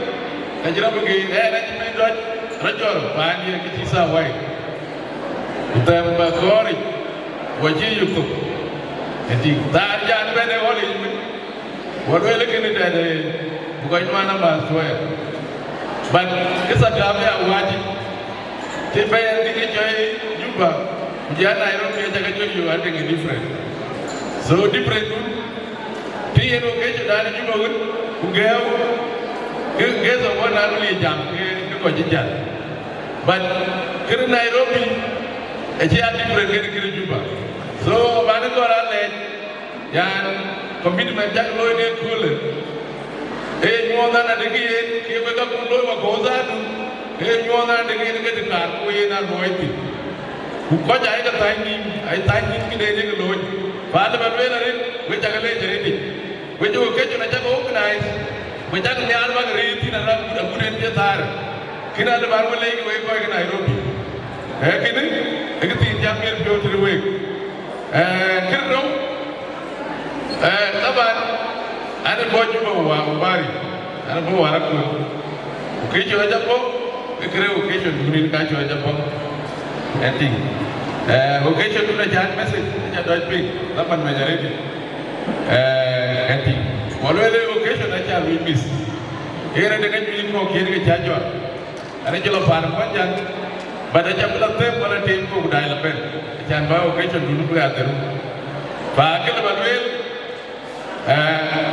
ka cï rɔt bï geer, ɛn acï bï dɔc rɔt jɔl paandiɛ̈ kë cï saa wai. Ku thɛm ba kɔɔric, wɔ cï yök thok. Ëtïŋ, thaar jaan bɛ̈n ë ɣɔl yic wën, wɔ lueel kënë tɛ̈dë, bï kɔc nuan amääth tuɔɔc. But kë thakam ya wääc, cï bɛ̈n kë cï cɔɔi Juba, ku jɔ Nairobi, aca ke jɔ yök adëŋ ë different. So different dun, tï yen occasion dan ë Juba wën, ku gɛ̈ɛ̈u, ke, ke thok wën an wël ye jam, ke, ke kɔc cï jäl. But kërë Nairobi, acï a different kërë, kërë Juba. So, bän ë gɔl alɛɛc, yan, commitment cak looi në ëköölë. Ee nyuɔɔth an, adekï yen, ke wek akun looi wakɔ̈u zaadu, ee nyuɔɔth an, adekï yen ke të kaar ku yen a luɔi thïn. Ku kɔc ayek thäny nïïm, ayek thäny nïïm këde yek looi. Ku alë ba lueel arëët, wek cak leec arëëtic. Wek jɔ occasion acak organize, wek cak nhiaar bäk rëër thïn agut, agut en cï thaar. Kën alë bän wek leec wek kɔc ke Nairobi. Ee kënë, ee këthiin cak miɛt piɔ̈u tëde week. Ee, kërë rou, ee, taban, an ë bɔ̈ Juba wa, Ubari, an ë bɔ̈ wa Rakun. Ku kë cɔl aca bɔ̈, ke kërë occasion dun yen ka cɔl aca bɔ̈. Ëtïŋ. Ee, occasion dun aca message, aca dɔc piny, taban mec arëëtic. Ee, ëtïŋ. Wɔ lueel ë occasion aca lui miss. Yen ade ka juëc kɔ̈k yen ke ca jɔt. An ë jɔl a paan Mɔnyjäŋ, but aca bï la them wala tim kok daai la bɛ̈n. Acan ba occasion dun bï ɣa dhëru. Fa kë lë ba lueel, ee,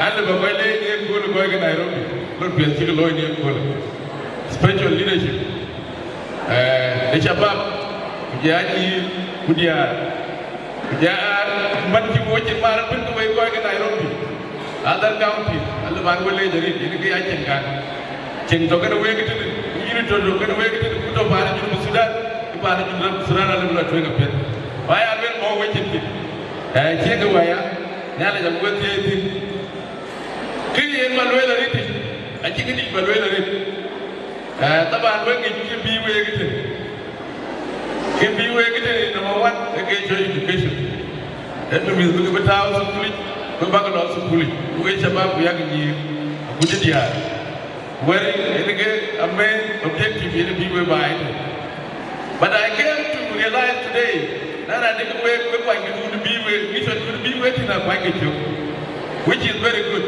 an lë ba kɔc leec në ëköölë kɔc ke Nairobi, röt piɛth cï ke looi në ëköölë. Special leadership, ee, de shabab, ku jɔ anyïïr, ku diäär. Ku jɔ man cï wok cïn maar ëbën ke wek kɔc ke Nairobi, other counties, alë bän wek leec arëët, yen ke ya cieŋ kan. Cieŋ tɔ̈ kënë wek tënë, ku yïn tɔ̈ tɔ̈ kënë wek tënë, ku tɔ̈ paan Junub Sudan, ku paan Junub Sudan alë bï la tueŋ apiɛth. Wä ya lueel mɔ̈u wecin thïn. Ee, cie ke wä ya, Nhialic abï we thiëëc thïn. Kë yen ba lueel arëët, acï këdït ba lueel arëët. Ee, taban wek ŋic kë bï wek tënë. Kë bï wek tënë, number one, ee ke cɔl education. Ee bï mïth bï ke bï tääu thukulic, bï bäk lɔ thukulic. Ku wek shabab ku yak nyïïr, ku cï diäär. Wëri, yen ke a main objective yen bï wek baai tënë. But I came to realize today, na na dek wek, wek kuany ke dun bï wek, mission dun bï wek tënë kuany ke cök, which is very good.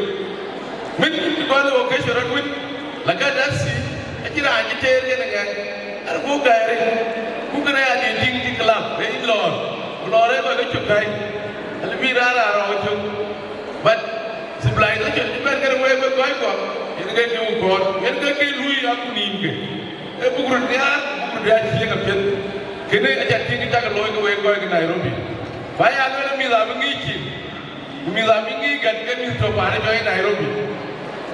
Min gɔl occasion rɔt wën, la ka dasi, acï raan cï teer kën ŋɛk, an ku gäri, ku kënë ya dï tïŋ cï club, ë yïn lɔɔr, ku lɔɔr ë kɔc ke cök kai, alë bï raan raan rɔɔk cök. But civilization cï bɛ̈n kënë wek, wek kɔc kɔ̈k, yen ke kë wun kɔɔr, yen ke kë lui akun nïïm ke. Ee buk röt nhiaar, buk röt ya cieŋ apiɛth. Kënë aca tïŋ cak looi ke wek kɔc ke Nairobi. Ba ya lueel mïth abï ŋic cin. Ku mïth abï ŋic gät ke mïth tɔ̈ paan ë jɔɔc Nairobi.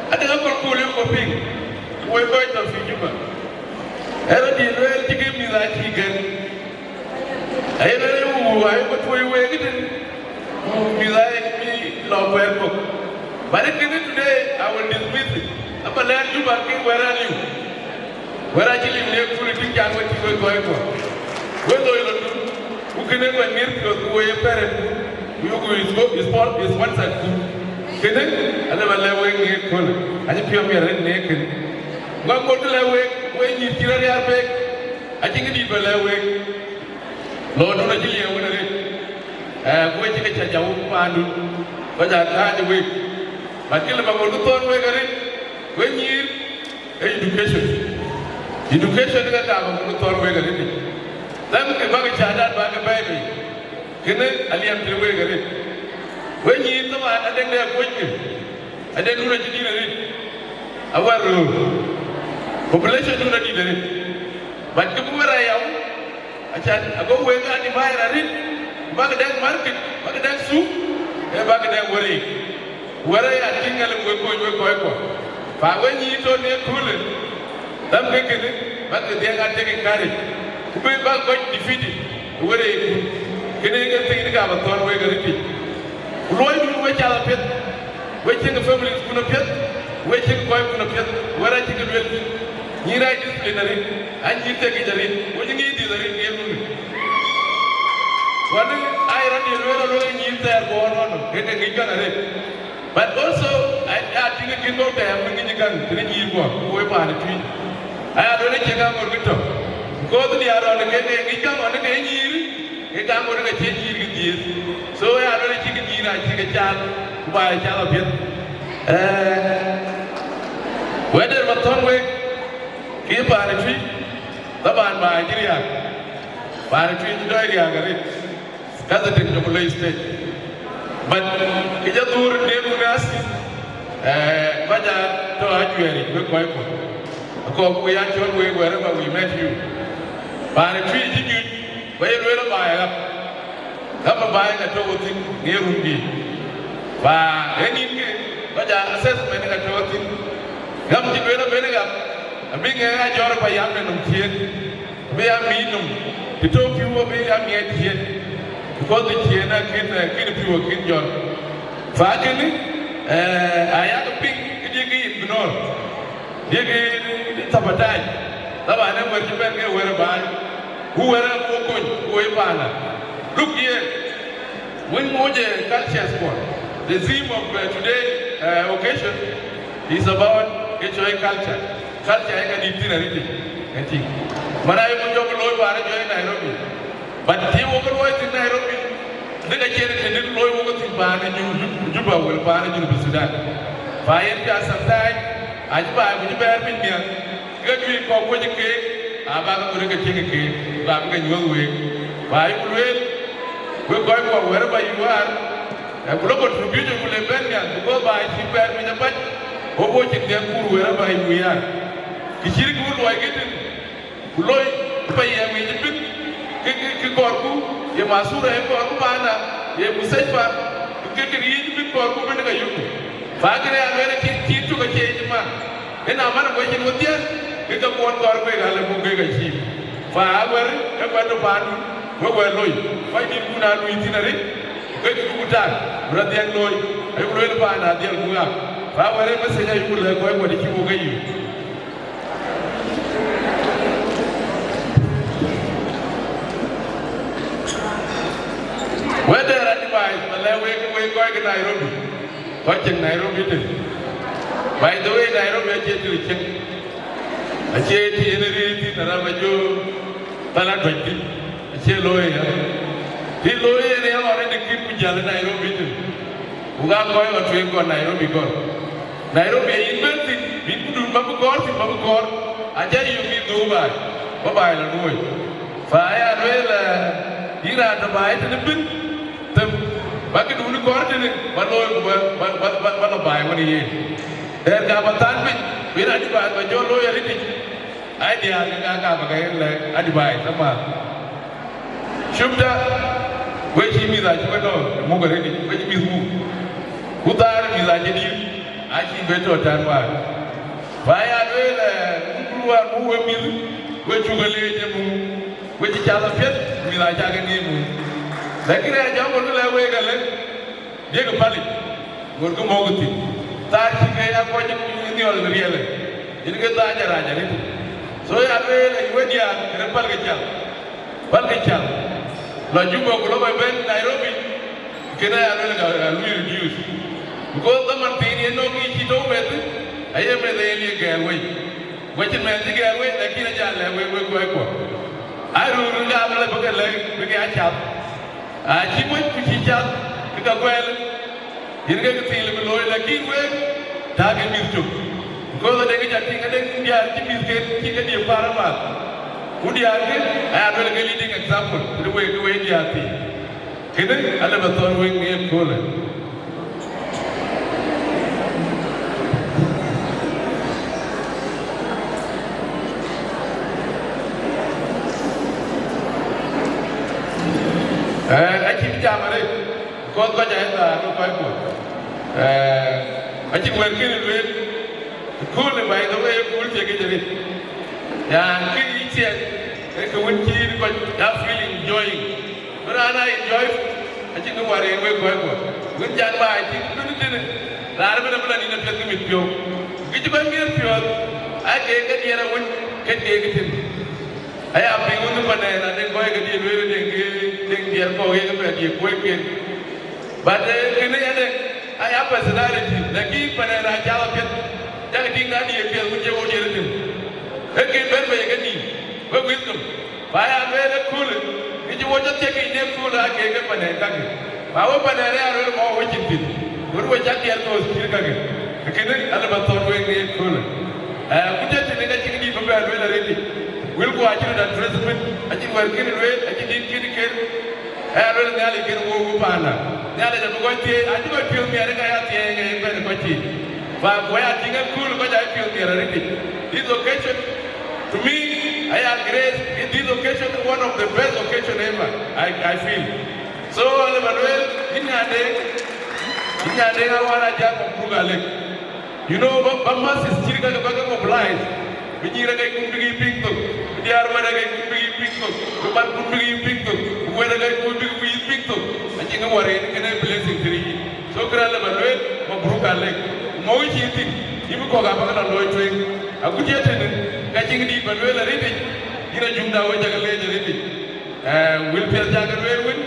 Ade aköl kööl yök piŋ, ku wek kɔc tɔ̈ piny Juba. Ë rɔt dï lueel cï ke mïth acï gɛ̈t. Aye lueel wu ayok ke tuɔɔc week tënë, ku mïth ayek bï lɔ kuɛɛr kok. But kënë today, I will dismiss it. Aba lɛɛr Juba ke wɛ̈ɛ̈r aliu. Wɛ̈ɛ̈r acï liu në ëköölë tïŋ can we tïŋ wek kɔc kuɔ. Wek loi lɔ dun, ku kënë wek ŋiɛr piɔ̈ɔ̈th ku wek ye parent ku, ku yoku is, is, is sponsor ku. Kënë, alë ba lɛ̈k wek në ëköölë, acï piɔ̈u miɛt arëët në kënë. Ŋɔ̈k ŋot kë lɛ̈k wek, wek nyïïr cï rɔt riaar pek, acï këdït ba lɛ̈k wek. Lɔ dun acï liɛɛu wën arëët. Ee, ku wek cï ke ca jau paandun, kɔc aa kääc ë wek. But kë lë ba ŋot kë thɔ̈n wek arëët, wek nyïïr, ee education. Education ë ke ka ba ŋot kë thɔ̈n wek arëët. Them ke bäk shahadat bäk ke bɛ̈ɛ̈i bei. Kënë aliɛm tëde wek arëët. Wek nyïïr, taban, adɛŋ de akuöckë, adɛŋ dun acï dït arëët. Awär röör. Population dun adït arëët. But kë bï wek rɔt yau, acan ago wek aa divide arëët, bäk dɛŋ market, bäk dɛŋ thuk, ee bäk dɛŋ wärëëk. Wärëëk aa tïŋ alë wek kony wek kɔc kuɔ. Pa wek nyïïr tɔ̈ në ëköölë, them ke kënë, bäk ke dhiɛŋ aa tek encourage. Ku bï bäk kɔc defeated ë wërëëkun. Kënë ke thïn ka bä thɔ̈n wek arëtic. Ku luɔidun we cath apiɛth, we cïn families kun apiɛth, we cïn kɔc kun apiɛth, wɛ̈t acï ke luel thïn. Nyïïr aa discipline arëët, anyïïr thek yic arëët, wo cï ŋic dhiëth arëët ŋiëëc run. Wën aa rɔt ye lueel alueel nyïïr thɛɛr bɔ̈ ënɔɔnë, ke ke ŋic käŋ arëët. But also, aa tïŋ kïn kɔ̈k tɛɛm bï ŋic käŋ tënë nyïïr guɔ, ku woi paan ë Tuïc. Aya lueel acie käŋ ŋot kë tök. Because diäär ɣɔn ke ke ŋic käŋ ɣɔn ke nyïïr, ke käŋ ŋot ke cie nyïïr kë dhiëëth. So aya lueel acï kë nyïïr acï ke caal, ku ba ye cath apiɛth. Eh, wɛ̈t dɛ̈t bä thɔ̈n wek, kï paan ë Tuïc, thaban ba cï riääk. Paan ë Tuïc cï dɔc riääk arëët. Ka the Jonglei State. But kë jɔ dhuur në Bungasi, eh, kɔc aa tɔ ajuɛɛric wek kɔc kɔ̈k. Akɔɔr ku ya cɔl wek wherever we met you. Paan ë Tuïc cï nyuc, ba ye lueel baai ɣap. Ɣap baai ka tɔ thïn në run dïït. Ba ë nïn kë, kɔc aa assessment ka tɔ thïn. Ɣap cï lueel abënë ɣap, abï ŋɛk ajɔ̈ɔ̈r ba yam në nɔm ciëën. Bï ya miic nɔm, të tɔ̈u pïu abï ya miɛt ciëën, because the ciëën akën, akën pïu akën jɔt. Fa kënë, eh, ayak piŋ, kë diëkï ignore, diëkï sabotage. Thaban ë wɛ̈t cï bɛ̈n ke wɛ̈t ë baai, ku wɛ̈t ë wo kony, ku woi paanda. Look here, wën moc ë cultures kuɔ, the theme of, uh, today, uh, occasion is about ke cɔl culture. Culture ë ka dït thïn arëtic, ë tïŋ. Man aye ku jɔ bï looi paan ë jɔ ë Nairobi. But të wo ke luɔi thïn Nairobi, dëk acie të dït looi wo ke thïn paan ë Ju-, Ju-, Juba wël paan ë Junub Sudan. Pa yen pia sometime, acï baai ku cï bɛɛr piny nhial, ke juëc kɔ̈k kuɔc keek, aa bä ke ŋot ke tieŋ keek, ku abï ke nyuɔ̈th week. Ba yeku lueel, wek kɔc kuɔ wherever you are, eh, ku lɔ contribution ku le bɛ̈n nhial, because ba cï bɛɛr piny abac, wo wo cïn dhiɛl kuur wherever you are. Kë cït kë wun luɔi ke tïŋ, ku loi payam yic bïk, kë, kë, kë kɔɔrku, ye masura ye kɔɔrku paanda, ye mustashfa, ku kë, kë riëëc bïk kɔɔrku bï ke yök. Fa kënë alueel acï, cï tök acie yic man. Ëna man guɔ cïn wedhie, ke ke kuɔn kɔɔr kuek ale buk kek acïï. Fa awär, ke kuɛn tɔ paandu, wek wɛ̈ɛ̈r loi, kɔc dït kun aa lui thïn arëët, ku ke cï ku tak, bï rɔt dhiɛl looi, ayuk lueel paan adhiɛl ku ɣap. Fa awär ë message ayuk lɛ̈k kɔc kuɔ dï cï ku ke yï. Whether advice, ba lɛ̈k wek, wek kɔc ke Nairobi, kɔc cieŋ Nairobi tënë. By the way, Nairobi acie të cieŋ. Acie të yen riëëc thïn, arap ajo pala duɔc thïn. Acie looi aya. Të looi yen ya already kït ku jäl ë Nairobi tënë. Ku ka kɔc ɣɔn tueŋ kɔn Nairobi kɔn. Nairobi ayï bɛ̈n thïn, bï këdun ba bï kɔɔr thïn, ba bï kɔɔr, aca yök bï dhuk baai, ba baai lɔ luööi. Fa aya lueel, eh, yïn raan tɔ baai tënë bïn, them, ba këdun kɔɔr tënë, ba looi ku ba, ba, ba, ba, ba lɔ baai wën ë yen. Dɛɛr ka ba than piny, ku yen adï baai ba jɔ looi arëtic. Ai diäär ke ka, ka ba ke lɛ̈k advice ama. Shufta, we cï mïth acï we nɔ̈k muk arëtic, we cï mïth muk. Ku thaar mïth acï dïïr, acï be tɔ tɛ̈n wäär. Ba ya lueel, eh, muk wäär muk we mïth, we cuk e leec e muk. We cï cath apiɛth, mïth acak e ŋic muk. Lakin ë jam ŋot lɛ̈k wek alë, diëkï pälic, ŋot kë mɔ̈kkï thïn. Thaar cï ke ya kɔc nhiɔl në riɛlë, yen ke thaar jarac arëtic. So ya lueel, ayï we diäär, kënë pälkï cath. Pälkï cath. Lɔ Juba ku lɔ bɛ̈n Nairobi, kënë ya lueel ka, ka lui reduce. Because dhaman thiin yen nɔ̈k yic cï tɔ̈u meth, aye meth yen ye gɛɛr wei. Ku acïn mɛnh cï gɛɛr wei, lakin aca lɛ̈k wek, wek kɔc kuɔ. Aa röör ë gam lɔ bï ke lɛ̈k, bï ke ya cath. Acï moc ku cï cath, ke ka guɛɛl, yen ke ke thil bï looi, lakin wek, taakï mïth cök. Because ade ke ca tïŋ, ade diäär cï mïthken cï kedhie päl amath. Ku diäärkï, aya lueel ke leading example, tëde wek, ke wek diäär thii. Kënë, ale bä thɔ̈n wek në ye köölë. Eh, acïn jam arëët, kɔc kɔc aa dhaar kɔc kuɔ. Eh, acïn wɛ̈t kënë lueel, köölë, by the way, kööl thiek yic arëët. Yan, kë yï thiek, ee kë wën cï Bï raan aa enjoy, acïn kë wär en wek kɔc kuɔ. Wën jan baai cï bï tënë, raan ëbën abï la nïn apiɛth ke mit piɔ̈u. Kë cï kɔc miɛt piɔ̈ɔ̈th, aa kek ke diɛɛr awën, ke kek tïn. Aya piŋ wën panɛn, adeŋ kɔc ke diɛɛr lueel, deŋ ke, deŋ diɛɛr kɔ̈k ye ke pɛ̈t ye kuɔ̈c ken. But, eh, kënë yɛn, eh, aya personality, lakin panɛn raan cath apiɛth, yak tïŋ na diɛɛr piɛth wën cie wo diɛɛr tïn. Ee kën bɛ̈n bei ke nïïm, wek wisdom. Ba ya lueel ë köölë, kë cï wo jɔ thiëk yic në köölë aa kek ke panɛn kakë. Ba we panɛn ya lueel mɔ wo cïn thïn, wën we cak diɛɛr thou cït kakë. Kënë alë ba thɔ̈n wek në köölë. Eh, ku jɔ tënë ka cïk dït bï bɛ lueel arëtic. Wëlku acï röt address ëbën, acïn wɛ̈t kën lueel, acïn dït kën ken. Aya lueel Nhialic kën wok ku paanda. Nhialic abï kɔc thiëëc, acï kɔc piɔ̈ɔ̈th miɛt ë ka ya thiëëc ke yen bɛ̈n ë kɔc thiëëc. Ba ku aya tïŋ ë kööl kɔc aa piɔ̈ɔ̈th miɛt arëtic. This occasion, to me, aya grace, this occasion is one of the best occasion ever, I, I feel. So, alë ba lueel, yïn nyande, yïn nyande, awan ajak mabruk alek. You know, ba, ba masses cït kakë ba ke mobilize. Bï nyïïr ë gɛckun bïk yï piŋ thok, bï diäär wɛ̈t ë gɛckun bïk yï piŋ thok, bï matkun bïk yï piŋ thok, ku wɛ̈t ë gɛckun bïk yï piŋ thok. Acïn kë wär en kënë blessing të yic. So kërɛɛc lë ba lueel, mabruk alek. Ku mɔ̈u cï thïn, yïn bï kɔ̈k abä ke lɔ looi tueŋ. Agut ye tënë, ka cïn dït ba lueel arëtic, yïn Ajuŋda wek cä ke leec arëtic. Eh, wël piɛth cä ke lueel wën,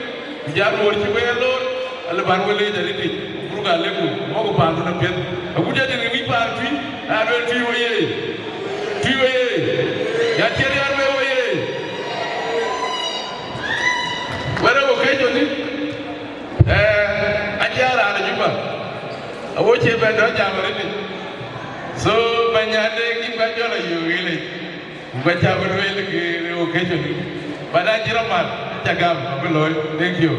ku jɔ luɔɔr cï wek loor, alë bän we leec arëtic, mabruk aleku, mɔ̈kkï paandun apiɛth. Agut jɔ tënë wïc paan Tuï, aa lueel Tuï wo ye, Tuï wo ye, ya tiɛt yar wek wo ye. Wɛ̈t ë occasion ni, eh, acï a raan ë Juba, awo cie bɛ̈n dɔ̈ jam arëtic. So, bɛ̈ny nyande, yïn bä jɔl a yöök ɣilic. Ku ka cä bï lueel kë occasion, but acï rɔt mat, acä gam, abï looi. Thank you.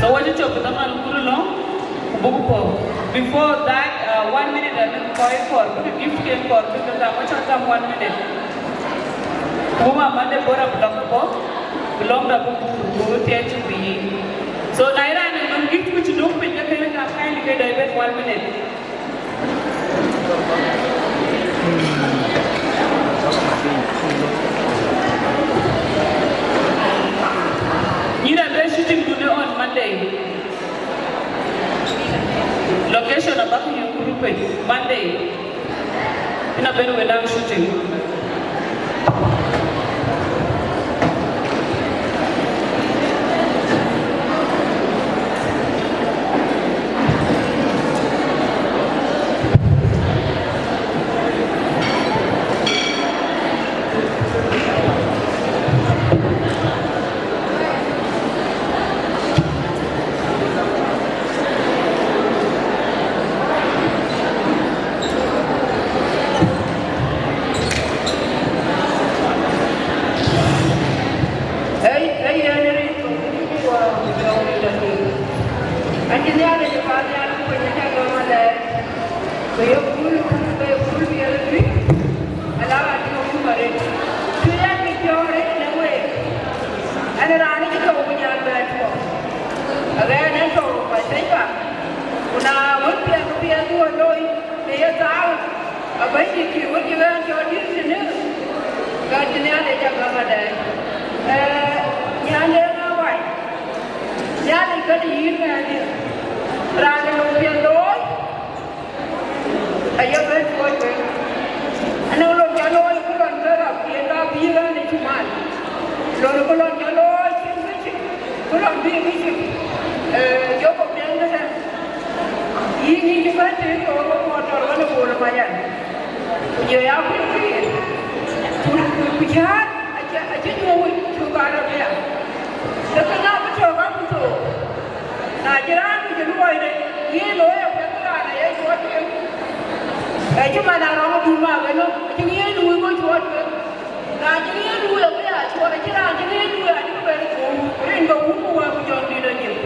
So wacä cök dhaman kuru lɔ̈ŋ, ku buk puɔ̈u. Before that, uh, one minute, and then kɔc kɔɔr bï gift ken kɔɔr bï ke gam, wacä gam one minute. Ku mama de bora bï lɔ̈ŋ puɔ̈u, bï lɔ̈ŋda bï buk, buk tiɛc cï bï yic. So na ye raan ë nɔm gift ku cï duk piny ke kënë gam, kindly ke dɔc ben one minute. Yïn abë shooting dun on Monday. Location abäk yök group Monday. Yïn abë we naŋ shooting. Ei, ei, en rin thok, ku jɔ rin tɔ thïn. Acï Nhialic ë paannhial ku piny acä gäm alɛɛr, ke ye kul, ke ye kul piɛth ë Tuï, ala ɣa cï wok cï mär rin. Tuï ɛn bï piɔ̈ɔ̈r rin në week, ɛn raan ë cï thou ku nyan bɛ̈n tuɔɔk. Aɣɛn ɛn thou kɔc pɛ̈c bä, ku na wën piɛth ku piɛth duɔ̈ɔ̈r looi, ke ye thaau. Abɛ̈nydït, cï wën cï ɣɛn cɔl dït tënë, ka cï Nhialic a gäm adɛ̈ɛ̈c. Ee, Nhialic ë ŋa wai? Nhialic kënë yïn ŋɛɛndiɛ̈. Raan ë löŋ piɛth looi, aye bɛ̈n tuɔɔc wek. Anɔŋ löŋ cä looi ku lɔn ke rap, yen ka bï ɣɛn ë cï man. Lon ku lɔn cä looi cïn bï cï, ku lɔn bï bï cï. Ee, jɔkï piɛŋ kënë. Yïn yïn cï bɛ̈n tëëk ke wek motor wën ë Bol Mayen, ku jɔ ya kuël ke yen, ku, ku, ku cäät acï, acï nyuɔ̈ɔ̈k wec cuk Arabia. Ke ke ŋa bï tɔ̈ ka bï thou? Na cï raan ku cï luɔi de, yïn looi apiɛth raan aye cuɔt yen Acï man arɔŋ dun mak ënɔ, acï ŋiɛc luui bï cuɔt wek. Raan cï ŋiɛc luui abï ya cuɔt, acï raan cï ŋiɛc luui acï bï bɛ̈n thou. Rin ke Wun ku Wät ku Jɔŋdït Lajik.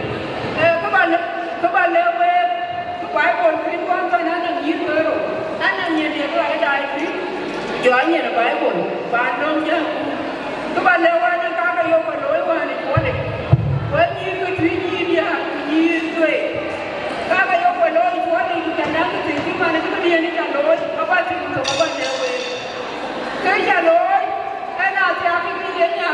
Ee, kë ba lë-, kë ba lëk week, kë Baibol kuc kɔn kɔn anɔŋ nyïïr ke rou, anɔŋ nyin diɛt ke raan daai kuc, jɔ anyin Baibol, ba nɔm jäl. Kë ba lëk wään ë ka ke yök ba looi wään ë cuɔlic, wek nyïïr ke Tuïc, nyïïr diäär ku nyïïr juëc, ka ke yök ba looi cuɔlic, ku cä naŋ kë thïn cï man cï këdiën cä looi, aba thïn thok aba lëk week. Kë cä looi, ëna thiaak kë ye nya,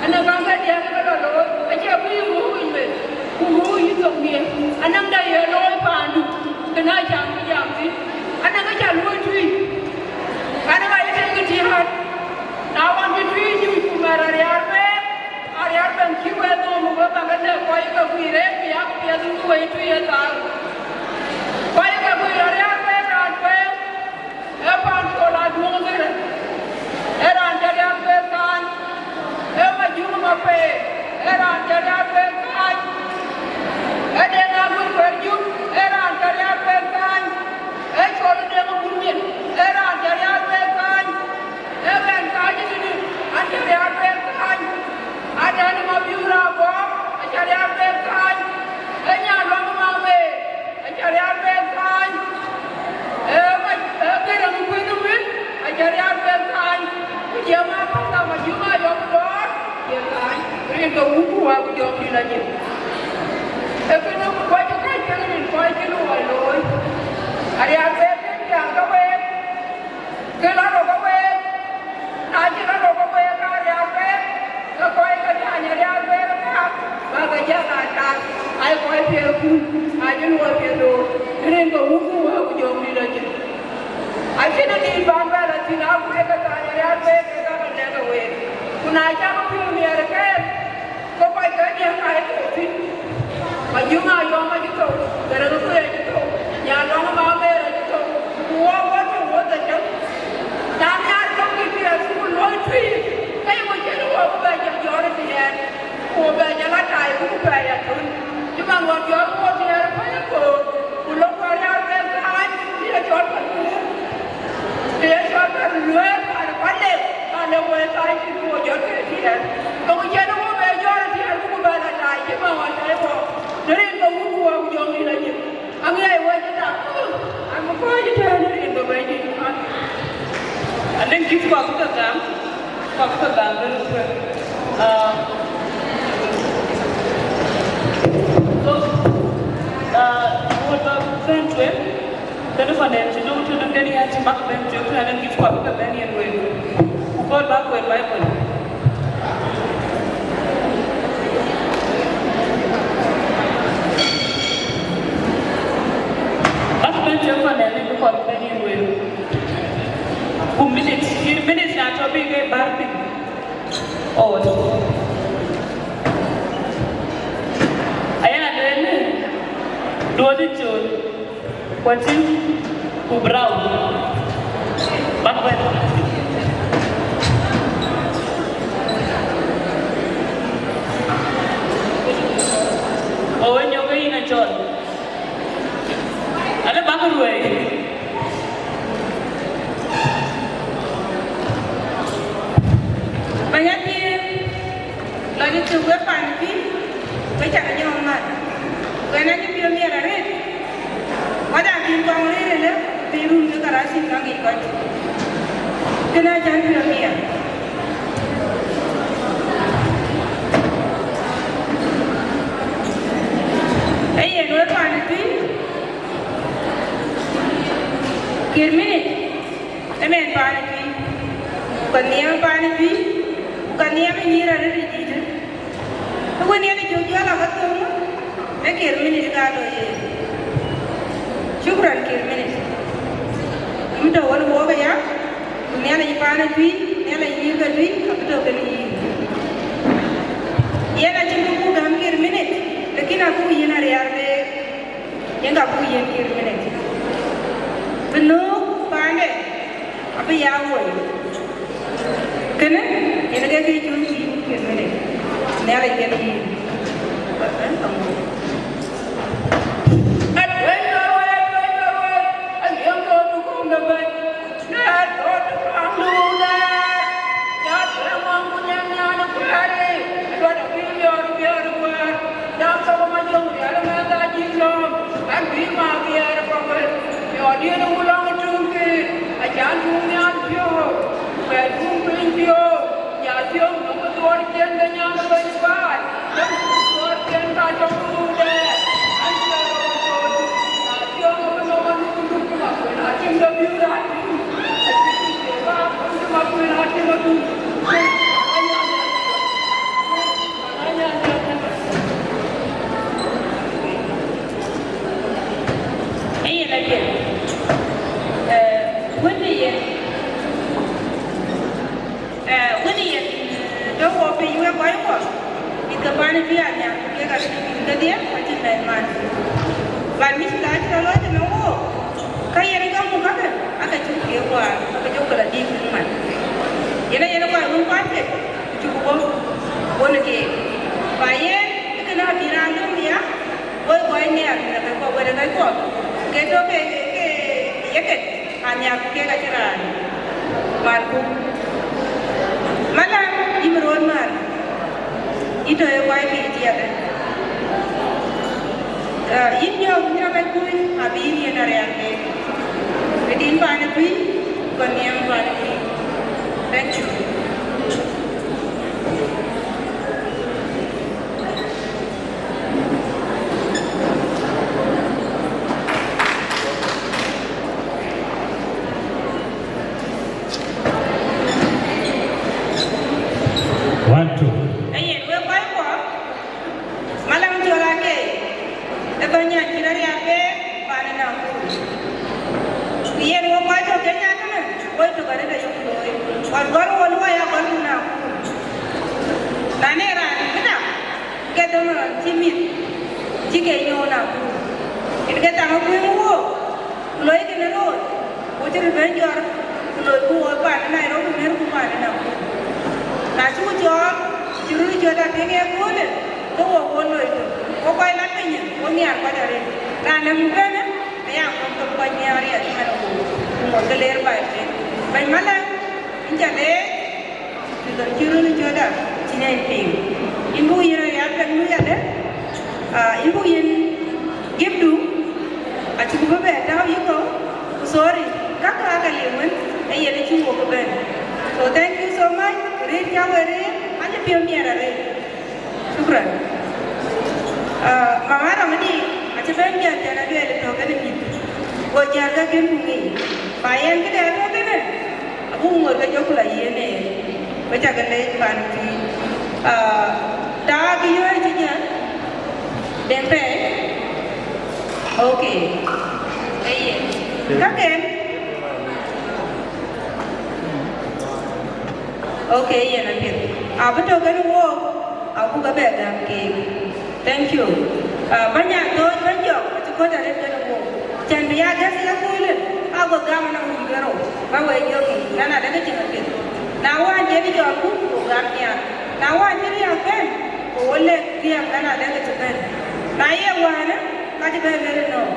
ëna käŋ ke diäk ke lɔ looi, acie bï yï ŋuɔ̈k yic meth, ku ŋuɔ̈k yï thok miɛt, anäŋ dɛ ye looi paandu, kën aa cam cï jam thïn, anäŋ kë cä luöi Tuïc, anäŋ ayï tëk ë tiaat. Na wën cï Tuïc nyuc ku mɛr Arial Bek, Arial Bek cï wek nööm ku we bäk ënë kɔc ke guiir en bï yak piɛth wei Tuïc ë thaar. Kɔc ke guiir Arial Bek raan tueŋ, ee Pancol Aduɔŋ Gërë, ee raan cï Arial Bek kaany, ee Majuŋ Mapei, ee raan cï Arial Bek kaany, ee Deŋ Aguër Kuɛɛr Jup, ee raan cï Arial Bek kaany, ee Col Deŋ Aguër Miɛt, ee raan cï Arial Bek kaany. Ee wɛn ka cï tëdï, an cï Arial Bek kaany, Adan Mabiur Abɔɔk, acï Arial Bek kaany, ee Nyaluaŋ Mamer, acï Arial Bek kaany, ee ma-, ee Gërëŋ Kuën Wën, acï Arial Bek kaany, ku jam Apanda Majuŋ Ayɔm Dɔɔr, ye kaany, rin ke Wun ku Wät ku Jɔŋdït Lajik. Ee kënë ku kɔc cï kɔc piɛth rin kɔc cï luɔi looi, Arial Bek kën piaŋ ke week. Kë la rɔt ke week, na cï la rɔt ke week ka Arial Bek, ke kɔc ke thaany Arial Bek ka, ba ke jäl aa tak, ai kɔc piɛth kun, acï luɔi piɛth looi, rin ke Wun ku Wät ku Jɔŋdït Lajik. Acïn adït ban bɛ la thïn, a kɔc ke thaany Arial Bek ke ka lɔ lɛ̈k ke week. Ku na cak piɔ̈u miɛɛr ke, ke kɔc ke diäk ka ye thou thïn. Majuŋ Ayɔm acï thou, Gërëŋ Kuëër acï thou, Nyaluaŋ Mamer acï thou, ku wɔ wɔ thou wɔ dhil cök. Na nhiaar cök kï piɛth ku luɔi Tuïc, ke ye ku cïn wɔ ku bɛ jɔl jɔɔr ë thiɛɛr, ku bɛ jɔl a tai ku bɛ ya thun. Cï man wɔ jɔl wɔ thiɛɛr päc akööl, ku lok ku Arial Bek kaany, cï ye cɔl päc ku. Të ye cɔl bɛ lueel, bä, bä lek, bä lek wëë thaai cït ku jɔt ke tiɛɛl. Ku cïn wɔ bɛ jɔt tiɛɛl ku bɛ la daai cï bä ɣɔn tɛ̈i wɔ. Në rin ke Wun ku Wät ku Jɔŋdït Lajik. Aŋiɛc wec ëda. An bï kɔc ëtɛ̈ɛ̈n në rin ke Bɛ̈nydït. Anɔŋ gift kɔ̈k bï ke gam, kɔ̈k bï ke gam bï röt kuëk. Ah, so, ah, wut bä bɛ̈n tueŋ. Kënë pandɛn cï döŋ tënë kënë ya cï mak bɛ̈n cök tënë gift kɔ̈k bï ke bɛ̈n yen wël. Ku kööl bäk wël Baibol. Bäk bɛ̈n cök pandɛn bï kɔ̈k bɛ̈n yen wël. Ku minit, kïr minit na tɔ̈ bï ke bär piny. Oh. Aya lueel, duɔ̈ɔ̈t col. Ku tim ku brown. Bäk bɛ̈n. Ku wën nyɔk ke yïn acɔl. Alë bäk ruëëi. Bɛ̈ny Athiëëŋ, lɔ cï thök wek pan piny, ke cak jɔŋ mat. Ku en acï piɔ̈u miɛt arëët. Wada piny kɔŋ rëër ëlë, piny run ke karasi ka ŋic kɔc. Kënë acän piɔ̈u miɛt. Ee yen wek pan piny, kër minit. Ëmɛn paan ë Tuïc, ku ka nhiam paan ë Tuïc, ku ka nhiam ë nyïïr arëët ë dïïtë. Ë wën yen ë jɔ jɔl aka thöŋ, ë kër minit ka lɔ yen. Shukran kër minit. Yïn tɔ̈ wën wok aya, ku Nhialic paan ë Tuïc, Nhialic nyïïr ke Tuïc, abï tɔ̈ kënë yïn. Yen acïn kë buk gäm kër minit, lakin abuk yïn arial beek. Yen ka buk yiën kër minit. Bï nöök paande abï ya woi. Kënë yen ke kë cuk yïn kër minit. Nhialic kën yïn. Atuɛ̈ny lɔ wei, atuɛ̈ny lɔ wei, ayiëŋ ke du Yen ë wulɔŋ ë tuŋ pïïr, acan tuŋ nhial piɔ̈u, ku bɛ tuŋ piny piɔ̈u, ya piɔ̈u nɔm ë dhuɔɔr cien de nyan ë bɛ̈ny baai, yɛn dhuɔɔr cien ka tɔŋ ruu dɛɛr, an, cï rɔt rɔt thɔɔr, ya piɔ̈u ë nɔm ë nukuduk cï Makuën, acïn de bï raan tïŋ, acïn de bï raan tïŋ, Makuën acïn de bï. Ee yen apiɛth. Eh, wënë yen, eh, wënë yen, eh, tɔ̈ wɔ piny wek kɔc kuɔ, bï ke pan ë bï a nhial, kek acïn bï kedhie, acïn mɛnh man. But mïth la cï rɔt looi tënë wook, ka yen ë ka muk kakë, ake cuk kek waar, ake cuk ke la dïït kek man. Yen ayen kɔc wën kuat kek, ku cuk bɔ̈, wën ë keek. Ba yen, ë kënë abï raan döŋ ya, woi kɔc nhial, në kɔc kuɔ, wën ë kɔc kuɔ, ke tɔ̈ ke, ke, ye ket. Anhiar ku kek acï raan marku. Malam, yïn röt mar, yïn tɔ̈ ë kɔc kï tiɛɛkë. Ah, yïn nyɔk, yïn rɔt kuc, abï yïn yen arial kek. Ë din paan ë piny, ku nhiam paan ë piny. Thank you. One, two. Ee yen, wek kɔc kuɔ, malam cɔl ake, ë bɛ̈ny nyan cïn arial bɛ̈ɛ̈r, paan ë Nakuru. Ku yen wek kɔc tɔ̈ Kenya tënë, woi tök arëët ayok looi. Kɔc gɔl wo luɔi agɔl ku Nakuru. Na ne raan bï dap, ke dhamö cï mïth cï ke nyuɔɔu Nakuru. Yen ke thaŋ ë kuëëŋ wook, ku loi kënë röör, ku cï röt bɛ̈n jɔt, ku loi ku wok paan ë Nairobi, mɛ̈r ku paan ë Nakuru. Na cuk cɔɔl, cï röt jɔt apiŋ ë köölë, ke wok wo loi tök, wo kɔc lat piny, wo nhiaar kɔc arëët. Raan dɛ̈ muk bɛ̈n, aya ŋuɔ̈t ke kɔc nhiaar riɛl ëmɛn ë wook, ku ŋuɔ̈t ke leer baai piny. Bɛ̈ny Malɛŋ, yïn ca leec, Because cï röt cöötda cïn en piŋ. Yïn buk yïn arial bɛ̈n lui adë, ah, yïn buk yïn gift du, acï ku bï bɛ tääu yï kɔ̈u, ku sorry, kakë aa ka liu wën, ee yen acï wok ëbɛ̈n. So thank you so much, rëër cä we rëër, acï piɔ̈u miɛt arëët. Shukran. Ah, mama Ramadi, acï bɛ̈n jäl tɛ̈n aduɛɛl ë tɔ̈ kënë mïth. Go jäl ke kën ku ŋic. Ba yɛn këdɛn tɔ̈ kënë, abuk ŋot ke jɔku la yiëën ë. Wek cä ke leec pan tui. Ah, ta bï yööc cï jäl. Deŋ pɛɛi. Okay. Ee yen. Kakɛn. Okay, yen apiɛth. Abï tök kën wook, abuk abɛ gäm keek. Thank you. Ah, bäny Athööc, bäny jɔk, acï kɔ̈c arëët kën wook. Cän bï ya gɛ̈th ë köölë, ago gam ënɔŋ wïc ke rou, ba wɛɛc yök yic, na, na dɛ̈ ke cïn apiɛth. Na wään cï jɔk ku, ku gam nhial. Na wään cï riääk bɛ̈n, ku wo lek riääk, na, na dɛ̈ ke cï bɛ̈n. Na ye wään, ka cï bɛ̈n lël ënɔɔnë.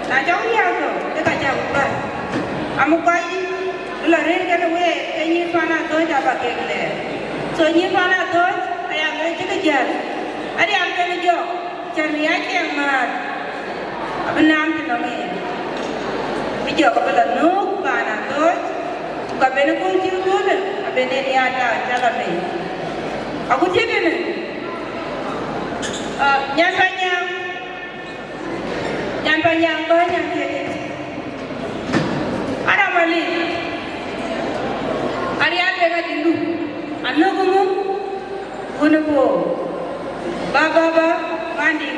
Na cɔk riääk tɔ̈, ke ka cä bï päl. Amuk kɔc bï lɔ rëër kenë week, ke nyïïr pan Athööc aba kek lɛɛr. So nyïïr pan Athööc aya lueel cï kë jäl. Arial kenë jɔk, cän ya ciɛɛŋ määt, abï naam të nɔŋ en. Bï jɔk abï lɔ nöök pan Athööc, ku ka ben ë kööl cï köölë, aben en ya taar cä lɔ mei. Aku tiëëtënë, ah, nyan Panyaŋ, nyan Panyaŋ bä nyan thiëëdït. Aramali, arial ben adï lu, anök ŋö, wun ë bɔ̈. Ba, ba, ba, man dï.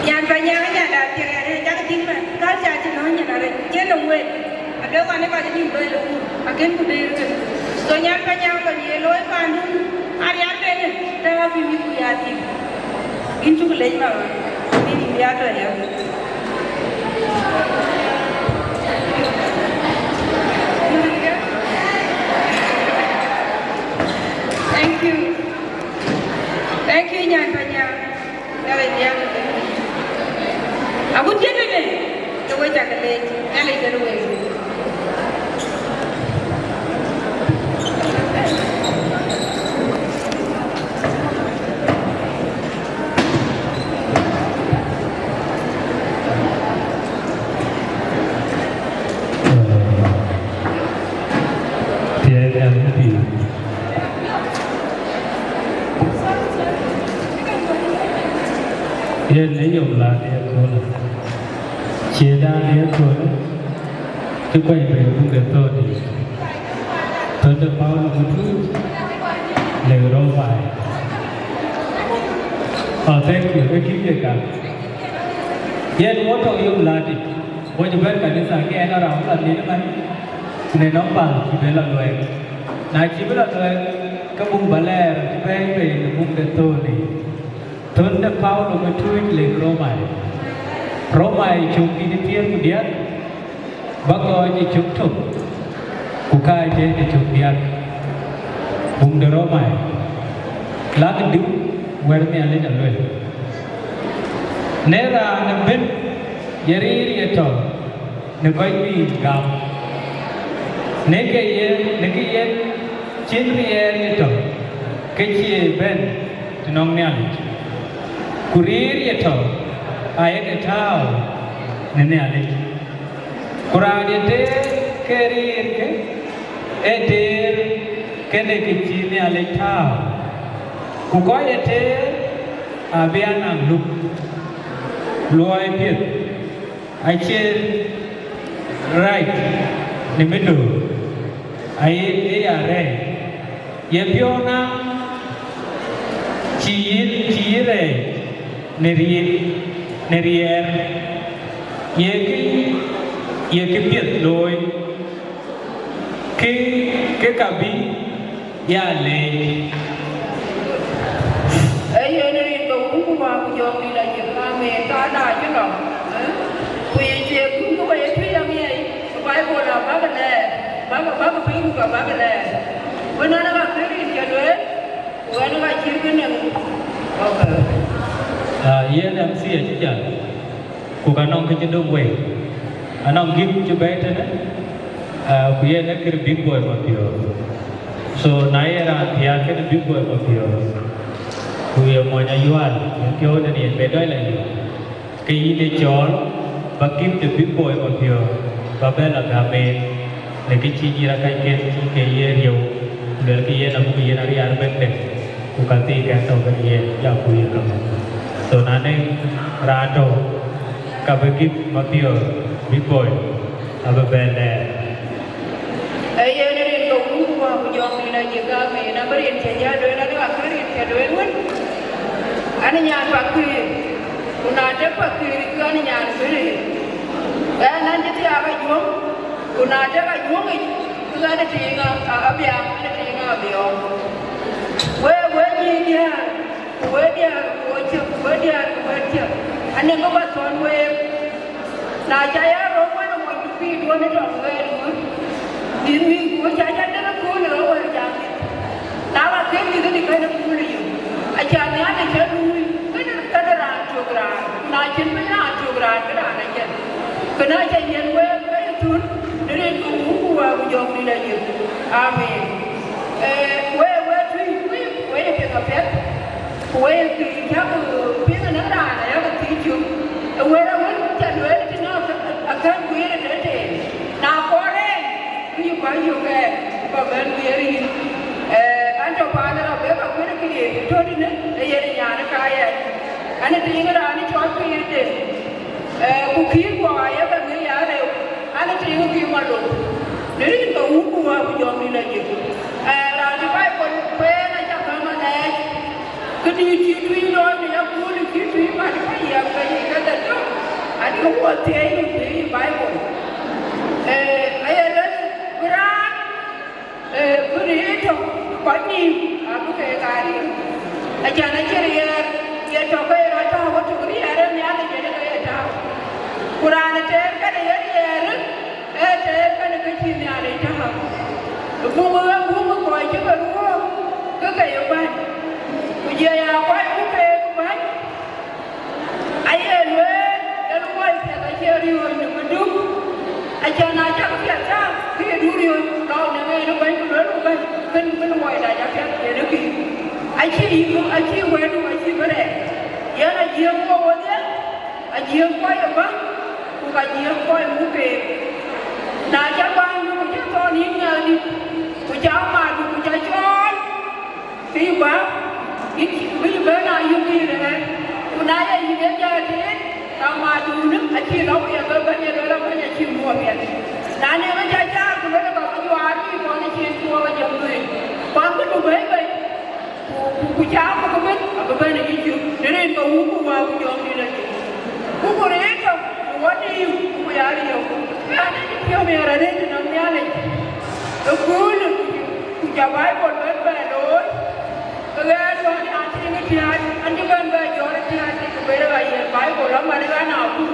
Nyan Panyaŋ, nyan da thiëk, nyan ë cak tïŋ mɛn, kal ca cï nɔ̈ɔ̈ny nyin arëët, cïn nɔm wëët. Aduek wan ë kɔc ë nïm bɛ̈ɛ̈i lɔ wur, akën ku deer kën. So nyan Panyaŋ lɔ ye looi paandun, arial ben ë, tääu bï mïth ku ya tïŋ. Yïn cuk lec mama, bï nïm ya tɔ ya. Thank you. Thank you, nyan Panyaŋ. Nhialic nhial tëde. Agut cï tëde, ke we cak leec, Nhialic tëde wek. Yen ë yom la de köölë. Ciedan de köölë. Të kuany bei buk de thɔ̈ɔ̈t yic. Thɔ̈n de Paulo ku tuuc. Le Romai. Oh, thank you. Ë kï ye ka. Yen wɔ tɔ̈ yom la de. Wɔ cï bɛ̈n kanitha ke ɛn aram la nin man. Ku ne nɔm bal cï bɛ la luɛɛk. Na cï bï la luɛɛk, ke buk ba lɛɛr cï bɛ̈ɛ̈i bei në buk de thɔ̈ɔ̈t yic. Thɔ̈n de Paulo ke tuuc le Romai. Romai cök dït ë thiëër ku diäk, ba gɔɔc ë cök tök, ku kääc ë cök diäk. Buk de Romai. Lak diu wɛ̈t Nhialic aluel. Ne raan ëbën ye riir ye tɔ̈ në kɔc nïïm gam. Në ke ye, në ke yen cïn riɛɛr ye tɔ̈, ke cie bɛ̈n të nɔŋ Nhialic. Ku riir ye tɔ̈, ayeke tääu në Nhialic. Ku raan ye teer ke riirkë, ee teer kënë kë cï Nhialic tääu. Ku kɔc ye teer abï anaŋ luk, luɔi piɛth. Acïn rac në midor, aye ë ya rɛɛc. Ye piɔ̈u naŋ cï yïn, cï yïn rɛɛc në riɛɛr, në riɛɛr, ye kë, ye kë piɛth looi, kë, kë ka bï ya leec. Ee yen rin ke Wun ku Wät ku Jɔŋdït Lajik, amen. Ka da cï lɔ, eh? Ku ye cie kun ku ye tui aŋiɛc, ku Baibol abäk lɛɛr, bäk, bäk piny ku ka bäk lɛɛr. Wën an, aka kë rin cï lueel, ku an, aka cït kë nɛŋ. Okay. Ah, yen M C acï jal. Ku ka nɔŋ kë cï döŋ wei, anɔŋ gift cï bɛ̈ɛ̈i tënë, ah, ku yen ee kërë Big Boy Mabior. So na ye raan thiaak kënë Big Boy Mabior, ku ye mony Ayual, yen piɔ̈u tënë yen be dɔc la yök, ke yïn ë cɔɔl, ba gift de Big Boy Mabior, ba bɛ la gäm en. Në kë cï nyïïr akacken cï ke ye riëëu, ku luelkï yen abuk yen ariaar bɛ̈n dek, ku ka thii kɛn tɔ̈ kek yen, ya ku ye käŋ. So na nɔŋ raan tɔ̈, ka bï gift Mabior, Big Boy, abï bɛn lɛɛr. Ee yen rin ke Wun ku Wät ku Jɔŋdït Lajik, amen. Abï rin cï jal lueel, adï, akë rin cï lueel wën. An, nyan Pakëër, ku na dek Pakëër, ke an, nyan Bërëër. Ɣɛn an, cï thiaak Ajuɔŋ, ku na dek Ajuɔŋic, ke ɣɛn ë tiiŋ a, a, Abiaŋ, ɣɛn ë tiiŋ a Abiɔɔŋ. Wek, wek nyïïn diäär, ku wek diäär, ku wek cök, ku wek diäär, ku wek cök, anï bï bä thɔ̈n week. Na ca ya rɔ̈m wën ë mony, ku pïïr duɔ̈n ë tɔŋ ɣɛɛr ŋö? Dït mïth, ku ca ca dek ë kööl ë ɣä wɛ̈ɛ̈r jam. Na ɣa kën mïth ënë kën ë kööl ë yök, aca Nhialic cä luui, kënë, kënë raan tök raan, ku na cïn piny raan tök raan, ke raan ayiɛth. Kënë aca yiɛ̈n week ke ye thun, në rin ke Wun ku Wät ku Jɔŋdït Lajik. Amen. Ee, wek, wek tui, wek, wek ye piɛth apiɛth. Ku wek kë cäk piŋ ënɔŋ raan aya ke thiëc cök, ë wël awën ca lueel tënë akäl guiir ëtëtëën. Na kɔɔr en, ke yï bä yök ɛn, bä bɛ̈n guiir yïn. Ee, an tɔ̈ paan ë Rabeka kuën ë këriëëc tɔ̈ tënë, ë yen ë nyan ë kaac ɛn. An ë tiiŋ raan ë cɔl Piɛɛrden. Ee, ku kïïr guɔ aye ke ŋic arëu, an, ë tiiŋ kïïr malok, në rin ke Wun ku Wät ku Jɔŋdït Lajik. Ee, raan cï Baibol kueen aca gäm alɛɛc, këdïït cï tui looi në yakööl cï tui mat ke yiɛ̈m ke yic kedhie tök, adï, wɔ thiëëc në Baibol. Ee, aye lueel bï raan Ee, bï riëëc tök kɔc nïïm, abï keek aa riëëc. Acan acï riɛɛr, ye tök ke ye rɔt tääu, wɔ tök riɛɛr ë Nhialic yen ke ye tääu. Ku raan ë teer kënë ye riɛɛr, ee teer kënë ke cïï Nhialic tääu. Buk ë, buk ë kɔc cï ke ruɔ̈ɔ̈k, ke ke ye bäny. Ku jɔ ya kɔc buk keek bäny, aye lueel, yen woi piɛth acie riööc në këdu. Acan na cak piɛth tääu, ke ye du riööc, lɔɔu në ŋɛɛn ë bäny, ku lueel ku bäny, kën, kën woi dac apiɛth yen ë kï. Acï yï, acï wɛ̈ɛ̈tdu, acï bï rɛɛc. Yen ajiëëm kɔc wodhie, ajiëëm kɔc ë bäny, ku ka jiëëm kɔc muk keek. Na ca bänydu, ku ca thɔn yïn ŋɛ̈ɛ̈cdu, ku ca matdu, ku ca cɔɔl, ke yï bä, yïn cï bï yï bɛ̈n aa yök ke yï rɛ̈ɛ̈r, ku na ye yïn ee Wun acï lɔ ku ye bɛ̈ny, bɛ̈ny ë luel abɛ̈ny acï muɔɔr piɛth. Na nɛŋ ë ca caar ku luel ë ka bï juaar bï kɔn ë cin tuɔɔk ë jɔŋ dhuëëŋ. Kɔn bï du bɛ̈ny bɛ̈ny. Ku, ku, ku cam ku bï bɛ̈n, abï bɛ̈n ë yïcök. Në rin ke Wun ku Wät ku Jɔŋdït Lajik. Ku ku rëër tök, ku wɔ dïïu, ku ya riëëu. Raan ë cï piɔ̈u miɛt arëët tënɔŋ Nhialic. Ëköölë, ku ca Baibol bɛ̈n bɛ looi. Ke ɣɛn wään an cï ŋic tiaat, an cï bɛ̈n bɛ jɔt ë tiaat, ku ber ɣa yen Baibol, aman ɣɛn aa pur.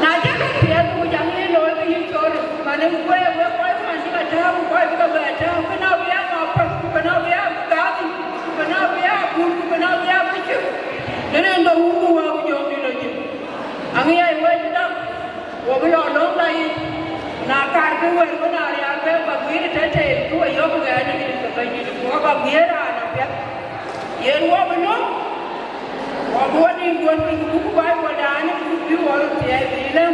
Na cä ke piɛth, ku jam yen looi ke yïn cɔɔl, man ë wek, wek kɔc wään cï ke tääu, ku kɔc bï ke bɛ tääu, kënë abï ya mapäth, ku kënë abï ya gadhi, ku kënë abï ya abun, ku kënë abï ya bïcïk. Në rin de Wun ku Wät ku Jɔŋdït Lajik. Aŋiɛc wec däŋ, wo bï lɔ löŋda yic, na kaar bï wɛ̈ɛ̈r bï na rial bɛ bä guiir tëtëë, ku we yɔ̈ɔ̈k ɣɛɛr në rin ke Bɛ̈nydït, ku wa bä guiir raan apiɛth. Yen wo bï löŋ, wo bï wo nïïm guöt piny, ku buk Baibol dan, ku bï wo röt thiɛɛi bï lëu.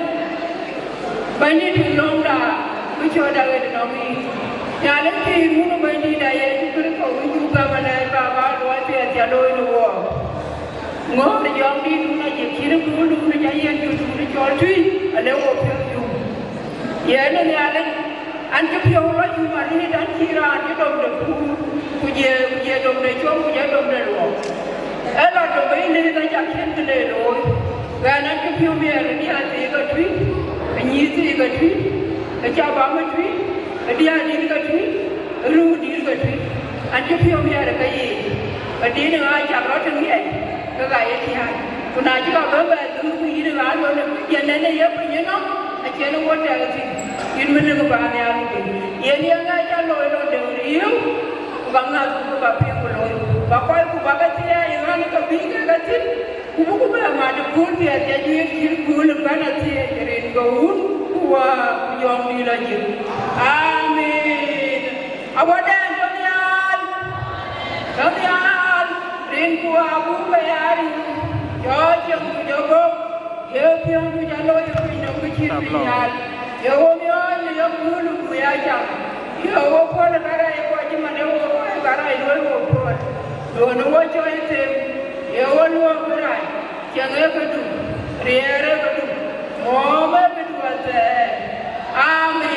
Bɛ̈nydït löŋda, bï cöötda ɣet ënɔŋ yïn. Nhialic pïïr wun ë Bɛ̈nydït da Yecu Kërtho, wun cuk gäm alɛɛc Baba luɔi piɛth ca looi në wook. Ŋɔ̈ɔ̈r Jɔŋdït wun ajëk cïn ë kööldun ë ca yen jur dun ë cɔl tui, ale wo piɔ̈ɔ̈th yum. Yen ë Nhialic, an cï piɔ̈u lɔ yum arëët, an cï raan cï dom de kuur, ku jɛ, ku jɛ dom de com, ku jɛ dom de luɔk. Ee lɔ dom ë lëëth aca kiɛ̈n kë le looi. Ɣɛn an cï piɔ̈u miɛt ë diäär thiik atui, ë nyïïr thiik atui, ë cabam atui, ë diäär dït ke tui, ë röör dït ke tui. An cï piɔ̈u miɛt ë keyiic, ë dït ë ɣaa cak rɔt ë ŋiɛc, ke ɣa ye tiaat. Ku na cï ɣa bɛ̈n bɛ dhuur, ku yïn ë ɣaa lon ë pinyë nɛn ë ye piny ënɔm, acïn ë wo tɛ̈k thïn, yïn Melik bä Nhialic piny. Yen ye ŋɛk ca looi lɔ dëŋ riëëu, ku ka ŋäth ku ka piŋ ku looi, ba kɔc ku ba ke thiëëc ë ɣän ke bï kek ke thïn, ku bï ku bɛ mat ë kööl piɛth ya juëc cït kööl ë bɛ̈n athiëëc rin ke Wun ku Wät ku Jɔŋdït Lajik. Amin. Awädɛn tɔ nhial, tɔ nhial, rin ku abuk bɛ ya riëëu, jɔ cieŋ ku jɔ gök, ye piɔ̈ndu ca looi ë piny nɔm kë cït piny nhial. Ye wo miɔɔc në yekööl ku ya cam. Ye wo puɔl ë kärɛc ë kɔc cï man ë wo kɔc ë kärɛc luɔi wo puɔl. Duɔ̈në wo cɔc them, ye wo luɔ̈k bï rac, ciɛŋ ee këdu, riɛɛr